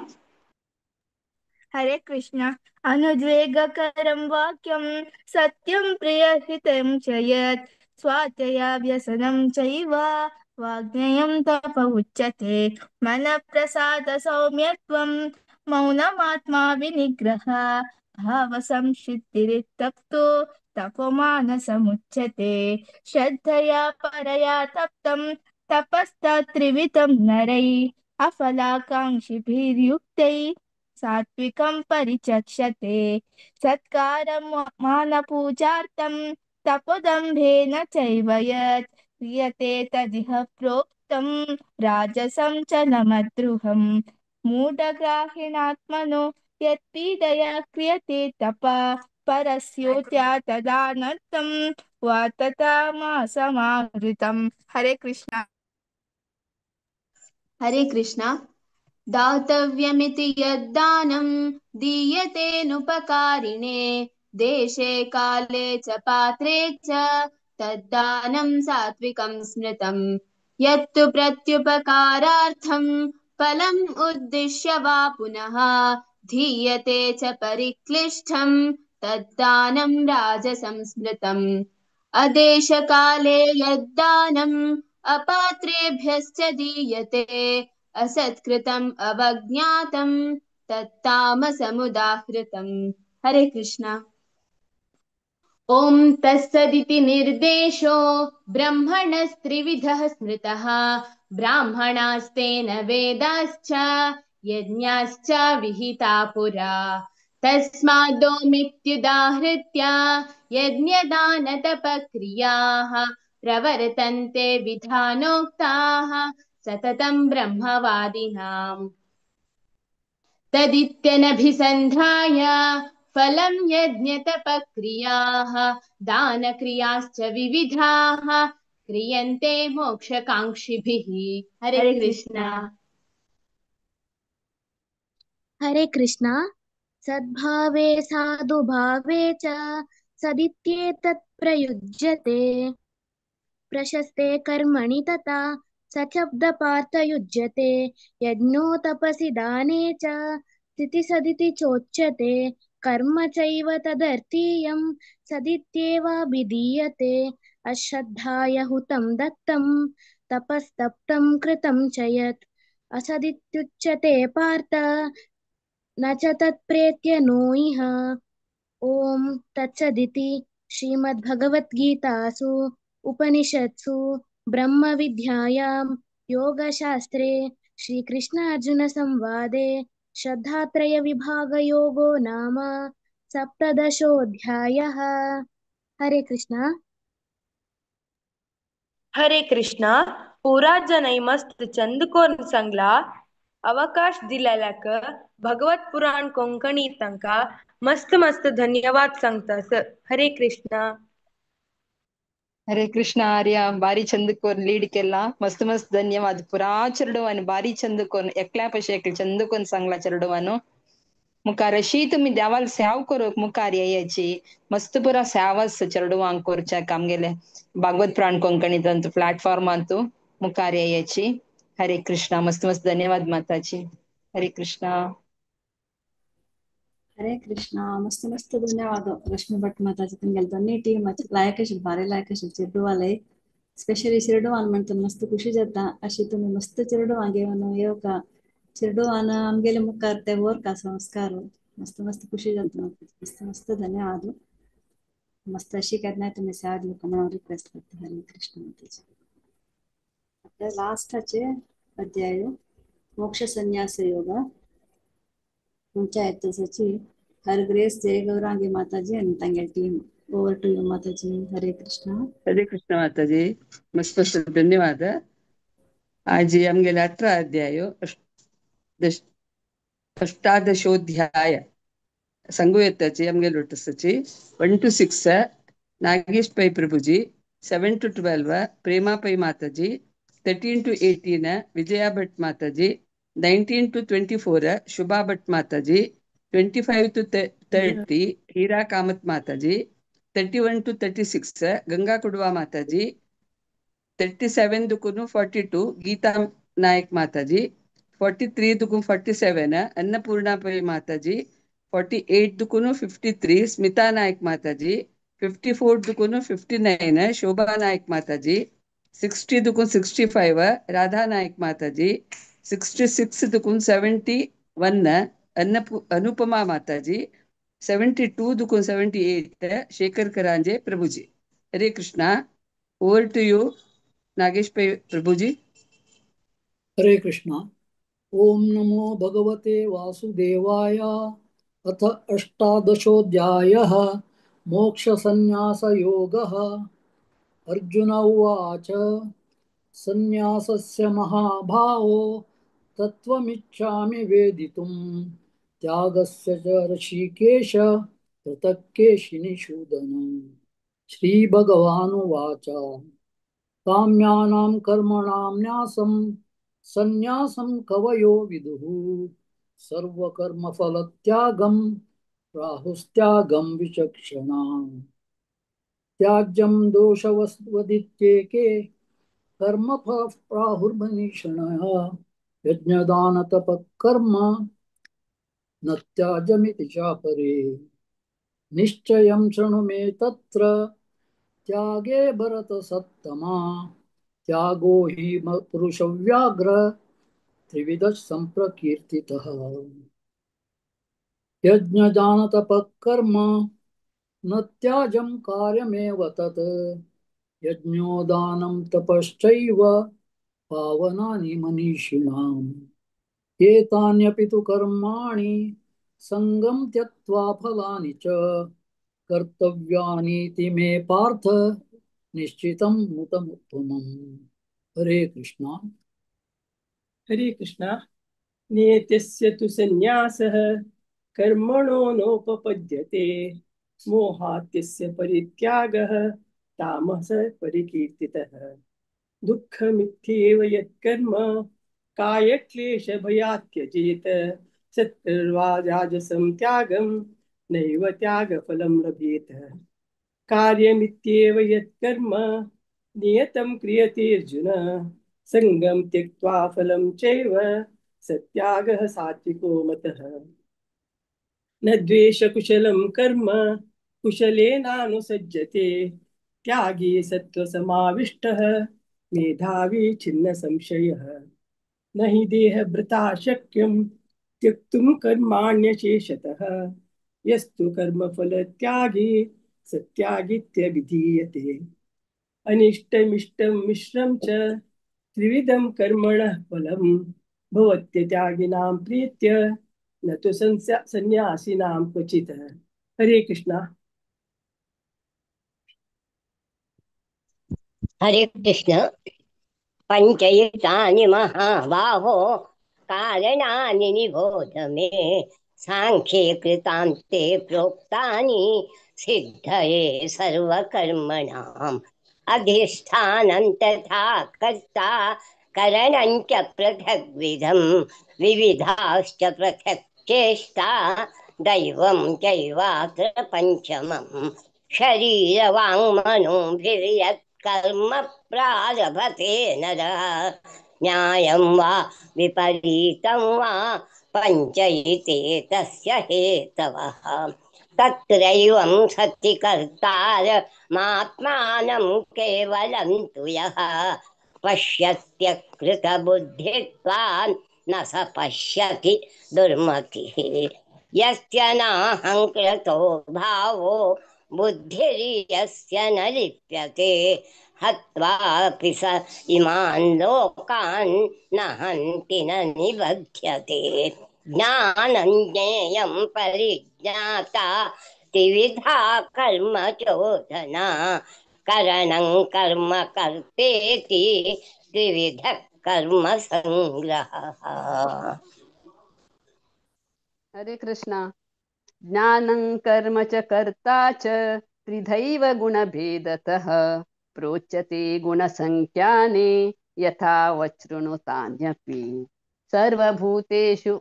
हरे कृष्ण। अनुद्वेगकरं वाक्यं सत्यं प्रियहितं च यत् स्वाध्यायाभ्यसनं चैव वाग्नेयं तप उच्यते। मनप्रसाद सौम्यत्वं मौनमात्मा विनिग्रह भावसंसिद्धिरितप्तो तपो मानसमुच्यते। श्रद्धया परया तप्तं तपस्तत्त्रिविधं नरैः अफलाकाङ्क्षिभिर्युक्तैः सात्विकं परिचक्षते। सत्कारं मानपूजार्थं तपोदम्भेन चैव यत् क्रियते तदिह प्रोक्तं राजसं च नमद्रुहम्। मूढग्राहिणात्मनो यत्पीडया क्रियते तप परस्योत्या तदानर्थं वा तथा मासमाहृतम्। हरे कृष्णा। हरे कृष्णा। दातव्यमिति यद्दानं दीयतेऽनुपकारिणे देशे काले च पात्रे च तद्दानं सात्विकं स्मृतम्। यत्तु प्रत्युपकारार्थं फलम् उद्दिश्य वा पुनः धीयते च परिक्लिष्टं तद्दानं राजसं स्मृतम्। अदेशकाले यद्दानम् अपात्रेभ्यश्च दीयते असत्कृतम् अवज्ञातं तत्तामसमुदाहृतम्। हरे कृष्णा। ॐ तत्सदिति निर्देशो ब्रह्मणस्त्रिविधः स्मृतः। ब्राह्मणास्तेन वेदाश्च यज्ञाश्च विहिता पुरा। तस्मादोमित्युदाहृत्य यज्ञदानतपक्रियाः प्रवर्तन्ते विधानोक्ताः सततं ब्रह्मवादिनाम्। तदित्यनभिसन्धाय फलं यज्ञतपक्रियाः दानक्रियाश्च विविधाः क्रियन्ते मोक्षकाङ्क्षिभिः। हरे हरे कृष्णा। हरे कृष्णा। सद्भावे साधुभावे च सदित्येतत् प्रयुज्यते। प्रशस्ते कर्मणि तथा सशब्दपार्थयुज्यते। यज्ञो तपसि दाने च स्थितिसदिति चोच्यते। कर्म चैव तदर्थीयं सदित्येवाभिधीयते। अश्रद्धाय हुतं दत्तं तपस्तप्तं कृतं च यत् असदित्युच्यते पार्थ न च तत्प्रेत्य नो इह। ॐ तत्सदिति श्रीमद्भगवद्गीतासु उपनिषत्सु ब्रह्मविद्यायां योगशास्त्रे श्रीकृष्णार्जुनसंवादे श्रद्धात्रयविभागयोगो नाम सप्तदशोऽध्यायः। हरे कृष्णा। हरे कृष्णा। पूरा जनई मस्त चंद को संगला अवकाश दिलेल्याक भगवत पुराण कोंकणी तांका मस्त मस्त धन्यवाद सांगतास। हरे कृष्णा। हरे कृष्ण आर्य बारी चंद कोर लीड केला मस्त मस्त धन्यवाद। पुरा चेरडवान बारी चंद कोर एकल्या पशे एकले चंद कोन सांगला चेरडवानो मुखार अशी तुमी देवाल सेव करूक मुखार येयाची मस्त पुरा सेव चेरडवांक कोरच्याक आमगेले भागवत प्राण कोंकणींत प्लॅटफॉर्मांतू मुखार येयाची। हरे कृष्णा। मस्त मस्त धन्यवाद माताजी। हरे कृष्णा। हरे कृष्णा। मस्त मस्त धन्यवाद रश्मि भट माताजी। तुमगेले दोन्ही टीम लायक आशिल्ली भारी लायक आशिल्ली चेरडुवाले स्पेशली चेरडुवान म्हणटा मस्त खुशी जाता अशी तुमी मस्त चेरडुवां घेवन येवका चेरडुवान आमगेले मुखार ते व्हरका संस्कार मस्त मस्त खुशी जाता मस्त मस्त धन्यवाद। मस्त अशी केन्नाय तुमी सेवा दिवका म्हणून रिक्वेस्ट करता। हरे कृष्ण माताजी। आतां लास्टाचे अध्याय मोक्ष संन्यास योग पंचायत सची हर ग्रेस जय गौरांगी माताजी आणि तांगेली team. Over to you Mataji. Hare Krishna. Hare Krishna Mataji. मस्त मस्त धन्यवाद। आज आमगेले 18 अध्याय अष्टादशोध्याय संगुयताची आमगेले ಒಟ್ಟು 1 to 6 Nagesh Pai Prabhuji, 7 to 12 Prema Pai Mataji, 13 to 18 Vijaya Bhatt Mataji, 19 to 24 Shubha Bhatt Mataji, 25 to 30 Hira Kamath Mataji, 31 to 36 Ganga Kudwa Mataji, 37 to 42 Geeta Nayak Mataji, 43 to 47 Annapurna Pai Mataji, 48 to 53 Smita Nayak Mataji, 54 to 59 Shobha Nayak Mataji, 60 to 65 Radha Nayak Mataji, 66 to 71 Anupama Mataji, 72 to 78 Shekhar Karanje Prabhuji. Hare Krishna. Over to you, Nagesh Pai Prabhuji. Hare Krishna. Om Namo Bhagavate Vasudevaya. अथ अष्टादशोऽध्यायः मोक्षसंन्यासयोगः. अर्जुन उवाच संन्यासस्य महाभावो तत्त्वमिच्छामि वेदितुं त्यागस्य च ऋषिकेश पृथक् केशिनिषूदन. श्रीभगवानुवाच काम्यानां कर्मणां न्यासं संन्यासं कवयो विदुः सर्वकर्मफलत्यागं प्राहुस्त्यागं विचक्षणा. त्याज्यं दोषवदित्येके कर्मफलः प्राहुर्मनीषिणः यज्ञदानतपःकर्म न त्याज्यमिति चापरे. निश्चयं शृणु मे तत्र त्यागे भरतसत्तमा त्यागो हि पुरुषव्याघ्र त्रिविधः सम्प्रकीर्तितः. यज्ञदानतपःकर्म न त्याज्यं कार्यमेव तत् यज्ञोदानं तपश्चैव पावनानि मनीषिणाम्. एतान्यपि तु कर्माणि सङ्गं त्यक्त्वा फलानि च कर्तव्यानीति मे पार्थ निश्चितं मतमुत्तमम्. हरे कृष्णा. हरे कृष्णा. नियतस्य तु संन्यासः कर्मणो नोपपद्यते मोहात्यस्य परित्यागः तामस परिकीर्तितः. दुःखमित्येव यत्कर्म कायक्लेशभयात् त्यजेत सत्कर्वा राजसं त्यागं नैव त्यागफलं लभेत. कार्यमित्येव यत्कर्म नियतं क्रियते अर्जुन संगं त्यक्त्वा फलं चैव सत्यागः सात्विको मतः. न द्वेषकुशलं कर्म कुशलेनानुसज्जते त्यागी सत्त्वसमाविष्टः मेधावी छिन्न संशयः. न हि देहभृता शक्यं त्यक्तुं कर्माण्यशेषतः यस्तु कर्मफलत्यागी सत्यागीत्यभिधीयते. अनिष्टमिष्टं मिश्रं च त्रिविधं कर्मणः फलं भवत्यत्यागिनां प्रीत्य न तु संन्यासिनां क्वचित्. हरे कृष्णा. हरे कृष्ण. पञ्चैतानि महाबाहो कारणानि निबोध मे सांख्ये कृतान्ते प्रोक्तानि सिद्धये सर्वकर्मणाम्. अधिष्ठानं तथा कर्ता करणं च पृथग्विधं विविधाश्च पृथक् चेष्टा दैवं चैवात्र पञ्चमम्. शरीरवाङ्मनोभिर्यत्कर्म प्रारभते नरः न्यायं वा विपरीतं वा पञ्चैते तस्य हेतवः. तत्रैवं सति कर्तारमात्मानं केवलं तु यः पश्यत्यकृतबुद्धित्वान् न स पश्यति दुर्मतिः. यस्य नाहङ्कृतो भावो बुद्धिर्यस्य न लिप्यते हत्वापि स इमान् लोकान् न हन्ति न निबध्यते. ज्ञानं ज्ञेयं परिज्ञाता त्रिविधा कर्म चोदना करणं कर्म कर्तेति त्रिविधः कर्म संग्रहः. हरे कृष्णा. ज्ञानं कर्म च कर्ता च त्रिधैव गुणभेदतः प्रोच्यते गुणसङ्ख्याने यथा वच्छृणुतान्यपि। सर्वभूतेषु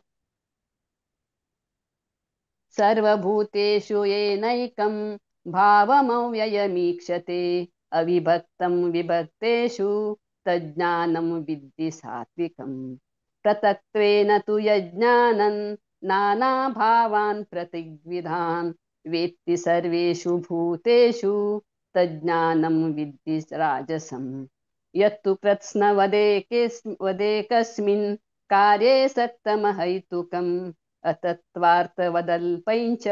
सर्वभूतेषु येनैकं भावमव्ययमीक्षते अविभक्तं विभक्तेषु तज्ज्ञानं विद्धि सात्विकम्। पृथक्त्वेन तु यज्ञानं नानाभावान् प्रतिद्विधान् वेत्ति सर्वेषु भूतेषु तज्ज्ञानं विद्धि राजसम्। यत्तु कृत्स्नवदेकस्मिन् कार्ये सक्तमहैतुकम् अतत्त्वार्थवदल्पैञ्च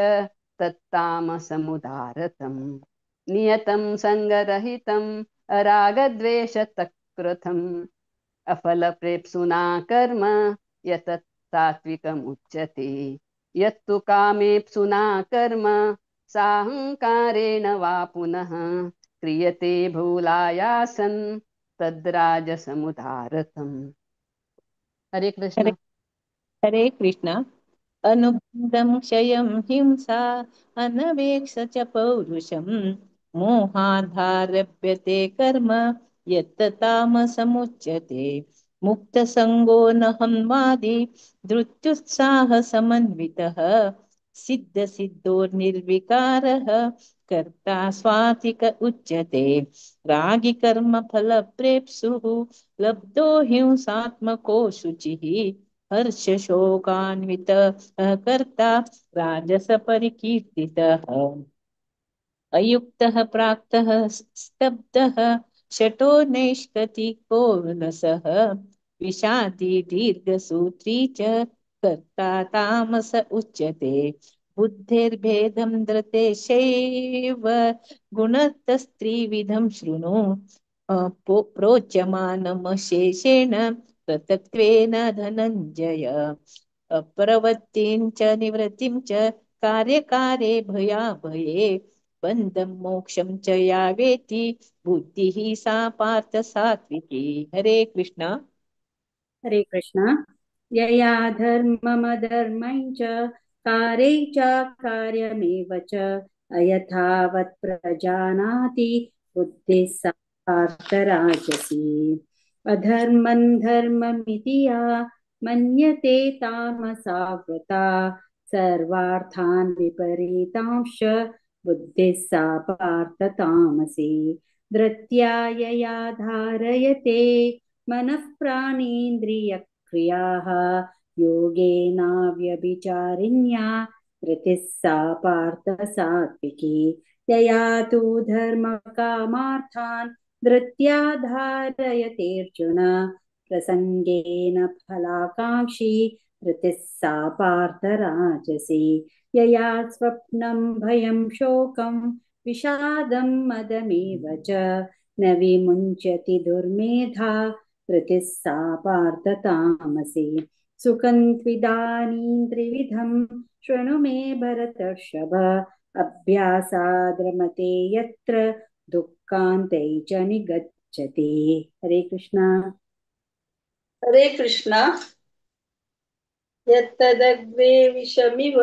तत्तामसमुदारतम्। नियतं सङ्गरहितम् अरागद्वेषतत्कृतम् अफलप्रेप्सुना कर्म यतत् सात्विकमुच्यते। यत्तु कामेप्सुना कर्म साहङ्कारेण वा पुनः क्रियते भूलायासन् तद्राजसमुदारतम्। हरे कृष्ण। हरे कृष्ण। अनुबन्धं क्षयं हिंसा अनवेक्ष च पौरुषं मोहाधारभ्यते कर्म यत् तामसमुच्यते। मुक्तसङ्गो नहं वादी धृत्युत्साहसमन्वितः सिद्धसिद्धो निर्विकारः कर्ता स्वातिक उच्यते। रागी कर्म फलप्रेप्सुः लब्धो हिंसात्मको शुचिः हर्षशोकान्वितः कर्ता राजसपरिकीर्तितः। अयुक्तः प्राप्तः स्तब्धः शटो नैष्कतिको नसः विषादी दीर्घसूत्री च कर्ता तामस उच्यते। बुद्धिर्भेदं धृतेशैव गुणतस्त्रिविधं शृणु प्रोच्यमानमशेषेण पृथक्त्वेन धनञ्जय। अप्रवृत्तिं च निवृत्तिं च कार्यकारे भयाभये बन्धं मोक्षं च या वेति बुद्धिः सा पार्थ सात्विकी। हरे कृष्णा। हरे कृष्ण। यया धर्ममधर्मं च कार्ये च कार्यमेव च अयथावत् प्रजानाति बुद्धिः सा पार्थ राजसी। अधर्मं धर्ममिति या मन्यते तामसावृता सर्वार्थान् विपरीतांश्च बुद्धिः सा पार्थ तामसी। धृत्या यया धारयते मनः प्राणेन्द्रियक्रियाः योगेनाव्यभिचारिण्या धृतिः सा पार्थ सात्विकी। यया तु धर्मकामार्थान् धृत्या धारयतेऽर्जुन प्रसङ्गेन फलाकाङ्क्षी धृतिः सा पार्थ राजसी। यया स्वप्नं भयं शोकं विषादं मदमेव च न विमुञ्चति दुर्मेधा धृतिः सा पार्थ तामसी। सुखं त्विदानीं त्रिविधं शृणु मे भरतर्षभ अभ्यासाद्रमते यत्र दुःखान्ते च निगच्छति। हरे कृष्णा। हरे कृष्णा। यत्तदग्रे विषमिव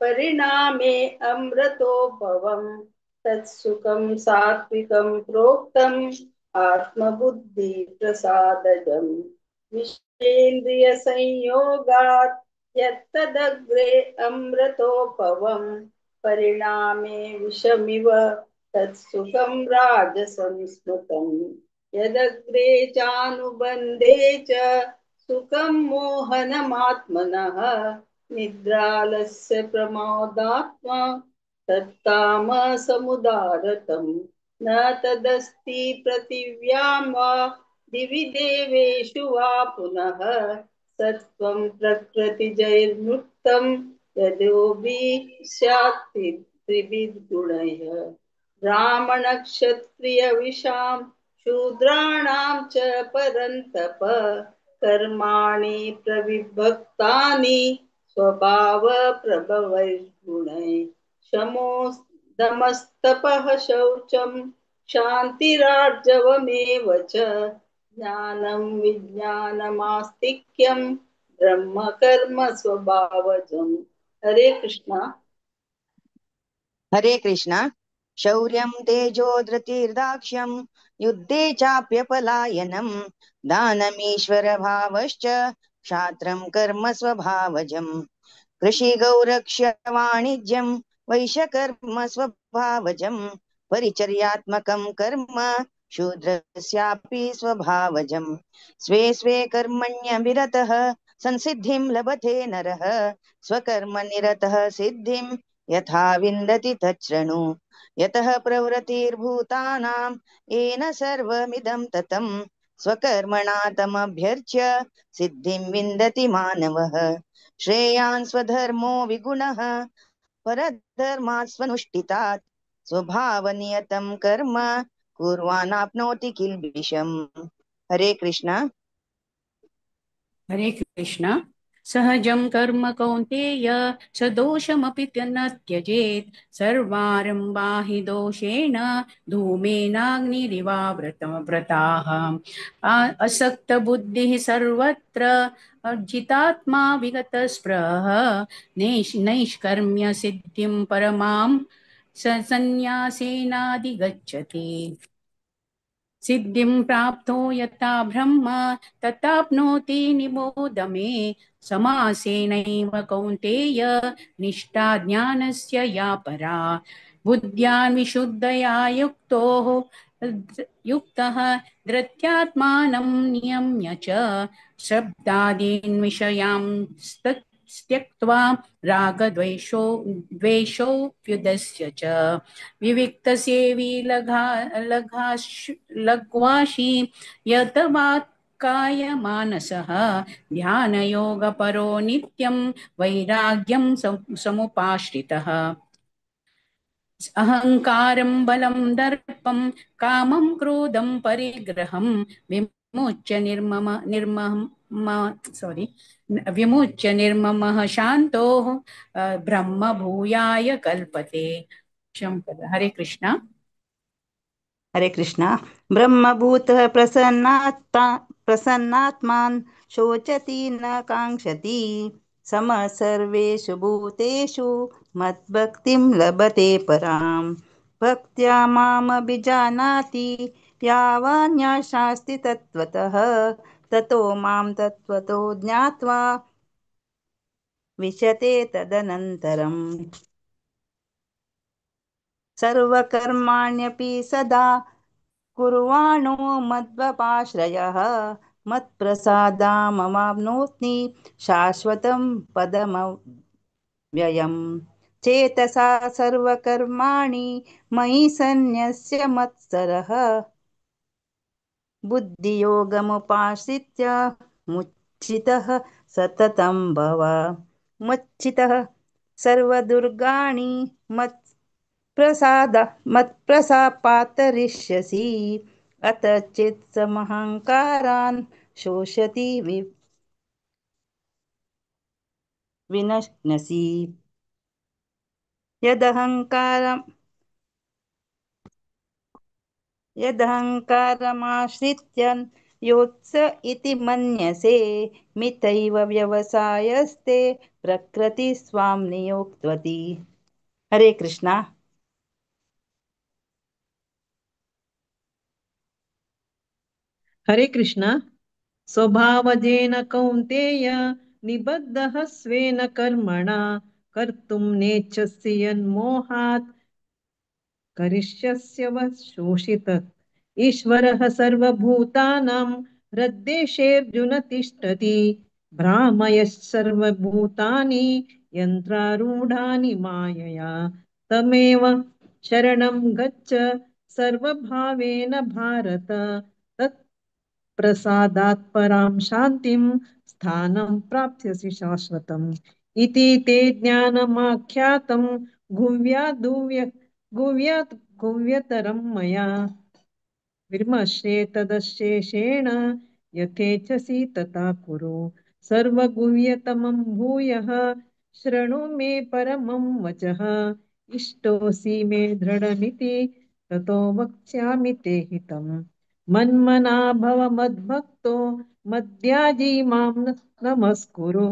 परिणामे अमृतोपवं तत्सुखं सात्विकं प्रोक्तम् आत्मबुद्धिप्रसादजम्। विषेन्द्रियसंयोगात् यत्तदग्रे अमृतोपवं परिणामे विषमिव तत्सुखं राजसं स्मृतम्। यदग्रे चानुबन्धे च सुखं मोहनमात्मनः निद्रालस्य प्रमोदात्मा तत्तामसमुदारतम्। न तदस्ति पृथिव्यां वा दिवि देवेषु वा पुनः सत्त्वं प्रकृतिजैर्मुक्तं यदोऽपि स्यात् त्रिभिर्गुणैः। ब्राह्मणक्षत्रियविषां शूद्राणां च परन्तप कर्माणि प्रविभक्तानि स्वभावप्रभवैर्गुणैः। शमो दमस्तपः शौचं शान्तिरार्जवमेव च ज्ञानं विज्ञानमास्तिक्यं ब्रह्म कर्म स्वभावजम्। हरे कृष्णा। हरे कृष्णा। शौर्यं तेजो धृतिर्दाक्ष्यं युद्धे चाप्यपलायनं दानमीश्वर भावश्च क्षात्रं कर्म स्वभावजम् कृषि गौरक्ष वाणिज्यं वैश्यकर्म स्वभावजं परिचर्यात्मकं कर्म शूद्रस्यापि स्वभावजं स्वे स्वे कर्मण्यभिरतः संसिद्धिं लभते नरः स्वकर्म निरतः सिद्धिं यथा विन्दति तच्छृणु यतः प्रवृत्तिर्भूतानां येन सर्वमिदं ततं स्वकर्मणा तमभ्यर्च्य सिद्धिं विन्दति मानवः। श्रेयान् स्वधर्मो विगुणः परधर्मात् स्वनुष्ठितात् स्वभावनियतं कर्म कुर्वानाप्नोति किल्बिषम्। हरे कृष्णा। हरे कृष्णा। सहजं कर्म कौन्तेय सदोषमपि न त्यजेत् सर्वारम्भा हि दोषेण धूमेनाग्निरिवाव्रताः। असक्तबुद्धिः सर्वत्र जितात्मा विगतस्पृहः नैष्कर्म्य सिद्धिं परमां सन्न्यासेनाधिगच्छति। सिद्धिं प्राप्तो यथा ब्रह्म तथाप्नोति निबोध मे। समासेनैव कौन्तेय निष्ठा ज्ञानस्य या परा। बुद्ध्या विशुद्धया युक्तः धृत्यात्मानं नियम्य च शब्दादीन् विषयां त्यक्त्वा रागद्वेषो द्वेषोऽप्युदस्य च विविक्तसेवी लघ्वाशी यतवाक्काय मानसः ध्यानयोगपरो नित्यं वैराग्यं समुपाश्रितः। अहंकारं बलं दर्पं कामं क्रोधं परिग्रहं विमुच्य विमुच्य निर्ममः शान्तो ब्रह्म भूयाय कल्पते। हरे कृष्णा। हरे कृष्णा। ब्रह्मभूतः प्रसन्नात्मान् शोचति न काङ्क्षति समः सर्वेषु भूतेषु मद्भक्तिं लभते परां। भक्त्या मामभिजानाति यावान्याशास्ति तत्त्वतः ततो मां तत्त्वतो ज्ञात्वा विशते तदनन्तरम्। सर्वकर्माण्यपि सदा कुर्वाणो मद्वपाश्रयः मत्प्रसादामवाप्नोति शाश्वतं पदमव्ययम्। चेतसा सर्वकर्माणि मयि सन्न्यस्य मत्सरः बुद्धियोगमुपाश्रित्य मुच्चितः सततं भव। मुच्चितः सर्वदुर्गाणि मत्प्रसापातरिष्यसि। अत चेत् समहंकारान् शोषति विनश्यसि। यदहंकारमाश्रित्य योत्स इति मन्यसे मिथैव व्यवसायस्ते प्रकृति स्वां नियोक्त्वति। हरे कृष्णा। हरे कृष्णा। स्वभावजेन कौन्तेय निबद्धः स्वेन कर्मणा कर्तुं नेच्छसि यन्मोहात् करिष्यस्य वः शोषितत्। ईश्वरः सर्वभूतानां हृद्देशेऽर्जुन तिष्ठति भ्रामयः सर्वभूतानि यन्त्रारूढानि मायया। तमेव शरणं गच्छ सर्वभावेन भारत तत्प्रसादात् परां शान्तिं स्थानं प्राप्स्यसि शाश्वतम्। इति ते ज्ञानमाख्यातं गुह्यात् गुह्यतरं मया विमर्शे तदशेषेण यथेच्छसि तथा कुरु। सर्वगुह्यतमं भूयः शृणु मे परमं वचः। इष्टोऽसि मे दृढमिति ततो वक्ष्यामि ते हितम्। मन्मना भव मद्भक्तो मद्याजी मां नमस्कुरु।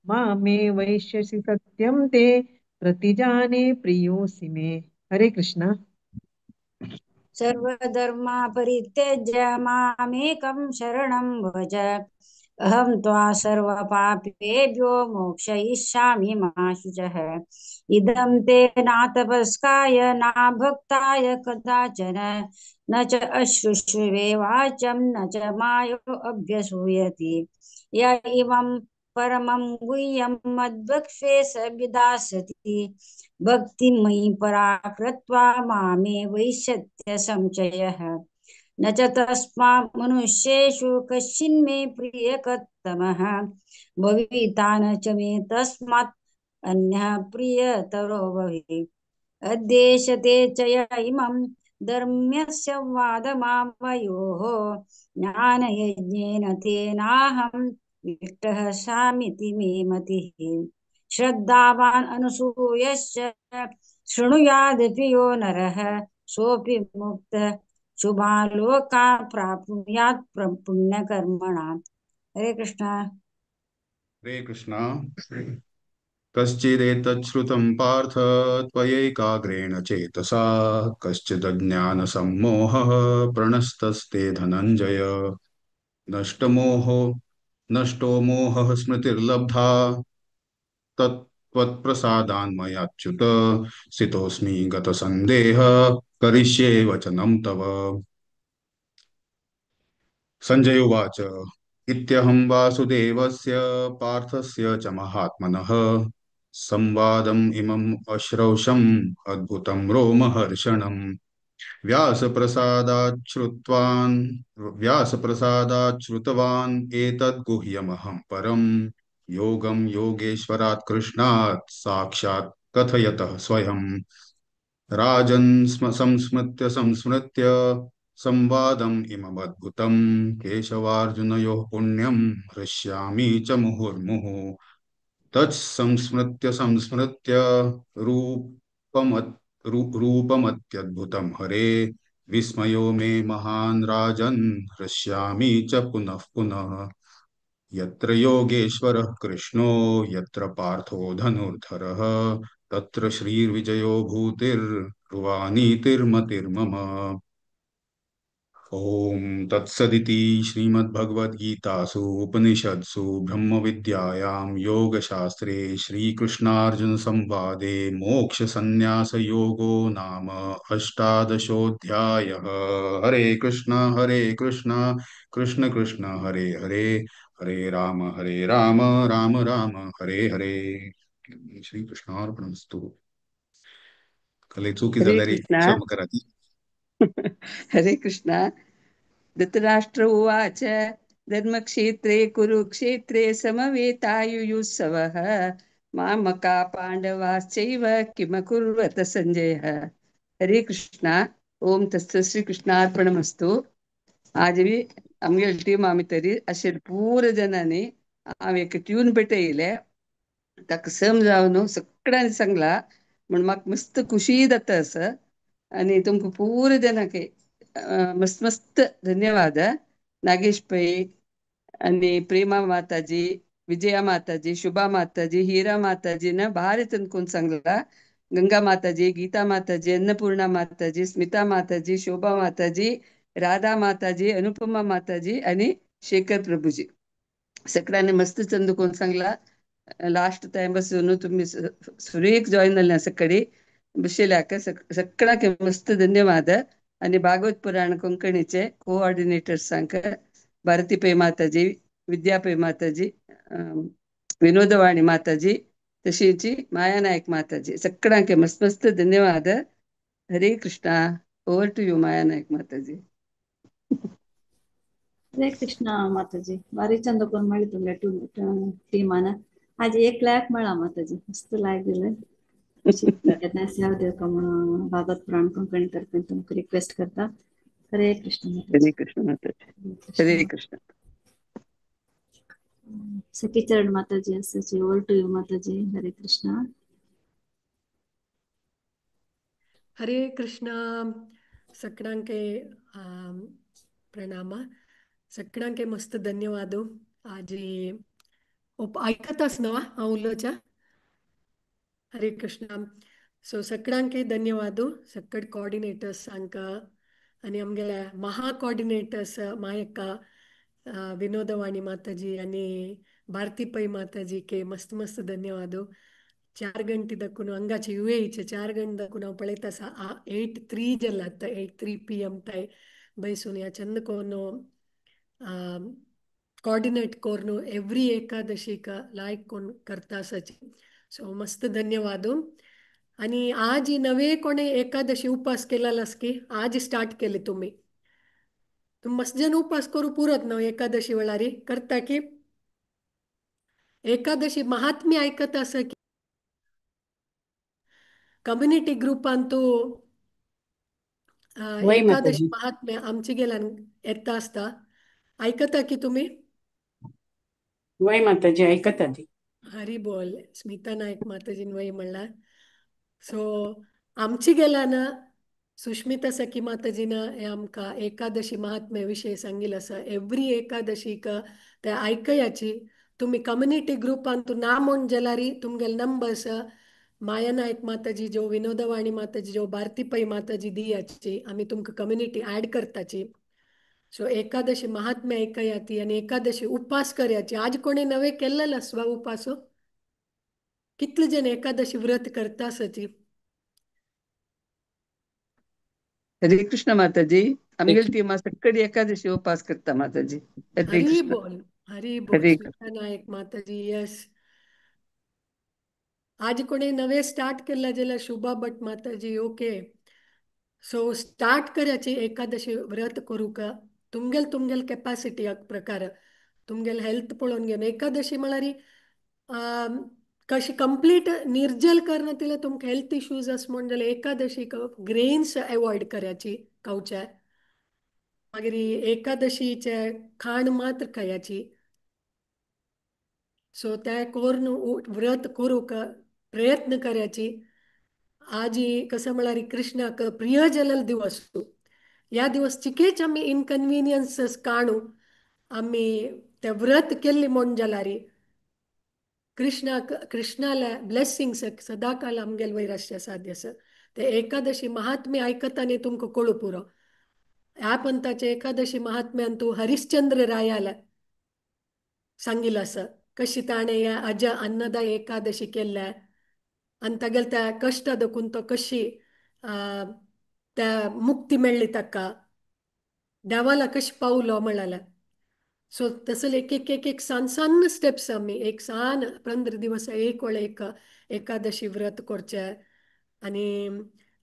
मामे वैश्यसि सत्यं ते प्रतिजाने प्रियोऽसि मे। हरे कृष्णा। सर्वधर्मा परित्यज्य मामेकं शरणं व्रज, अहं त्वा सर्वपापेभ्यो मोक्षयिष्यामि मा शुचः। इदं ते नातपस्काय नाभक्ताय कदाचन, न च अश्रुश्रुवे वाचं न च मायो अभ्यसूयति। य इमं परमं गुह्यं मद्भक्ष्ये स विदास्यति, भक्तिमयि परा कृत्वा मामे वैश्यत्य संशयः। न च तस्मा मनुष्येषु कश्चिन्मे प्रियकर्तमः, भविता न च मे तस्मात् अन्यः प्रियतरो भवेत्। अद्येषते च य इमं धर्म्यस्य वादमामयोः, ज्ञानयज्ञेन तेनाहं विष्टः सामिति मे मतिः। श्रद्धावान् अनुसूयश्च शृणुयादपि यो नरः, सोऽपि मुक्तः शुभालोकान् प्राप्नुयात् पुण्यकर्मणा। हरे कृष्णा। हरे कृष्णा। कश्चिदेतच्छ्रुतं पार्थ त्वयैकाग्रेण चेतसा, कश्चिदज्ञानसम्मोहः प्रणस्तस्ते धनञ्जय। नष्टो मोहः स्मृतिर्लब्धा तत्त्वत्प्रसादान्मयाच्युत, स्थितोऽस्मि गतसन्देह करिष्ये वचनं तव। संजय उवाच, इत्यहं वासुदेवस्य पार्थस्य च महात्मनः संवादम् इमम् अश्रौषम् अद्भुतं रोमहर्षणम्। व्यासप्रसादाच्छ्रुतवान् एतद्गुह्यमहं परं योगं योगेश्वरात् कृष्णात् साक्षात् कथयतः स्वयं। राजन् संस्मृत्य संस्मृत्य संवादम् इममद्भुतं केशवार्जुनयोः पुण्यं हृष्यामि च मुहुर्मुहुः। तत्संस्मृत्य संस्मृत्य रूपमत्यद्भुतं हरे, विस्मयो मे महान् राजन् हृष्यामि च पुनः पुनः। यत्र योगेश्वरः कृष्णो यत्र पार्थो धनुर्धरः, तत्र श्रीर्विजयो भूतिर्ध्रुवा नीतिर्मतिर्मम। ॐ तत्सदिति श्रीमद्भगवद्गीतासु उपनिषत्सु ब्रह्मविद्यायां योगशास्त्रे श्रीकृष्णार्जुन संवादे मोक्षसंन्यासयोगो नाम अष्टादशोऽध्यायः। हरे कृष्ण कृष्ण कृष्ण हरे हरे, हरे राम राम राम हरे हरे। श्रीकृष्णार्पणमस्तु। कले चुकी हरे जाल्यार कृष्णा। क्षमा करात। हरे कृष्णा। धृतराष्ट्र उवाच, धर्मक्षेत्रे कुरुक्षेत्रे समवेतायुयुत्सवः, मामका पाण्डवाश्चैव किमकुर्वत संजयः। हरे कृष्णा। ओम तत्सत् श्री कृष्णार्पणमस्तु। आज बी आमगेली टीम आमी तरी अशे पूर जणांनी हांव एक ट्यून पेटयले, ताका समजावन सगळ्यांनी सांगला म्हण म्हाका मस्त खुशी जाता आसा। आनी तुमकां पूर जणांक मस्त मस्त धन्यवाद। नागेश पै आनी प्रेमा माताजी, विजया माताजी, शुभा माताजी, हीरा माताजी न भारी तनकून सांगला, गंगा माताजी, गीता माताजी, अन्नपूर्णा माताजी, स्मिता माताजी, शोभा माताजी, राधा माताजी, अनुपमा माताजी आणि शेखर प्रभूजी, सगळ्यांनी मस्त चंद कोण सांगला। लास्ट टाइम बसून तुम्ही सुरेख जॉईन झाले सकाळी बशिल्ल्याक सगळ्यांक मस्त धन्यवाद। आणि भागवत पुराण कोंकणीचे कोऑर्डिनेटर्सांक भारती पै माताजी, विद्या पै माताजी, विनोदवाणी माताजी, तशीच माया नायक माताजी, सगळ्यांक मस्त मस्त धन्यवाद। Hare Krishna. Over to you Maya Nayak Mataji. Hare Krishna Mataji. भारी चंद करून मेळ्ळी तुमगे टिमान आज एक लायक मेळ्ळा माताजी, मस्त लायक दिले। सेवा दिवका म्हणून भागवत पुराण कोंकणी तर्फेन तुमकां रिक्वेस्ट करता। हरे कृष्ण माताजी। हरे कृष्ण माताजी। हरे कृष्ण। सखीचरण माताजी आसाची। Over to you Mataji. Hare Krishna. Hare Krishna. सगळ्यांके प्रणाम, सगळ्यांके मस्त धन्यवाद। आज आयकतास न्हू हांव उलोवच्या? हरे कृष्णा. सो सगळ्यांक धन्यवाद, सगळे कोऑर्डिनेटर्सांक आनी आमगेल्या महा कोऑर्डिनेटर्स मायक्का विनोदवाणी माताजी आनी भारती पै माताजी के मस्त मस्त धन्यवाद. 4 गंटे दाखून हांगाचे युएईचे 4 गंटे दाखून हांव पळयता आसा 8:03 जालां आतां, 8:03 PM ताय बैसून ह्या चंद कोन्न कोऑर्डिनेट करून एवरी एकादशीक लायक कोण करता आसाची. सो मस्त धन्यवाद. आणि आज नवे कोणे एकादशी उपास केलेला की आज स्टार्ट केले तुम्ही, तुम मस्त जण उपास करू पुरत नव एकादशी वेळारी करता की एकादशी महात्म्य ऐकत असं की कम्युनिटी ग्रुपान तू एकादशी महात्म्य आमची गेल्यान येता असता ऐकता की तुम्ही? वय माताजी ऐकता ती. हरी बोल. स्मिता नायक माताजीन वय म्हणला. सो आमची गेल्यान सुष्मिता सखी माताजीनं हे आमकां एकादशी महात्म्य विशय सांगिल आसा. एवरी एकादशीक ते आयकयाची. तुम्ही कम्युनिटी ग्रुपान तू ना म्हण जाल्यार तुमगेले नंबर्स माया नायक माताजी जो, विनोदवाणी माताजी जो, भारती पै माताजी दियाची, आमी तुमकां कम्युनिटी ऍड करताची. सो एकादशी महात्म्य ऐकयाती आनी एकादशी उपास करयाची. आज कोणी नवे केल्लेलो आसवा उपास? कितले जण एकादशी व्रत करता आसाची? हरे कृष्ण माताजी. आमगेली टीम सगळी एकादशी उपास करता माताजी. हरे हरी कृष्ण. बोल. हरी बोल. हरे स्मिता नायक माताजी यस. आज कोणी नवे स्टार्ट केला जाल्यार शुभा भट माताजी ओके. सो स्टार्ट करायची एकादशी व्रत करूका तुमगेल तुमगेल कॅपॅसिटी प्रकार तुमगेल हेल्थ पळोवन घेवन. एकादशी म्हळ्यार कशी कंप्लीट निर्जल करणं तिला तुमकां हेल्थ इश्यूज आस म्हण जाल्यार एकादशी ग्रेन्स अवॉयड करायची खावच्या, मागीर एकादशीचे खाण मात्र खायाची. सो त्या करून व्रत करूक प्रयत्न करायची. आजी कसं म्हळ्यार कृष्णाक प्रिय जलल दिवस, या दिवस चिकेच आमी इनकन्विनियन्सीस काणू आमी ते व्रत केल्ली म्हण जाल्यार कृष्णाक कृष्णाला ब्लेसिंग्स सदाकाल आमगेल वयर आसचे साध्य आसा. ते एकादशी महात्म्य आयकतानी तुमकां कळू पुरो. ह्या पंथाचे एकादशी महात्म्यान तूं हरिश्चंद्र रायाला सांगिल आसा कशी ताणें ह्या अज अन्नदा एकादशी केल्ल्या आनी तागेल्या त्या कश्टा दाखून तो कशी त्या मुक्ती मेळ्ळी ताका, देवाला कशी पावलो म्हळ्यार. सो तसले एक एक एक एक सान सान स्टेप्स आमी एक सान 15 दिवस एक वेळ एक एकादशी व्रत करचें आनी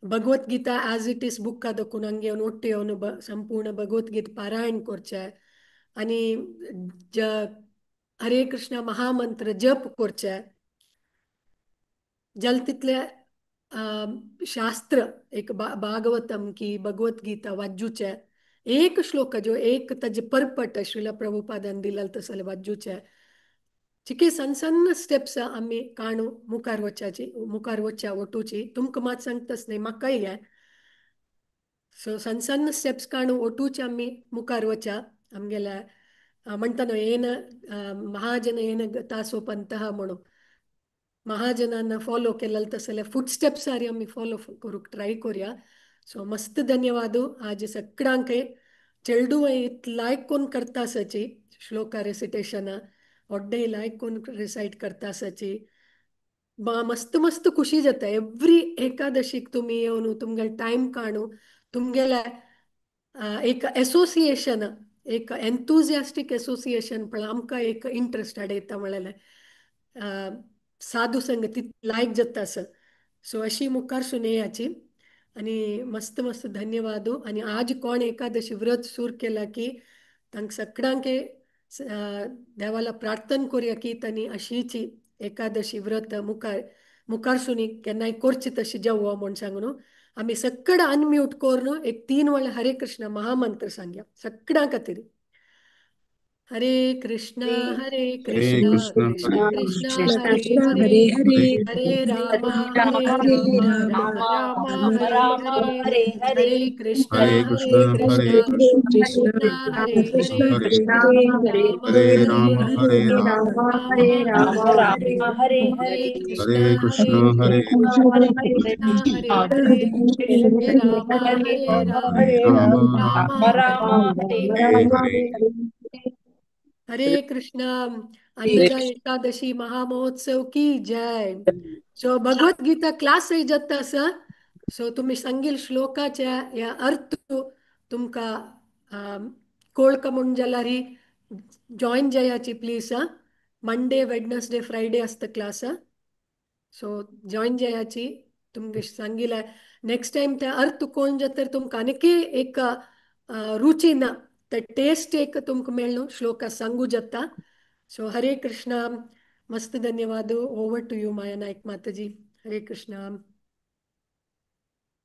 भगवद्गीता एज it is बुक्का दाखून हांगा येवन ओट्ट येवन संपूर्ण भगवद्गीता पारायण करचें आनी हरे कृष्ण महामंत्र जप करचें. जाल्यार तितले शास्त्र एक भागवतम की भगवद्गीता वाचूचें, एक श्लोक जो एक ताजे परपट श्रीला प्रभुपादान दिलाल तसले वाचूचें. चिके सन्न सन्न स्टेप्स आमी काणू मुखार वच्याची, मुखार वच्या वटूची. तुमकां मात सांगताच न्ही, म्हाकाय हें. सो सन्न सन्न स्टेप्स काणू वटूचे आमी मुखार वच्या. आमगेल्या म्हणटा न्हू येन महाजन येन गतासो पंतः म्हणून महाजनांना फॉलो केलेलं तसले फूट स्टेप्स आरी आमी फॉलो करूंक ट्राय करूया. सो मस्त धन्यवाद. आज सगळ्यांक चेडूं लायक कोण करता आसाची श्लोका रेसिटेशना व्हड्डें लायक कोण रिसायट करता आसाची. मस्त मस्त खुशी जाता एवरी एकादशीक तुमी येवन तुमगेले टायम काडून तुमगेले एक एसोसिएशन, एक एन्थुजियास्टीक एसोसिएशन पण आमकां एक इंट्रस्ट हाडयता म्हळ्यार साधू संग ती लायक जाता आसा. सो अशी मुखार सुनेयाची आनी मस्त मस्त धन्यवाद. आनी आज कोण एकादशी व्रत सुरू केला की तांकां सगळ्यांक देवाला प्रार्थना करूया की तांणी अशीची एकादशी व्रत मुखार मुखार सुनी केन्नाय करची तशी जेवो म्हूण सांगून आमी सगळं अनम्यूट करून एक 3 वेळा हरे कृष्ण महामंत्र सांगया सगळ्यां खातीर. हरे कृष्णा हरे हरे कृष्णा कृष्ण कृष्ण हरे कृष्णा कृष्ण हरे कृष्ण हरे हरे हरे राम हरे राम राम राम हरे हरे हरे कृष्णा हरे हरे कृष्ण हरे कृष्णा कृष्ण कृष्णा हरे कृष्ण हरे हरे हरे हरे राम राम हरे हरे राम राम राम राम हरे हरे हरे कृष्णा कृष्ण हरे हरे कृष्णा हरे हरे हरे राम हरे राम हरे राम राम राम हरे हरे हरे। हरे कृष्णा। अन्नदा एकादशी महामहोत्सव की जय। सो भगवत गीता क्लास जाता आसा। सो तुमी सांगील श्लोकाच्या ह्या अर्थ तुमकां कोळका म्हूण जाल्यार जॉईन जायाची प्लीज. हा, मंडे वेडनसडे फ्रायडे आसता क्लास. सो जॉईन जायाची तुमकां सांगिला नेक्स्ट टायम त्या अर्थ कोण जाता तुमकां आनीकय एक रुची ना ते टेस्ट एक तुमकां मेळ्ळो श्लोक सांगू जाता. सो हरे कृष्णा, मस्त धन्यवाद. Over to you Maya Naik Mataji. Hare Krishna.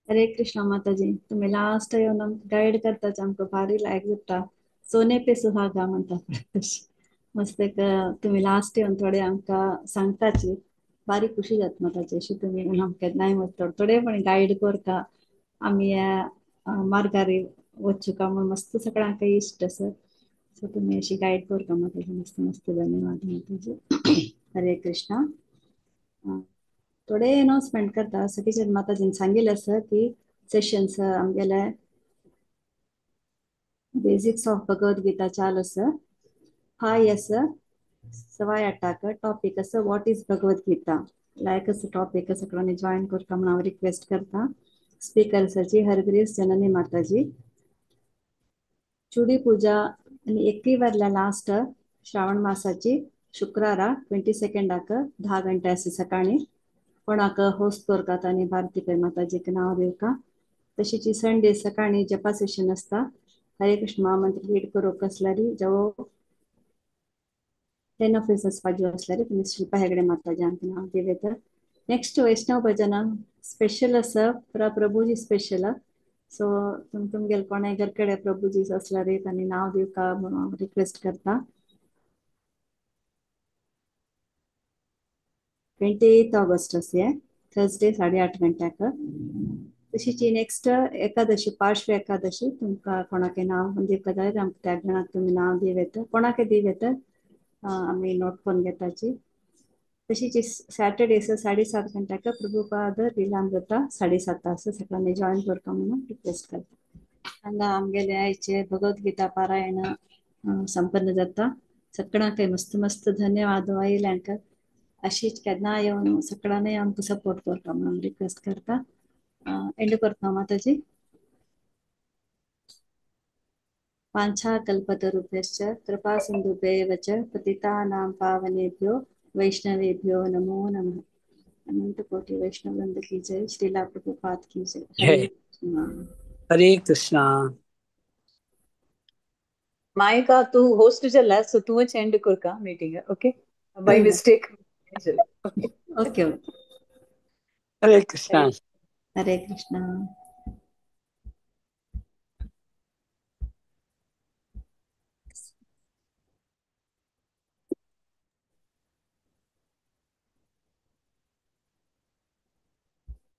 Hare Krishna Mataji, तुम्ही लास्ट येवन आमकां गायड करताच आमकां भारी लायक जाता. सोने पे सुहागा म्हणटा मस्त एक तुम्ही लास्ट येवन थोडे आमकां सांगताची बारीक खुशी जाता माताजी. अशी तुमी येवन आमकां केन्नाय मस्त थोडे थोडे पण गायड करता आमी ह्या मार्गार वचूं काय म्हूण मस्त सगळ्यांक इश्ट आसा. सो तुमी अशी गायड करता माताजी. मस्त मस्त धन्यवाद माताजी. हरे कृष्णा. थोडे अनाउन्समेंट करता. सगळीचे माताजीन सांगिल्लें आसा की सेशन्स आमगेले बेसिक्स ऑफ भगवद गीता चालू आसा. 5 आसा 8:15 टॉपीक आसा what is Bhagavad Gita. लायक आसा टॉपीक सगळ्यांनी जॉईन करता म्हूण हांव रिक्वेस्ट करता. स्पीकर आसाची हरग्रीस जननी माताजी. चुडी पूजा आनी एकवी वरल्या लास्ट श्रावण मासाची शुक्रारा 22 10 गंटे आसा सकाळी. कोणाक होस्ट करतात आनी भारती पै माताजीक नांव दिवका. तशीच संडे सकाळी जपा सेशन आसता. हरे कृष्ण महामंत्र लीड करूंक आसल्यार जवळ 10 ऑफिस आसपाची आसल्यार तुमी शिल्पा हेगडे माताजी आमकां नांव दिवं. नेक्स्ट वैष्णव भजन स्पेशल आसा, प्रभुजी स्पेशल. सो तुमगेले कोणाय घर कडेन प्रभुजी आसल्यार तांणी नांव दिवका म्हणून हांव रिक्वेस्ट करता. 28 ऑगस्ट आसा थर्सडे 8:30 गंट्याक. तशीच नेक्स्ट एकादशी पार्श्व एकादशी तुमकां कोणाक नांव दिवका जाय आमकां त्या जाणाक तुमी नांव दिवं येता. कोणाक दिवं येता आमी नोट करून घेताची. तशीच सॅटर्डे 7:30 गंट्याक प्रभुपाद लीलामृता 7:30 आसा. सगळ्यांनी जॉईन करता म्हणून रिक्वेस्ट करता. हांगा आमगेले आयचे भगवद्गीता पारायण संपन्न जाता. सगळ्यांक मस्त मस्त धन्यवाद आयल्यांक. अशीच केन्ना येवन सगळ्यांनी आमकां सपोर्ट करता म्हणून रिक्वेस्ट करता. एंड करता माताजी. वाञ्छाकल्पतरुभ्यश्च कृपा सिन्धुभ्येव च पतितानां पावनेभ्यो वैष्णवेभ्यो नमो नमः. अनंत कोटि वैष्णव वृंद की जय. श्रीला प्रभुपाद की जय. हरे कृष्णा. हरे कृष्णा. मायका तू होस्ट चल सो तू एंड करका meeting. Okay by mistake. Okay okay. Hare Krishna. Hare Krishna.